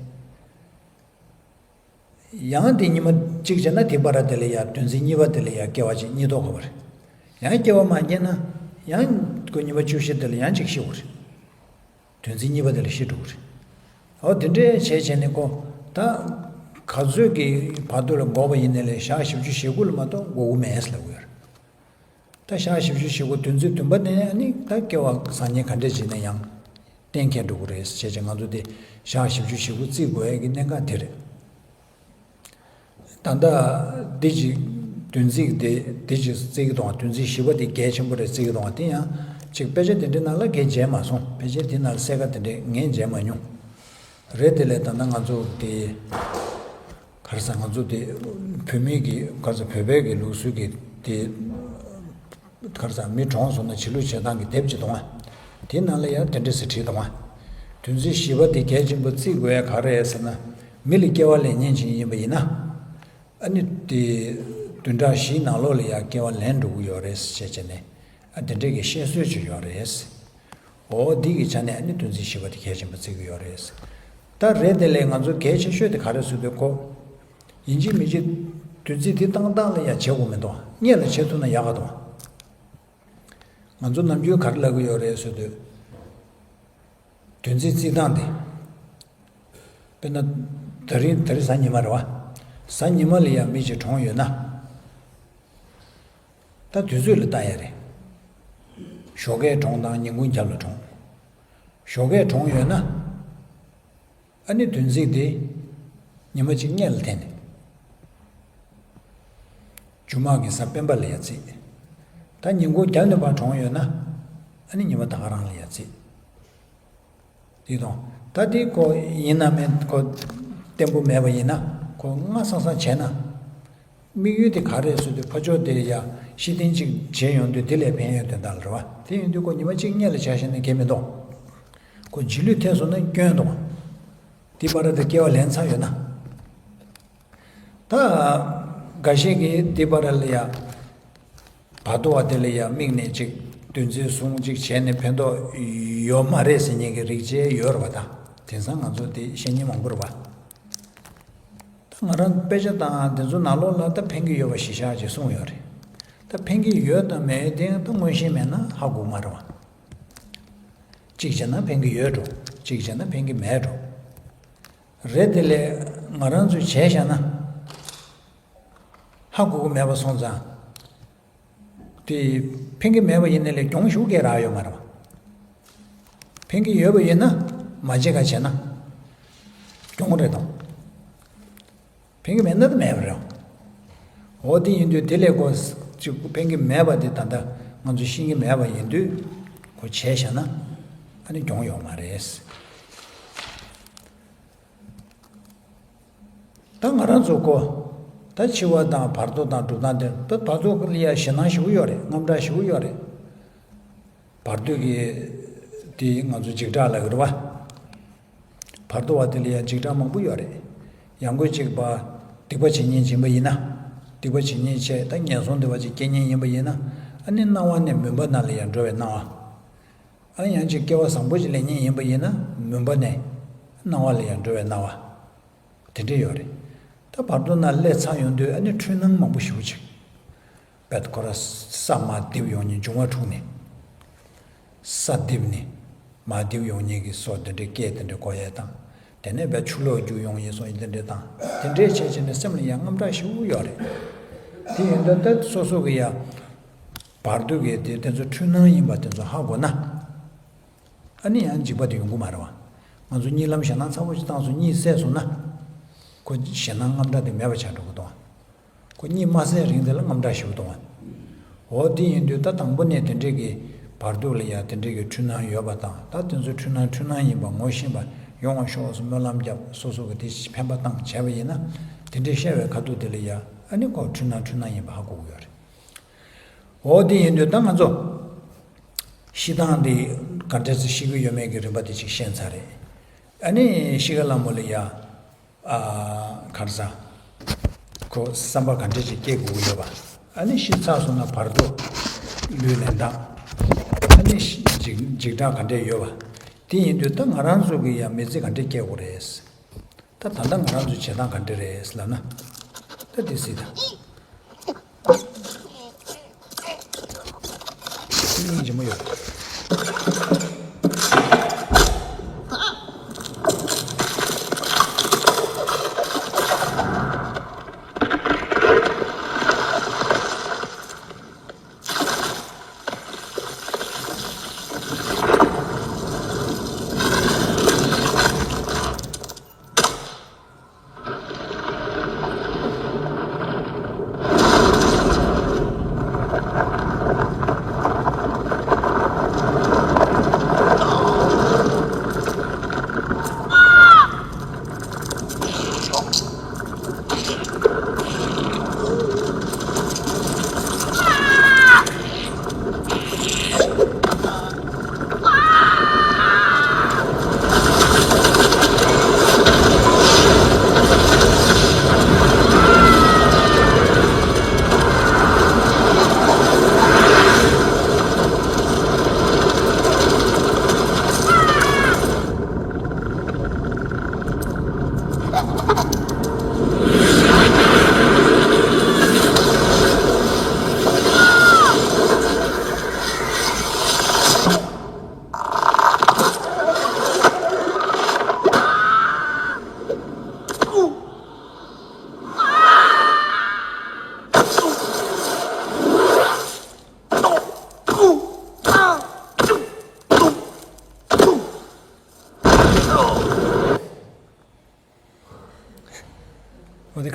ཡང་དེ་ཉི་མ་གཅིག་བྱས་ན་དེ་བར་དེ་ལ་ཡ་བདུན་ཚིགས་གཉིས་པ་དེ་ལ་ཡ་སྐྱེ་བ་ཅིག་གཉིས་ཐོག་ཁ་བ་རེད། ཡང་སྐྱེ་བ་མ་རྙེད་ན་ཡང་ཁོ་ཉི་མ་བཅུ་བཞི་དེ་ལ་ཡང་ཅིག་ཤི་བ་རེད། བདུན་ཚིགས་གཉིས་པ་དེ་ལ་ཤི་འགྲོ་གི་རེད། འོ་དེ་འདྲས་བྱས་བྱས་ནས་ཁོ་ད་ག་ཚོད་ཀྱི་བར་དོ་ལ་འགོར་བ་ཡིན་ནའི་ལས་ཞག་བཞི་བཅུ་ཞེ་དགུ་ལ་མ་གཏོགས་འགོར་གི་མེད་ཟེར་ལབ་ཀྱི་ཡོད་རེད། ད་ཞག་བཞི་བཅུ་ཞེ་དགུ་བདུན་ཚིགས་བདུན་པ་ནས་ནི་ད་སྐྱེ་བ་སང་ཉིན་ག་འདྲས་བྱས་ན་ཡང་གཏན་འཁེལ་འགྲོ་གི་རེད་ཟེར་བྱས་ང་ཚོ་དེ་ཞག་བཞི་བཅུ་ཞེ་དགུ་བརྩི་དགོས་ཡ་གི་གནད་འགག་དེ་རེད། ད་ལྟ་འདི་ཅིག་བདུན་ཚིགས་དེ་འདི་ཅིག་བརྩི་གི་འདུག་བ། བདུན་ཚིགས་བཞི་པ་དེ་གལ་ཆེན་པོ་རེད་བརྩི་གི་འདུག་བ། དེ་ཡང་ཅིག་དཔེ་ཆ་དེ་འདྲའི་ནང་ལ་གལ་མཇལ་མ་སོང་། དཔེ་ཆ་དེ་ནང་ལ་གསལ་ཁ་དེ་འདྲའི་ངས་མཇལ་མ་མྱོང་། རེད་དེ་ལས་ད་ལྟ་ང་ཚོ་དེ། ག་རེ་ཟེར་ང་ཚོ་དེ་བོད་མི་གི་ག་རེ་ཟེར་བོད་པའི་གི་ལུགས་སྲོལ་གི་དེ་ག་རེ་ཟེར་མི་གྲོངས་སོང་ན་བྱིས་ལུས་བྱེད་སྟངས་ཀྱི་དེབ་ཅིག་འདུག་ཨ། དེ་ནང་ལ་ཡང་དེ་འདྲ་ཟེར་བྲིས་འདུག་ཨ། བདུན་ཚིགས་བཞི་པ་དེ་གལ་ཆེན་པོ་བརྩི་དགོས་ཡ་ག་རེ་རེད་ཟེར་ན། མི་ལ་སྐྱེ་བ་ལེན་མཁན་ཅིག་ཡིན་པ་ཡིན་ན། ཨ་ནི་དེ་བདུན་ཕྲག་བཞིའི་ནང་ལོགས་ལ་ཡང་སྐྱེ་བ་ལེན་འགྲོ་གི་ཡོད་རེད་ཟེར་བྱས་ནས་ཨ་དེ་འདྲས་ཀྱི་བཤད་སྲོལ་ཅིག་ཡོད་རེད། འོ་འདི་གི་ཆ་ནས་ནི་བདུན་ཚིགས་བཞི་པ་དེ་གལ་ཆེན་པོ་བརྩི་གི་ཡོད་རེད། ད་རེད་དེ་ལས་ང་ཚོ་གལ་ཆེ་ཤོས་དེ་ག་རེ་ཟེར་དུས་ཁོ། ཡིན་གཅིག་མིན་གཅིག་བདུན་ཚིགས་དེ་བཏང་སྟངས་ལ་ཡང་བྱེད་དགོས་མི་འདུག་སྔོན་ལ་བྱེད་ཐུབ་ན་ཡག་ག་འདུག་ང་ཚོ་ནམ་རྒྱུན་ག་རེ་ལབ་གི་ཡོད་རེད་ཟེར་དུས། བདུན་ཚིགས་བརྩི་སྟངས་དེ། དཔེར་ན། ད་རིང་ད་རིང་གཟའ་ཉི་མ་རེད་བ། གཟའ་ཉི་མ་ལ་ཡང་མི་གཅིག་གྲོངས་ཡོད་ན། ད་དུས་ཚོད་ལ་ལྟ་ཡ་རེད། ཞོགས་ཀས་གྲོངས་དང་ཉིན་གུང་རྒྱབ་ལ་གྲོངས། ཞོགས་ཀས་གྲོངས་ཡོད་ན། ཨ་ནི་བདུན་ཚིགས་དེ། ཉི་མ་གཅིག་སྔོན་ལ་འཐེན་ནས། མཇུག་མ་གི་གཟའ་སྤེན་པ་ལ་ཡ་བརྩི། ད་ཉིན་གུང་རྒྱབ་ནས་ཕར་གྲོངས་ཡོད་ན། ཨ་ནི་ཉི་མ་ད་ག་རང་ལ་ཡ་བརྩི། དེ་དང་། ད་དེ་ཁོ་ཡིན་ན་མིན་ཁོ་བརྟན་པོ་མེད་པ་ཡིན་ན་ཁོ་སྔ་སང་སང་བྱས་ན། དམིགས་ཡུལ་དེ་ག་རེ་ཟེར་དུས་ཕར་ཕྱོགས་དེ་ཡ་ཤི་ཐེངས་གཅིག་བྱས་ཡོང་དུས་དེ་ལས་ཕན་ཡོན་དོན་དག་ལ་རེད་བ། དེ་ཡིན་དུས་ཁོ་ཉི་མ་གཅིག་སྔོན་ལ་བྱས་བཞག་ན་འགལ་མི་འདུག་ཁོ་རྗེས་ལུས་ཐེབས་སོང་ན་སྐྱོན་འདུག་དེ་བར་དུ་སྐྱེ་བ་ལེན་ཚར་ཡོད་ན། ད། འགའ་ཞིག་གིས་འདི་པར་ལ་ཡ། བར་དོ་བ་དེ་ལ་ཡ་དམིགས་ནས་ཅིག་བདུན་ཚིགས་བཟུང་ཅིག་བྱས་ནས་ཕན་ཐོགས་ཡོད་མ་རེད་ཟེར་མཁན་གྱི་རིགས་བཅས་ཡོད་རེད་པ། ད་དེང་སང་ང་ཚོ་དེ་བཤད་མཁན་མང་པོ་རེད་པ། ད་ང་རང་དཔེ་ཆ་དང་དེ་ཚོ་ནང་ལོགས་ལ་ད་ཕན་གྱི་ཡོད་པ་ཞེ་དྲག་ཅིག་གསུངས་ཡོད་རེད། ད་ཕན་གྱི་ཡོད་དང་མེད་དེ་ད་མངོན་ཤེས་མེད་ན་ཧ་གོ་མ་རེད་པ། གཅིག་བྱས་ན་ཕན་གྱི་ཡོད་འགྲོ། གཅིག་བྱས་ན་ཕན་གྱི་མེད་འགྲོ། རེད་དེ་ལས་ང་རང་ཚོས་བྱས་བཞག་ན། ཧ་གོ་གི་མེད་པ་སོང་ཙང་། དེ་ཕན་གྱི་མེད་པ་ཡིན་ན་ལས་གྱོང་ཞུ་གས་རག་ཡོད་མ་རེད་པ། ཕན་གྱི་ཡོད་པ་ཡིན་ན་མ་བྱེད་ག་བྱས་ན། གྱོང་རེད་དང་། ཕན་གྱི་མེད་ན་ད་མེད་པ་རེད། འོ་དེ་ཡིན་དུས་དེ་ལས་ཁོ་ཅིག་ཕན་གྱི་མེད་པ་དེ་ད་ལྟ་ང་ཚོས་ཤེས་ཀྱི་མེད་པ་ཡིན་དུས་ཁོ་བྱས་བཞག་ན་ཨ་ནི་གྱོང་ཡོད་མ་རེད། ད་ང་རང་ཚོ་ཁོ། ད་འཆི་བ་དང་བར་དོ་དང་སྒྲུབ་སྟངས་དེ་ད་བར་དོ་ལ་ཡ་ཞེད་སྣང་ཞེ་པོ་ཡོད་རེད། དངངས་སྐྲག་ཞེ་པོ་ཡོད་རེད། བར་དོ་གི་དེ་ང་ཚོ་འཇིགས་སྐྲག་ལབ་ཀྱི་རེད་པ། བར་དོ་བ་དེ་ལ་ཡ་འཇིགས་སྐྲག་མང་པོ་ཡོད་རེད། ཡང་སྒོས་གཅིག་པ། སྡིག་པ་བྱེད་མཁན་ཡིན་པ་ཡིན་ན། སྡིག་པ་བྱེད་མཁན་བྱས་ད་ངན་སོང་སྡིག་པ་ཅིག་སྐྱེ་མཁན་ཡིན་པ་ཡིན་ན། ཨ་ནི་སྣང་བ་ནས་མུན་པ་ནང་ལ་ཡ་འགྲོ་བའི་སྣང་བ། ཨ་ནི་ཡང་ཅིག་སྐལ་བ་བཟང་པོ་ཅིག་ལེན་མཁན་ཡིན་པ་ཡིན་ན་མུན་པ་ནས་སྣང་བ་ལ་ཡང་འགྲོ་བའི་སྣང་བ། དེ་འདྲ་ཡོད་རེད། ད་བར་དོ་ན་སླེབས་ཚར་ཡོང་དུས་ཨ་ནི་འཁྲུལ་སྣང་མང་པོ་ཞེ་པོ་ཅིག་བད་ཁོ་ར་ས་མར་རྡིབ་ཡོང་མཁན་འབྱུང་བ་འཁྲུགས་ནས། ས་རྡིབ་ནས་མར་རྡིབ་ཡོང་མཁན་གྱི་སོ་དེ་འདྲའི་སྐད་དེ་འདྲ་གོ་ཡས་དང་། དེ་ནས་བད་ཆུ་ལོག་རྒྱུག་ཡོང་ཡས་སོ་དེ་འདྲ་དང་། དེ་འདྲའི་བྱས་བྱས་ནས་སེམས་ལ་ཡང་དངངས་སྐྲག་ཞེ་པོ་ཡོད་རེད། དེ་ཡིན་དུས་ད་སོ་སོ་གི་ཡ། བར་དོ་གི་དེ་དེ་ཚོ་འཁྲུལ་སྣང་ཡིན་པ་དེ་ཚོ་ཧ་གོ་ན། ཨ་ནི་ཡང་འཇིགས་པ་དེ་ཡོང་གི་མ་རེད་པ། ང་ཚོ་གཉིད་ལམ་ཞེད་སྣང་ཚ་པོ་ཞིག་བཏང་སོང་གཉིད་སད་སོང་ན། ཁོ་ཞེད་སྣང་དངངས་སྐྲག་དེ་མེད་པ་ཆགས་འགྲོ་གི་འདུག་པ། ཁོ་གཉིད་མ་སད་རིང་དེ་ལ་དངངས་སྐྲག་ཞེ་པོ་འདུག་པ། འོ་དེ་ཡིན་དུས་ད་དང་པོ་ནས་དེ་འདྲས་ཀྱི་བར་དོ་ལ་ཡ་དེ་འདྲས་ཀྱི་འཁྲུལ་སྣང་ཡོད་པ་དང་ད་དེ་ཚོ་འཁྲུལ་སྣང་འཁྲུལ་སྣང་ཡིན་པ་ངོ་ཤེས་པ་ཡོང་བ་ཤོག་ཟེར་སྨོན་ལམ་བརྒྱབ་སོ་སོ་གི་དེ་ཕན་པ་བཏང་བྱས་པ་ཡིན་ན། དེ་འདྲས་བཤད་པའི་ཁ་ཐུག་དེ་ལ་ཡ་ཨ་ནི་ཁོ་འཁྲུལ་སྣང་འཁྲུལ་སྣང་ཡིན་པ་ཧ་གོ་གི་ཡོད་རེད། འོ་དེ་ཡིན་དུས་ད་ང་ཚོ་ཤི་སྟངས་འདི་ག་འདྲས་སེ་ཤི་གི་ཡོད་མེད་ཀྱི་རིམ་པ་དེ་ཅིག་ཤེས་ཚར་རེད། ཨ་ནི་ཤི་ཁ་ལ་མོ་ལ་ཡ། ཨ། ག་རེ་ཟ། ཁོ་བསམ་པ་ག་འདྲས་ཅིག་སྐྱེ་དགོས་ཀྱི་ཡོད་པ། ཨ་ནི་ཤི་ཚར་སོང་ན་བར་དོ་ལུས་ལེན་སྟངས། ཨ་ནི་ཤི་འཇིགས་འཇིགས་སྐྲག་ག་འདྲས་ཡོད་པ། དེ་ཡིན་དུས་ད་ང་རང་ཚོ་གི་ཡ་མི་ཚེ་ག་འདྲས་སྐྱེལ་དགོས་རེད། ད་ད་ལྟ་ང་རང་ཚོའི་བྱེད་སྟངས་ག་འདྲ་རེད་ལབ་ན། ད་དེ་སྲིད་ད། སྙིང་རྗེ་མོ་ཡོད།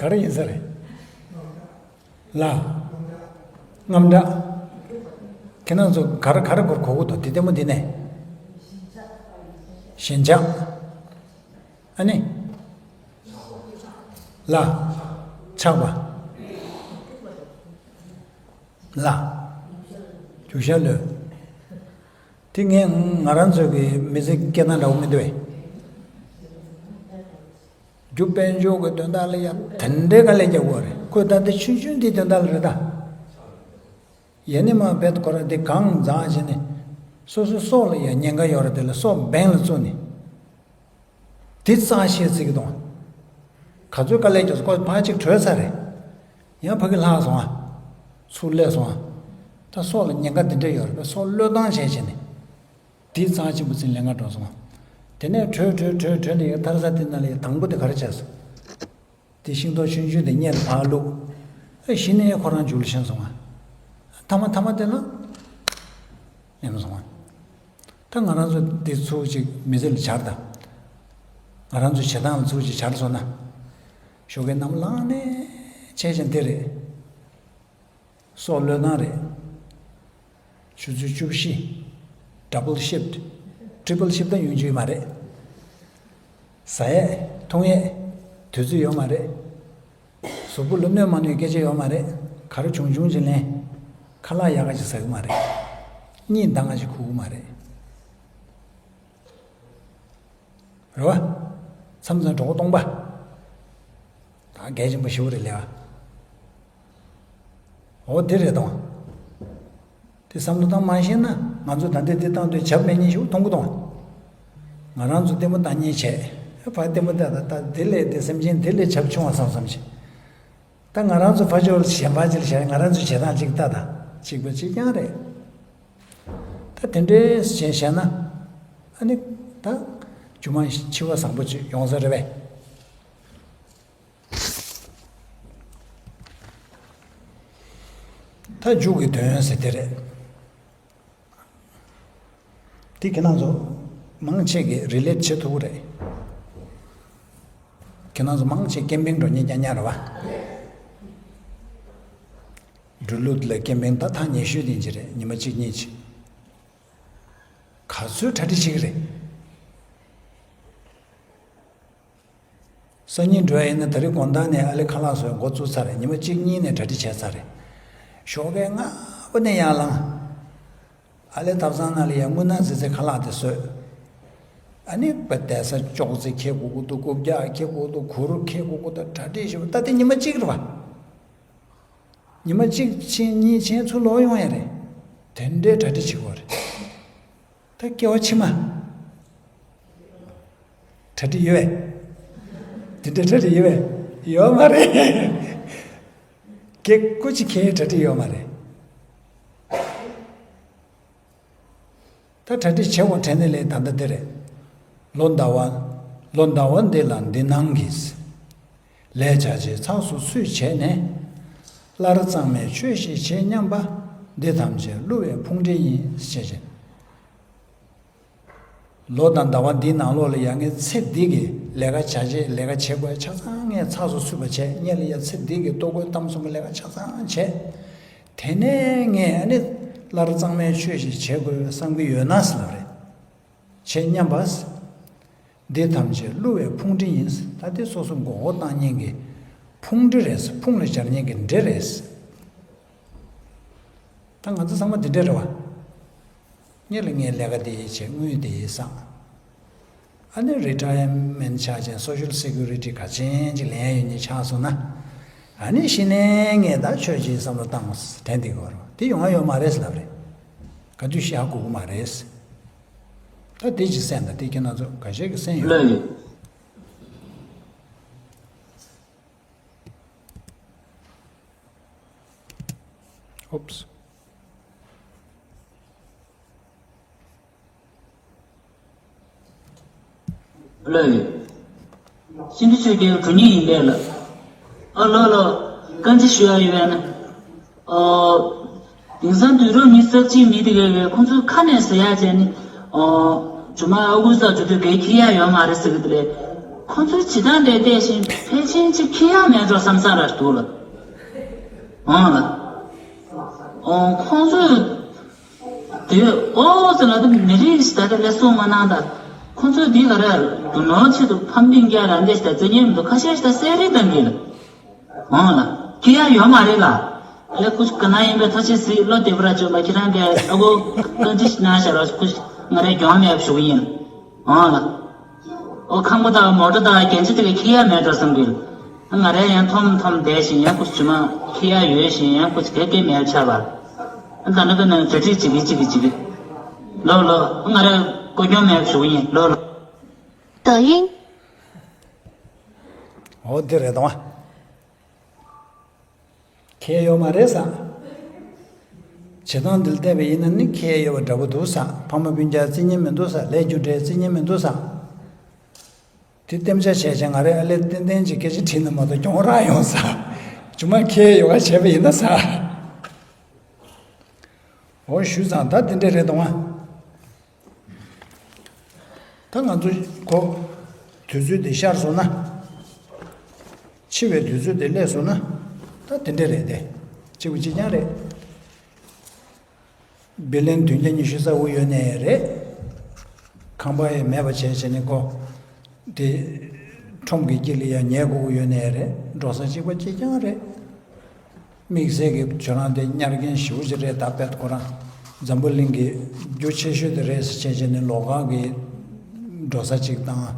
ག་རེ་ཡིན་ས་རེད། ལ། རྔམ་སྐྲག་ཁྱེད་རང་ཚོ་ག་རེ་ག་རེ་གོ་གོ་གི་འདུག་དེ་ལྟད་མོ་འདི་ནས། ཞེན་ཆགས། ཨ་ནི། ལ། ཆགས་པ། ལ། རྒྱུ་ཤ་ལོས། དེ་ངས་ང་རང་ཚོ་གི་མི་ཚེ་སྐྱེལ་སྟངས་འདྲ་བོ་མི་འདུག་བས། རྒྱུ་དཔལ་འབྱོར་གྱི་དོན་དག་ལ་ཡང་དེ་འདྲའི་དཀའ་ལས་རྒྱག་དགོས་རེད། ཁོས་ད་ལྟ་ཆུང་ཆུང་འདིའི་དོན་དག་ལ་རེད་ད། ཡ་ནི་མ་བེད་ཁོ་ར་འདི་གང་འཛག་བྱས་ནས། སོ་སོའི་སྲོག་ལ་ཡང་ཉེན་ཁ་ཡོད་རེད། དེ་ལ་སྲོག་འབེན་ལ་བཙུགས་ནས། དེ་རྩ་ཤེས་བརྩི་གི་འདུག་ག་ཚོད་དཀའ་ལས་རྒྱག་སོང་། ཁོ་ཕར་གཅིག་བྲོས་ཚར་རེད། ཡང་ཕ་གི་ལྷག་སོང་ཨ། ཚུར་སླེབས་སོང་ཨ། ད་སྲོག་ལ་ཉེན་ཁ་འདི་འདྲ་ཡོད་རེད་པས། སྲོག་བློས་བཏང་བྱས་བྱས་ནས། དེའི་རྩ་ཆེན་པོ་ཚིག་ལེན་ག་འགྲོ་སོང་། དེ་ནས་བྲོས་བྲོས་བྲོས་བྲོས་ནས་ཡང་ཐར་ས་དེ་ན་ལ་ཡང་དང་པོ་དེ་ག་རེ་བྱས་སོང་། དེ་ཤིང་ཏོག་ཆུང་ཆུང་དེ་སྔོན་ལ་ཕར་བླུགས། ཨེ་གཞི་ནས་ཁོ་རང་རྒྱུགས་ལ་ཕྱིན་སོང་ང་། ཐ་མ་ཐ་མ་དེ་ལ་ཉམས་སོང་ང་། ད་ང་རང་ཚོ་དེ་ཚུར་ཅིག་མི་ཚེ་ལ་སྦྱར་དང་། ང་རང་ཚོ་བྱེད་སྟངས་ལ་ཚུར་ཅིག་སྦྱར་སོང་ན། ཞོགས་ཀས་གནམ་ལངས་ནས་བྱས་ཀྱང་དེ་རེད། སྲོག་བློས་བཏང་རེད། ཆུ་ཚོད་བཅུ་བཞི། Double shift, triple shift ད་ཡོང་རྒྱུ་ཡོད་མ་རེད། ཟ་ཡས་འཐུང་ཡས་དུས་ཚོད་ཡོད་མ་རེད། གཟུགས་པོ་ལ་གནོད་མ་གནོད་སྐད་ཆ་ཡོད་མ་རེད། ག་རེ་བྱུང་བྱུང་ཅིག་ལེན། ཁ་ལག་ཡག་ག་ཅིག་ཟ་གི་མ་རེད། གཉིད་ཟླ་ང་ཅིག་ཁུག་གི་མ་རེད། རེད་བ། མཚམས་མཚམས་གྲོགས་པོ་སྟོང་པ། ད་གལ་ཆེན་པོ་ཞེ་པོ་རེད་ལས་བ། འོ་དེ་རེད་དང་། དེ་བསམ་བློ་བཏང་མ་ཤེས་ན་ང་ཚོ་ད་ལྟའི་དེ་བཏང་དུས་བྱབ་མེད་ཉེན་ཞིག་མཐོང་གི་དང་། ང་རང་ཚོ་ལྟད་མོ་ལྟ་ཉེན་བྱས། ཕ་ལྟད་མོ་ལྟ་ད་ད་དེ་ལས་དེ་སེམས་ཅན་དེ་ལས་བྱབ་ཆུང་བ་བསམ་བསམ་བྱས། ད་ང་རང་ཚོ་ཕ་ཕྱོགས་གཞན་པ་ཅིག་ལ་བྱས། ང་རང་ཚོ་བྱེད་སྟངས་གཅིག་ལྟ་ད་གཅིག་པ་གཅིག་རྐྱང་རེད། ད་དེ་འདྲའི་བྱས་བྱས་ན། ཨ་ནི་ད་རྒྱུ་མ་འཆི་བ་བཟང་པོ་ཅིག་ཡོང་ས་རེད་པས། ད་མཇུག་གི་དོན་ཟེར་དེ་རེད། དེ་ཁྱེད་རང་ཚོ་མང་ཆེ་གིས་རི་ལེ་ཊི་བྱེད་ཐུབ་ཀྱི་རེད། ཁྱེད་རང་ཚོ་མང་ཆེ་ཀེམ་པིང་འགྲོ་མཁན་རྐྱང་རྐྱང་རེད་བ། འབྲུག་ལུགས་ལ་ཀེམ་པིང་ད་ཐེངས་ཉི་ཤུ་དེ་ཅིག་རེད། ཉི་མ་གཅིག་གཉིས་ཅིག་ག་ཚོད་གྲ་སྒྲིག་བྱེད་ཀྱི་རེད། སང་ཉིན་འགྲོ་ཡ་ཡིན་ན་ད་རེས་དགོང་དག་ནས་ཨ་ལེ་ཁ་ལག་བཟོས་འགོ་བཙུགས་ཚར་རེད། ཉི་མ་གཅིག་གཉིས་ནས་གྲ་སྒྲིག་བྱས་ཚར་རེད། ཞོགས་ཀས་སྔ་པོ་ནས་ཡར་ལངས། ཨ་ལེ་ཐབ་ཚང་ནང་ལ་ཡར་རྔུལ་ནག་ཙི་ཙི་ཁ་ལག་དེ་བཟོས། ཨ་ནི་པ་བསྡད་ས་ཅོག་ཙེ་འཁྱེར་དགོས་ཀྱི་འདུག་རྐུབ་བཀྱག་འཁྱེར་དགོས་འདུག་གུར་འཁྱེར་དགོས་ཀྱི་འདུག་གྲ་སྒྲིག་ཞུ་བ་ད་དེ་ཉི་མ་གཅིག་རེད་བ། ཉི་མ་གཅིག་ཕྱིན་གཉིས་ཕྱིན་ཚུར་ལོག་ཡོང་ཡ་རེད། དེ་འདྲའི་གྲ་སྒྲིག་བྱེད་དགོས་རེད། ད་སྐྱེ་བ་ཕྱི་མ། གྲ་སྒྲིག་ཡོད་པས། དེ་འདྲའི་གྲ་སྒྲིག་ཡོད་པས། ཡོད་མ་རེད། སྐྱེ་སྒོ་ཅིག་ཁྱེར་གྲ་སྒྲིག་ཡོད་མ་རེད། ད་གྲ་སྒྲིག་བྱེད་དགོས་དྲན་ནི་ལས་ད་ལྟ་འདི་རེད། ལོ་ཟླ་བ། ལོ་ཟླ་བ་འདི་ལ་འདི་སྣང་གིས། ལས་བྱ་བྱེད་ཚགས་སུ་ཚུད་བྱས་ནས། སླར་གཙང་མའི་ཆོས་ཤིག་བྱེད་སྙམ་པ། འདི་ཐམས་ཅད་བསླུ་བའི་ཕུང་འདྲེ་ཡིན། ཞེས་བྱས། ལོ་དང་ཟླ་བ་འདིའི་ནང་ལོགས་ལ་ཡང་ངས་ཚེ་འདི་གི་ལས་ཀ་བྱ་བྱེད་ལས་ཀ་བྱེད་དགོས་ཆ་ཚང་ངས་ཚགས་སུ་ཚུད་པ་བྱས། སྔོན་ལ་ཡང་ཚེ་འདི་གི་ལྟོ་གོས་གཏམ་གསུམ་གྱི་ལས་ཀ་ཆ་ཚང་བྱས། དེ་ནས་ངས་ཨ་ནི་སླར་གཙང་མའི་ཆོས་ཤིག་བྱེད་དགོས་བསམ་གྱི་ཡོད་ན་ཟེར་ལབ་རེད། བྱེད་སྙམ་པ། འདི་ཐམས་ཅད་བསླུ་བའི་ཕུང་འདྲེ་ཡིན། ད་དེ་སོ་སོ་མགོ་སྐོར་བཏང་མཁན་གྱི་ཕུང་འདྲེ་རེད། ཕུང་ལ་སྦྱར་མཁན་གྱི་འདྲེ་རེད། ད་ང་ཚོ་ཚང་མ་འདི་འདྲ་རེད་བ། སྔོན་ལ་ངས་ལས་ཀ་འདི་བྱས། དངུལ་འདི་བསགས། ཨ་ནི་རི་ཊ་ཡར་མེན་ཊི་ཆགས་བྱས་སོ་ཤལ་སེ་ཀུ་རི་ཊི་ག་ཅན་ཅིག་ལེན་ཡ་ཡོད་མཁན་ཆགས་སོང་ན། ཨ་ནི་གཞི་ནས་ངས་ད་ཆོས་ཀྱི་བསམ་བློ་བཏང་དྲན་འདི་གོ་རོ། དེ་ཡོང་ང་ཡོད་མ་རེད་ལབ་རེད། ག་དུས་ཤི་ཧ་གོ་གི་མ་རེད། ད་དེ་ཅིག་གསན་དང་། དེ་ཁྱེད་རང་ཚོ་འགའ་ཤས་ཀྱིས་གསན་ཡོད། ལགས་ཡིན། ཨོབས། ལགས་ཡིན། ཤིན་ཏུ་ཆོས་རྒྱལ་གྲུ་གཉིས་ཡིན་པས་ལགས། ཨ་ལོ་ལོ། བཀའ་འདྲི་ཞུ་ཡ་ཡོད་ན། ཨོ། དེང་སང་དུས་རབས་ཉི་ཤུ་རྩ་གཅིག་མི་དེ་གས་ཁོང་ཚོའི་ཁ་ནས་ཟེར་ཡག་བྱས་ནི། ཨོ། ཇོ་མ་ཨ་ཁུ་ཚ་ཇོ་དུས་གས་ཁྱེར་ཡག་ཡོད་མ་རེད་ཟེར་གི་དེ་རེད། ཁོང་ཚོའི་བྱེད་སྟངས་དེ་བལྟས་ཤིང་ཕལ་ཆེར་ཅིག་ཁེ་ཡག་མེད་འགྲོ་བསམ་བསམ་ར་འདུག་ལ། འོང་ལ། འོང་ཁོང་ཚོས་དེ་ཨོ་ཟེར་ལ་དེ་མི་རིགས་ཤིག་ད་དེ་ལས་སོང་མ་གནང་ད། ཁོང་ཚོས་འདི་ག་རེ་དུ་ནོར་ཆེད་དུ་ཕམ་པིང་རྒྱག་ར་འདྲེ་ཞིག་ད་བརྩི་ཉེན་མི་འདུག་ཁ་ཤས་ཤིག་ད་སེ་རི་བཏང་གི་ལ། འོང་ལ། ཁེ་ཡག་ཡོད་མ་རེད་ལ། ཨ་ལེ་ཁུ་ག་ན་ཡིན་པའི་ཐ་ཆེ་སི་བློ་བདེ་པོ་ར་བཅོས་མ་ཁྱེད་རང་གི་ཨ་ཁུ་བཀའ་འདྲི་ཞིག་གནང་བཞག་ར་ཁུ་ང་རའི་གྱོང་མེད་པ་ཞུ་གི་ཡིན། འོང་ལ། ཨོ་ཁང་པ་དང་མོ་ཊ་དང་རྒྱན་ཆ་དེ་གའི་ཁེ་ཡག་མེད་འགྲོ་བསམ་གི། ང་རའི་ཡང་འཐོམ་འཐོམ་བསྡད་ཤིང་ཡང་ཁུ་ཇི་མ་ཁེ་ཡག་ཡོད་ཤིང་ཡང་ཁུ་གེ་གེ་མེད་ཆགས་པ། ད་ནི་ཀ་ནི་གྲ་སྒྲིག་བྱེད་གི་བྱེད་གི་བྱེད་གི། ལོ་ལོ། ང་རའི་ཀོ་གྱོང་མེད་པ་ཞུ་གི་ཡིན་ལོ་ལོ། 抖音。 འོ་དེ་རེད་དང་། ཁེ་ཡོད་མ་རེད་ས། བྱེད་སྟངས་འདི་ལ་བལྟས་པ་ཡིན་ན་ནི་ཁེ་ཡོད་པ་འདྲ་པོ་འདུག་ས། ཕ་མ་སྤུན་ཀྱག་རྩི་ཉེན་མི་འདུག་ས། ལས་རྒྱུ་འབྲས་རྩི་ཉེན་མི་འདུག་ས། དེ་གཏན་འཇགས་བྱས་བྱས་ང་རའི་ཨ་ལས་ཏན་ཏན་གྱི་སྐད་ཆ་དྲིས་ན་མ་གཏོགས་གྱོང་རག་ཡོང་ས། ཇུ་མ་ཁེ་ཡོད་ག་བྱས་པ་ཡིན་ན་ས། འོ་ཞུས་ཙང་ད་དེ་འདྲས་རེད་དང་ཨ། ད་ང་ཚོ་གོ། དུས་ཚོད་དེ་ཤར་སོང་ན། འཆི་བའི་དུས་ཚོད་དེ་སླེབས་སོང་ན། ད་དེ་འདྲས་རེད་དེ། གཅིག་པ་གཅིག་རྐྱང་རེད། བི་ལན་བདུན་བརྒྱ་ཉི་ཤུ་རྩ་དགུ་ཡོད་ནའི་རེད། ཁང་པ་ཡང་མེད་པ་བྱས་བྱས་ནས་གོ། དེ། ཁྲོམ་གྱི་དཀྱིལ་ལ་ཡང་ཉལ་དགོས་ཀྱི་ཡོད་ནའི་རེད། འགྲོ་ས་གཅིག་པ་གཅིག་རྐྱང་རེད། དམིགས་བསལ་གྱི་ཁྱོད་རང་དེ་གཉེར་མཁན་ཞེ་པོ་ཅིག་རེད་ད་དཔེ་ཁོ་རང་། འཛམ་བུ་གླིང་གི་རྒྱུ་ཆེ་ཤོས་དེ་རེད་ཟེར་བྱས་བྱས་ནས་ལོགས་ཀ་གི་འགྲོ་ས་གཅིག་དང་།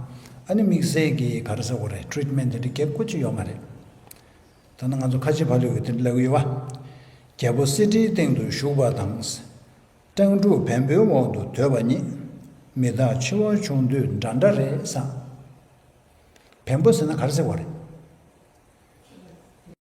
ཨ་ནི་དམིགས་བསལ་གྱི་ག་རེ་ཟེར་དགོས་རེད། ཊི་རིཊ་མེན་ཊི་དེ་འདྲ་གེ་ཀོ་ཅིག་ཡོད་མ་རེད། ད་ནི་ང་ཚོ་ཁ་ཆེ་ཕ་ལུས་ཀྱི་དེ་འདྲ་ལབ་ཀྱི་ཡོད་པ། རྒྱལ་པོ་གསེར་ཁྲིའི་སྟེང་དུ་བཞུགས་པ་དང་། སྤྲང་ཕྲུག་བེམ་པོའི་འོག་ཏུ་སྡོད་པ་ཉིད། མི་རྟག་འཆི་བ་བྱུང་དུས་འདྲ་འདྲ་རེད་བསམ། བེམ་པོ་ཟེར་ན་ག་རེ་ཟེར་བ་རེད།